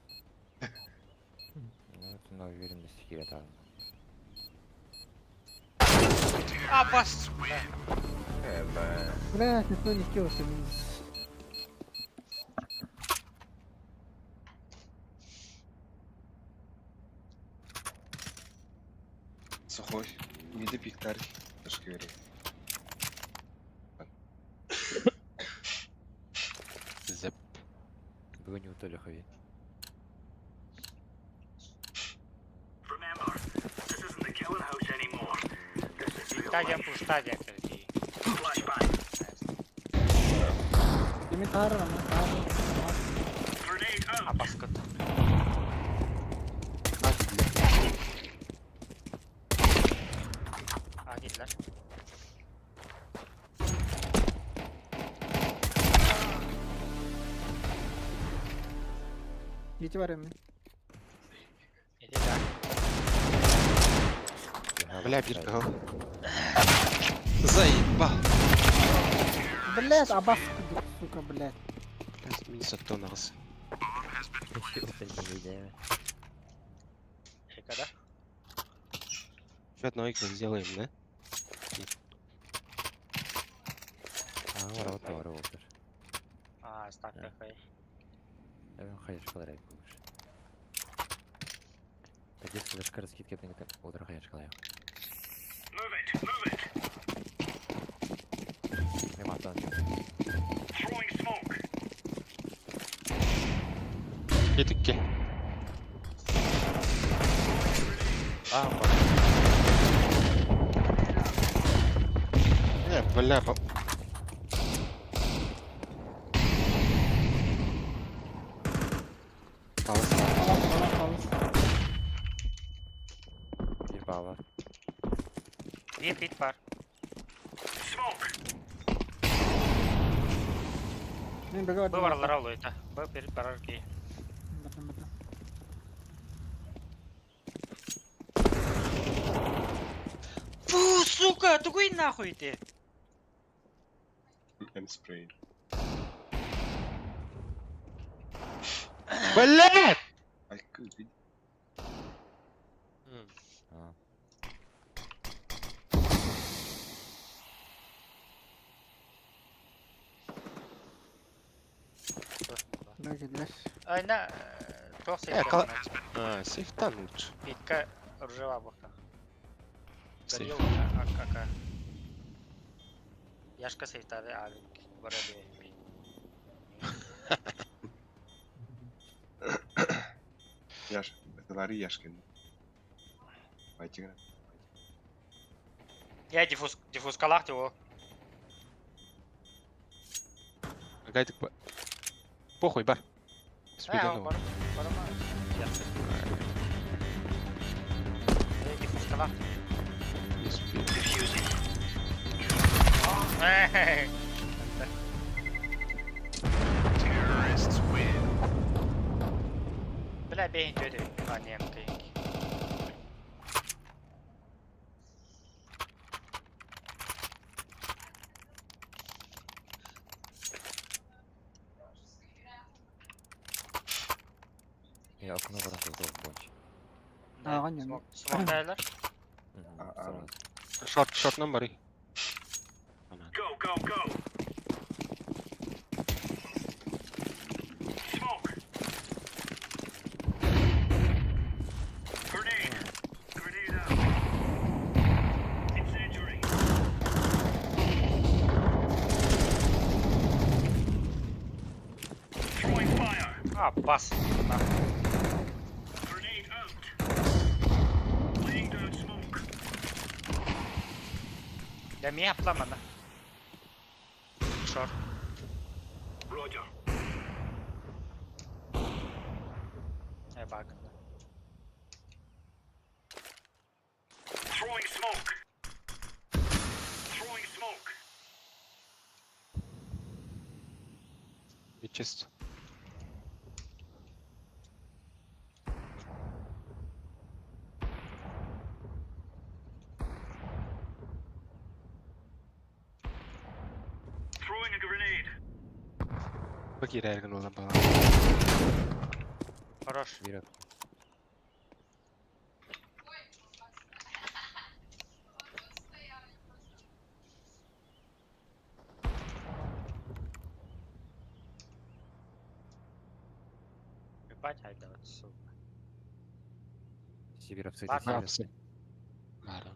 Ну, это на уверенности херя там. Абас! Э, бля. Блядь, никто не кинулся минус. Сухой. Миди пиктарь. Ташка верю. Зэп. Было не утолю хави. Стадия пуста, дядя. Кими таарар ама таарар. Абас кыт. А, дииллэр. Дити бар эми. Иди да. Бля, биир кыһыл. Заебал. Блядь, Абас кудук, сука, блядь. Блядь, минус оттон аҕыс. Когда? Еще одно игру сделаем, да? А, вара, вара, вара. А, ставка хай. Я хаешкалар айып болуш. Тадис флешка раскидка пинка утро хаешкалар. Мематан. Кетикке. А, Э, бля, по... Алыс. Алас, алас, алас. ебало. Биир пит бар. Мен беге Б баралара олуйта. Б бир барар ки. Батым, батым. Фу, сука, тугуй нахуй ты. М-спрей. Блядь! Ай, кыт. А. Беге Айна, туох Э, сейф. А, сейфтан лучше. Питка ржава бухта. Сейф. Горел ака. Яшка сейфтады али. Барады. Яш. Это Лари Яшкин. Пойти Я диффуз диффузкалах его. Агайтык ба. Похуй, бар. Э, Спиден бар, барама. Эй, пускала. Не спи. Эй. Бля, бейін төді. А, не, мкейки. Я окно баран кылдов бонч. А, не. Смоктайлар. А, Шорт, шортнан бары. Go, go, go. Smoke. Grenade. Grenade out. Incendiary. Throwing fire. А, бас. Нахуй. Grenade out. Laying down smoke. Да меня апламана. Шорт. Roger. Э, баг. Throwing smoke. Throwing smoke. Чисто. Throwing a grenade. Баки рәргін олан бала. Хорош. Вират. Ебать, айда, вот, сука. Сибировцы. Ладно. Арапсы. Бара.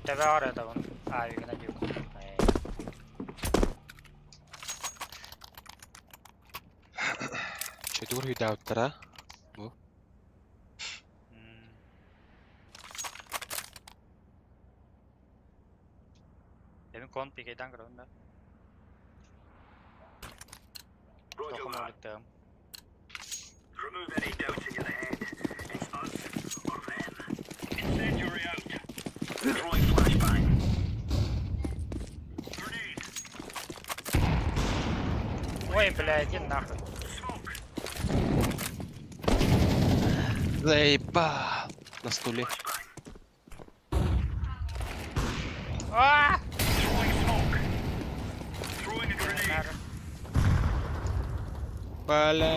Тебе орада он. А, югна дюк. Чөдүр үйдауттара. Demin kon PK'den kırdım ben. Roger Tokum that. öldürdüm. Remove any doubts in your head. It's us or them. Incendiary out. Throwing flashbang. Grenade. Ой, бля, иди нахуй. Smoke. Заебал. На стуле. А! Throwing smoke. Throwing a grenade. Нахуй. Бля.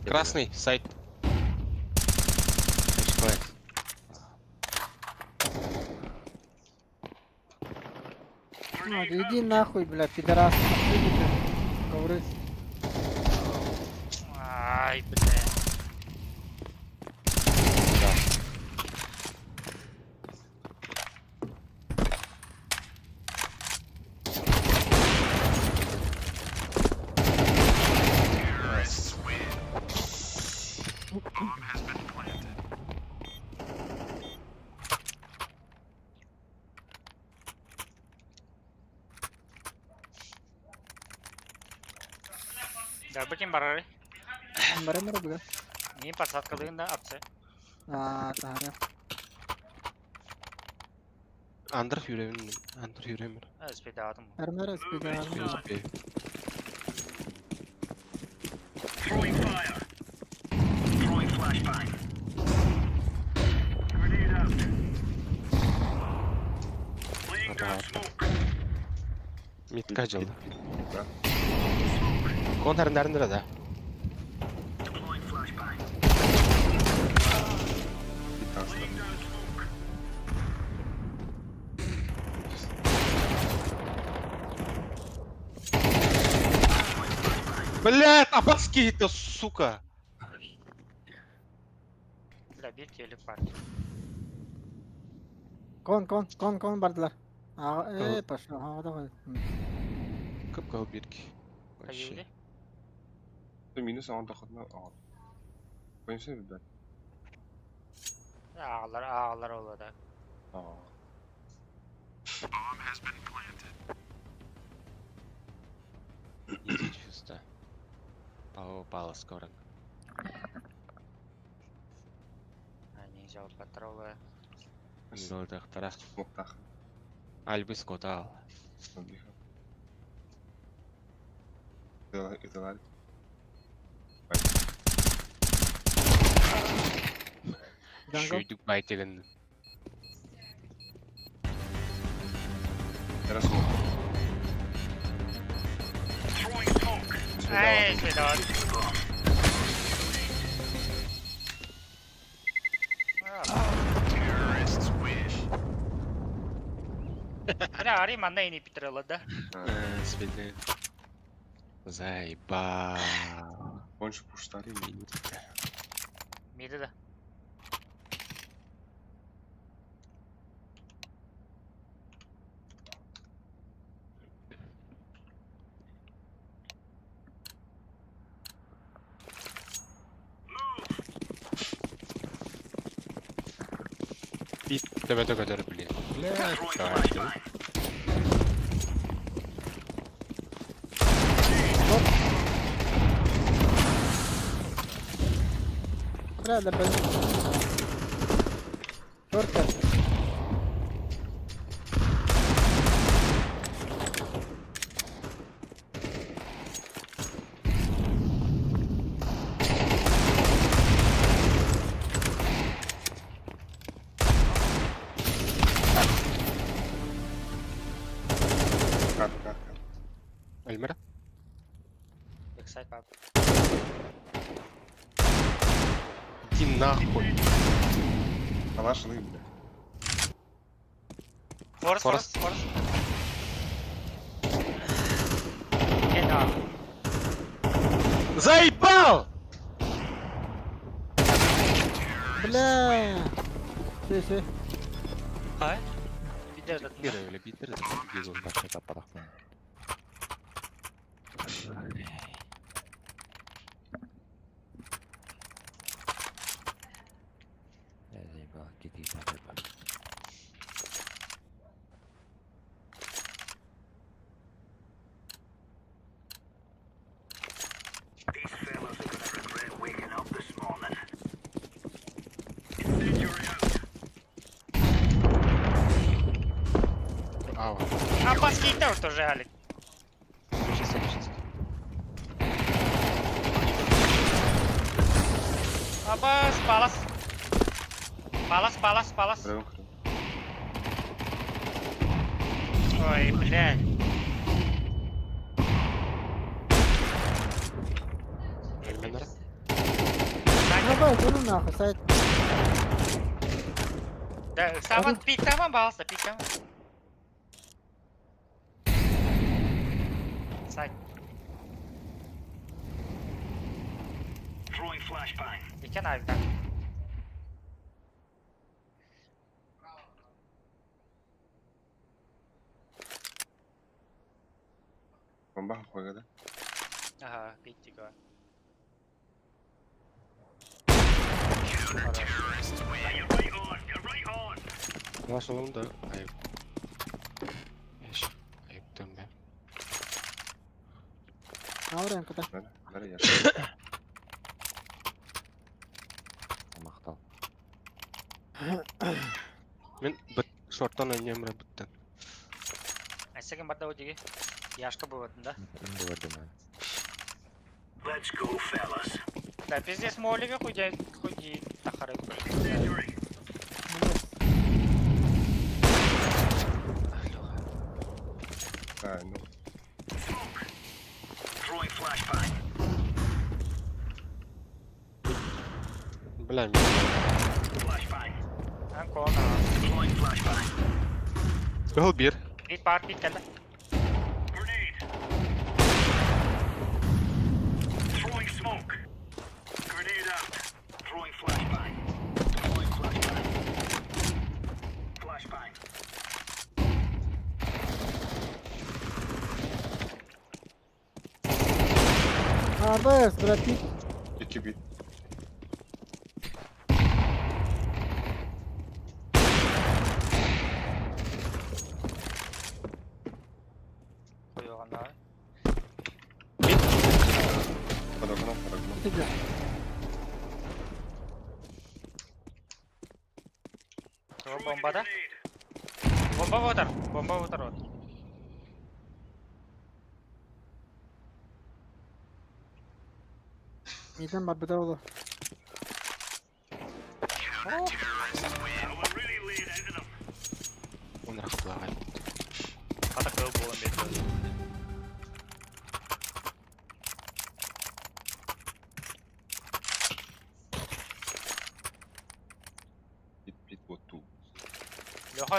Красный сайт. Человек. Ну, да иди нахуй, бля, пидорас. Иди ты, ковры. Ай, бля. Да, бакин барары. Бары бары бля. Не подсадкалыгында апсы. А, тахара. Андыр хүребин. Андыр хүребин. Спидадым. Армера спидара. Успею. Throwing fire. Throwing flashbang. Grenade out. Laying down smoke. Митка жылды. Да. Кон харындарындыра да. Deploying flashbang. Бит таста. Laying down smoke. Блядь, абаски это, сука. Бля, бир келip бар. Кон, кон, кон, кон бардылар. А, э, пошел. А, давай. Көп кал бирки. Вообще. Кайылды. Минус оған доходна оған. Қойымсы бит. Ağlar, ağlar oldu da. Аа. Изи чисто. Упала скоро. Они взял патроны. Золотых Смоктах. Альбис котал. Италар. Джангл. Шүйдүк байтыгын. Era smoke. Эй, следовал. Бля, Ари манна и не питрала, да? Сведи. Заебал. Больше пуштари. Миді да. Төбөтө көтөр блин. Бля, Бля, да блин. Шорка. Кат, кат, кат. Альмера? Бэксайд пап. Иди нахуй. Калаш лы, бля. Форс, форс, форс. Кена. Заебал! Бля. Все, все. Хай. Видер да. Битер или битер? Я заебал, киты заебал. These fellas are gonna regret waking up this morning. Incendiary out. Ау. А паскейтер тоже, Алик. Сейчас, сейчас. Абас, палас. Палас, палас, палас. Крым, крым. Ой, блядь. Альмера? Ну бай, ну нахуй, сайт. Да, саван пиктаман балса, пиктаман. Сайт. Throwing flashbang. Икен авик, да. Бомба хуйга, да? Ага, пиктика. You're right on. You're right on. Калаш алам да. Айып. Еш. Айыптым бе. Аурен куда? Бәрі, бәрі яш. Мақтал. Мен бит шорттан ойнайм біттен. Айсеген барда одиги. Яшка бывает, да? Им было думаю. Let's go, fellas. Да, пиздец, молига хуйдя, хуйди, тахары. Incendiary. А, ну. Smoke. Throwing flashbang. Бля, мен. Flashbang. Анкона. Deploying flashbang. Гол бир. Бит бар, бит келді. Grenade. Throwing smoke. Grenade out. Throwing flashbang. Deploying flashbang. Flashbang. Абас, бля, пик. Екі бит. Окно, окно. Ты где? Того бомба да? Бомба вотар, бомба вотар вот. Midden var bir de oğlu. Он рахплагай. Хата кыл болан бет. Бит бит вот ту. Лёха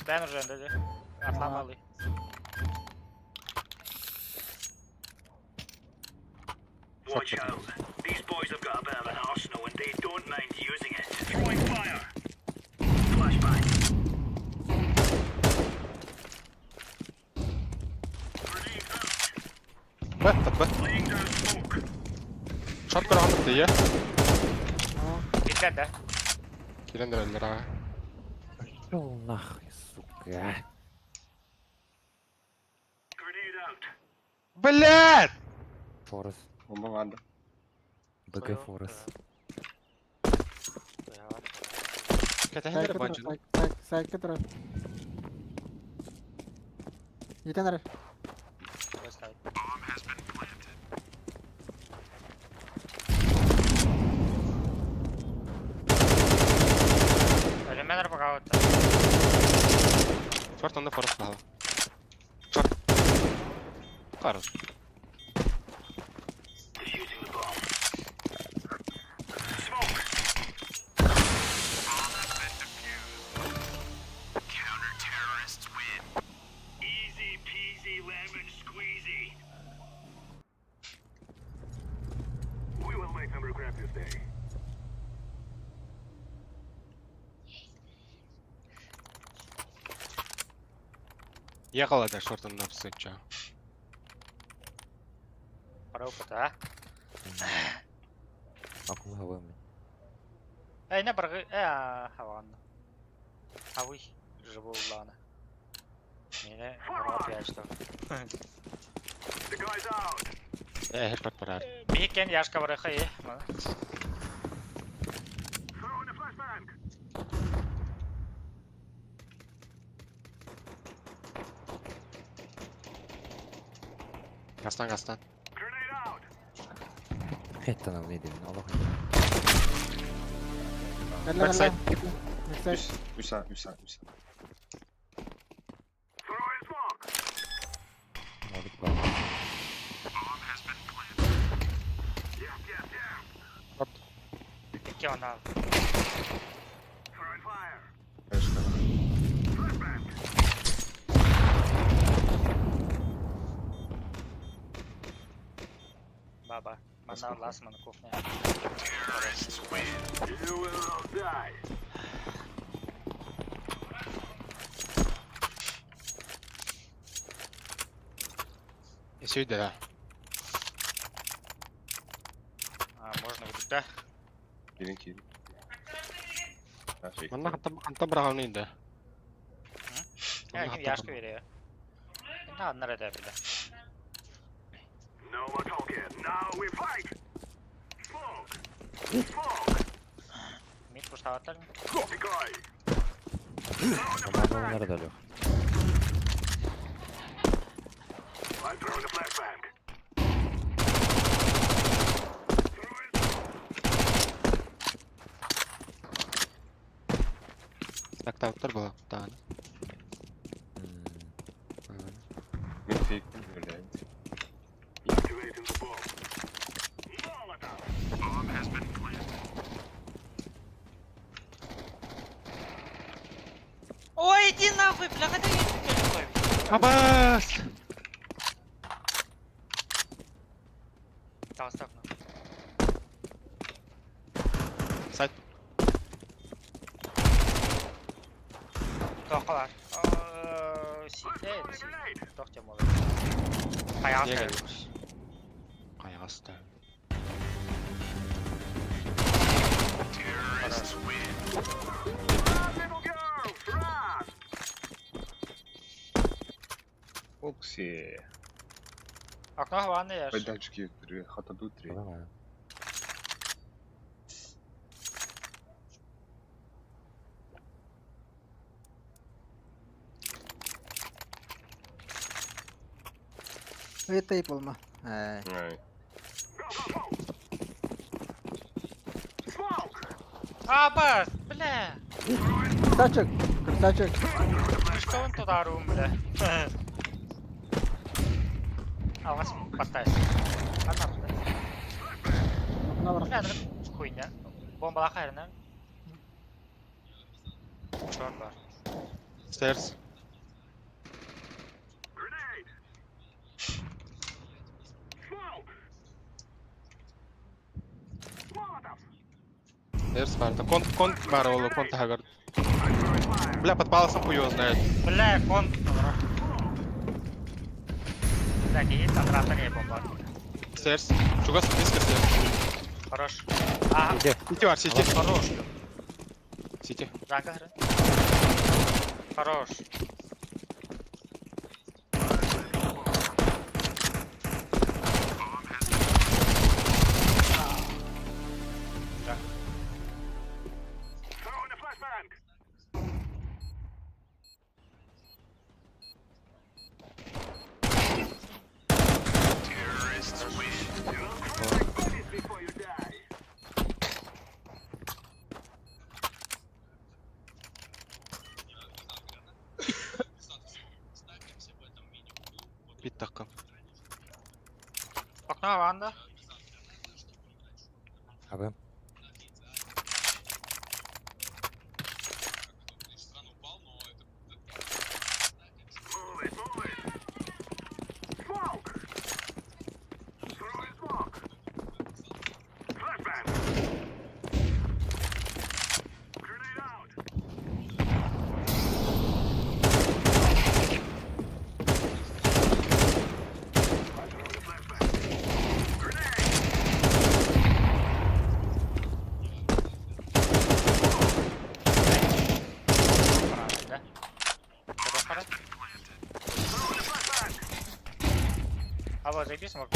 бен уже да. Атламалы. Watch out. These boys have got a bit of an arsenal and they don't mind using it. Throwing fire. Flashbang. Grenade out. Б, так Б. Laying down smoke. Шорт көрөҕүн тиийэ. Китлер да. Киирэн эрэллэр аа. Пошел нахуй, сука. Grenade out. Блядь! Форес. Бомба баар. БГ Форес. Кэтэһэн эрэ бончуну. Сайка тұр. Итен әрі. Элеменер пока вот. Шорт онно форс баһала. Шорт. Форс. Defusing the bomb. Smoke. Easy peasy lemon squeezy. We will make them regret this day. Ехала да шорт онно всыча. Пора опыта, а? Акулы хавами. Эй, не баргы, хаван. Авый, живу лана. Мене опять что. The guy's out. Э, шорт барар. Бикен яшка барыха е. Throwing a flashbang. Гастан, гастан. Grenade out. Хеттан ал не деймін, Аллах. Кәлі Backside. кәлі. Backside. Үс, үс а, үс а, үс а. Throwing smoke. Алып бар. Yes, yes, yes. Икки она. Throwing fire. Конечно. Flashbang. Баба. Мана лас мана кухня. You will all die. Сүйдэ да. А, можно вот да. Киирин киирин. А, фейк. Манна ханта ханта браҕаны да. Э, ким яшка бере. На, на рада бля. No more talking. Now we fight. Smoke. Smoke. Мид пуштаватар. Decoy. Аман олар да лег. I'm throwing a flashbang. Так таптар була тааны. Мин фейк көрдüm. Activating the bomb. Molotov. Ой, иди нахуй, бля, хотя я не Абас! Там стакну. Сайт. Тоқалар. Сите, тоқ тем болады. Аяқ Неге? астı. Кайгыста. Run, little girls, run! Окси. Окно ванны яш. Байдачки хатаду три. Понимаю. Это и полма. Эй. Ай. Аба, бля. Красавчик, красавчик. Мышковын тодаруым, бля. Алғаш баттайсың. Ана, бля. Окно бар. Бля, ну, хуйня. Бомбала хайрына. Шорт бар. Stairs. Stairs бар. Да кон, кон бар ол, кон тагар. Бля, под паласом хуй его знает. Бля, кон. Бля, кейт андратан е бомба. Stairs. Чугас, близко stairs. Хорош. Ага, Иди. Сити бар, сити. хорош. Сити. Жака, Хорош. Бит такка. Окно ванна. АБ. Да? Хорош, хорош. А вот заебись мог.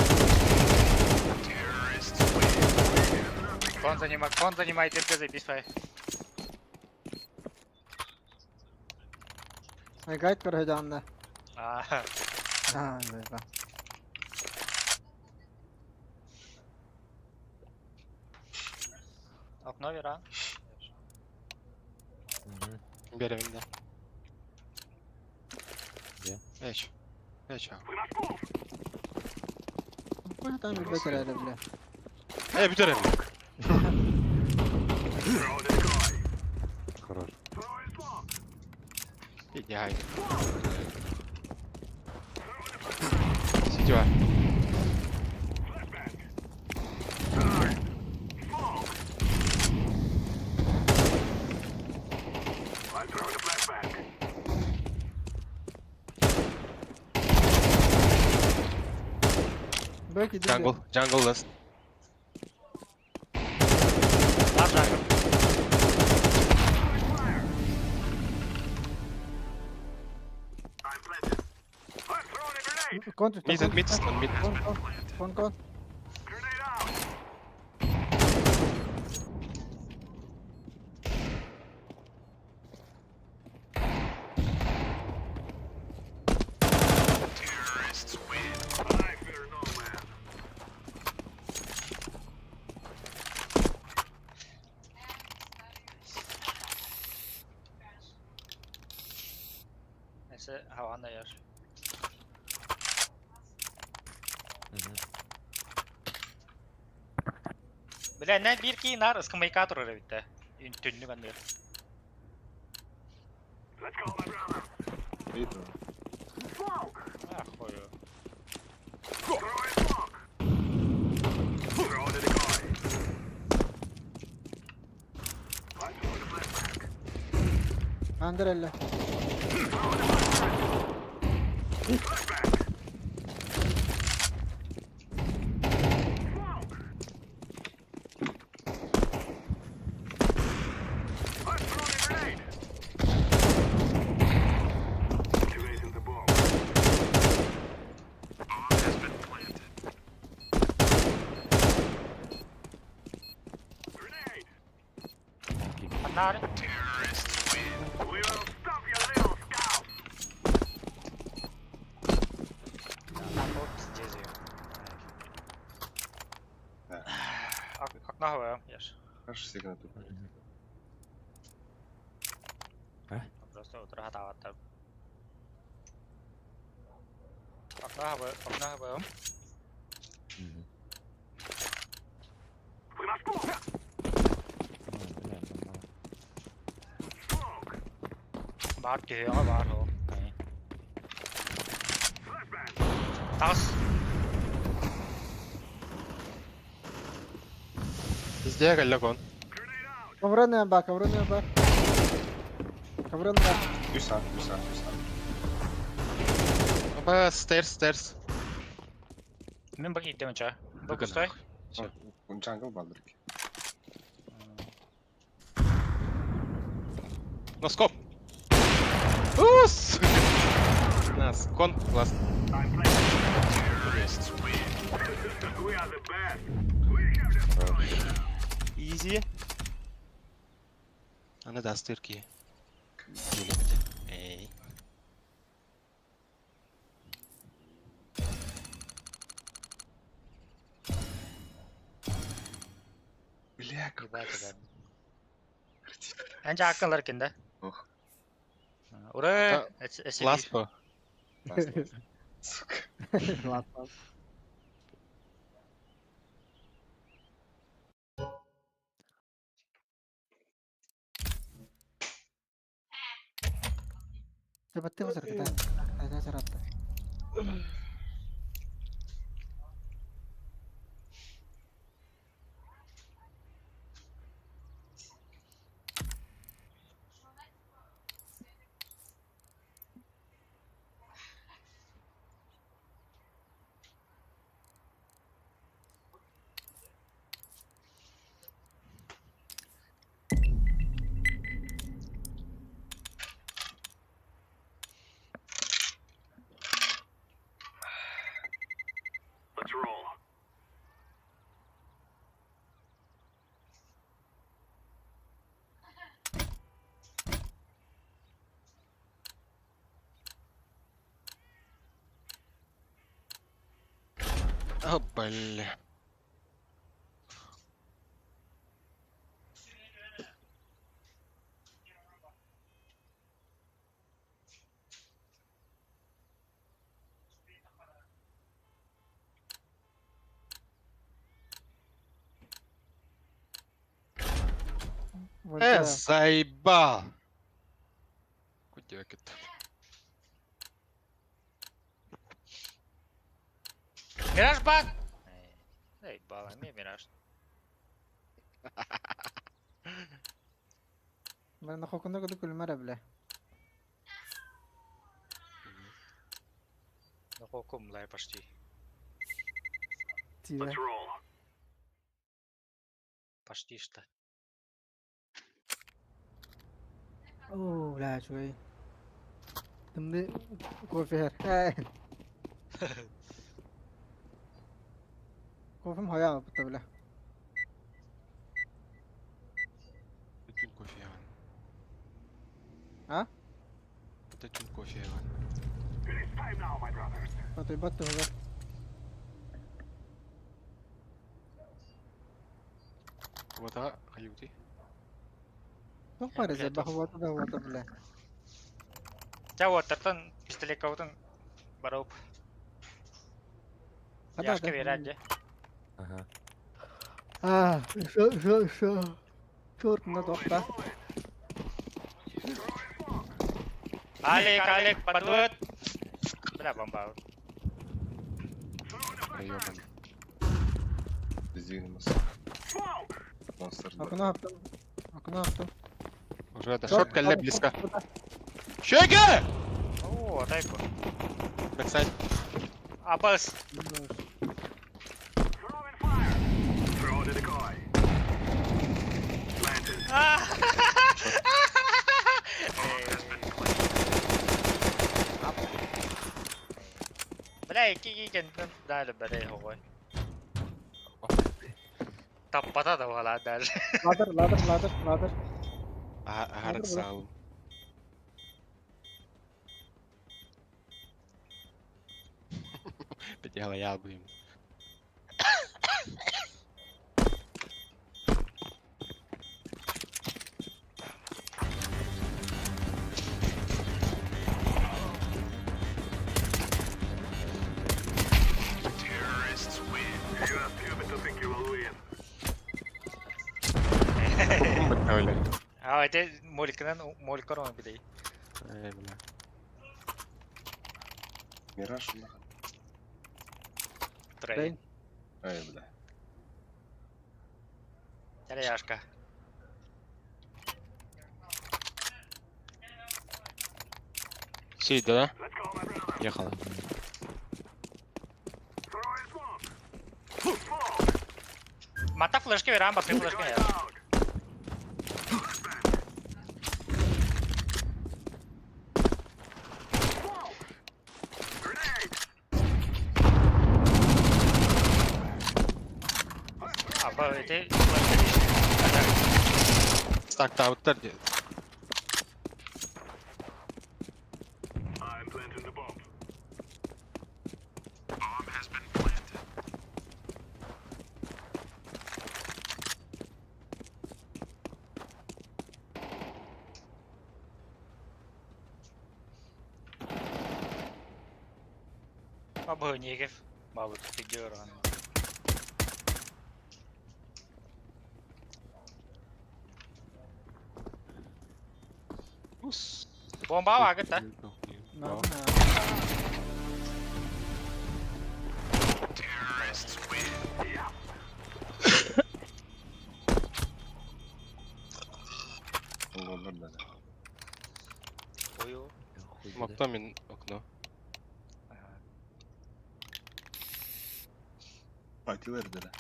Кон занимает, кон занимает, РП заебись, фай. Гайд көрөйдө А, А, заеба. окно вера. Мгм. Берем, да. Где? Эч. Эч. Хуй там билбет эрээри, бля. Э, бүтерем. Хорош. Идеально. Сити бар. Бэк иди. Jungle, jungle last. Бар жагы. Контр. Mid, mid, mid. Кон, кон, кон, кон. Neyse havanda yer. Мгм. Бля, не бир ки нар ыскымайка турар эбитте. Түннүк андыр. Видно. А, хою. Андер эле. Наар. Окно ГВМ, ешь. Аж сигнатур. Просто утро готово. Окно ГВМ, окно ГВМ. Бар киһиэҕэ баар ол. Тас. Везде кэллэ кон. Коврын ба, коврын ба. Коврын ба. Үс А, үс А, үс А. Оба, stairs, stairs. Мин бу киирдим ча. Бу пустой. Jungle балдыр. Носкоп. Ус! Нас, кон, класс. Есть. Easy. Аны да стырки. Эй. Бля, как Ебать, Энча аккалар кинде. Ох. Ура! Класс по. Сука. Ладно. Баттыы босар кыта. Айда саратта. О, бля. Заебал. Куда это? Мираж бан! Эй, бала, ми мираж. Мен хокунда куду күлмәре бля. Ну кумлай почти. Тире. Почти что. О, бля, чуй. Тымны кофе хер. Кофем хая бутта бля. Это кофе, Иван. А? Это чун кофе, Иван. Батый батты хога. Вот, а, хаюти. Тоқ бар эзе бахуата да хуата бля. Ча вот, тартан пистолет каутын бароп. Яшка верать, де. Ага. А, шо шо шо. Черт на доқта. Алик, Алик, подвод. Бля, бомба. Проебан. Издигнемся. Монстр. Окно аптым. Окно аптым. Уже это шорт кэллэ близко. Шеге! О, тайпу. Бэксайд. Абас. Бля, ики кентен дали бәрей хоғой. Таппата да бала даже. Ладыр, ладыр, ладыр, ладыр. Аһар ыксаалым. Петя быйым. А, это моликынан моликор он билей. Эй, бля. Мираж улахан. Трейн. Ай, бля. Теряшка. Сидь, да? Ехала. Мата флешки верам, басты флешки. Аба, это флешка. Так, таабыттар дии. Аба, негев. Бабы, фигура. Бомба вагыта. На. Монголлар да. Ой, Мапта мин окно. Патилар да.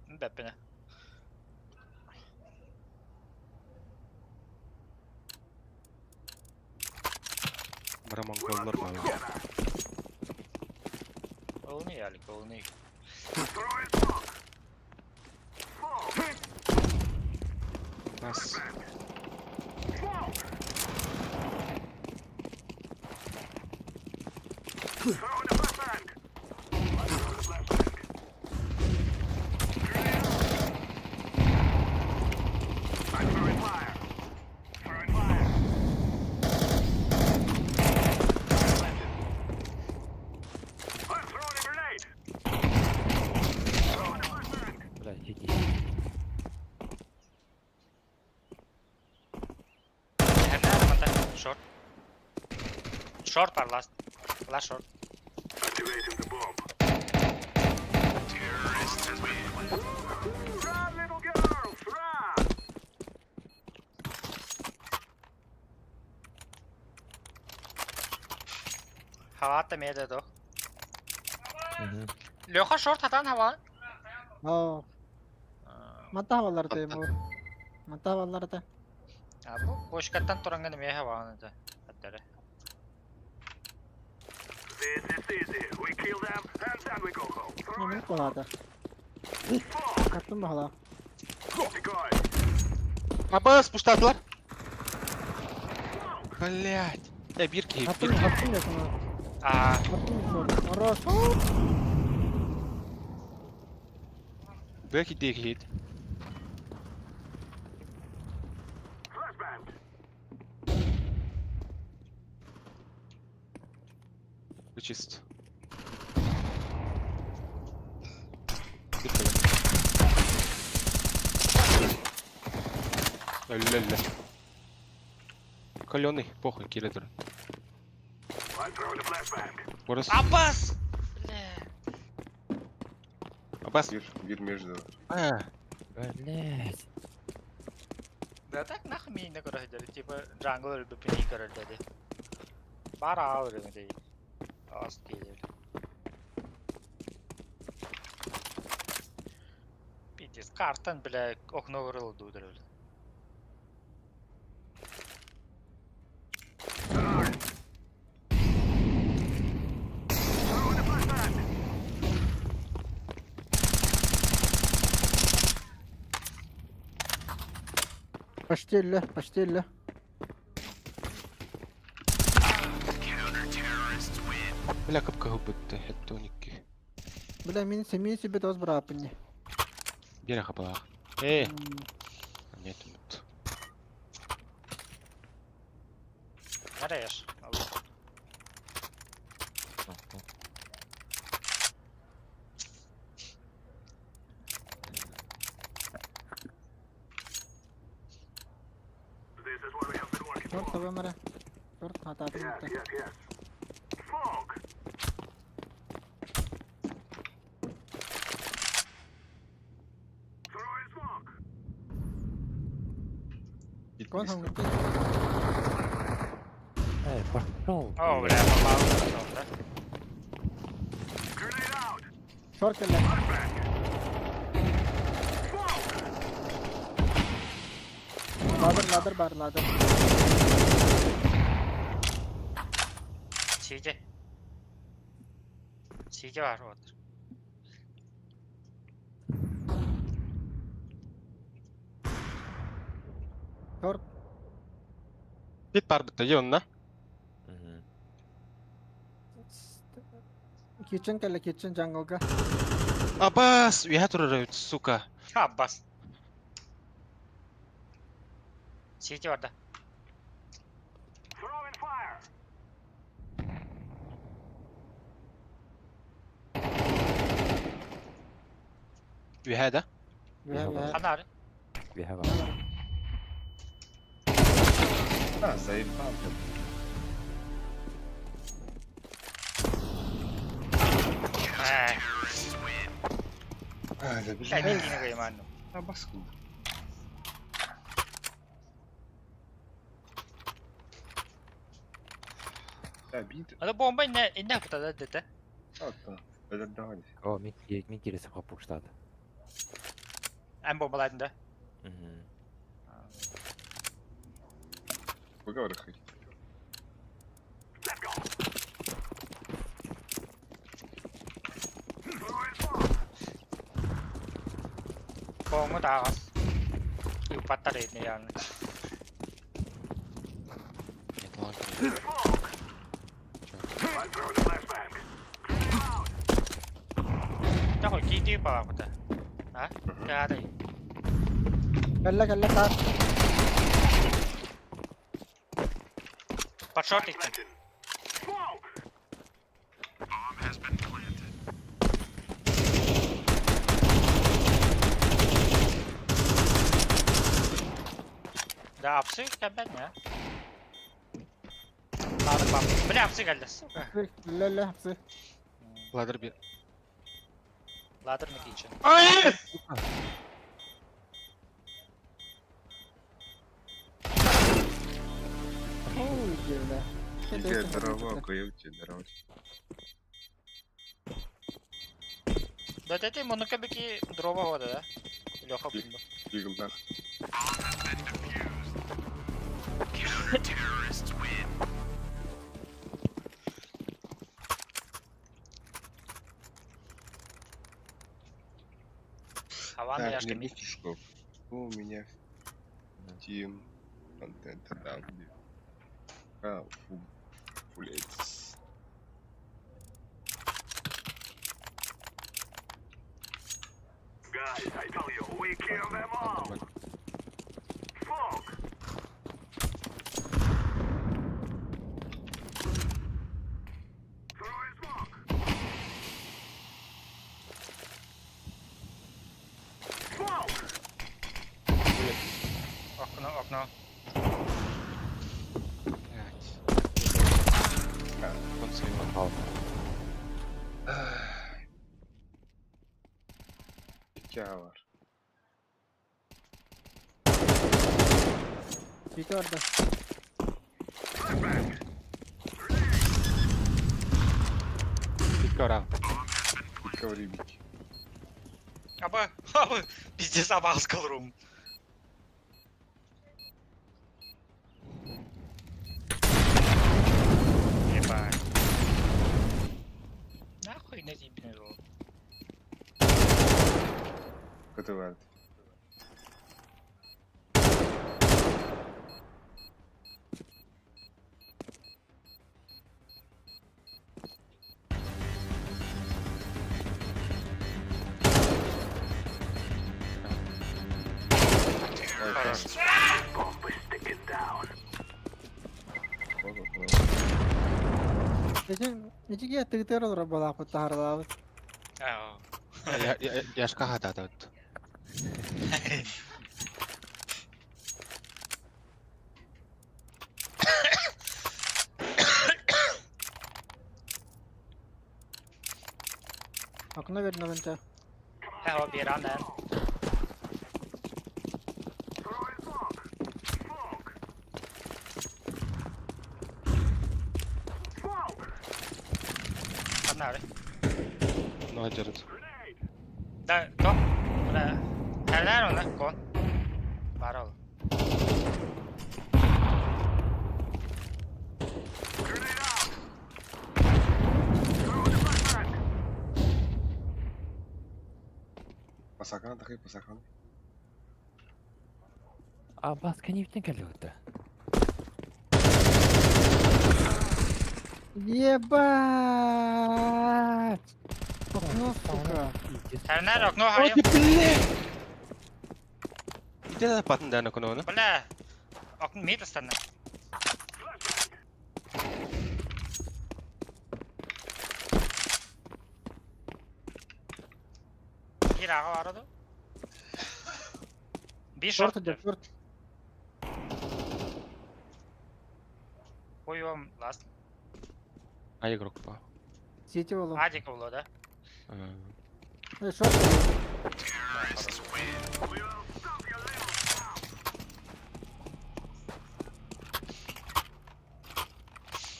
Бэппине. Бара монголлар бар. Ол не ялик, ол не. Нас. Бля, сиди. Шорт. Шорт бар, last. Last short. Хавата меде до. Леха шорт хатан хава. Аа. Мата хавалар да юм уу? Мата хавалар да. А бу бошкаттан туранган эме хаваны да. Аттары. Нэмэр болоод. Хатан бахала. Абас, пуштатылар. Блять. Я бирки, Хатан бирки. хатан ясана. А, Хатан хорош. Бэки дегит. Чист. Ля-ля-ля. Каленый, похуй, киллер. Борис. Абас! Бля. Абас. Бир, бир между. А, Блять. Да так нахуй меня не короче, типа джангл өлбү пини көрөлдөдү. Бар аал өлүмү Ас келер. Пиздец, картан, бля, окно вырылды удырыл. Почти өллө, почти өллө. Бля кып-кыһыл бытты, 72. Бля, мин сэмиин сүбэ тоҕус бырааппын дии. Биэрэ хапалаах. Э, нет, нет. Нареш. Торт табам эрэ. Торт хатаатын кытта. Кон хангытты. Эй, пошел. О, бля, попал. Пошел, да? Шорт кэллэ. Ladder, ladder бар, ladder. Сиди. Сиди бар, вот. Шорт. Бит бар бытта, дьэ онно. Kitchen кэллэ, kitchen jungle-га. Абас, үөһэ турар эбит, сука. Аббас. Сити бар да. Үөһэ да? Үһэ, үһэ. Ханар. We have a... А, заебал. Э, А, да, бля, блядь. мен кийин кыймаан. Абас кулду. Да, бит. Ада бомба инне инне кутада дете. А, да, давай. О, мин мин киресе хаппуштады. Эн бомбалайдын да. Выговор хоть. Коңу таагас. Ыппаттар этне яны. Нет, ладно. Такой кийди бала кута. А? Кадай. Кэллэ, кэллэ, таар. Подшорт икки. Да, апсы кәбәт не? Ладно, пап. Бля, апсы кәлде, сука. Өллө, өллө, апсы. Ладер бир. Ладер на кичен. Ай! Ой, бля. Иди, здорово, каюте, здорово. Да ты мунука бики дрова хода, да? Леха бумба. Иглдар. Хаван Так, яшка мне ми. быструшку. У меня Team контента там, где. А, фу. Блять. Ладер бар. Окно, окно. Блядь. Он заебал. Кявар. Сити барда. Битке ора. Коври бики. Аба, аба, пиздец, аба скалрум. Ебать. Нахуй на тебе рот. Көтө бар. Хорош. Ити ити киһи тыгытыгар олорор буолаахпыт таһааралаабыт. Аа. Яшка хатаатабыт. Окно вернувынча. Э, биэран эн. Ханна Ну, дьарыт. Да, то. Бля. Хәләр оны, кон. Бар ol. Пасакана такой, пасакана. А баска не кэллэҕэ. Ебать! Окно, сука. Хәләр окно хайым. Ите да патын да наконо. Бля. Окно мид останна. Бир аға барады. Bir Шорт шорт. идет, шорт. Қойуым ласт. А игрок па. Сети болу. Адик болу да. Э, шорт.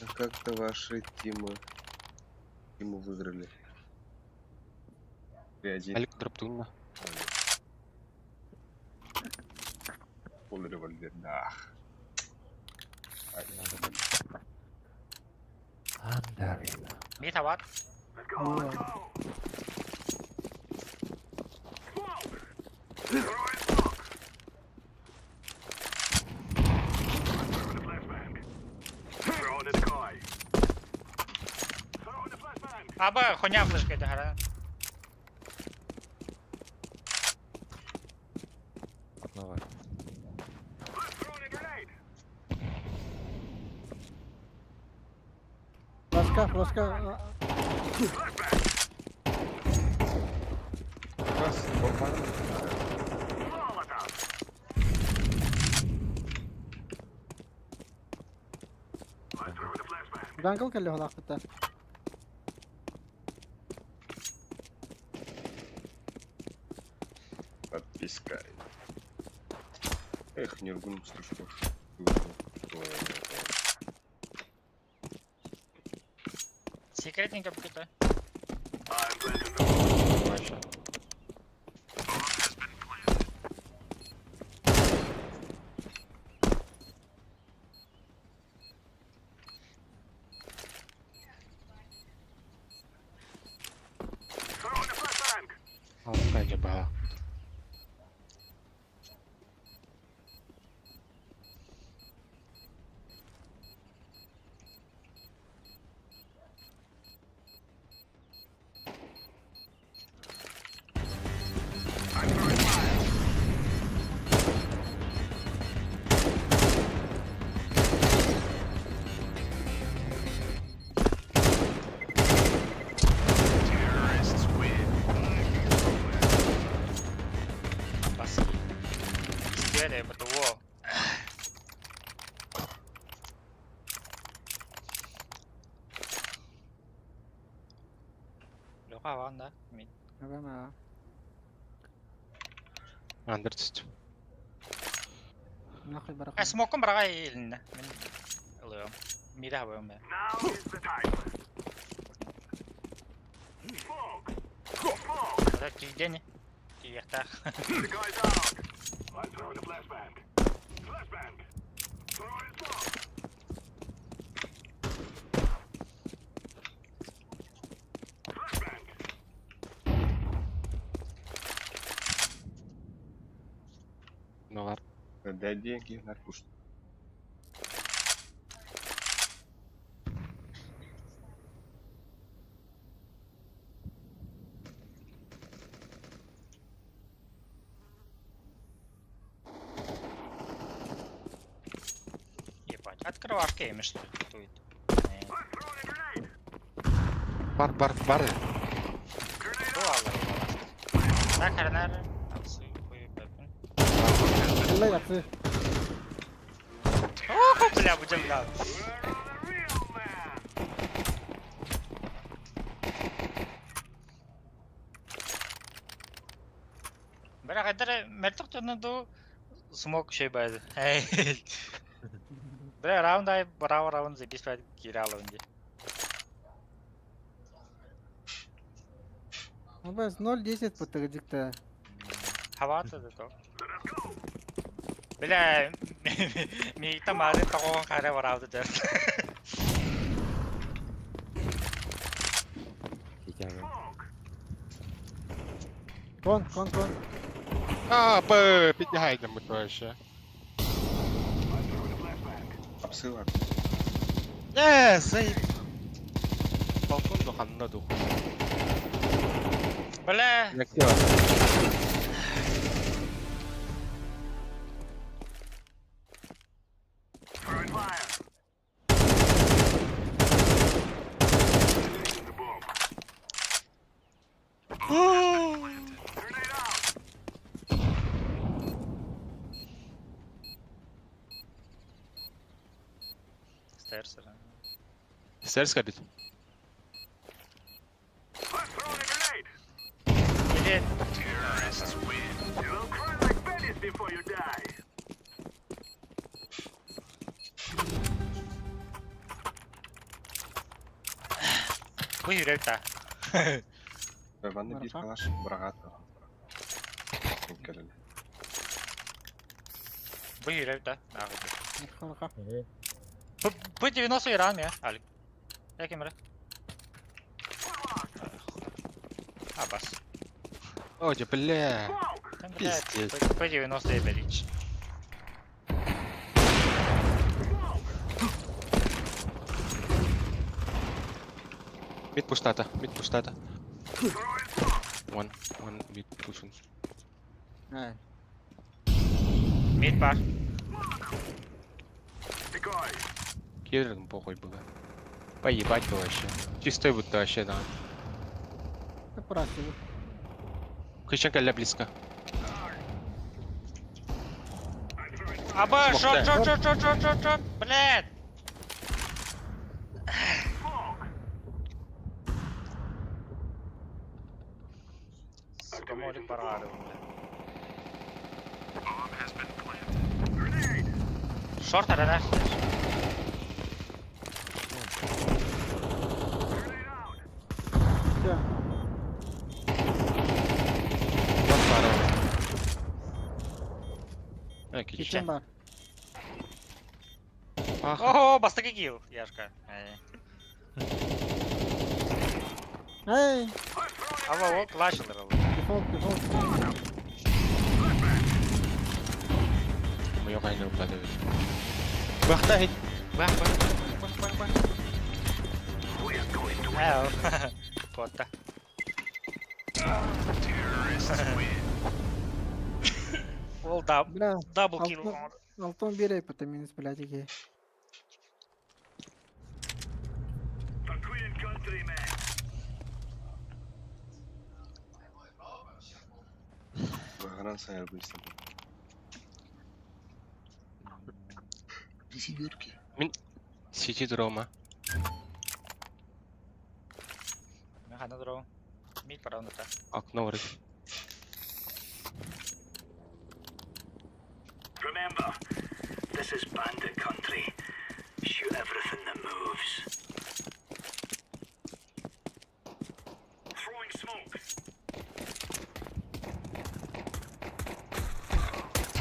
А как-то ваши тимы... Тимы выиграли. 3-1. Алик дроптунна. Пол револьвер, да. Андарина. Мид ават. О, Аба, хуйня флешка это гара. Окно бар. Флешка, флешка. Раз, опа. Дангл кэллэҕэ Подписка. Эх, Нергун Стручков. Секретненько какой-то. Алка ба. Бас. Истерия, БТО. Леха ван, да? Мид. Андер түстү. Нахуй барах. Э, смоком браға елінді. Мен ылыым. Мида хабым бе. Это килдени. Киехтах. Ну бар. Дай деньги, наркуш. Открывашка емеш. Бар бар бар. Так, Аллай апсы. Ох, бля, будем да. Бля, хайдар мертвых төнө ду смог шей байды. Бля, раунд ай браво раунд запись байды кираловын ди. Абас 0.10 потырдикта. Хавата да то. Бля, ми там ары такого харе барауды дер. Кон, кон, кон. А, б, піднягайдемо то ще. Апсыла. Э, зай. Балкон духанна дух. Бля, Stairs. Stairs кабит. Или Бу жүрөк та. Банны бир калаш бұрағат. Көлін. Бу жүрөк та. Хорошо. Б90 Иран я, Алик. Я кемре. А, бас. Ой, бля. Там, блядь, Пиздец. П90 ебелич. Мид пустата, мид пустата. One, one mid pushing. Ай. Мид бар. Киллером похуй было. Поебать его вообще. Чистой будто вообще, да. Прасил. Кричанка ля близко. Аба, Смог шот, да. шот, шот, шот, шот, шот, шот, блядь. Сука, молик барары, блядь. Шорт, арена. Все. Вот пара. Э, кичен. Кичен бар. Ах, Ого, бастаки килл, Яшка. Эй. Эй, Аба, о, клащ ударил. дефолт, дефолт. мы ее кайны укладывали. Бахта хит. Бах, бах, бах, бах, бах. Эу. Кота. Ол даб, Бля, дабл килл. Алтон берей, потом минус, блядь, иги. Бағанан сайыр быстро. Семерки. Сити дрома. Мен хана дұрау. Мид барауын да. Окно вроде. Remember, this is bandit country. Shoot everything that moves. Throwing smoke.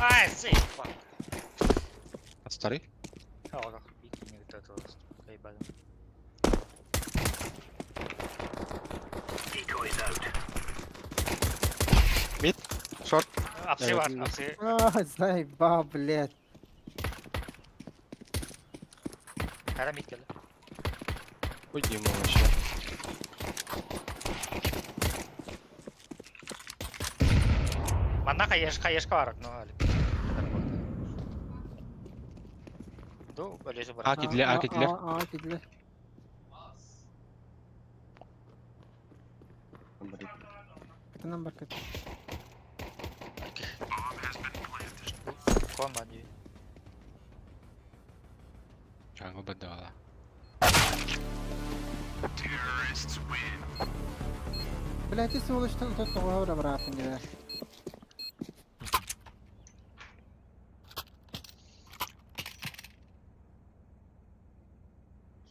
Ай, сей, fuck. Старый? Ага, бикини вот это вот. Кайбадым. Decoys out. Мид. Шорт. Апсы бар, апсы. А, заебал, блядь. Кара мид келді. Уйди ему вообще. Манна хаешка, хаешка бар, ну, Алик. Ду, Олеся А бар. кидле, а кидле. А, а, кидле. Кытынан бар кыт. Кон бар дии. Jungle бадала. Блядь, ты сволочь, тот тоҕо бараатын дии.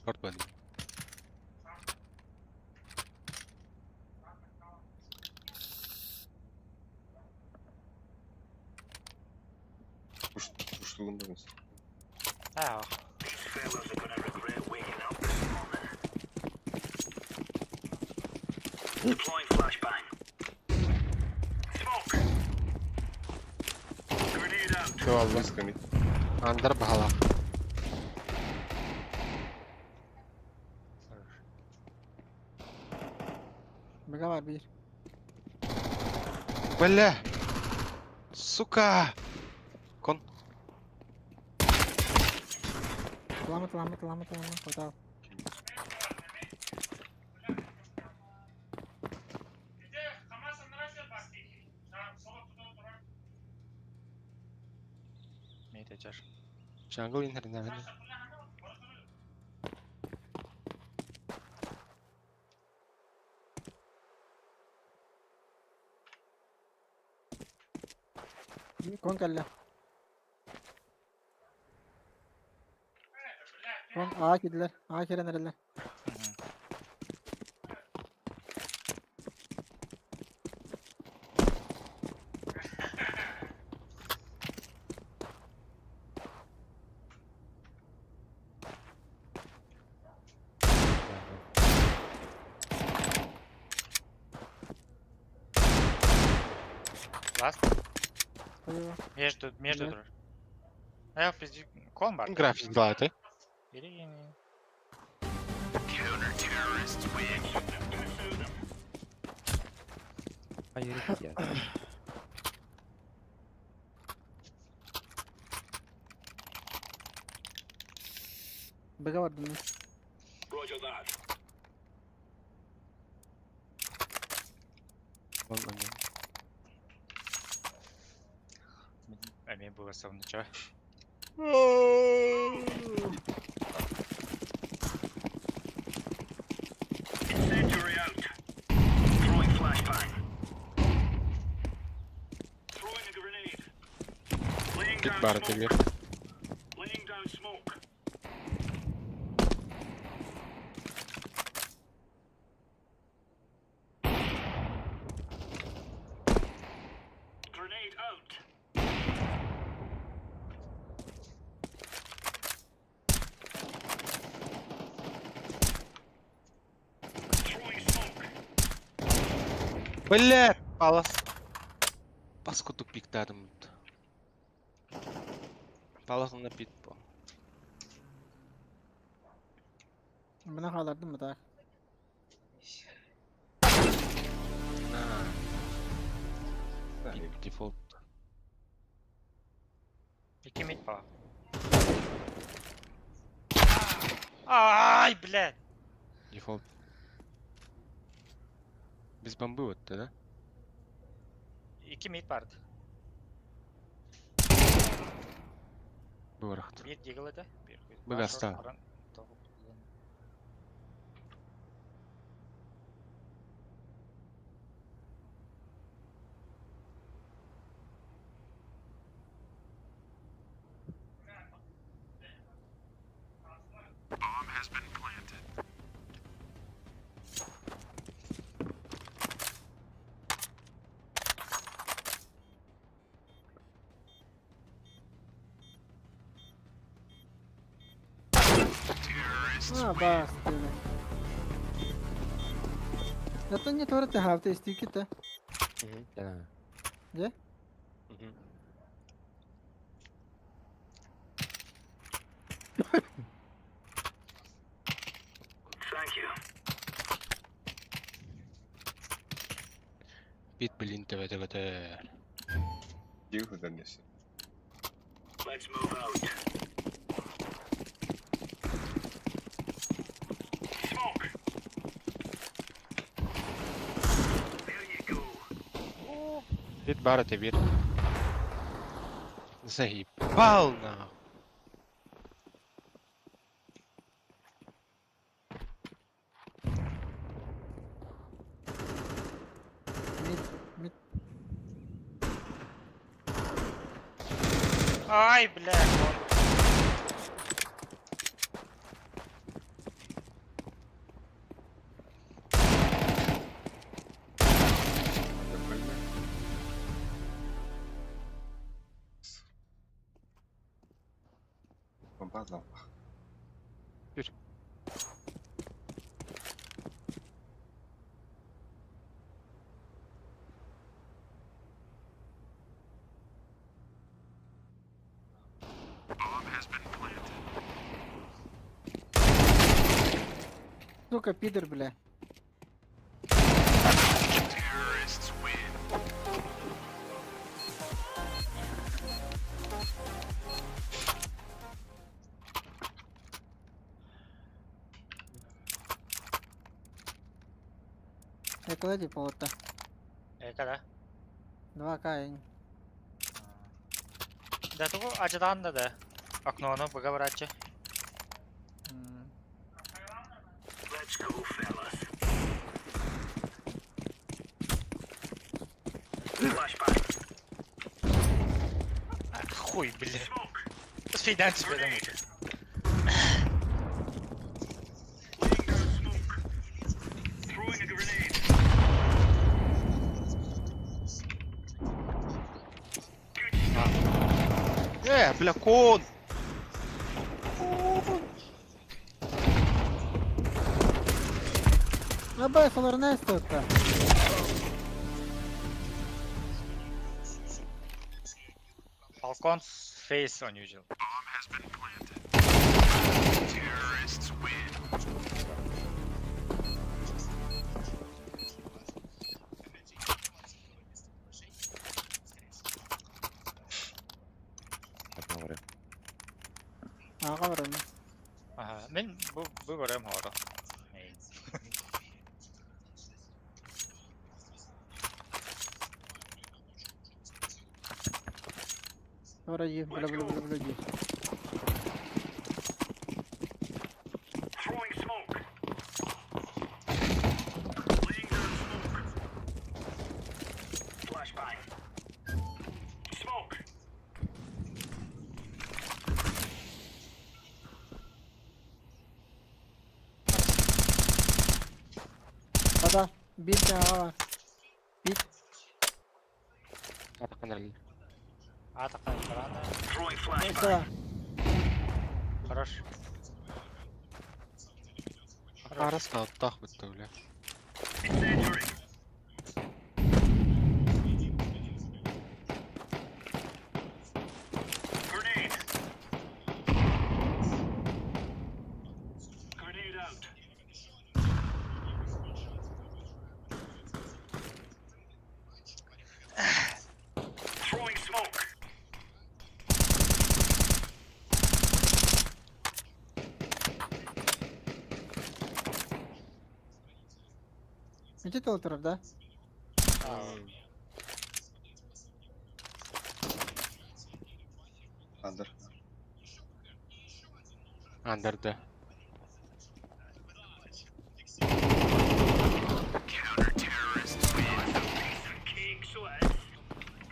Short бад. Уштугун да мис. А, These fellas are gonna regret waking up this morning. Deploying flashbang. Smoke. Grenade out. Валла. Близко мид. Андер бахала. Бега бар бир. Бля! Сука! Кон. Лама, лама, лама, лама, хватал. Мейте чаш. Jungle инхернэ. Кон кэллэ. Кон аа кидлер. Аа кирен эрэллэр. Last. Спасибо. Между, между Нет. друг. А, пизди, кон бар. График делает, Бери. А юридия. Бега бар дымы. Roger that. Эми было самого начала. Incendiary out. Throwing flashbang. Throwing a grenade. Laying Кит down бар smoke. тебе. Laying down smoke. Grenade out. Throwing smoke. Бля! Палас. Паску тупик тадым. Палас на пит по. Мына хаалардым так. На. Пит дефолт. Ики мид па. Ай, блядь. Дефолт. Без бомбы вот да? Ики мид барды. Быварахт. Bir дигл это. Bir. Быга стал. А, бас, диви. Это не торты хавты истиките. Да. Де? Thank you. Пит, блин, ТВ, ТВ, ТВ. Тихо, да не все. Let's move out. Бит бар это бир. Заебал нахуй. Мид, мид. Ай, бля, он. Бомба Түр. Сука, пидор, бля. Эколоди полота. Эка да. 2К. я не- Да тугу ажыдаан да да. Окнону быга барачы. М. Let's go, fellas. Flashbang. Хуй, бля. Smoke. Фидан тебе домой. Laying down smoke. Throwing a grenade. Э, бля, кон! Абай, фаларнайста. Falcon's face unusual. Одно Ага, вроде. Ага, мен бу бу барам хоро. Вроде, бля, бля, бля, бля, бля. Throwing smoke. Laying down smoke. Flashbang. Smoke. Вода. Бит, ага. Бит. Атака барана. Throwing flashbang. Это. Хорош. Арасна оттах бітті, бля. Incendiary. Grenade. Grenade out. Throwing smoke. Иди толтеров, да? Андер. Андер, да. Cake, so it is.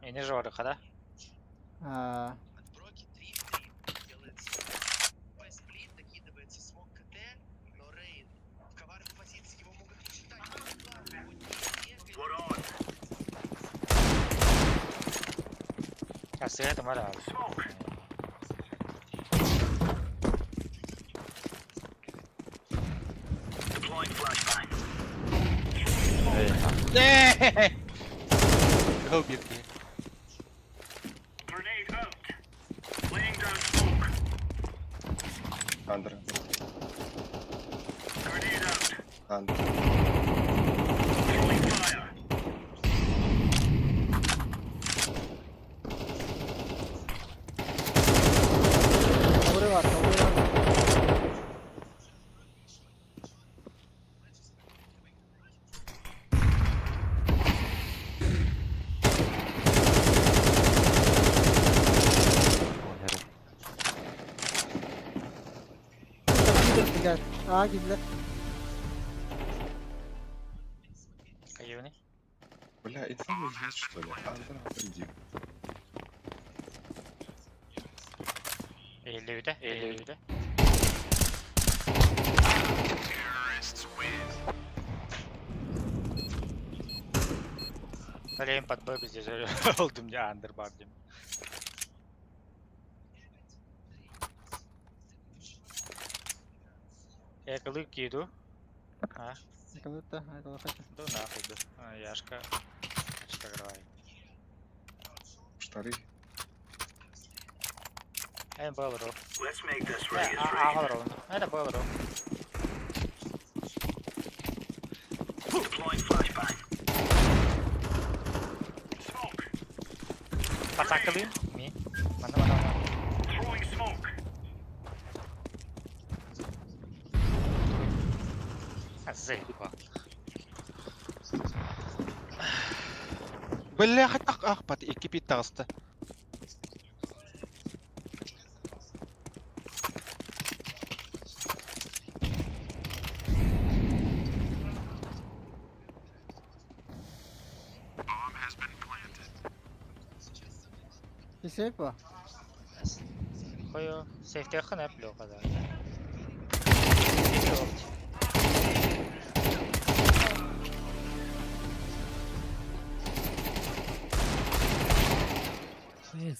Эни жорыка да. А, We're on. Асыга тамара. Smoke. Deploying flashbang. Go битки. Grenade out. Laying down smoke. Андер. Grenade out. Андер. Throwing fire. Киирдилэр. Аа киирдилэр. Хайыыны? Бля, инфа есть, что ли? Андра, иди. Eğildi eğildi. Kaleyim pat bö bizde oldum ya andır bar diyeyim. Эколык киду. А, Эколыкта, эколыкта. да нахуй да. А, Яшка. Яшка играй. Штары. Эн был ру. Let's make this right. А, ру. Это был ру. Deploying flashbang. Smoke. Пацакалы. Ми. Мана мана мана. Throwing smoke. Заебал. Бля, хатак ах пат икки пит таҕыста. Кисеп ба? Хойо, сейфте хана плохо да.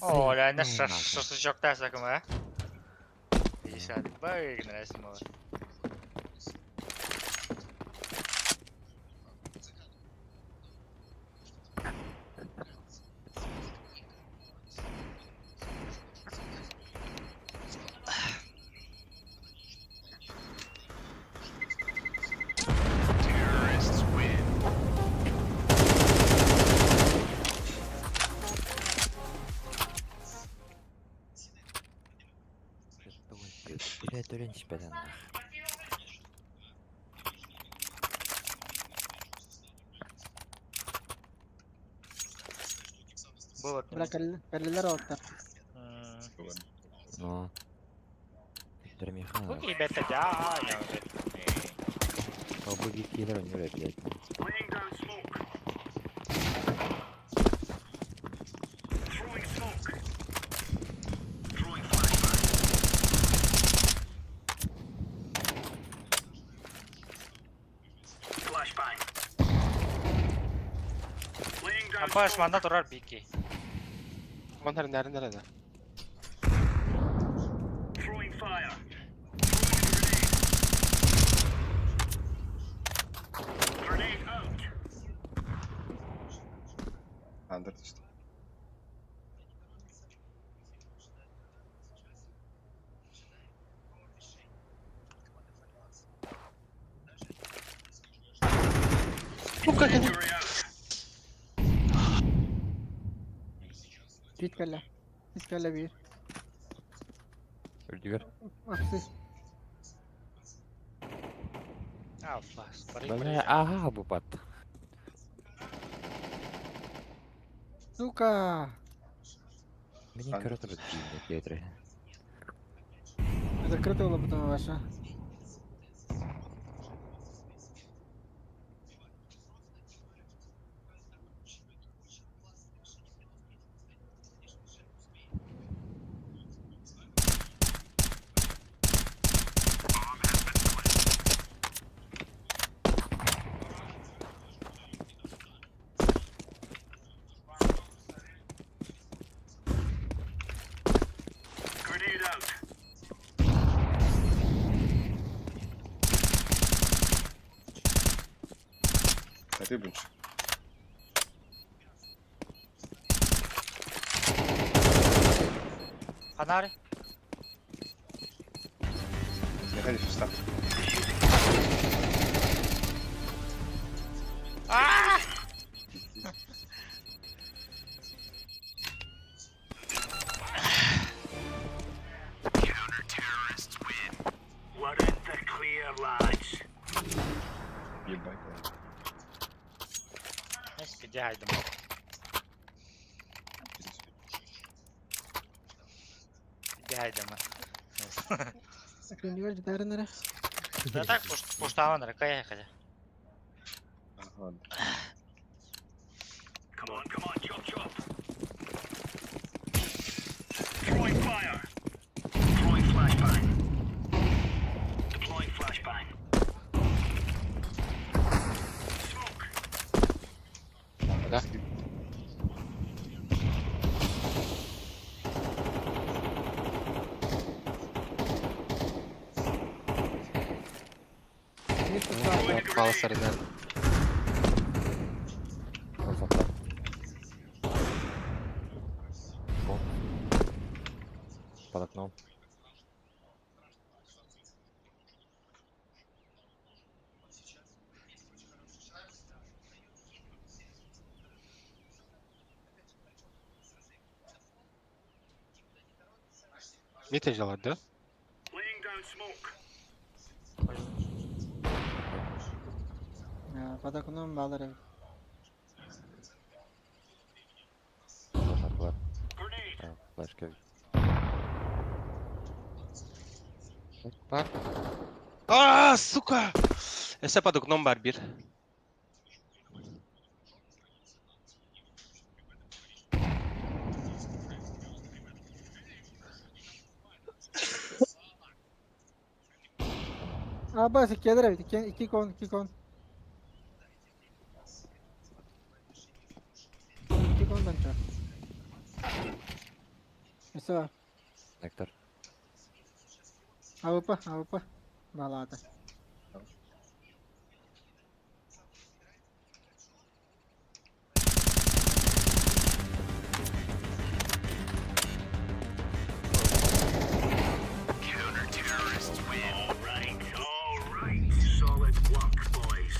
О, ля, на шашлычок сакма. 50 бэгнэсмо. Бля, төрен испеден. Было. Бля, каллелер оттар. Ну. Ну, ребята, да, я уже. Обы килер не блядь. Laying down smoke. Throwing smoke. Throwing flashbang. Flashbang. Laying down Апаш smoke. манда турар бики. Манар нәрін нәреді. Throwing fire. Throwing grenade. Grenade out. Андр түстэ. Injury out. Пит калле. Пит калле бир. Үрдүгер. Апсы. А, флаш. Бля, ага, бу пат. Сука! Мне коротко дии, Закрыто было потом ваша. Grenade out. Таты бунч. Фонарь. Не ходи в старт. А! We're in the clear, lads. Ебать. Где айдем? Где айдем? Күндүгөр жетәрін әрі. Да так, пуштаван, ракая хотя. Come on, come on, chop chop. Throwing fire. Throwing flashbang. Deploying flashbang. Smoke. Да. Паласардан. Красота. О. Под окном. Мид жалат, да? Laying down smoke. Под окном баллары. Должна была. Grenade. А, флешка. Бар. Аа, сука! Эсе под окном бар бир. А, бас, иккиэлэр эбит, икки, икки кон, икки кон. Икки кон данча. Все, Нектор. АВП, АВП. Балата. Counter-terrorists win. All right, all right. Solid work, boys.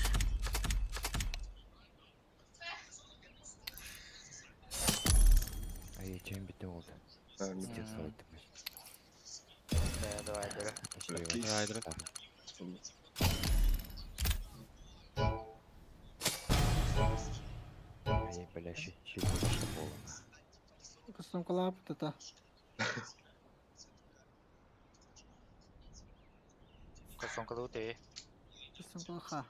Ай, чем битте oldu? Пиздец, М. ой, ты, блядь. Да, давай, давай. Счастливо. Давай, давай. Ай, бля, щит, щит больше пола. Костом колап, это. Костом калуты. Костом колха.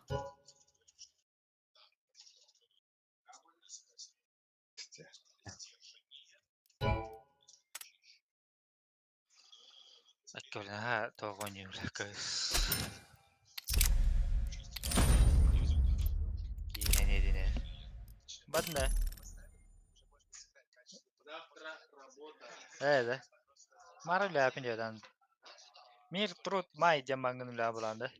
Аккорна, тоғоню, лакас. Кине не. Бадна. Да. Мара ляпин деден. Мир труд май демангын ля буланды.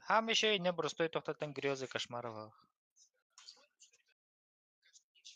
Хам еще и не простой тохтатан грезы кошмаров.